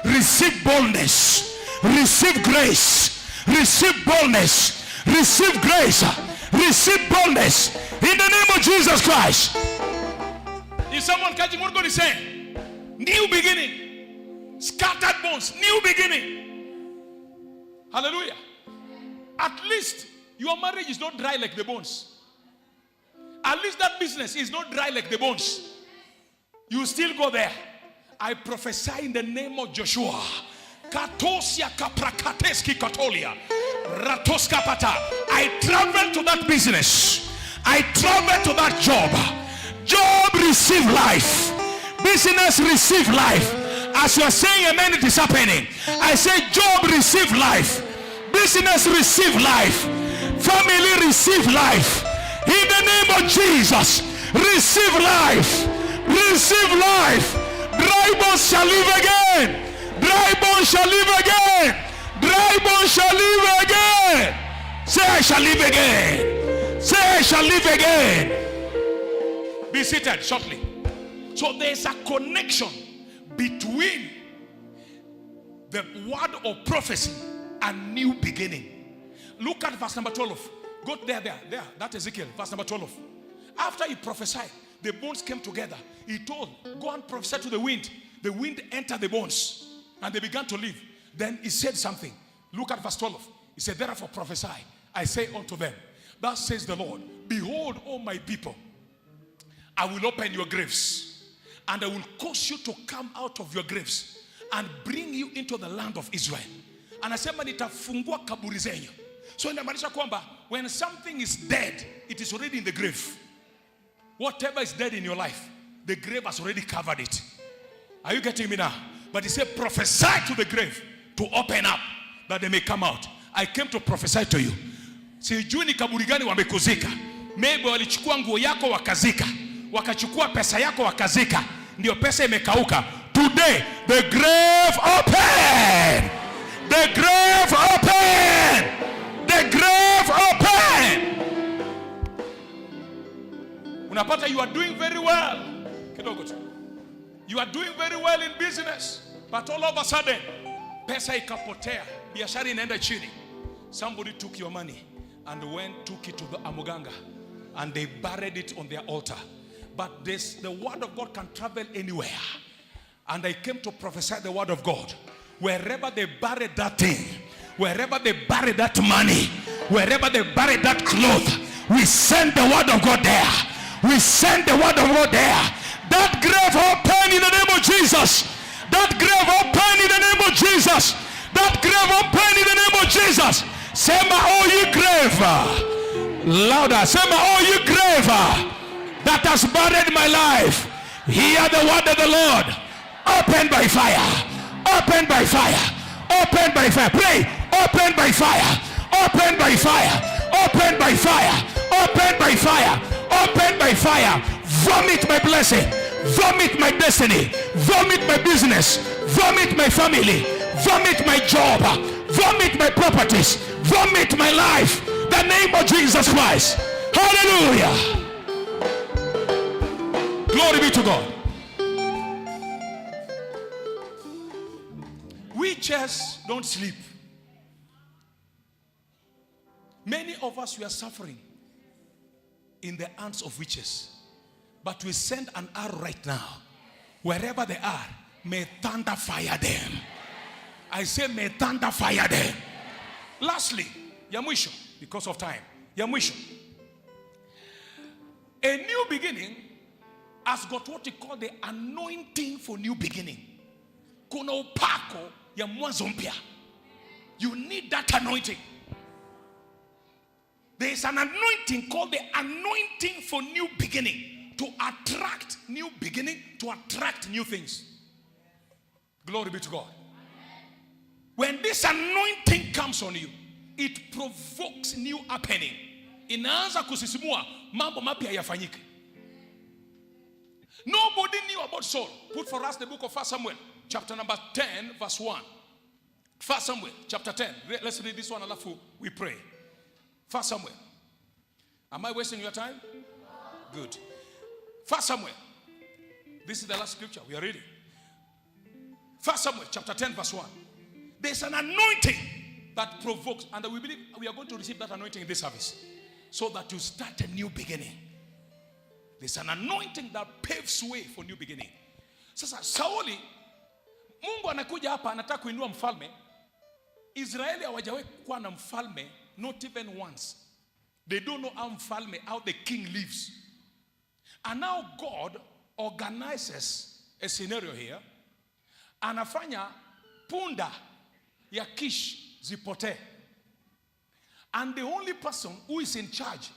Receive boldness, receive grace, receive boldness, receive grace, receive boldness in the name of Jesus Christ. Is someone catching what God is saying? New beginning. Scattered bones, new beginning. Hallelujah. At least your marriage is not dry like the bones. At At least that business is not dry like the bones. You still go there. I prophesy in the name of Joshua. Katosia kaprakateski katolia. Ratoska pata. I travel to that business. I travel to that job. Job receive life. Business receive life. As you are saying amen, it is happening. I say job receive life. Business receive life. Family receive life. In the name of Jesus, receive life. Receive life. Dry bones shall live again. Dry bones shall live again. Dry bones shall live again. Say, I shall live again. Say, I shall live again. Be seated shortly. So there's a connection between the word of prophecy and new beginning. Look at verse number 12. Go there, there, there. That Ezekiel, verse number 12. After he prophesied, the bones came together. He told, go and prophesy to the wind. The wind entered the bones and they began to live. Then he said something. Look at verse 12. He said, therefore prophesy. I say unto them, thus says the Lord, behold, O my people, I will open your graves, and I will cause you to come out of your graves and bring you into the land of Israel. Anasema nitafungua kaburi zenyu. So inamaanisha kwamba when something is dead, it is already in the grave. Whatever is dead in your life, the grave has already covered it. Are you getting me now? But he said, prophesy to the grave to open up that they may come out. I came to prophesy to you. Sijui ni kaburi gani wamekuzika. Maybe walichukua nguo yako wakazika, wakachukua pesa yako wakazika, ndio pesa imekauka. Today the grave open, the grave open, the grave open. Unapata you are doing very well kidogo tu, you are doing very well in business, but all of a sudden pesa ikapotea, biashara inaenda chini. Somebody took your money and went, took it to the Amuganga, and they buried it on their altar. But this, the word of God can travel anywhere. And I came to prophesy the word of God. Wherever they buried that thing, wherever they buried that money, wherever they buried that cloth, we send the word of God there. We send the word of God there. That grave open in the name of Jesus. That grave open in the name of Jesus. That grave open in the name of Jesus. Sema, oh you grave. Louder. Sema, oh you grave that has buried my life. Hear the word of the Lord. Open by fire. Open by fire. Open by fire. Pray. Open by fire. Open by fire. Open by fire. Open by fire. Open by fire. Vomit my blessing. Vomit my destiny. Vomit my business. Vomit my family. Vomit my job. Vomit my properties. Vomit my life. The name of Jesus Christ. Hallelujah. Glory be to God. Witches don't sleep. Many of us, we are suffering in the hands of witches. But we send an arrow right now. Wherever they are, may thunder fire them. I say, may thunder fire them. Lastly, ya mwisho, because of time. Ya mwisho. A new beginning has got what we call the anointing for new beginning. Kuna upako ya mwanzo mpya. You need that anointing. There is an anointing called the anointing for new beginning, to attract new beginning, to attract new things. Glory be to God. When this anointing comes on you, it provokes new happening. Inaanza kusisimua mambo mapya yafanyike. Nobody knew about Saul. Put for us the book of 1 Samuel, chapter number 10, verse 1. 1 Samuel, chapter 10. Let's read this one, alafu we pray. 1 Samuel. Am I wasting your time? Good. 1 Samuel. This is the last scripture we are reading. 1 Samuel, chapter 10, verse 1. There's an anointing that provokes, and we believe we are going to receive that anointing in this service, so that you start a new beginning. There's an anointing that paves way for new beginning. Sasa Sauli, Mungu anakuja hapa anataka kuinua mfalme. Israeli hawajawahi kuwa na mfalme, not even once. They don't know how mfalme, how the king lives. And now God organizes a scenario here. Anafanya punda ya Kish zipotee. And the only person who is in charge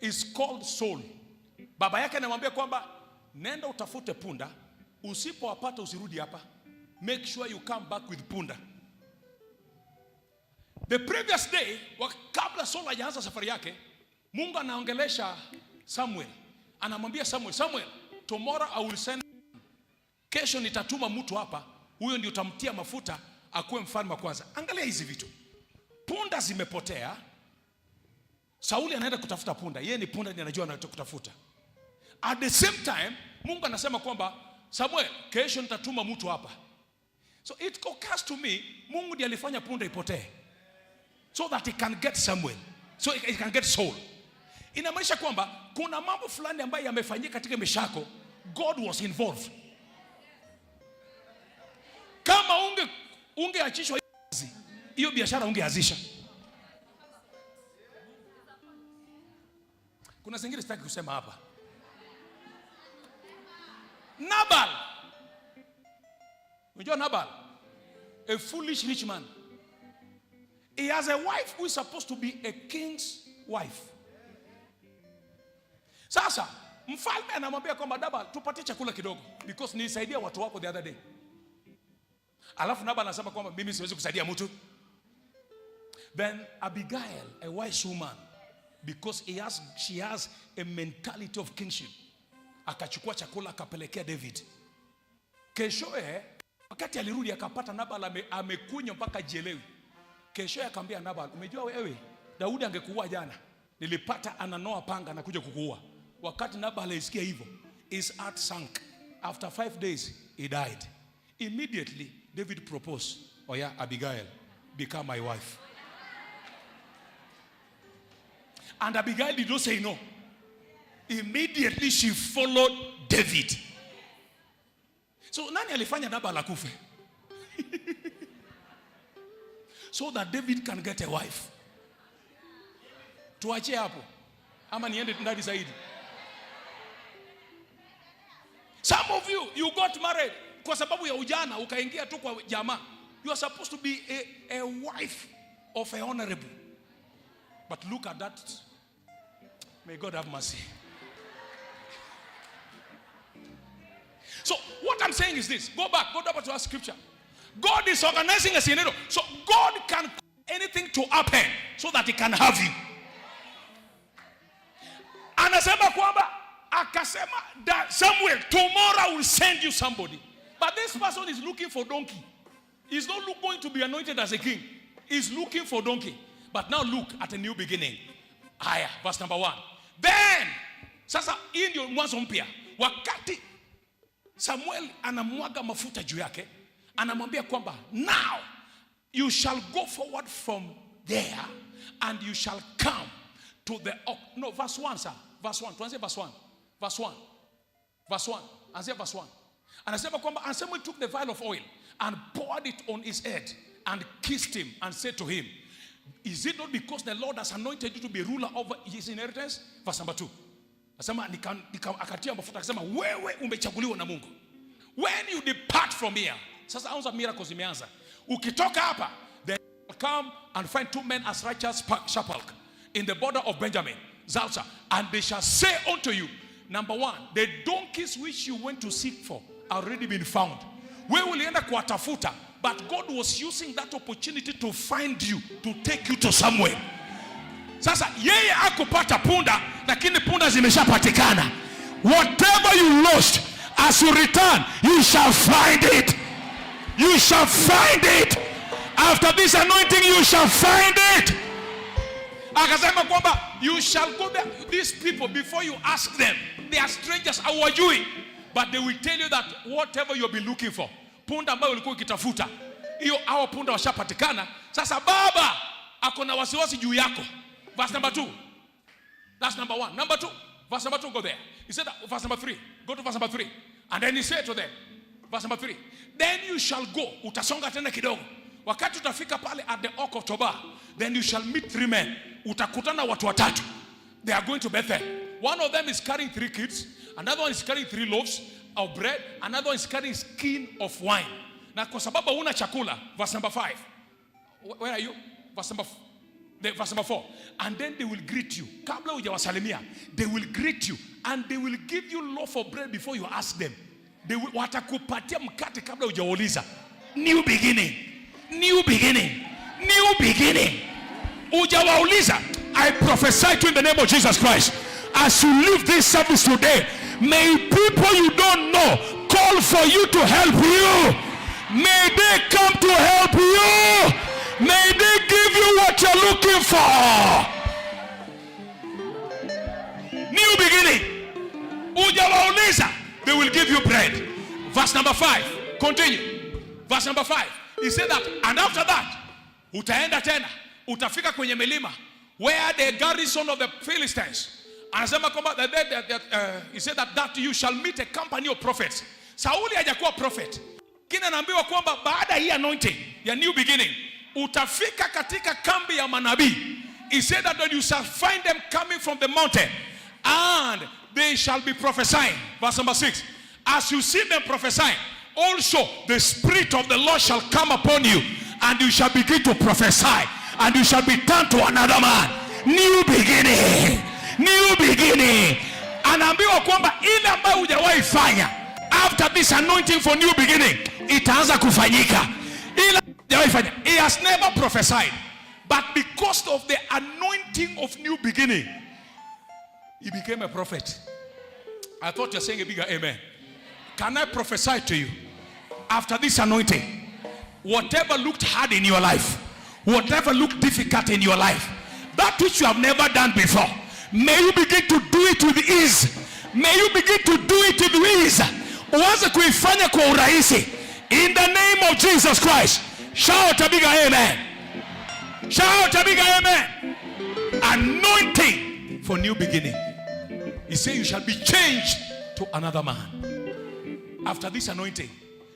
is called Saul. Baba yake anamwambia kwamba nenda utafute punda, usipowapata usirudi hapa. Make sure you come back with punda. The previous day, kabla Saul hajaanza safari yake, Mungu anaongelesha Samuel. Anamwambia Samuel, Samuel, tomorrow I will send, kesho nitatuma mtu hapa, huyo ndio utamtia mafuta akuwe mfalme wa kwanza. Angalia hizi vitu. Punda zimepotea. Sauli anaenda kutafuta punda. Yeye ni punda ndiye anajua anaenda kutafuta. At the same time, Mungu anasema kwamba Samuel, kesho nitatuma mtu hapa. So it occurs to me, Mungu ndiye alifanya punda ipotee so that he can get Samuel, so he can get Saul. Inamaanisha kwamba kuna mambo fulani ambayo yamefanyika katika maisha yako, God was involved. Kama ungeachishwa kazi, hiyo biashara ungeanzisha. Kuna zingine sitaki kusema hapa. Nabal. Unajua Nabal? A foolish rich man. He has a wife who is supposed to be a king's wife. Sasa mfalme anamwambia kwamba Nabal, tupatie chakula kidogo because nilisaidia watu wako the other day. Alafu Nabal anasema kwamba mimi siwezi kusaidia mtu. Then Abigail, a wise woman, because she has a mentality of kingship, akachukua chakula akapelekea David. Keshoe wakati alirudi akapata Nabal amekunywa mpaka jielewi. Keshoe akamwambia Nabal, umejua wewe Daudi angekuua jana, nilipata ananoa panga na kuja kukuua. Wakati Nabal alisikia hivyo, his heart sank. After 5 days he died. Immediately David proposed, oh yeah, Abigail, become my wife. And Abigail did not say no. Immediately she followed David. So nani alifanya Nabal akufe? So that David can get a wife. Tuachie hapo ama niende ndani zaidi. Some of you, you got married kwa sababu ya ujana, ukaingia tu kwa jamaa. You are supposed to be a wife of a honorable. But look at that. May God have mercy. So what I'm saying is this. Go back to our scripture. God is organizing a scenario. So God can cause anything to happen so that he can have you. Anasema kwamba, akasema that Samuel, tomorrow I will send you somebody. But this person is looking for donkey. He's not going to be anointed as a king. He's looking for donkey. But now look at a new beginning. Haya, verse number 1. Then, sasa hii ndio mwanzo mpya. Wakati Samuel anamwaga mafuta juu yake, anamwambia kwamba now you shall go forward from there and you shall come to the no, verse 1, sir. Verse 1. Tuanze verse 1. Verse 1. Verse 1. Anzia verse 1. Anasema kwamba and Samuel took the vial of oil and poured it on his head and kissed him and said to him, is it not because the Lord has anointed you to be ruler over his inheritance? Verse number 2. Anasema akatia mafuta akasema wewe umechaguliwa na Mungu. When you depart from here, sasa anza miracles imeanza. Ukitoka hapa, then come and find two men as righteous sepulchre in the border of Benjamin, Zalsa, and they shall say unto you, number 1, the donkeys which you went to seek for already been found. Wewe ulienda kuwatafuta, but God was using that opportunity to find you, to take you to somewhere. Sasa yeye hakupata punda, lakini punda zimeshapatikana. Whatever you lost, as you return, you shall find it. You shall find it. After this anointing, you shall find it. Akasema kwamba you shall go there. These people, before you ask them, they are strangers, hawajui, but they will tell you that whatever you've been looking for, punda ambayo ulikuwa ukitafuta, hiyo hao punda washapatikana. Sasa baba ako na wasiwasi juu yako. Verse number 2. That's number 1. Number 2. Verse number 2, go there. He said that, verse number 3. Go to verse number 3. And then he said to them, verse number 3, then you shall go. Utasonga tena kidogo. Wakati utafika pale at the oak of Toba, then you shall meet 3 men. Utakutana watu watatu. They are going to Bethel. One of them is carrying 3 kids, another one is carrying 3 loaves of bread, another one is carrying skin of wine. Na kwa sababu huna chakula, verse number 5. Where are you? Verse number 4. And then they will greet you. Kabla hujawasalimia, they will greet you and they will give you loaf of bread before you ask them. They will, watakupatia mkate kabla hujauliza. New beginning. New beginning. New beginning. Hujawauliza. I prophesy to you in the name of Jesus Christ. As you leave this service today, may people you don't know call for you to help you. May they come to help you. May they give you what you're looking for. New beginning. Hujawauliza, they will give you bread. Verse number 5. Continue. Verse number 5. He said that, and after that, utaenda tena, utafika kwenye milima where the garrison of the Philistines. Anasema kwamba he said that you shall meet a company of prophets. Sauli hajakuwa prophet. Kina anaambiwa kwamba baada hii anointing ya new beginning, utafika katika kambi ya manabii. He said that you shall find them coming from the mountain and they shall be prophesying. Verse number 6. As you see them prophesying, also the Spirit of the Lord shall come upon you, and you shall begin to prophesy, and you shall be turned to another man. New beginning. New beginning. Anaambiwa kwamba ile ambayo hujawahi fanya, after this anointing for new beginning, itaanza kufanyika. Ile hujawahi fanya. He has never prophesied, but because of the anointing of new beginning, he became a prophet. I thought you were saying a bigger amen. Can I prophesy to you? After this anointing, whatever looked hard in your life, whatever looked difficult in your life, that which you have never done before, may you begin to do it with ease. May you begin to do it with ease. Uanze kuifanya kwa urahisi. In the name of Jesus Christ. Shout a bigger amen. Shout a bigger amen. Anointing for new beginning. He said you shall be changed to another man. After this anointing,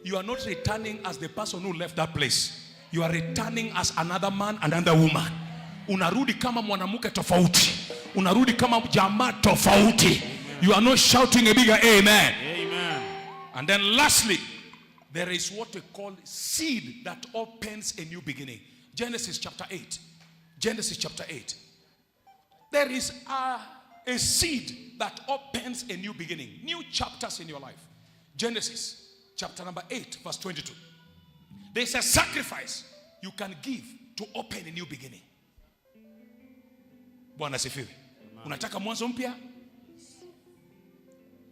you are not returning as the person who left that place. You are returning as another man, another woman. Unarudi kama mwanamke tofauti. Unarudi kama jamaa tofauti. You are not shouting a bigger amen. Amen. And then lastly, there is what we call seed that opens a new beginning. Genesis chapter 8. Genesis chapter 8. There is a seed that opens a new beginning. New chapters in your life. Genesis chapter number 8, verse 22. There's a sacrifice you can give to open a new beginning. Bwana asifiwe. Unataka mwanzo mpya?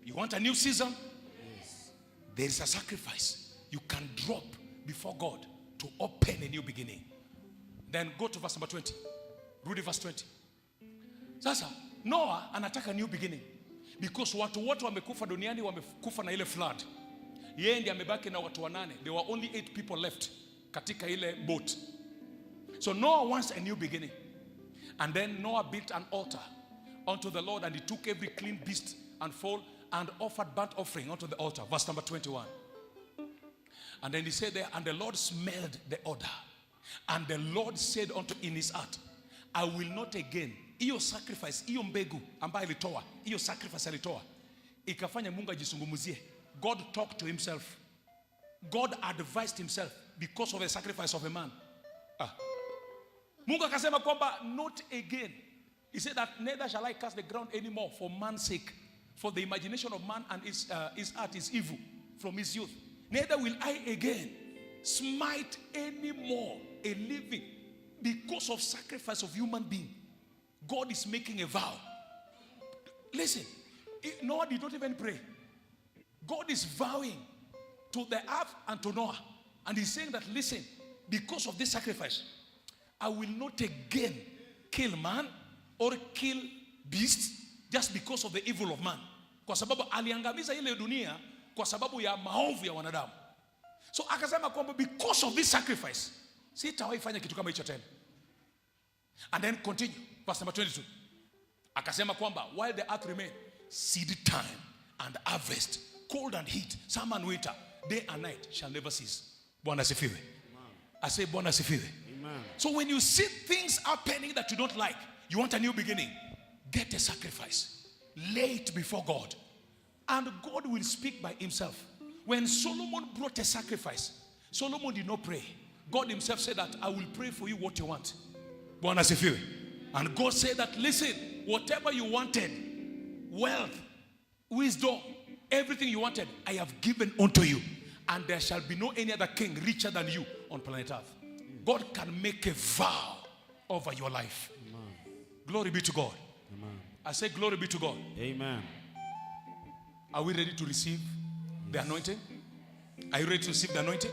You want a new season? Yes. There is a sacrifice you can drop before God to open a new beginning. Then go to verse number 20. Read verse 20. Sasa Noah anataka new beginning because watu wote wamekufa duniani, wamekufa na ile flood. Yeye ndiye amebaki na watu 8. There were only 8 people left katika ile boat. So Noah wants a new beginning. And then Noah built an altar unto the Lord, and he took every clean beast and fowl and offered burnt offering unto the altar. Verse number 21. And then he said there, and the Lord smelled the odor. And the Lord said unto in his heart, I will not again. Hiyo sacrifice, hiyo mbegu ambayo alitoa, hiyo sacrifice alitoa, ikafanya Mungu ajizungumzie. God talked to himself. God advised himself because of the sacrifice of a man. Mungu akasema kwamba not again. He said that neither shall I curse the ground anymore for man's sake. For the imagination of man and his heart is evil from his youth. Neither will I again smite any more a living because of sacrifice of human being. God is making a vow. Listen, Noah did not even pray. God is vowing to the earth and to Noah. And he's saying that, listen, because of this sacrifice, I will not again kill man or kill beasts just because of the evil of man. Kwa sababu aliangamiza ile dunia kwa sababu ya maovu ya wanadamu. So akasema kwamba because of this sacrifice, sitawahi fanya kitu kama hicho tena. And then continue, verse number 22. Akasema kwamba while the earth remain, seed time and harvest, cold and heat, summer and winter, day and night shall never cease. Bwana asifiwe. I say Bwana asifiwe. Amen. So when you see things happening that you don't like, you want a new beginning, get a sacrifice. Lay it before God. And God will speak by himself. When Solomon brought a sacrifice, Solomon did not pray. God himself said that I will pray for you what you want. Bwana asifiwe. And God said that, listen, whatever you wanted, wealth, wisdom, everything you wanted, I have given unto you. And there shall be no any other king richer than you on planet earth. God can make a vow over your life. Glory be to God. Amen. I say glory be to God. Amen. Are we ready to receive the anointing? Are you ready to receive the anointing?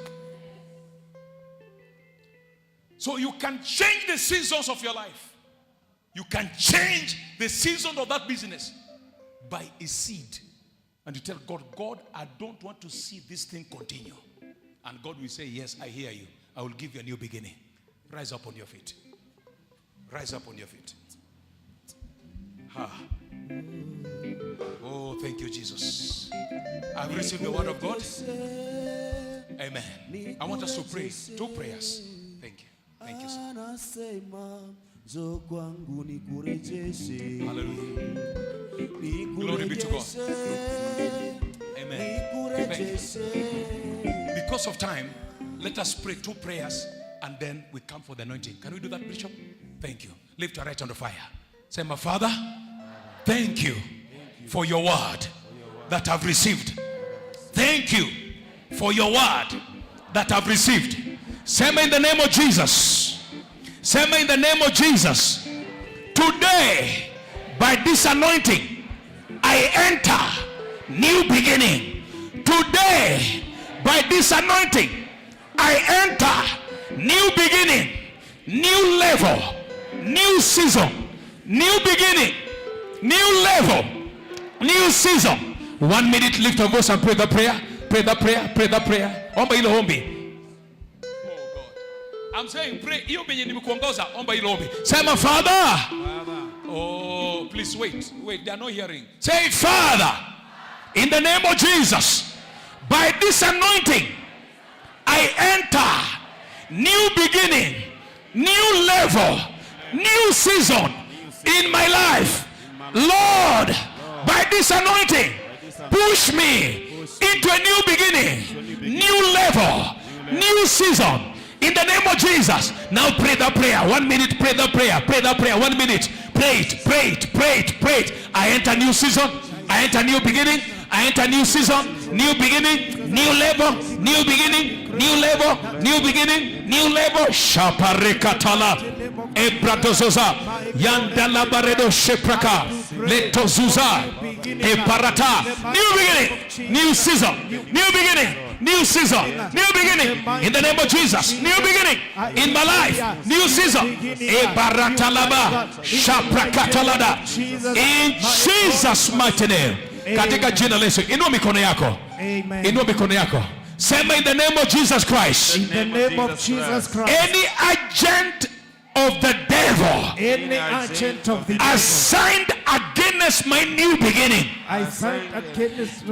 So you can change the seasons of your life. You can change the season of that business by a seed. And you tell God, God, I don't want to see this thing continue. And God will say, yes, I hear you. I will give you a new beginning. Rise up on your feet. Rise up on your feet. Ha. Oh, thank you, Jesus. I've received the word of God. Amen. I want us to pray two prayers. Thank you. Thank you, sir. Anasema njoo kwangu nikurejeshe. Hallelujah. Glory be to God. Amen. Thank you. Because of time, let us pray two prayers and then we come for the anointing. Can we do that, Bishop? Thank you. Lift your right hand on the fire. Say, my Father, thank you for your word that I've received. Thank you for your word that I've received. Sema in the name of Jesus. Sema in the name of Jesus. Today, by this anointing, I enter new beginning. Today, by this anointing, I enter new beginning, new level, new season, new beginning, new level, new season. 1 minute, lift your voice and pray the prayer. Pray the prayer, pray the prayer. Omba hilo ombi. Oh God. I'm saying pray. Hiyo penye nimekuongoza, omba hilo ombi. Sema Father. Oh, please wait. Wait, they are not hearing. Say Father, in the name of Jesus, by this anointing, I enter new beginning, new level, new season in my life. Lord, by this anointing, push me into a new beginning, new level, new season. In the name of Jesus. Now pray the prayer. 1 minute, pray the prayer. Pray the prayer. 1 minute. Pray it, pray it, pray it, pray it. I enter new season. I enter new beginning. I enter new season, new beginning, new level, new beginning, new level, new beginning, new level. Shaparekatala. Ebratozoza. Yandala baredo shepraka. Letozuza. Eparata. New beginning, new season, new beginning, new season, new beginning. In the name of Jesus, new beginning in my life, new season. Ebaratalaba. Shaprakatalada. In Jesus' mighty name. Katika jina la Yesu. Inua mikono yako. Amen. Inua mikono yako. Sema in the name of Jesus Christ. In the name of Jesus Christ. Any agent of the devil, Any agent of the devil assigned against my new beginning, assigned against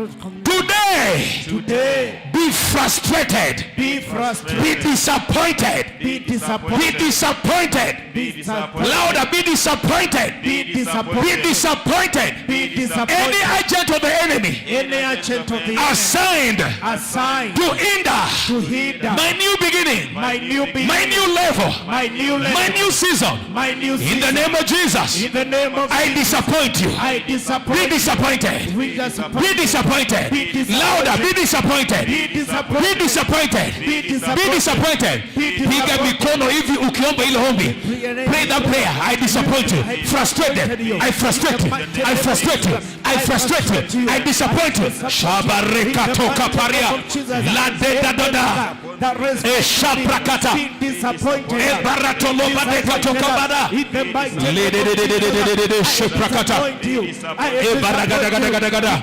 today, today, be frustrated, be frustrated, be disappointed, be disappointed, be disappointed, be disappointed, louder, be disappointed, be disappointed, be disappointed, be disappointed. Any agent of the enemy, any agent of the enemy, assigned, assigned to hinder, to hinder my new beginning, my new beginning, my new level, my new level, my new season, my new season. In the name of Jesus, in the name of I disappoint you. I disappoint. Be disappointed. Be disappointed. Be disappointed. Be disappointed. Louder. Be disappointed. Be disappointed. Be disappointed. Be disappointed. Be disappointed. Be disappointed. Piga mikono hivi ukiomba ile ombi. Pray that prayer. I disappoint you. Frustrated. I frustrate you. I frustrate you. I frustrate you. I disappoint you. Shabareka toka paria. La de da da da. Eshaprakata. Be disappointed. Ebaratoloba de katoka bada. In the mighty Le de de de de de de de de sheprakata. Ebaragadagadagadagada.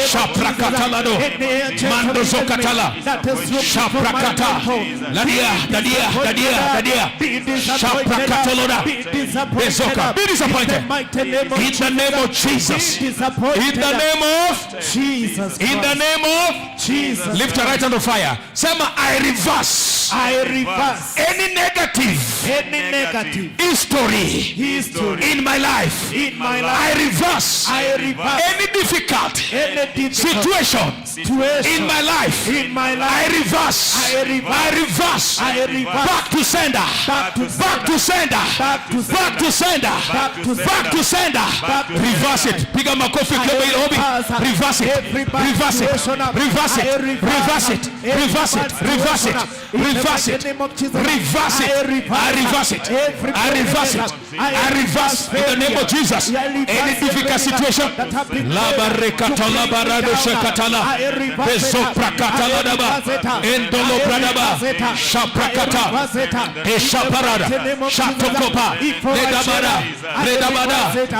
Shaprakatalado. Mandozokatala. Shaprakata. Ladia, dadia, dadia, dadia. Shaprakatoloda. Bezoka. Be disappointed. In the name of Jesus. In the name of Jesus. In the name of Jesus. Lift your right hand on fire. Sema, I reverse. reverse. I reverse. Any negative. Any negative. History. History. In my life. In my life. I reverse. I reverse. Any difficult. Any difficult. Situation. Situation. In my life. In my life. I reverse. I reverse. I reverse. I reverse. Back to sender. Back to Back to sender. Back to Back to sender. Back to sender. Back to sender. Back to Reverse it. Piga makofi ukiomba hilo ombi. Reverse it. Every bad Reverse it. situation. Reverse I it. reverse Reverse it. every Reverse it. bad Reverse it. situation. In the Reverse mighty it. name of Jesus. Reverse it. I reverse I reverse it. every I reverse it. I I reverse in the name of Jesus. I reverse Any difficult everything situation. that have been Labarekata to bring me labarado down. shakatala. I reverse it. Bezoprakata I ladaba. reverse it. Endolo I bradaba. reverse it. Shaprakata. I reverse it. Eshaparada. In the name of Jesus. Shatokopa. Ledabada. I Ledabada. reverse it.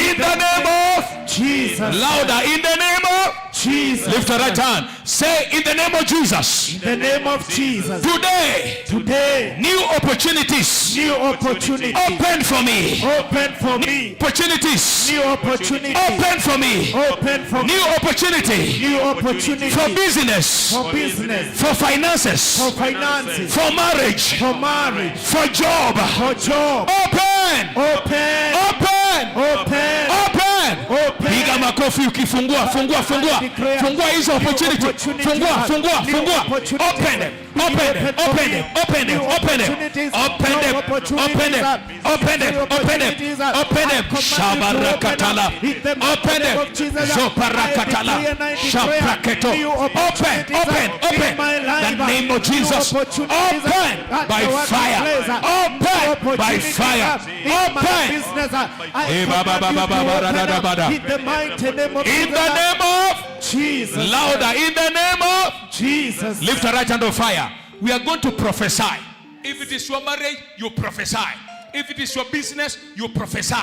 In the name of Jesus. Louder. In the name of Jesus. Lift your right hand. Say, in the name of Jesus. In the name of Jesus. Today, Today, new opportunities new opportunity. open for me. Open for me. Opportunities New opportunity. open for me. Open for me. New opportunity New opportunity. for business, For business. for finances, For finances. for marriage, For marriage. for job. For job. Open, Open. open, Open. open. Open. Piga makofi ukifungua, fungua, fungua, fungua hizo opportunity. Fungua, fungua, fungua. Open them, open them, open them, open them, open them, open them, open them, open them, open them, open them. Shabarakatala, open them. Zoparakatala, Shabraketo. Open, open, open. The name of Jesus. Open by fire. Open by fire. Open. Eh, ba, ba, ba, ba, ba, ba, da, da, da, ba, da. In the mighty name of In the name of Jesus. Louder. In the name of Jesus. Lift your right hand on fire. We are going to prophesy. If it is your marriage, you prophesy. If it is your business, you prophesy.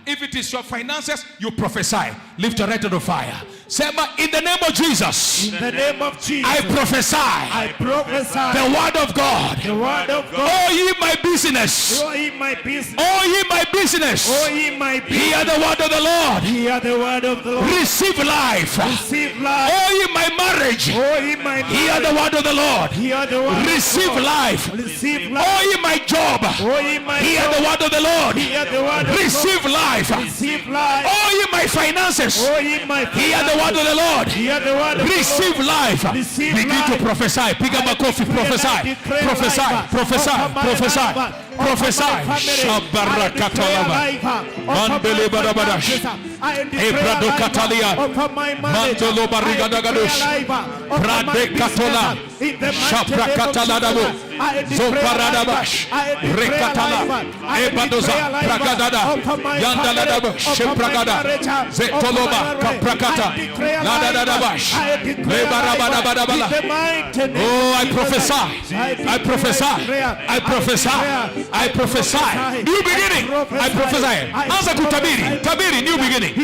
If it is your finances, you prophesy. Lift your right hand on fire. Sema, in the name of Jesus, In the name of Jesus. I prophesy I prophesy the word of God. the word of God. Oh, ye my business. Oh, ye my business. Oh, ye my business. Oh, ye my business. Hear the word of the Lord. Hear the word of the Lord. Receive life. Receive life. Oh, ye my marriage. Oh, ye my Hear the word of the Lord. Hear the word. of Receive God. life. Receive life. Oh, ye my job. Oh, ye my Hear job. the word of the Lord. Hear the word of Receive God. life. Receive life. Oh, ye my finances. Oh, ye my Hear the word of the Lord. Hear the word of the Receive Lord. life. Receive Begin to life. prophesy. Pick up a coffee. declare Prophesy. and I declare Prophesy. life Prophesy. over my Prophesy. life, over my Prophesy. family. I declare Shabarakatolaba. life over my Mandele badabadash. finances. I declare Ebrado life katalia. over my marriage. Mantolo I barigadagadosh. declare life over my Brade katola. business. In the mighty name of Shaprakataladabu. Jesus. I declare Zoparadabash. life. I declare Rekatala. life. I Ebadoza. declare life Pragadada. over my Yandaladaba. family, over my Shepragada. marriage, over my Zetoloba. marriage. Kaprakata. I declare life. Ladadadabash. I declare life. Lebarabadabadabala. In the mighty name Oh, of I Jesus. prophesy. I declare, prophesy. declare, I prophesy. declare, I prophesy. New beginning. I prophesy. Anza kutabiri. Tabiri new beginning.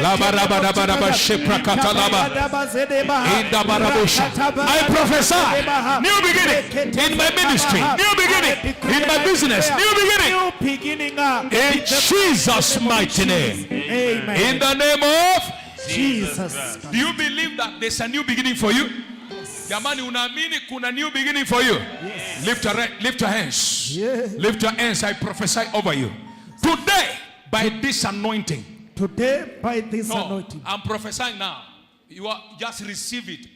Labarabadabadaba sheprakatalaba. Indabarabosha. I prophesy. New beginning in my ministry. New beginning in my business. New beginning. New beginning. In Jesus' mighty name. Amen. In the name of Jesus. Do you believe that there's a new beginning for you? Jamani, unaamini kuna new beginning for you? Lift your lift your hands. Lift your hands. I prophesy over you. Today, by this anointing. Today, by this No, anointing. I'm prophesying now. You are just receive it.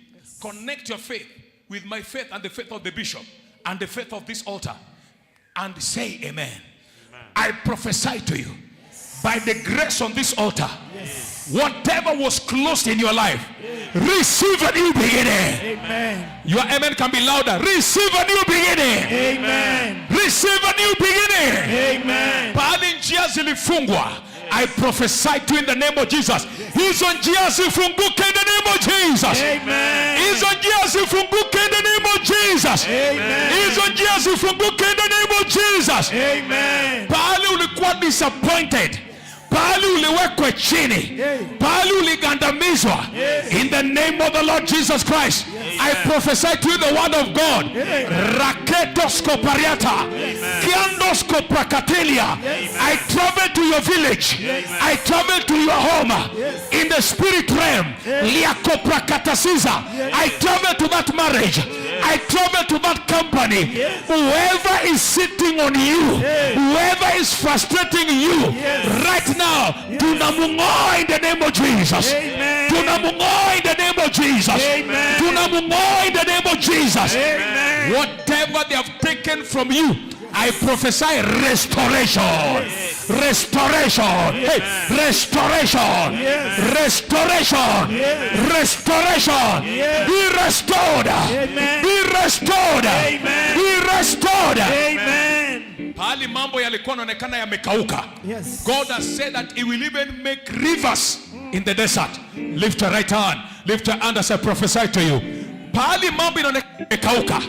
Connect your faith with my faith and the faith of the bishop and the faith of this altar, and say amen. I prophesy to you by the grace on this altar. Whatever was closed in your life, receive a new beginning. Amen. Your amen can be louder. Receive a new beginning. Amen. Receive a new beginning. Amen. Pahali njia zilifungwa, I prophesy to you in the name of Jesus. Hizo njia zifunguke in the name of Jesus. Amen. Hizo njia zifunguke in the name of Jesus. Amen. Hizo njia zifunguke in the name of Jesus. Amen. Pahali ulikuwa disappointed, pahali uliwekwa chini, pahali uligandamizwa, in the name of the Lord Jesus Christ, I prophesy to you the word of God. Raketoskopariata, kiandoskoprakatelia. I travel to your village. I travel to your home in the spirit realm. Liakoprakatasiza. I travel to that marriage. I travel to that company. Whoever is sitting on you, whoever is frustrating you right now, tunamungoa in the name of Jesus. Tunamungoa in the name of Jesus. Tunamungoa in the name of Jesus. Whatever they have taken from you, I prophesy restoration. Restoration. Hey, restoration. Restoration. Restoration. Be restored. Be restored. Be restored. Amen. Pahali mambo yalikuwa yanaonekana yamekauka. Yes. God has said that he will even make rivers in the desert. Lift your right hand. Lift your hand as I prophesy to you. Pahali mambo inaonekana yamekauka.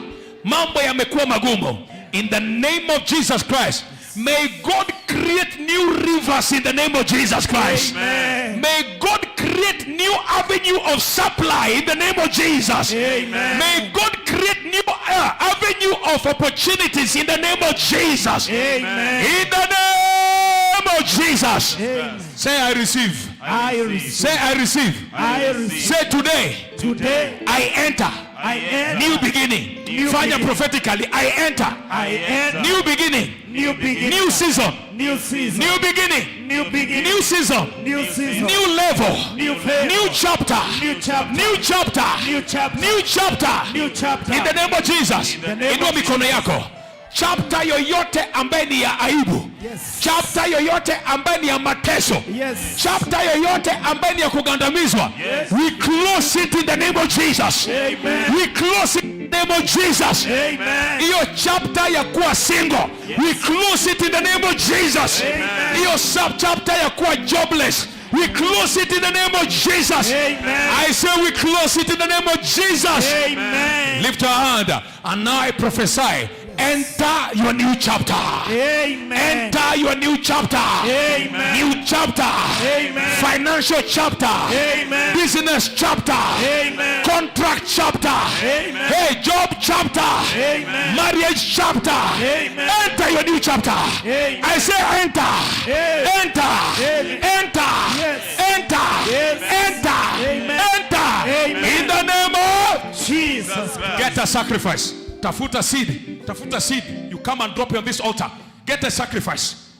Mambo yamekuwa magumu. In the name of Jesus Christ. May God create new rivers in the name of Jesus Christ. Amen. May God create new avenue of supply in the name of Jesus. Amen. May God create new avenue of opportunities in the name of Jesus. Amen. In the name of Jesus. Amen. Say I receive. I receive. Say I receive. I receive. Say today. Today I enter. I enter. New beginning. New Fanya beginning. prophetically. I enter. I enter. New beginning. New beginning. New season. New season. New beginning. New beginning. New season. New season. New level. New favor. New chapter. New chapter. New chapter. New chapter. New chapter. New chapter. In the name of Jesus. the name Inua of mikono yako. Chapter yoyote ambaye ni ya aibu. Yes. Chapter yoyote ambaye ni ya mateso. Yes. Chapter yoyote ambaye ni ya kugandamizwa. Yes. We close it in the name of Jesus. Amen. We close it in the name of Jesus. Amen. Hiyo chapter ya kuwa single. We close it in the name of Jesus. Hiyo sub chapter ya kuwa jobless. We close it in the name of Jesus. Amen. I say we close it in the name of Jesus. Amen. Lift your hand and now I prophesy. Enter your new chapter. Amen. Enter your new chapter. Amen. New chapter. Amen. Financial chapter. Amen. Business chapter. Amen. Contract chapter. Amen. Hey, job chapter. Amen. Marriage chapter. Amen. Enter your new chapter. Amen. I say enter. Amen. Enter. Amen. Enter. Yes. Enter. Yes. Enter. Amen. Enter. Amen. In the name of Jesus Christ. Get a sacrifice. Tafuta seed. Tafuta seed. You come and drop it on this altar. Get a sacrifice.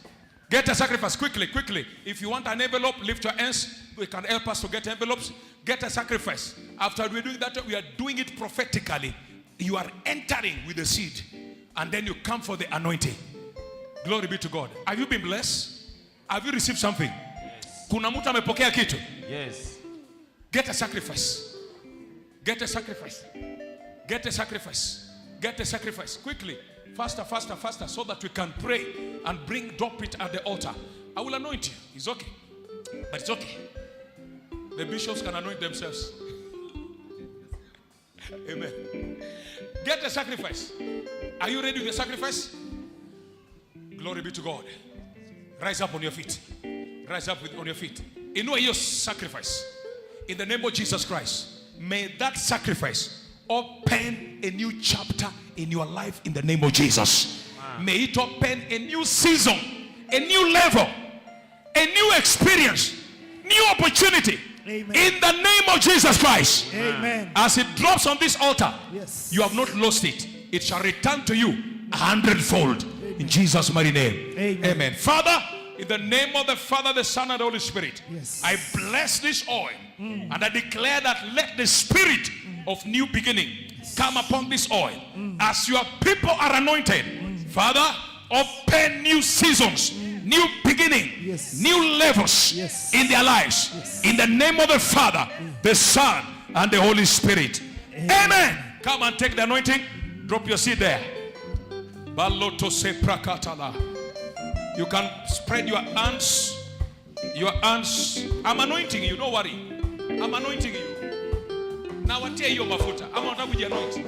Get a sacrifice quickly, quickly. If you want an envelope, lift your hands. We can help us to get envelopes. Get a sacrifice. After we're doing that, we are doing it prophetically. You are entering with the seed, and then you come for the anointing. Glory be to God. Have you been blessed? Have you received something? Kuna mtu amepokea kitu? Yes. Get a sacrifice. Get a sacrifice. Get a sacrifice. Get a sacrifice quickly. Faster, faster, faster, so that we can pray and bring, drop it at the altar. I will anoint you. It's okay. But it's okay. The bishops can anoint themselves. Amen. Get a sacrifice. Are you ready with the sacrifice? Glory be to God. Rise up on your feet. Rise up on your feet. Inua hiyo sacrifice. In the name of Jesus Christ, may that sacrifice open a new chapter in your life in the name of Jesus. May it open a new season, a new level, a new experience, new opportunity. Amen. In the name of Jesus Christ. Amen. As it drops on this altar, Yes. you have not lost it. It shall return to you a hundredfold. In Jesus' mighty name. Amen. Amen. Father, in the name of the Father, the Son, and the Holy Spirit, Yes. I bless this oil and I declare that let the spirit of new beginning come upon this oil. As your people are anointed, Father, open new seasons, new beginning, Yes. new levels Yes. in their lives. In the name of the Father, the Son, and the Holy Spirit. Amen. Come and take the anointing. Drop your seed there. Baloto se prakatala. You can spread your hands. Your hands. I'm anointing you. Don't worry. I'm anointing you. Now watie hiyo mafuta. Ama unataka kujianoint?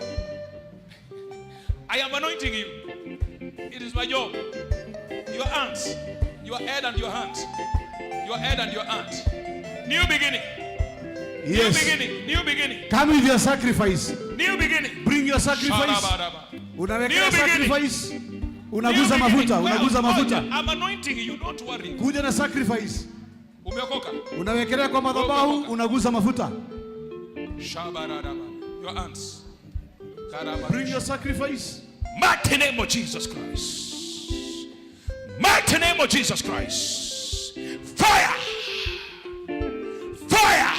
I am anointing you. It is my job. Your hands, your head and your hands. Your head and your hands. New beginning. Yes. New beginning. New beginning. Come with your sacrifice. New beginning. Bring your sacrifice. Sharabaraba. Unawekea New beginning. sacrifice. New Unaguza beginning. mafuta, Well, unaguza mafuta. I'm anointing you, don't worry. Kuja na sacrifice. Umeokoka. Unawekelea kwa madhabahu, unaguza mafuta. Shabararaba. Your hands. Bring your sacrifice. Mighty name of Jesus Christ. Mighty name of Jesus Christ. Fire! Fire!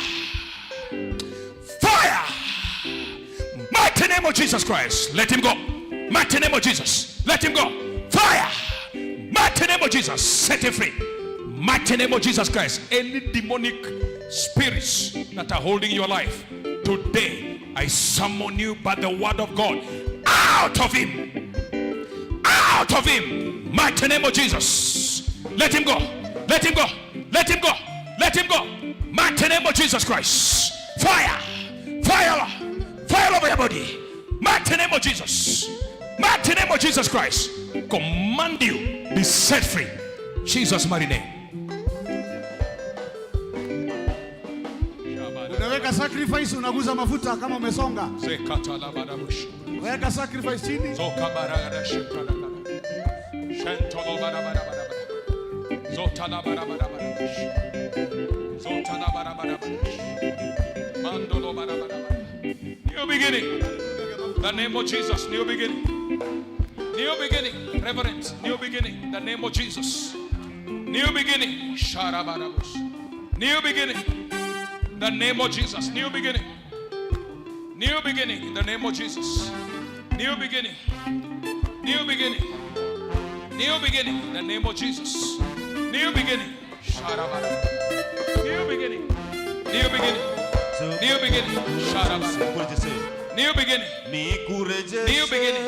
Fire! Mighty name of Jesus Christ. Let him go. Mighty name of Jesus. Let him go. Fire! Mighty name of Jesus. Set him free. Mighty name of Jesus Christ. Any demonic spirits that are holding your life, today I summon you by the word of God. Out of him. Out of him. Mighty name of Jesus. Let him go. Let him go. Let him go. Let him go. Mighty name of Jesus Christ. Fire. Fire. Fire over your body. Mighty name of Jesus. Mighty name of Jesus Christ. Command you. Be set free. Jesus' mighty name. Unaweka sacrifice, unaguza mafuta kama umesonga. Weka sacrifice chini. New beginning. The name of Jesus. New beginning. New beginning. Reverend. New beginning. The name of Jesus. New beginning. Sharabarabus. New beginning. The name of Jesus. New beginning. New beginning. In the name of Jesus. New beginning. New beginning. New beginning. In the name of Jesus. New beginning. Sharabara. New beginning. New beginning. New beginning. Sharabara. New beginning. New beginning.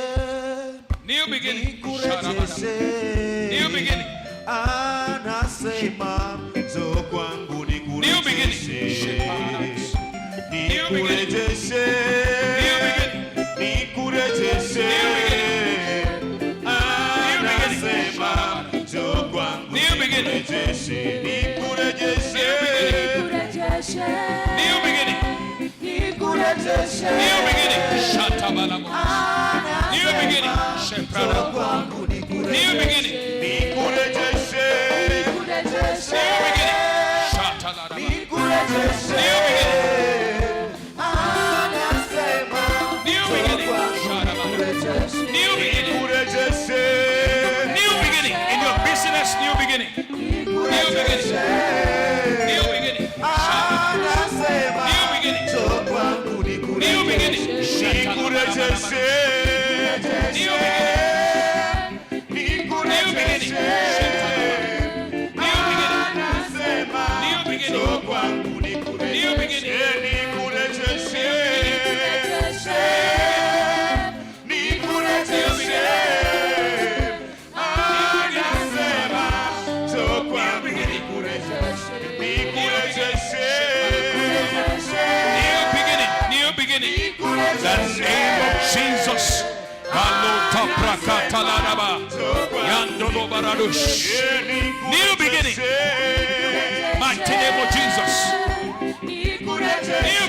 New beginning. Sharabara. New beginning. Anasema zo kwangu New beginning. New beginning. New beginning. Nikurejeshe. Anasema zo kwangu New beginning. nikurejeshe. Nikurejeshe. New beginning. New beginning. Shatabalabo. New beginning. Sheprana. New beginning. Nikurejeshe. New beginning. Shatalaraba. New beginning. New beginning. Sharabara. New beginning. Nikurejeshe. New beginning in your business. New beginning. New beginning. New beginning. Anasema New beginning. zo kwangu New beginning. nikurejeshe. New beginning. New beginning. New beginning. Anasema New beginning. zo kwangu New beginning. nikurejeshe. Nikurejeshe. Anasema zo kwangu nikurejeshe. Nikurejeshe. New beginning. New beginning. The name of Jesus. Alotaprakatalaraba. Yandolobaradush. New beginning. Mighty name of Jesus. New beginning. New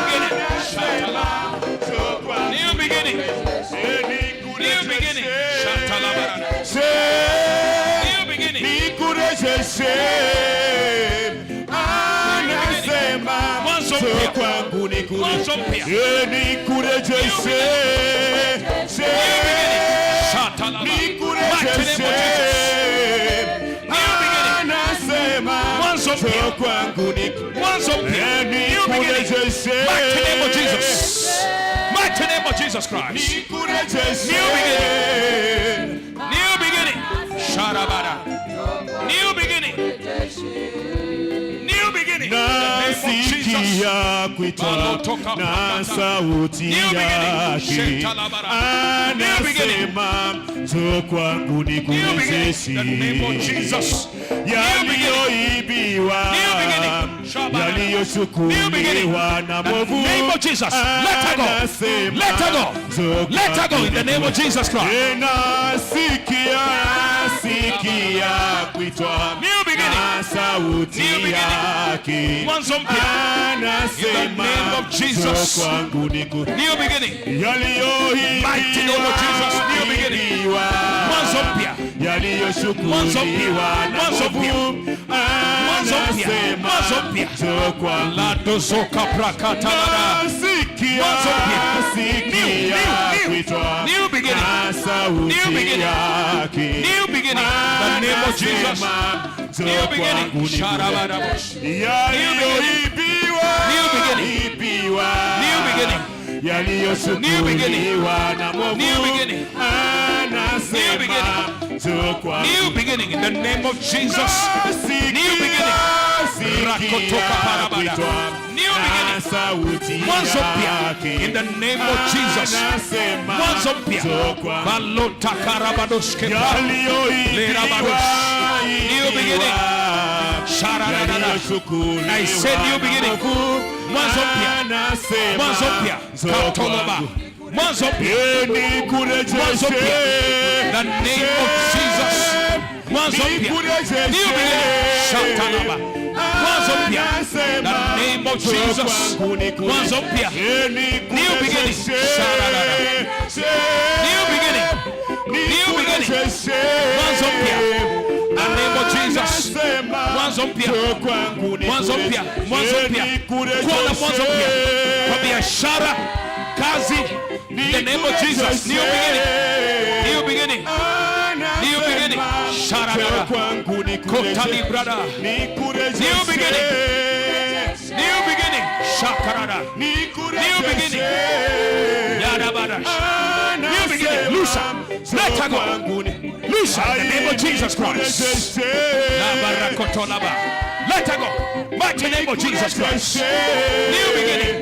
beginning. Shatala. New beginning. New beginning. Shatalabara. New beginning. Nikurejeshe. Anasema Mwanzo zo mpya. kwangu Mwanzo mpya. nikurejeshe. New beginning. Shatalaba. Mighty name of Jesus. New beginning. Anasema Mwanzo mpya. zo kwangu Mwanzo mpya. New beginning. nikurejeshe. Mighty name of Jesus. Mighty name of Jesus Christ. Nikurejeshe. New beginning. New beginning. Sharabara. New beginning. New beginning. In the name of Jesus. Nasikia kuitwa Balotoka na prakata. sauti New beginning. yake, Shetalabara. New beginning. anasema njoo kwangu New beginning. nikurejeshe In the name of Jesus. New beginning. yaliyoibiwa, New beginning. Shabara. New beginning. yaliyochukuliwa na The mwovu. name of Jesus. Let her go. Anasema, Let her go. njoo Let her go in the name of Jesus Christ. Nasikia, sikia kuitwa New beginning. na sauti New beginning. yake, Mwanzo mpya. In the anasema name of Jesus. njoo kwangu niku New beginning. yaliyoibiwa, Mighty name of Jesus. New beginning. Mwanzo mpya. Mwanzo mpya. yaliyochukuliwa na Mwanzo mpya. mwovu, Mwanzo mpya. anasema Mwanzo mpya. njoo kwangu Ladozoka prakatalada. nasikia Mwanzo mpya. Sikia New, new, kuitwa new. New beginning. na sauti New beginning. yake. New beginning. The name of Jesus. Anasema, New njoo beginning. kwangu nikule. Sharabarabos. Yaliyoibiwa, New beginning. ibiwa. New beginning. Yaliyochukuliwa na mwovu. New beginning. Anasema, New beginning. njoo kwangu. New beginning in the name of Jesus. New beginning. Rakotoka parabada. New beginning. Mwanzo mpya in the name of Jesus. Mwanzo mpya. Balota karabadoske. Lerabados. New beginning. Sharararara. I say new beginning. Mwanzo mpya. Mwanzo mpya. Katoloba. Mwanzo mpya. Mwanzo mpya. The name of Jesus. Mwanzo mpya. New beginning. Shatalaba. Mwanzo mpya. The name of Jesus. Mwanzo mpya. New beginning. Shararara. New beginning. New beginning. Mwanzo mpya. The name of Jesus. Mwanzo mpya. Mwanzo mpya. Mwanzo mpya. Kuwa na mwanzo mpya kwa biashara, kazi. In the name of Jesus. New beginning. New beginning. New beginning. Shararara. Kotali brother. New beginning. New beginning. Shakarada. New beginning. Yarabadash. New beginning. Loose her. Let her go. Loose her in the name of Jesus Christ. Labarakotolaba. Let her go. Mighty name of Jesus Christ. New beginning.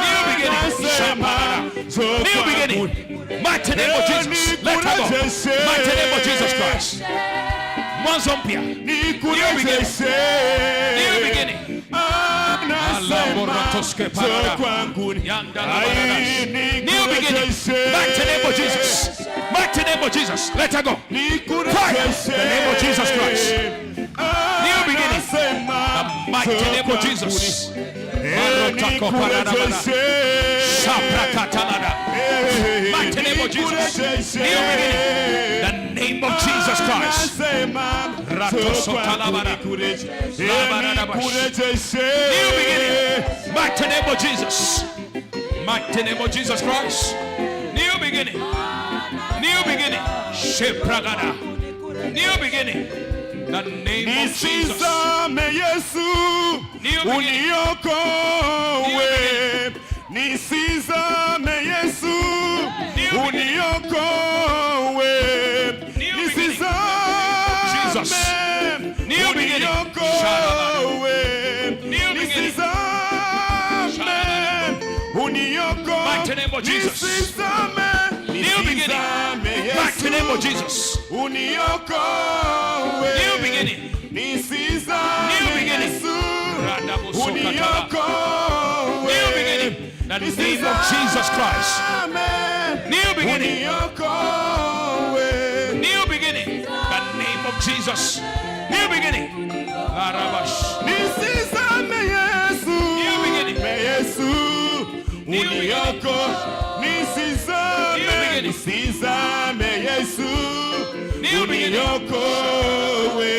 New beginning. Shaparada. New beginning. Mighty name of Jesus. Let her go. Mighty name of Jesus Christ. Mwanzo mpya. New beginning. New beginning. Alaboratoske parada. Yandalabaradash. New beginning. Mighty name of Jesus. Mighty name of Jesus. Let her go. Fire. The name of Jesus Christ. New beginning. The mighty name of Jesus. Marotako paradabada. Shaprakatalada. Mighty name of Jesus. New beginning. The name of Jesus Christ. Ratosotalabada. Labaradabash. New beginning. Mighty name of Jesus. Mighty name of Jesus Christ. New beginning. New beginning. Shepragada. New beginning. The name of Jesus. Nisizame Yesu uniokoe, nisizame Yesu uniokoe, Jesus. nisizame New beginning. uniokoe, New beginning. nisizame uniokoe, Mighty name of Jesus. nisizame, New beginning. nisizame Mighty name of Yesu Jesus. uniokoe, New beginning. nisizame New beginning. Yesu Radabosokatala. uniokoe, New beginning. The name of Jesus Christ. New beginning. uniokoe, New beginning. The name of Jesus. New beginning. Larabash. nisizame Yesu, New beginning. Yesu unioko, nisizame, New beginning. nisizame Yesu New beginning. uniokoe,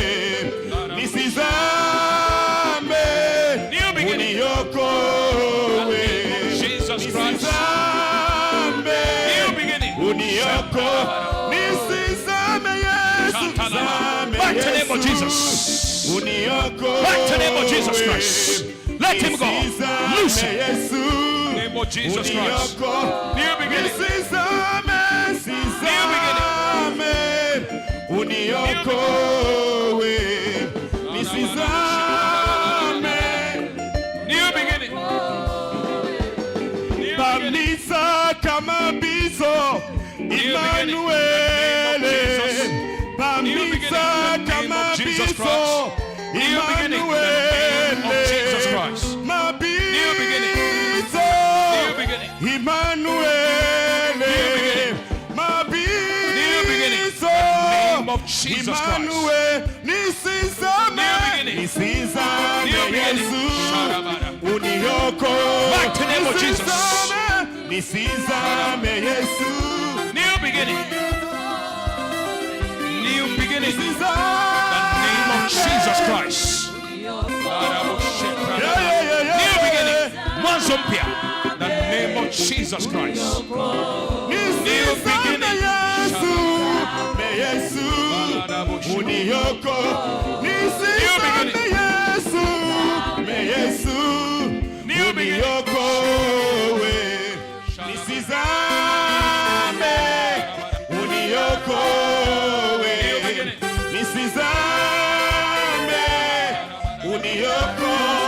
nisizame New beginning. uniokoe, Jesus Christ. nisizame New beginning. unioko, nisizame Yesu, Shatalaba. zame Mighty name of Yesu, Jesus. uniokoe, Mighty name of Jesus Christ. Let him go. Nisizame Loose him. Yesu, Name of Jesus Christ. unioko, New beginning. nisizame, nisizame, uniokoe, nisizame. New beginning. New beginning. Bamisa kama biso Emmanuel. New beginning. Bamisa In the name kama of Jesus biso Christ. New beginning. In the name of Jesus Christ. New beginning. Mabiso New beginning. Emmanuel. New beginning. New beginning. Mabiso Name of Jesus Christ. Emmanuel. Nisizame New beginning. Nisizame New beginning. Yesu Sharabara. Unioko Mighty name of Jesus. Nisizame, Nisizame Yesu New beginning. New beginning. The name of Jesus Christ. Yeah, yeah, yeah, yeah. New beginning. Mwanzo mpya. The name Jesus Christ. New beginning. Yesu, me Yesu, unioko. Nisizame Yesu, me Yesu, uniokoe. Nisizame, uniokoe. Nisizame, uniokoe.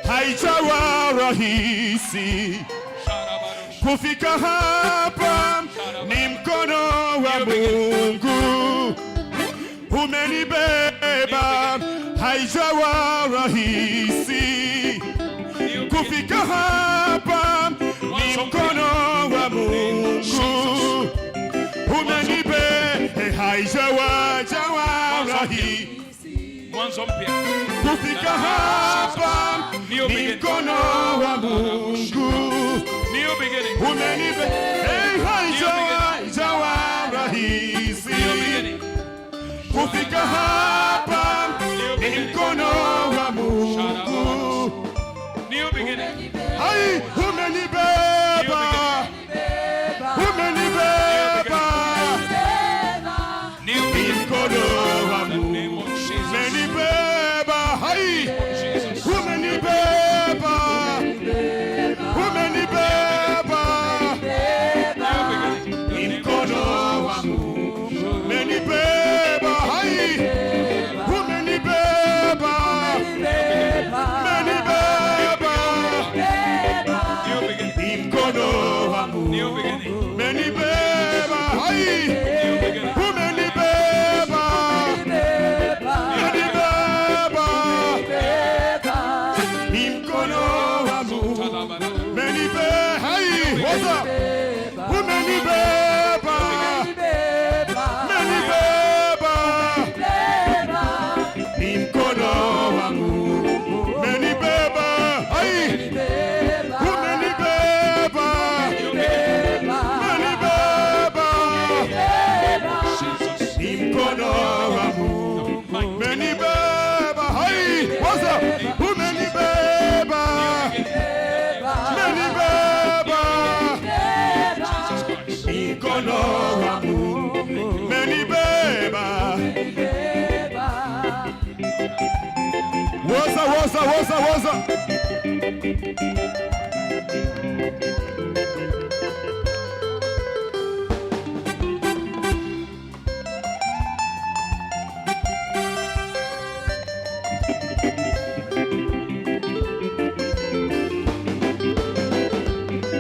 Haijawa rahisi kufika hapa, ni mkono wa Mungu umenibeba. Haijawa rahisi kufika hapa, ni mkono wa Mungu umenibeba. Haijawa jawa rahisi Mwanzo mpya. kufika hapa, ni mkono wa Mungu New beginning. umenibe. Hey, haijawa jawa rahisi kufika hapa, ni mkono wa Mungu. New beginning. Hai, umenibeba, umenibeba, ni mkono wa Mungu umenibeba. Hai, umenibeba, umenibeba, ni mkono wa Mungu umenibeba. Hai, umenibeba, umenibeba, ni mkono wa Mungu umenibeba. Hai, umenibeba, umenibeba, ni mkono wa Mungu umenibeba. Hai, woza, umenibeba, umenibeba, ni mkono wa Mungu umenibeba. Hai, umenibeba, umenibeba, ni mkono wa Mungu umenibeba. Hai, woza, umenibeba, umenibeba, ni mkono wa Mungu umenibeba. Woza, woza, woza, woza.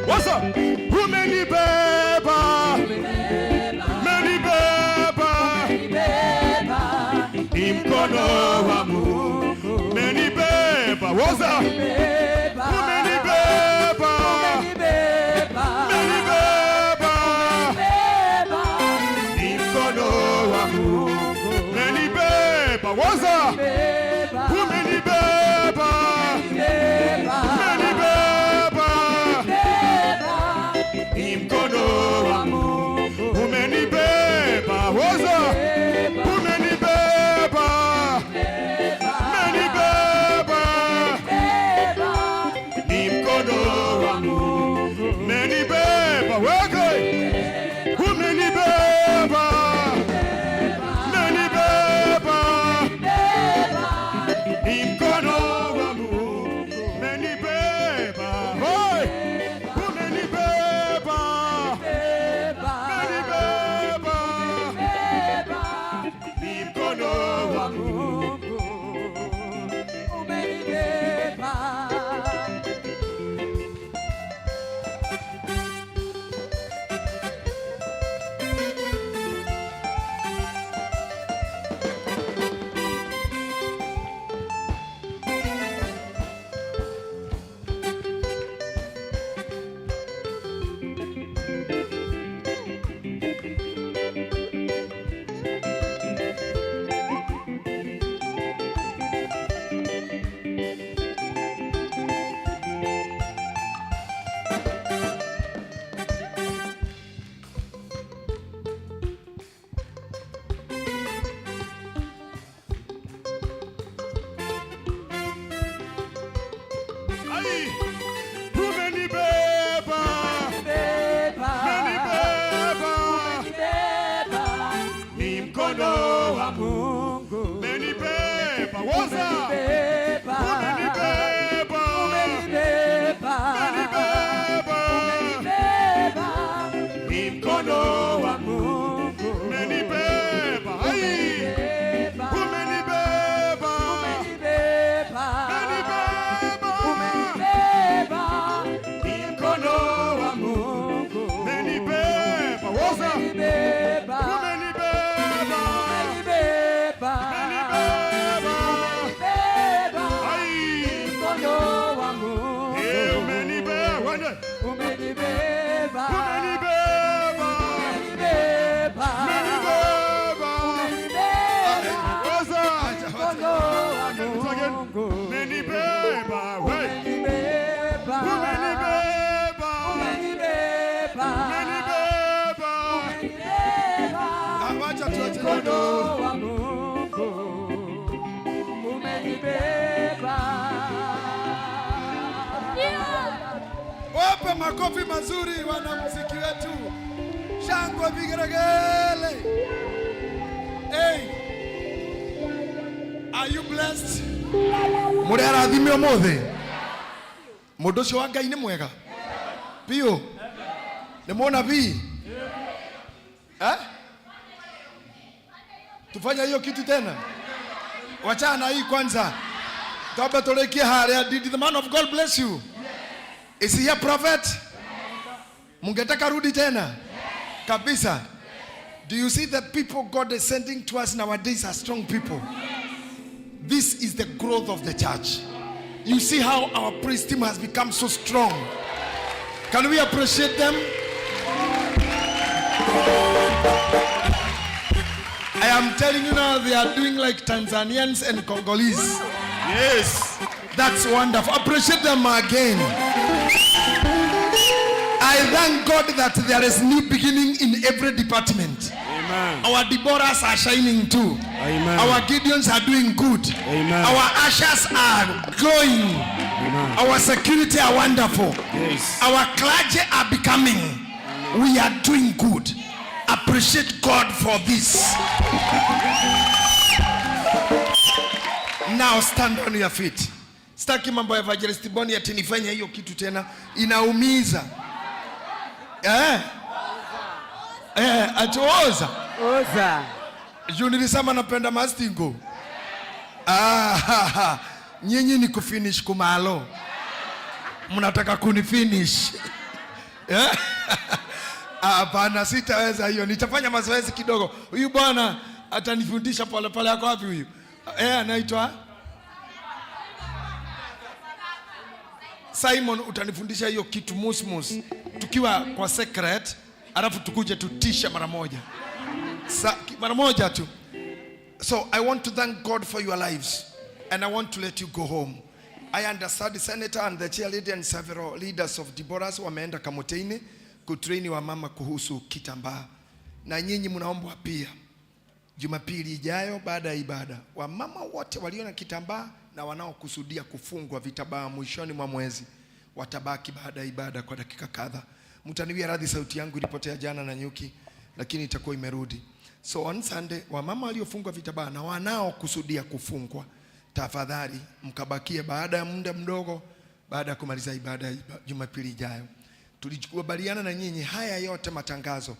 Woza, umenibeba, umenibeba, ni mkono wa Mungu umenibeba. Woza, umenibeba, umenibeba, ni mkono wa Mungu umenibeba. Woza, umenibeba, umenibeba, ni mkono wa Mungu umenibeba. Woza, umenibeba, umenibeba, Wape makofi mazuri wanamuziki wetu. Shangwe vigelegele. Hey. Are you blessed? Mũrĩ arathime ũmũthĩ? Mũndũ ũcio wa Ngai nĩ mwega? Biũ. Nĩ mũnabii? Eh? Tufanye hiyo kitu tena? Wachana na hii kwanza. Twambe tũrĩkie harĩa. Did the man of God bless you? Is he a prophet? Mungetaka rudi tena? Kabisa. Do you see the people God is sending to us nowadays are strong people? This is the growth of the church. You see how our praise team has become so strong. Can we appreciate them? I am telling you now, they are doing like Tanzanians and Congolese. Yes. That's wonderful. Appreciate them again. I thank God that there is new beginning in every department. Amen. Our Deborahs are shining too. Amen. Our Gideons are doing good. Amen. Our ushers are glowing. Amen. Our security are wonderful. Yes. Our clergy are becoming. We are doing good. Appreciate God for this. Now stand on your feet. Sitaki mambo ya Evangelist Boni ati nifanye hiyo kitu tena, inaumiza. Eh? Eh, ati oza. Oza. Juu nilisema napenda mastingo. Ah, ha, ha. Nyinyi ni kufinish kumalo. Mnataka kunifinish. Eh? Hapana, sitaweza hiyo. Nitafanya mazoezi kidogo. Huyu bwana atanifundisha polepole. Ako wapi huyu? Eh, anaitwa Simon, utanifundisha hiyo kitu musmus tukiwa kwa secret, alafu tukuje tutishe mara moja. Mara moja tu. So I want to thank God for your lives and I want to let you go home. I understand the senator and the chair lady and several leaders of Deborahs wameenda Kamoteini kutraini wamama kuhusu kitambaa, na nyinyi mnaombwa pia Jumapili ijayo baada ya ibada, wamama wote walio na kitambaa na wanaokusudia kufungwa vitambaa mwishoni mwa mwezi watabaki baada ya ibada kwa dakika kadha. Mtaniwia radhi, sauti yangu ilipotea jana na nyuki, lakini itakuwa imerudi. So on Sunday, wamama waliofungwa vitambaa na wanaokusudia kufungwa, tafadhali mkabakie baada ya muda mdogo, baada ya kumaliza ibada ya Jumapili ijayo. Tulikubaliana na nyinyi haya yote matangazo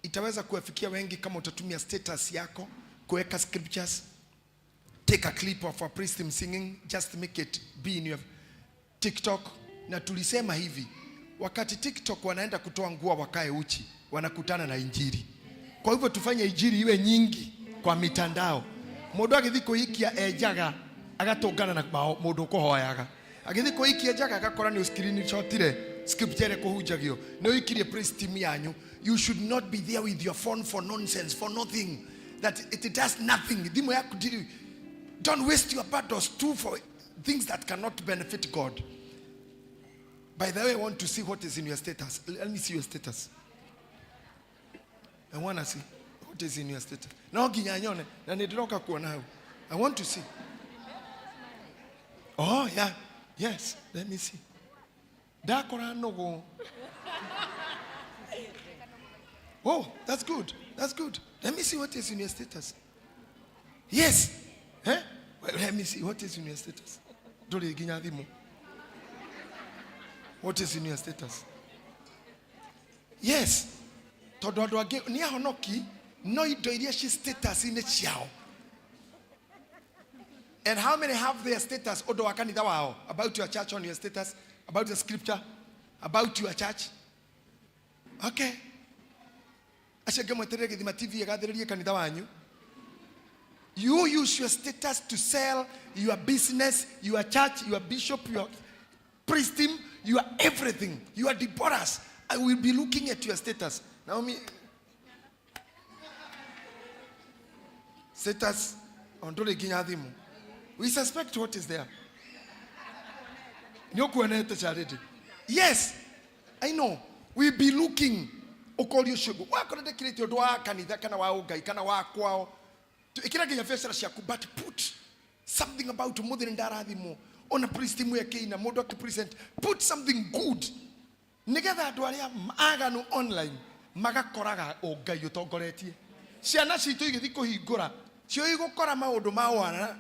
itaweza kuwafikia wengi kama utatumia status yako kuweka scriptures. Take a clip of a priest singing, just make it be in your TikTok. Na tulisema hivi, wakati TikTok wanaenda kutoa nguo wakae uchi, wanakutana na injili. Kwa hivyo tufanye injili iwe nyingi kwa mitandao. Mundu agithi kuhikia enjaga agatungana na mundu ukuhoyaga, agithi kuhikia enjaga agakora ni screenshotire scripture ĩrĩa kũhunjagio, nĩ ũikirie praise team yanyu. You should not be there with your phone for nonsense, for nothing, that it does nothing. Thimũ yaku ndiri. Don't waste your battles too for things that cannot benefit God. By the way, I want to see what is in your status. Let me see your status. I want to see what is in your status. No nginya nyone na nĩ ndĩroka kuona hau. I want to see. Oh yeah, yes, let me see. Ndakora nũgũ. Oh, that's good. That's good. Let me see what is in your status. Yes. Eh? Well, let me see what is in your status. Ndũrĩ nginya thimũ. What is in your status? Yes. Tondũ andũ angĩ nĩ ahonoki, no indo iria ci status-inĩ ciao. And how many have their status ũndũ wa kanitha wao? About your church on your status? About the scripture? About your church? Okay. Acio angĩ mweterere Gĩthima TV ĩgathĩrĩrie kanitha wanyu. You use your status to sell your business, your church, your bishop, your priest team, your everything, your Deborahs. I will be looking at your status. Naomi, status on ndũrĩ nginya thimũ. We suspect what is there. Nĩ ũkuonete charity. Yes, I know. We be looking. Ũkorio ũcio wakora ndĩkĩrĩte ũndũ wa kanitha kana wa ũngai kana wa kwao. Ĩkĩra nginya biacara ciaku, but put something about mũthĩ nĩ ndarathimwo. Ona priest team ĩkĩina, mũndũ akĩpresent, put something good. Nĩgetha andũ arĩa aganu online magakoraga ũngai ũtongoretie. Ciana citũ igĩthiĩ kũhingũra, cio igũkora maũndũ ma wana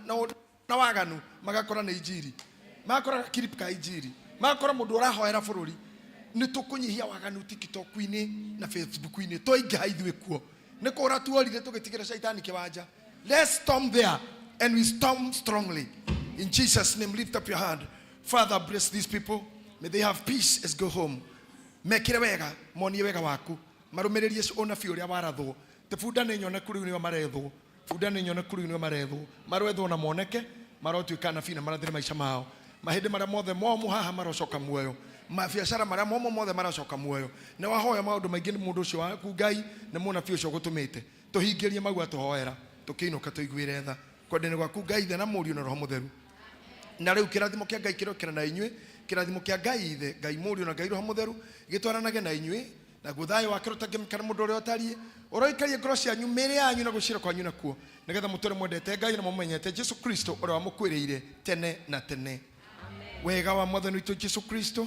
na waganu, magakora nĩ injiri. Magakora clip ka injiri. Magakora mũndũ ũrahoera bũrũri. Nĩ tũkũnyihia waganu TikTok-inĩ na Facebook-inĩ. Twaingĩha ithuĩ kuo. Nĩ kũra tuorire tũgĩtigĩra caitani kĩwanja. Let's storm there and we storm strongly. In Jesus' name, lift up your hand. Father, bless these people. May they have peace as go home. Mekire wega, monie wega waku. Marũmĩrĩrie ũnabii ũrĩa warathwo. Te bunda nĩ nyoneku rĩu nĩo marethwo. Bunda nĩ nyoneku rĩu nĩo marethwo. Marethwo na moneke, marotuĩka anabii na marathĩre maica mao. Mahĩndĩ marĩa mothe momũ haha marocoka muoyo. Mabiacara marĩa momũ mothe marocoka muoyo. Nĩ wahoya maũndũ maingĩ nĩ mũndũ ũcio waku Ngai, nĩ mũnabii ũcio ũgũtũmĩte. Tũhingĩrie mau atũhoera, tũkĩinũka tũiguĩre tha. Kwenda-inĩ gwaku Ngai Ithe na Mũriũ na Roho Mũtheru. Na rĩu kĩrathimo kĩa Ngai kĩrokĩra na inyuĩ, kĩrathimo kĩa Ngai Ithe, Ngai Mũriũ na Ngai Roho Mũtheru gĩtwaranage na inyuĩ, naguo thayũ wake ũtangĩmenyeka nĩ mũndũ ũrĩa ũtariĩ, ũroikarie ngoro cianyu, mĩĩrĩ yanyu na gwĩcira kwanyu nakuo, nĩgetha mũtũre mwendete Ngai na mũmenyete Jesu Kristo ũrĩa wamũkuĩrĩire tene na tene. Wega wa Mwathani witũ Jesu Kristo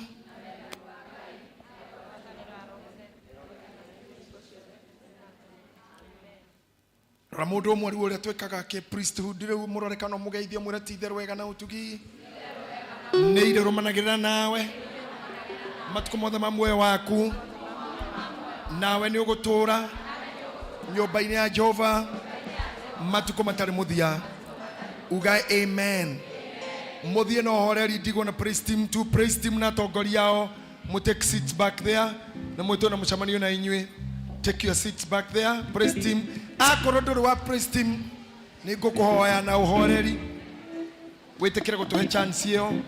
rora mũndũ ũmwe rĩu ũrĩa twĩkaga kĩ priesthood rĩu mũrore kana ũmũgeithie mwĩre ti itherũ wega na ũtugi nĩ irĩrũmanagĩrĩra nawe matukũ mothe ma muoyo waku, nawe nĩ ũgũtũũra nyũmba-inĩ ya Jehova matukũ matarĩ mũthia. Uga amen. Mũthiĩ na ũhoreri ndigwo na praise team tu, praise team na atongoria ao mu take seats back there na mwĩtwo na mũcemanio na inyuĩ. Take your seats back there, praise team. Akorwo ndũrĩ wa praise team, nĩ ngũkũhoya na ũhoreri wĩtĩkĩre gũtũhe chance ĩyo.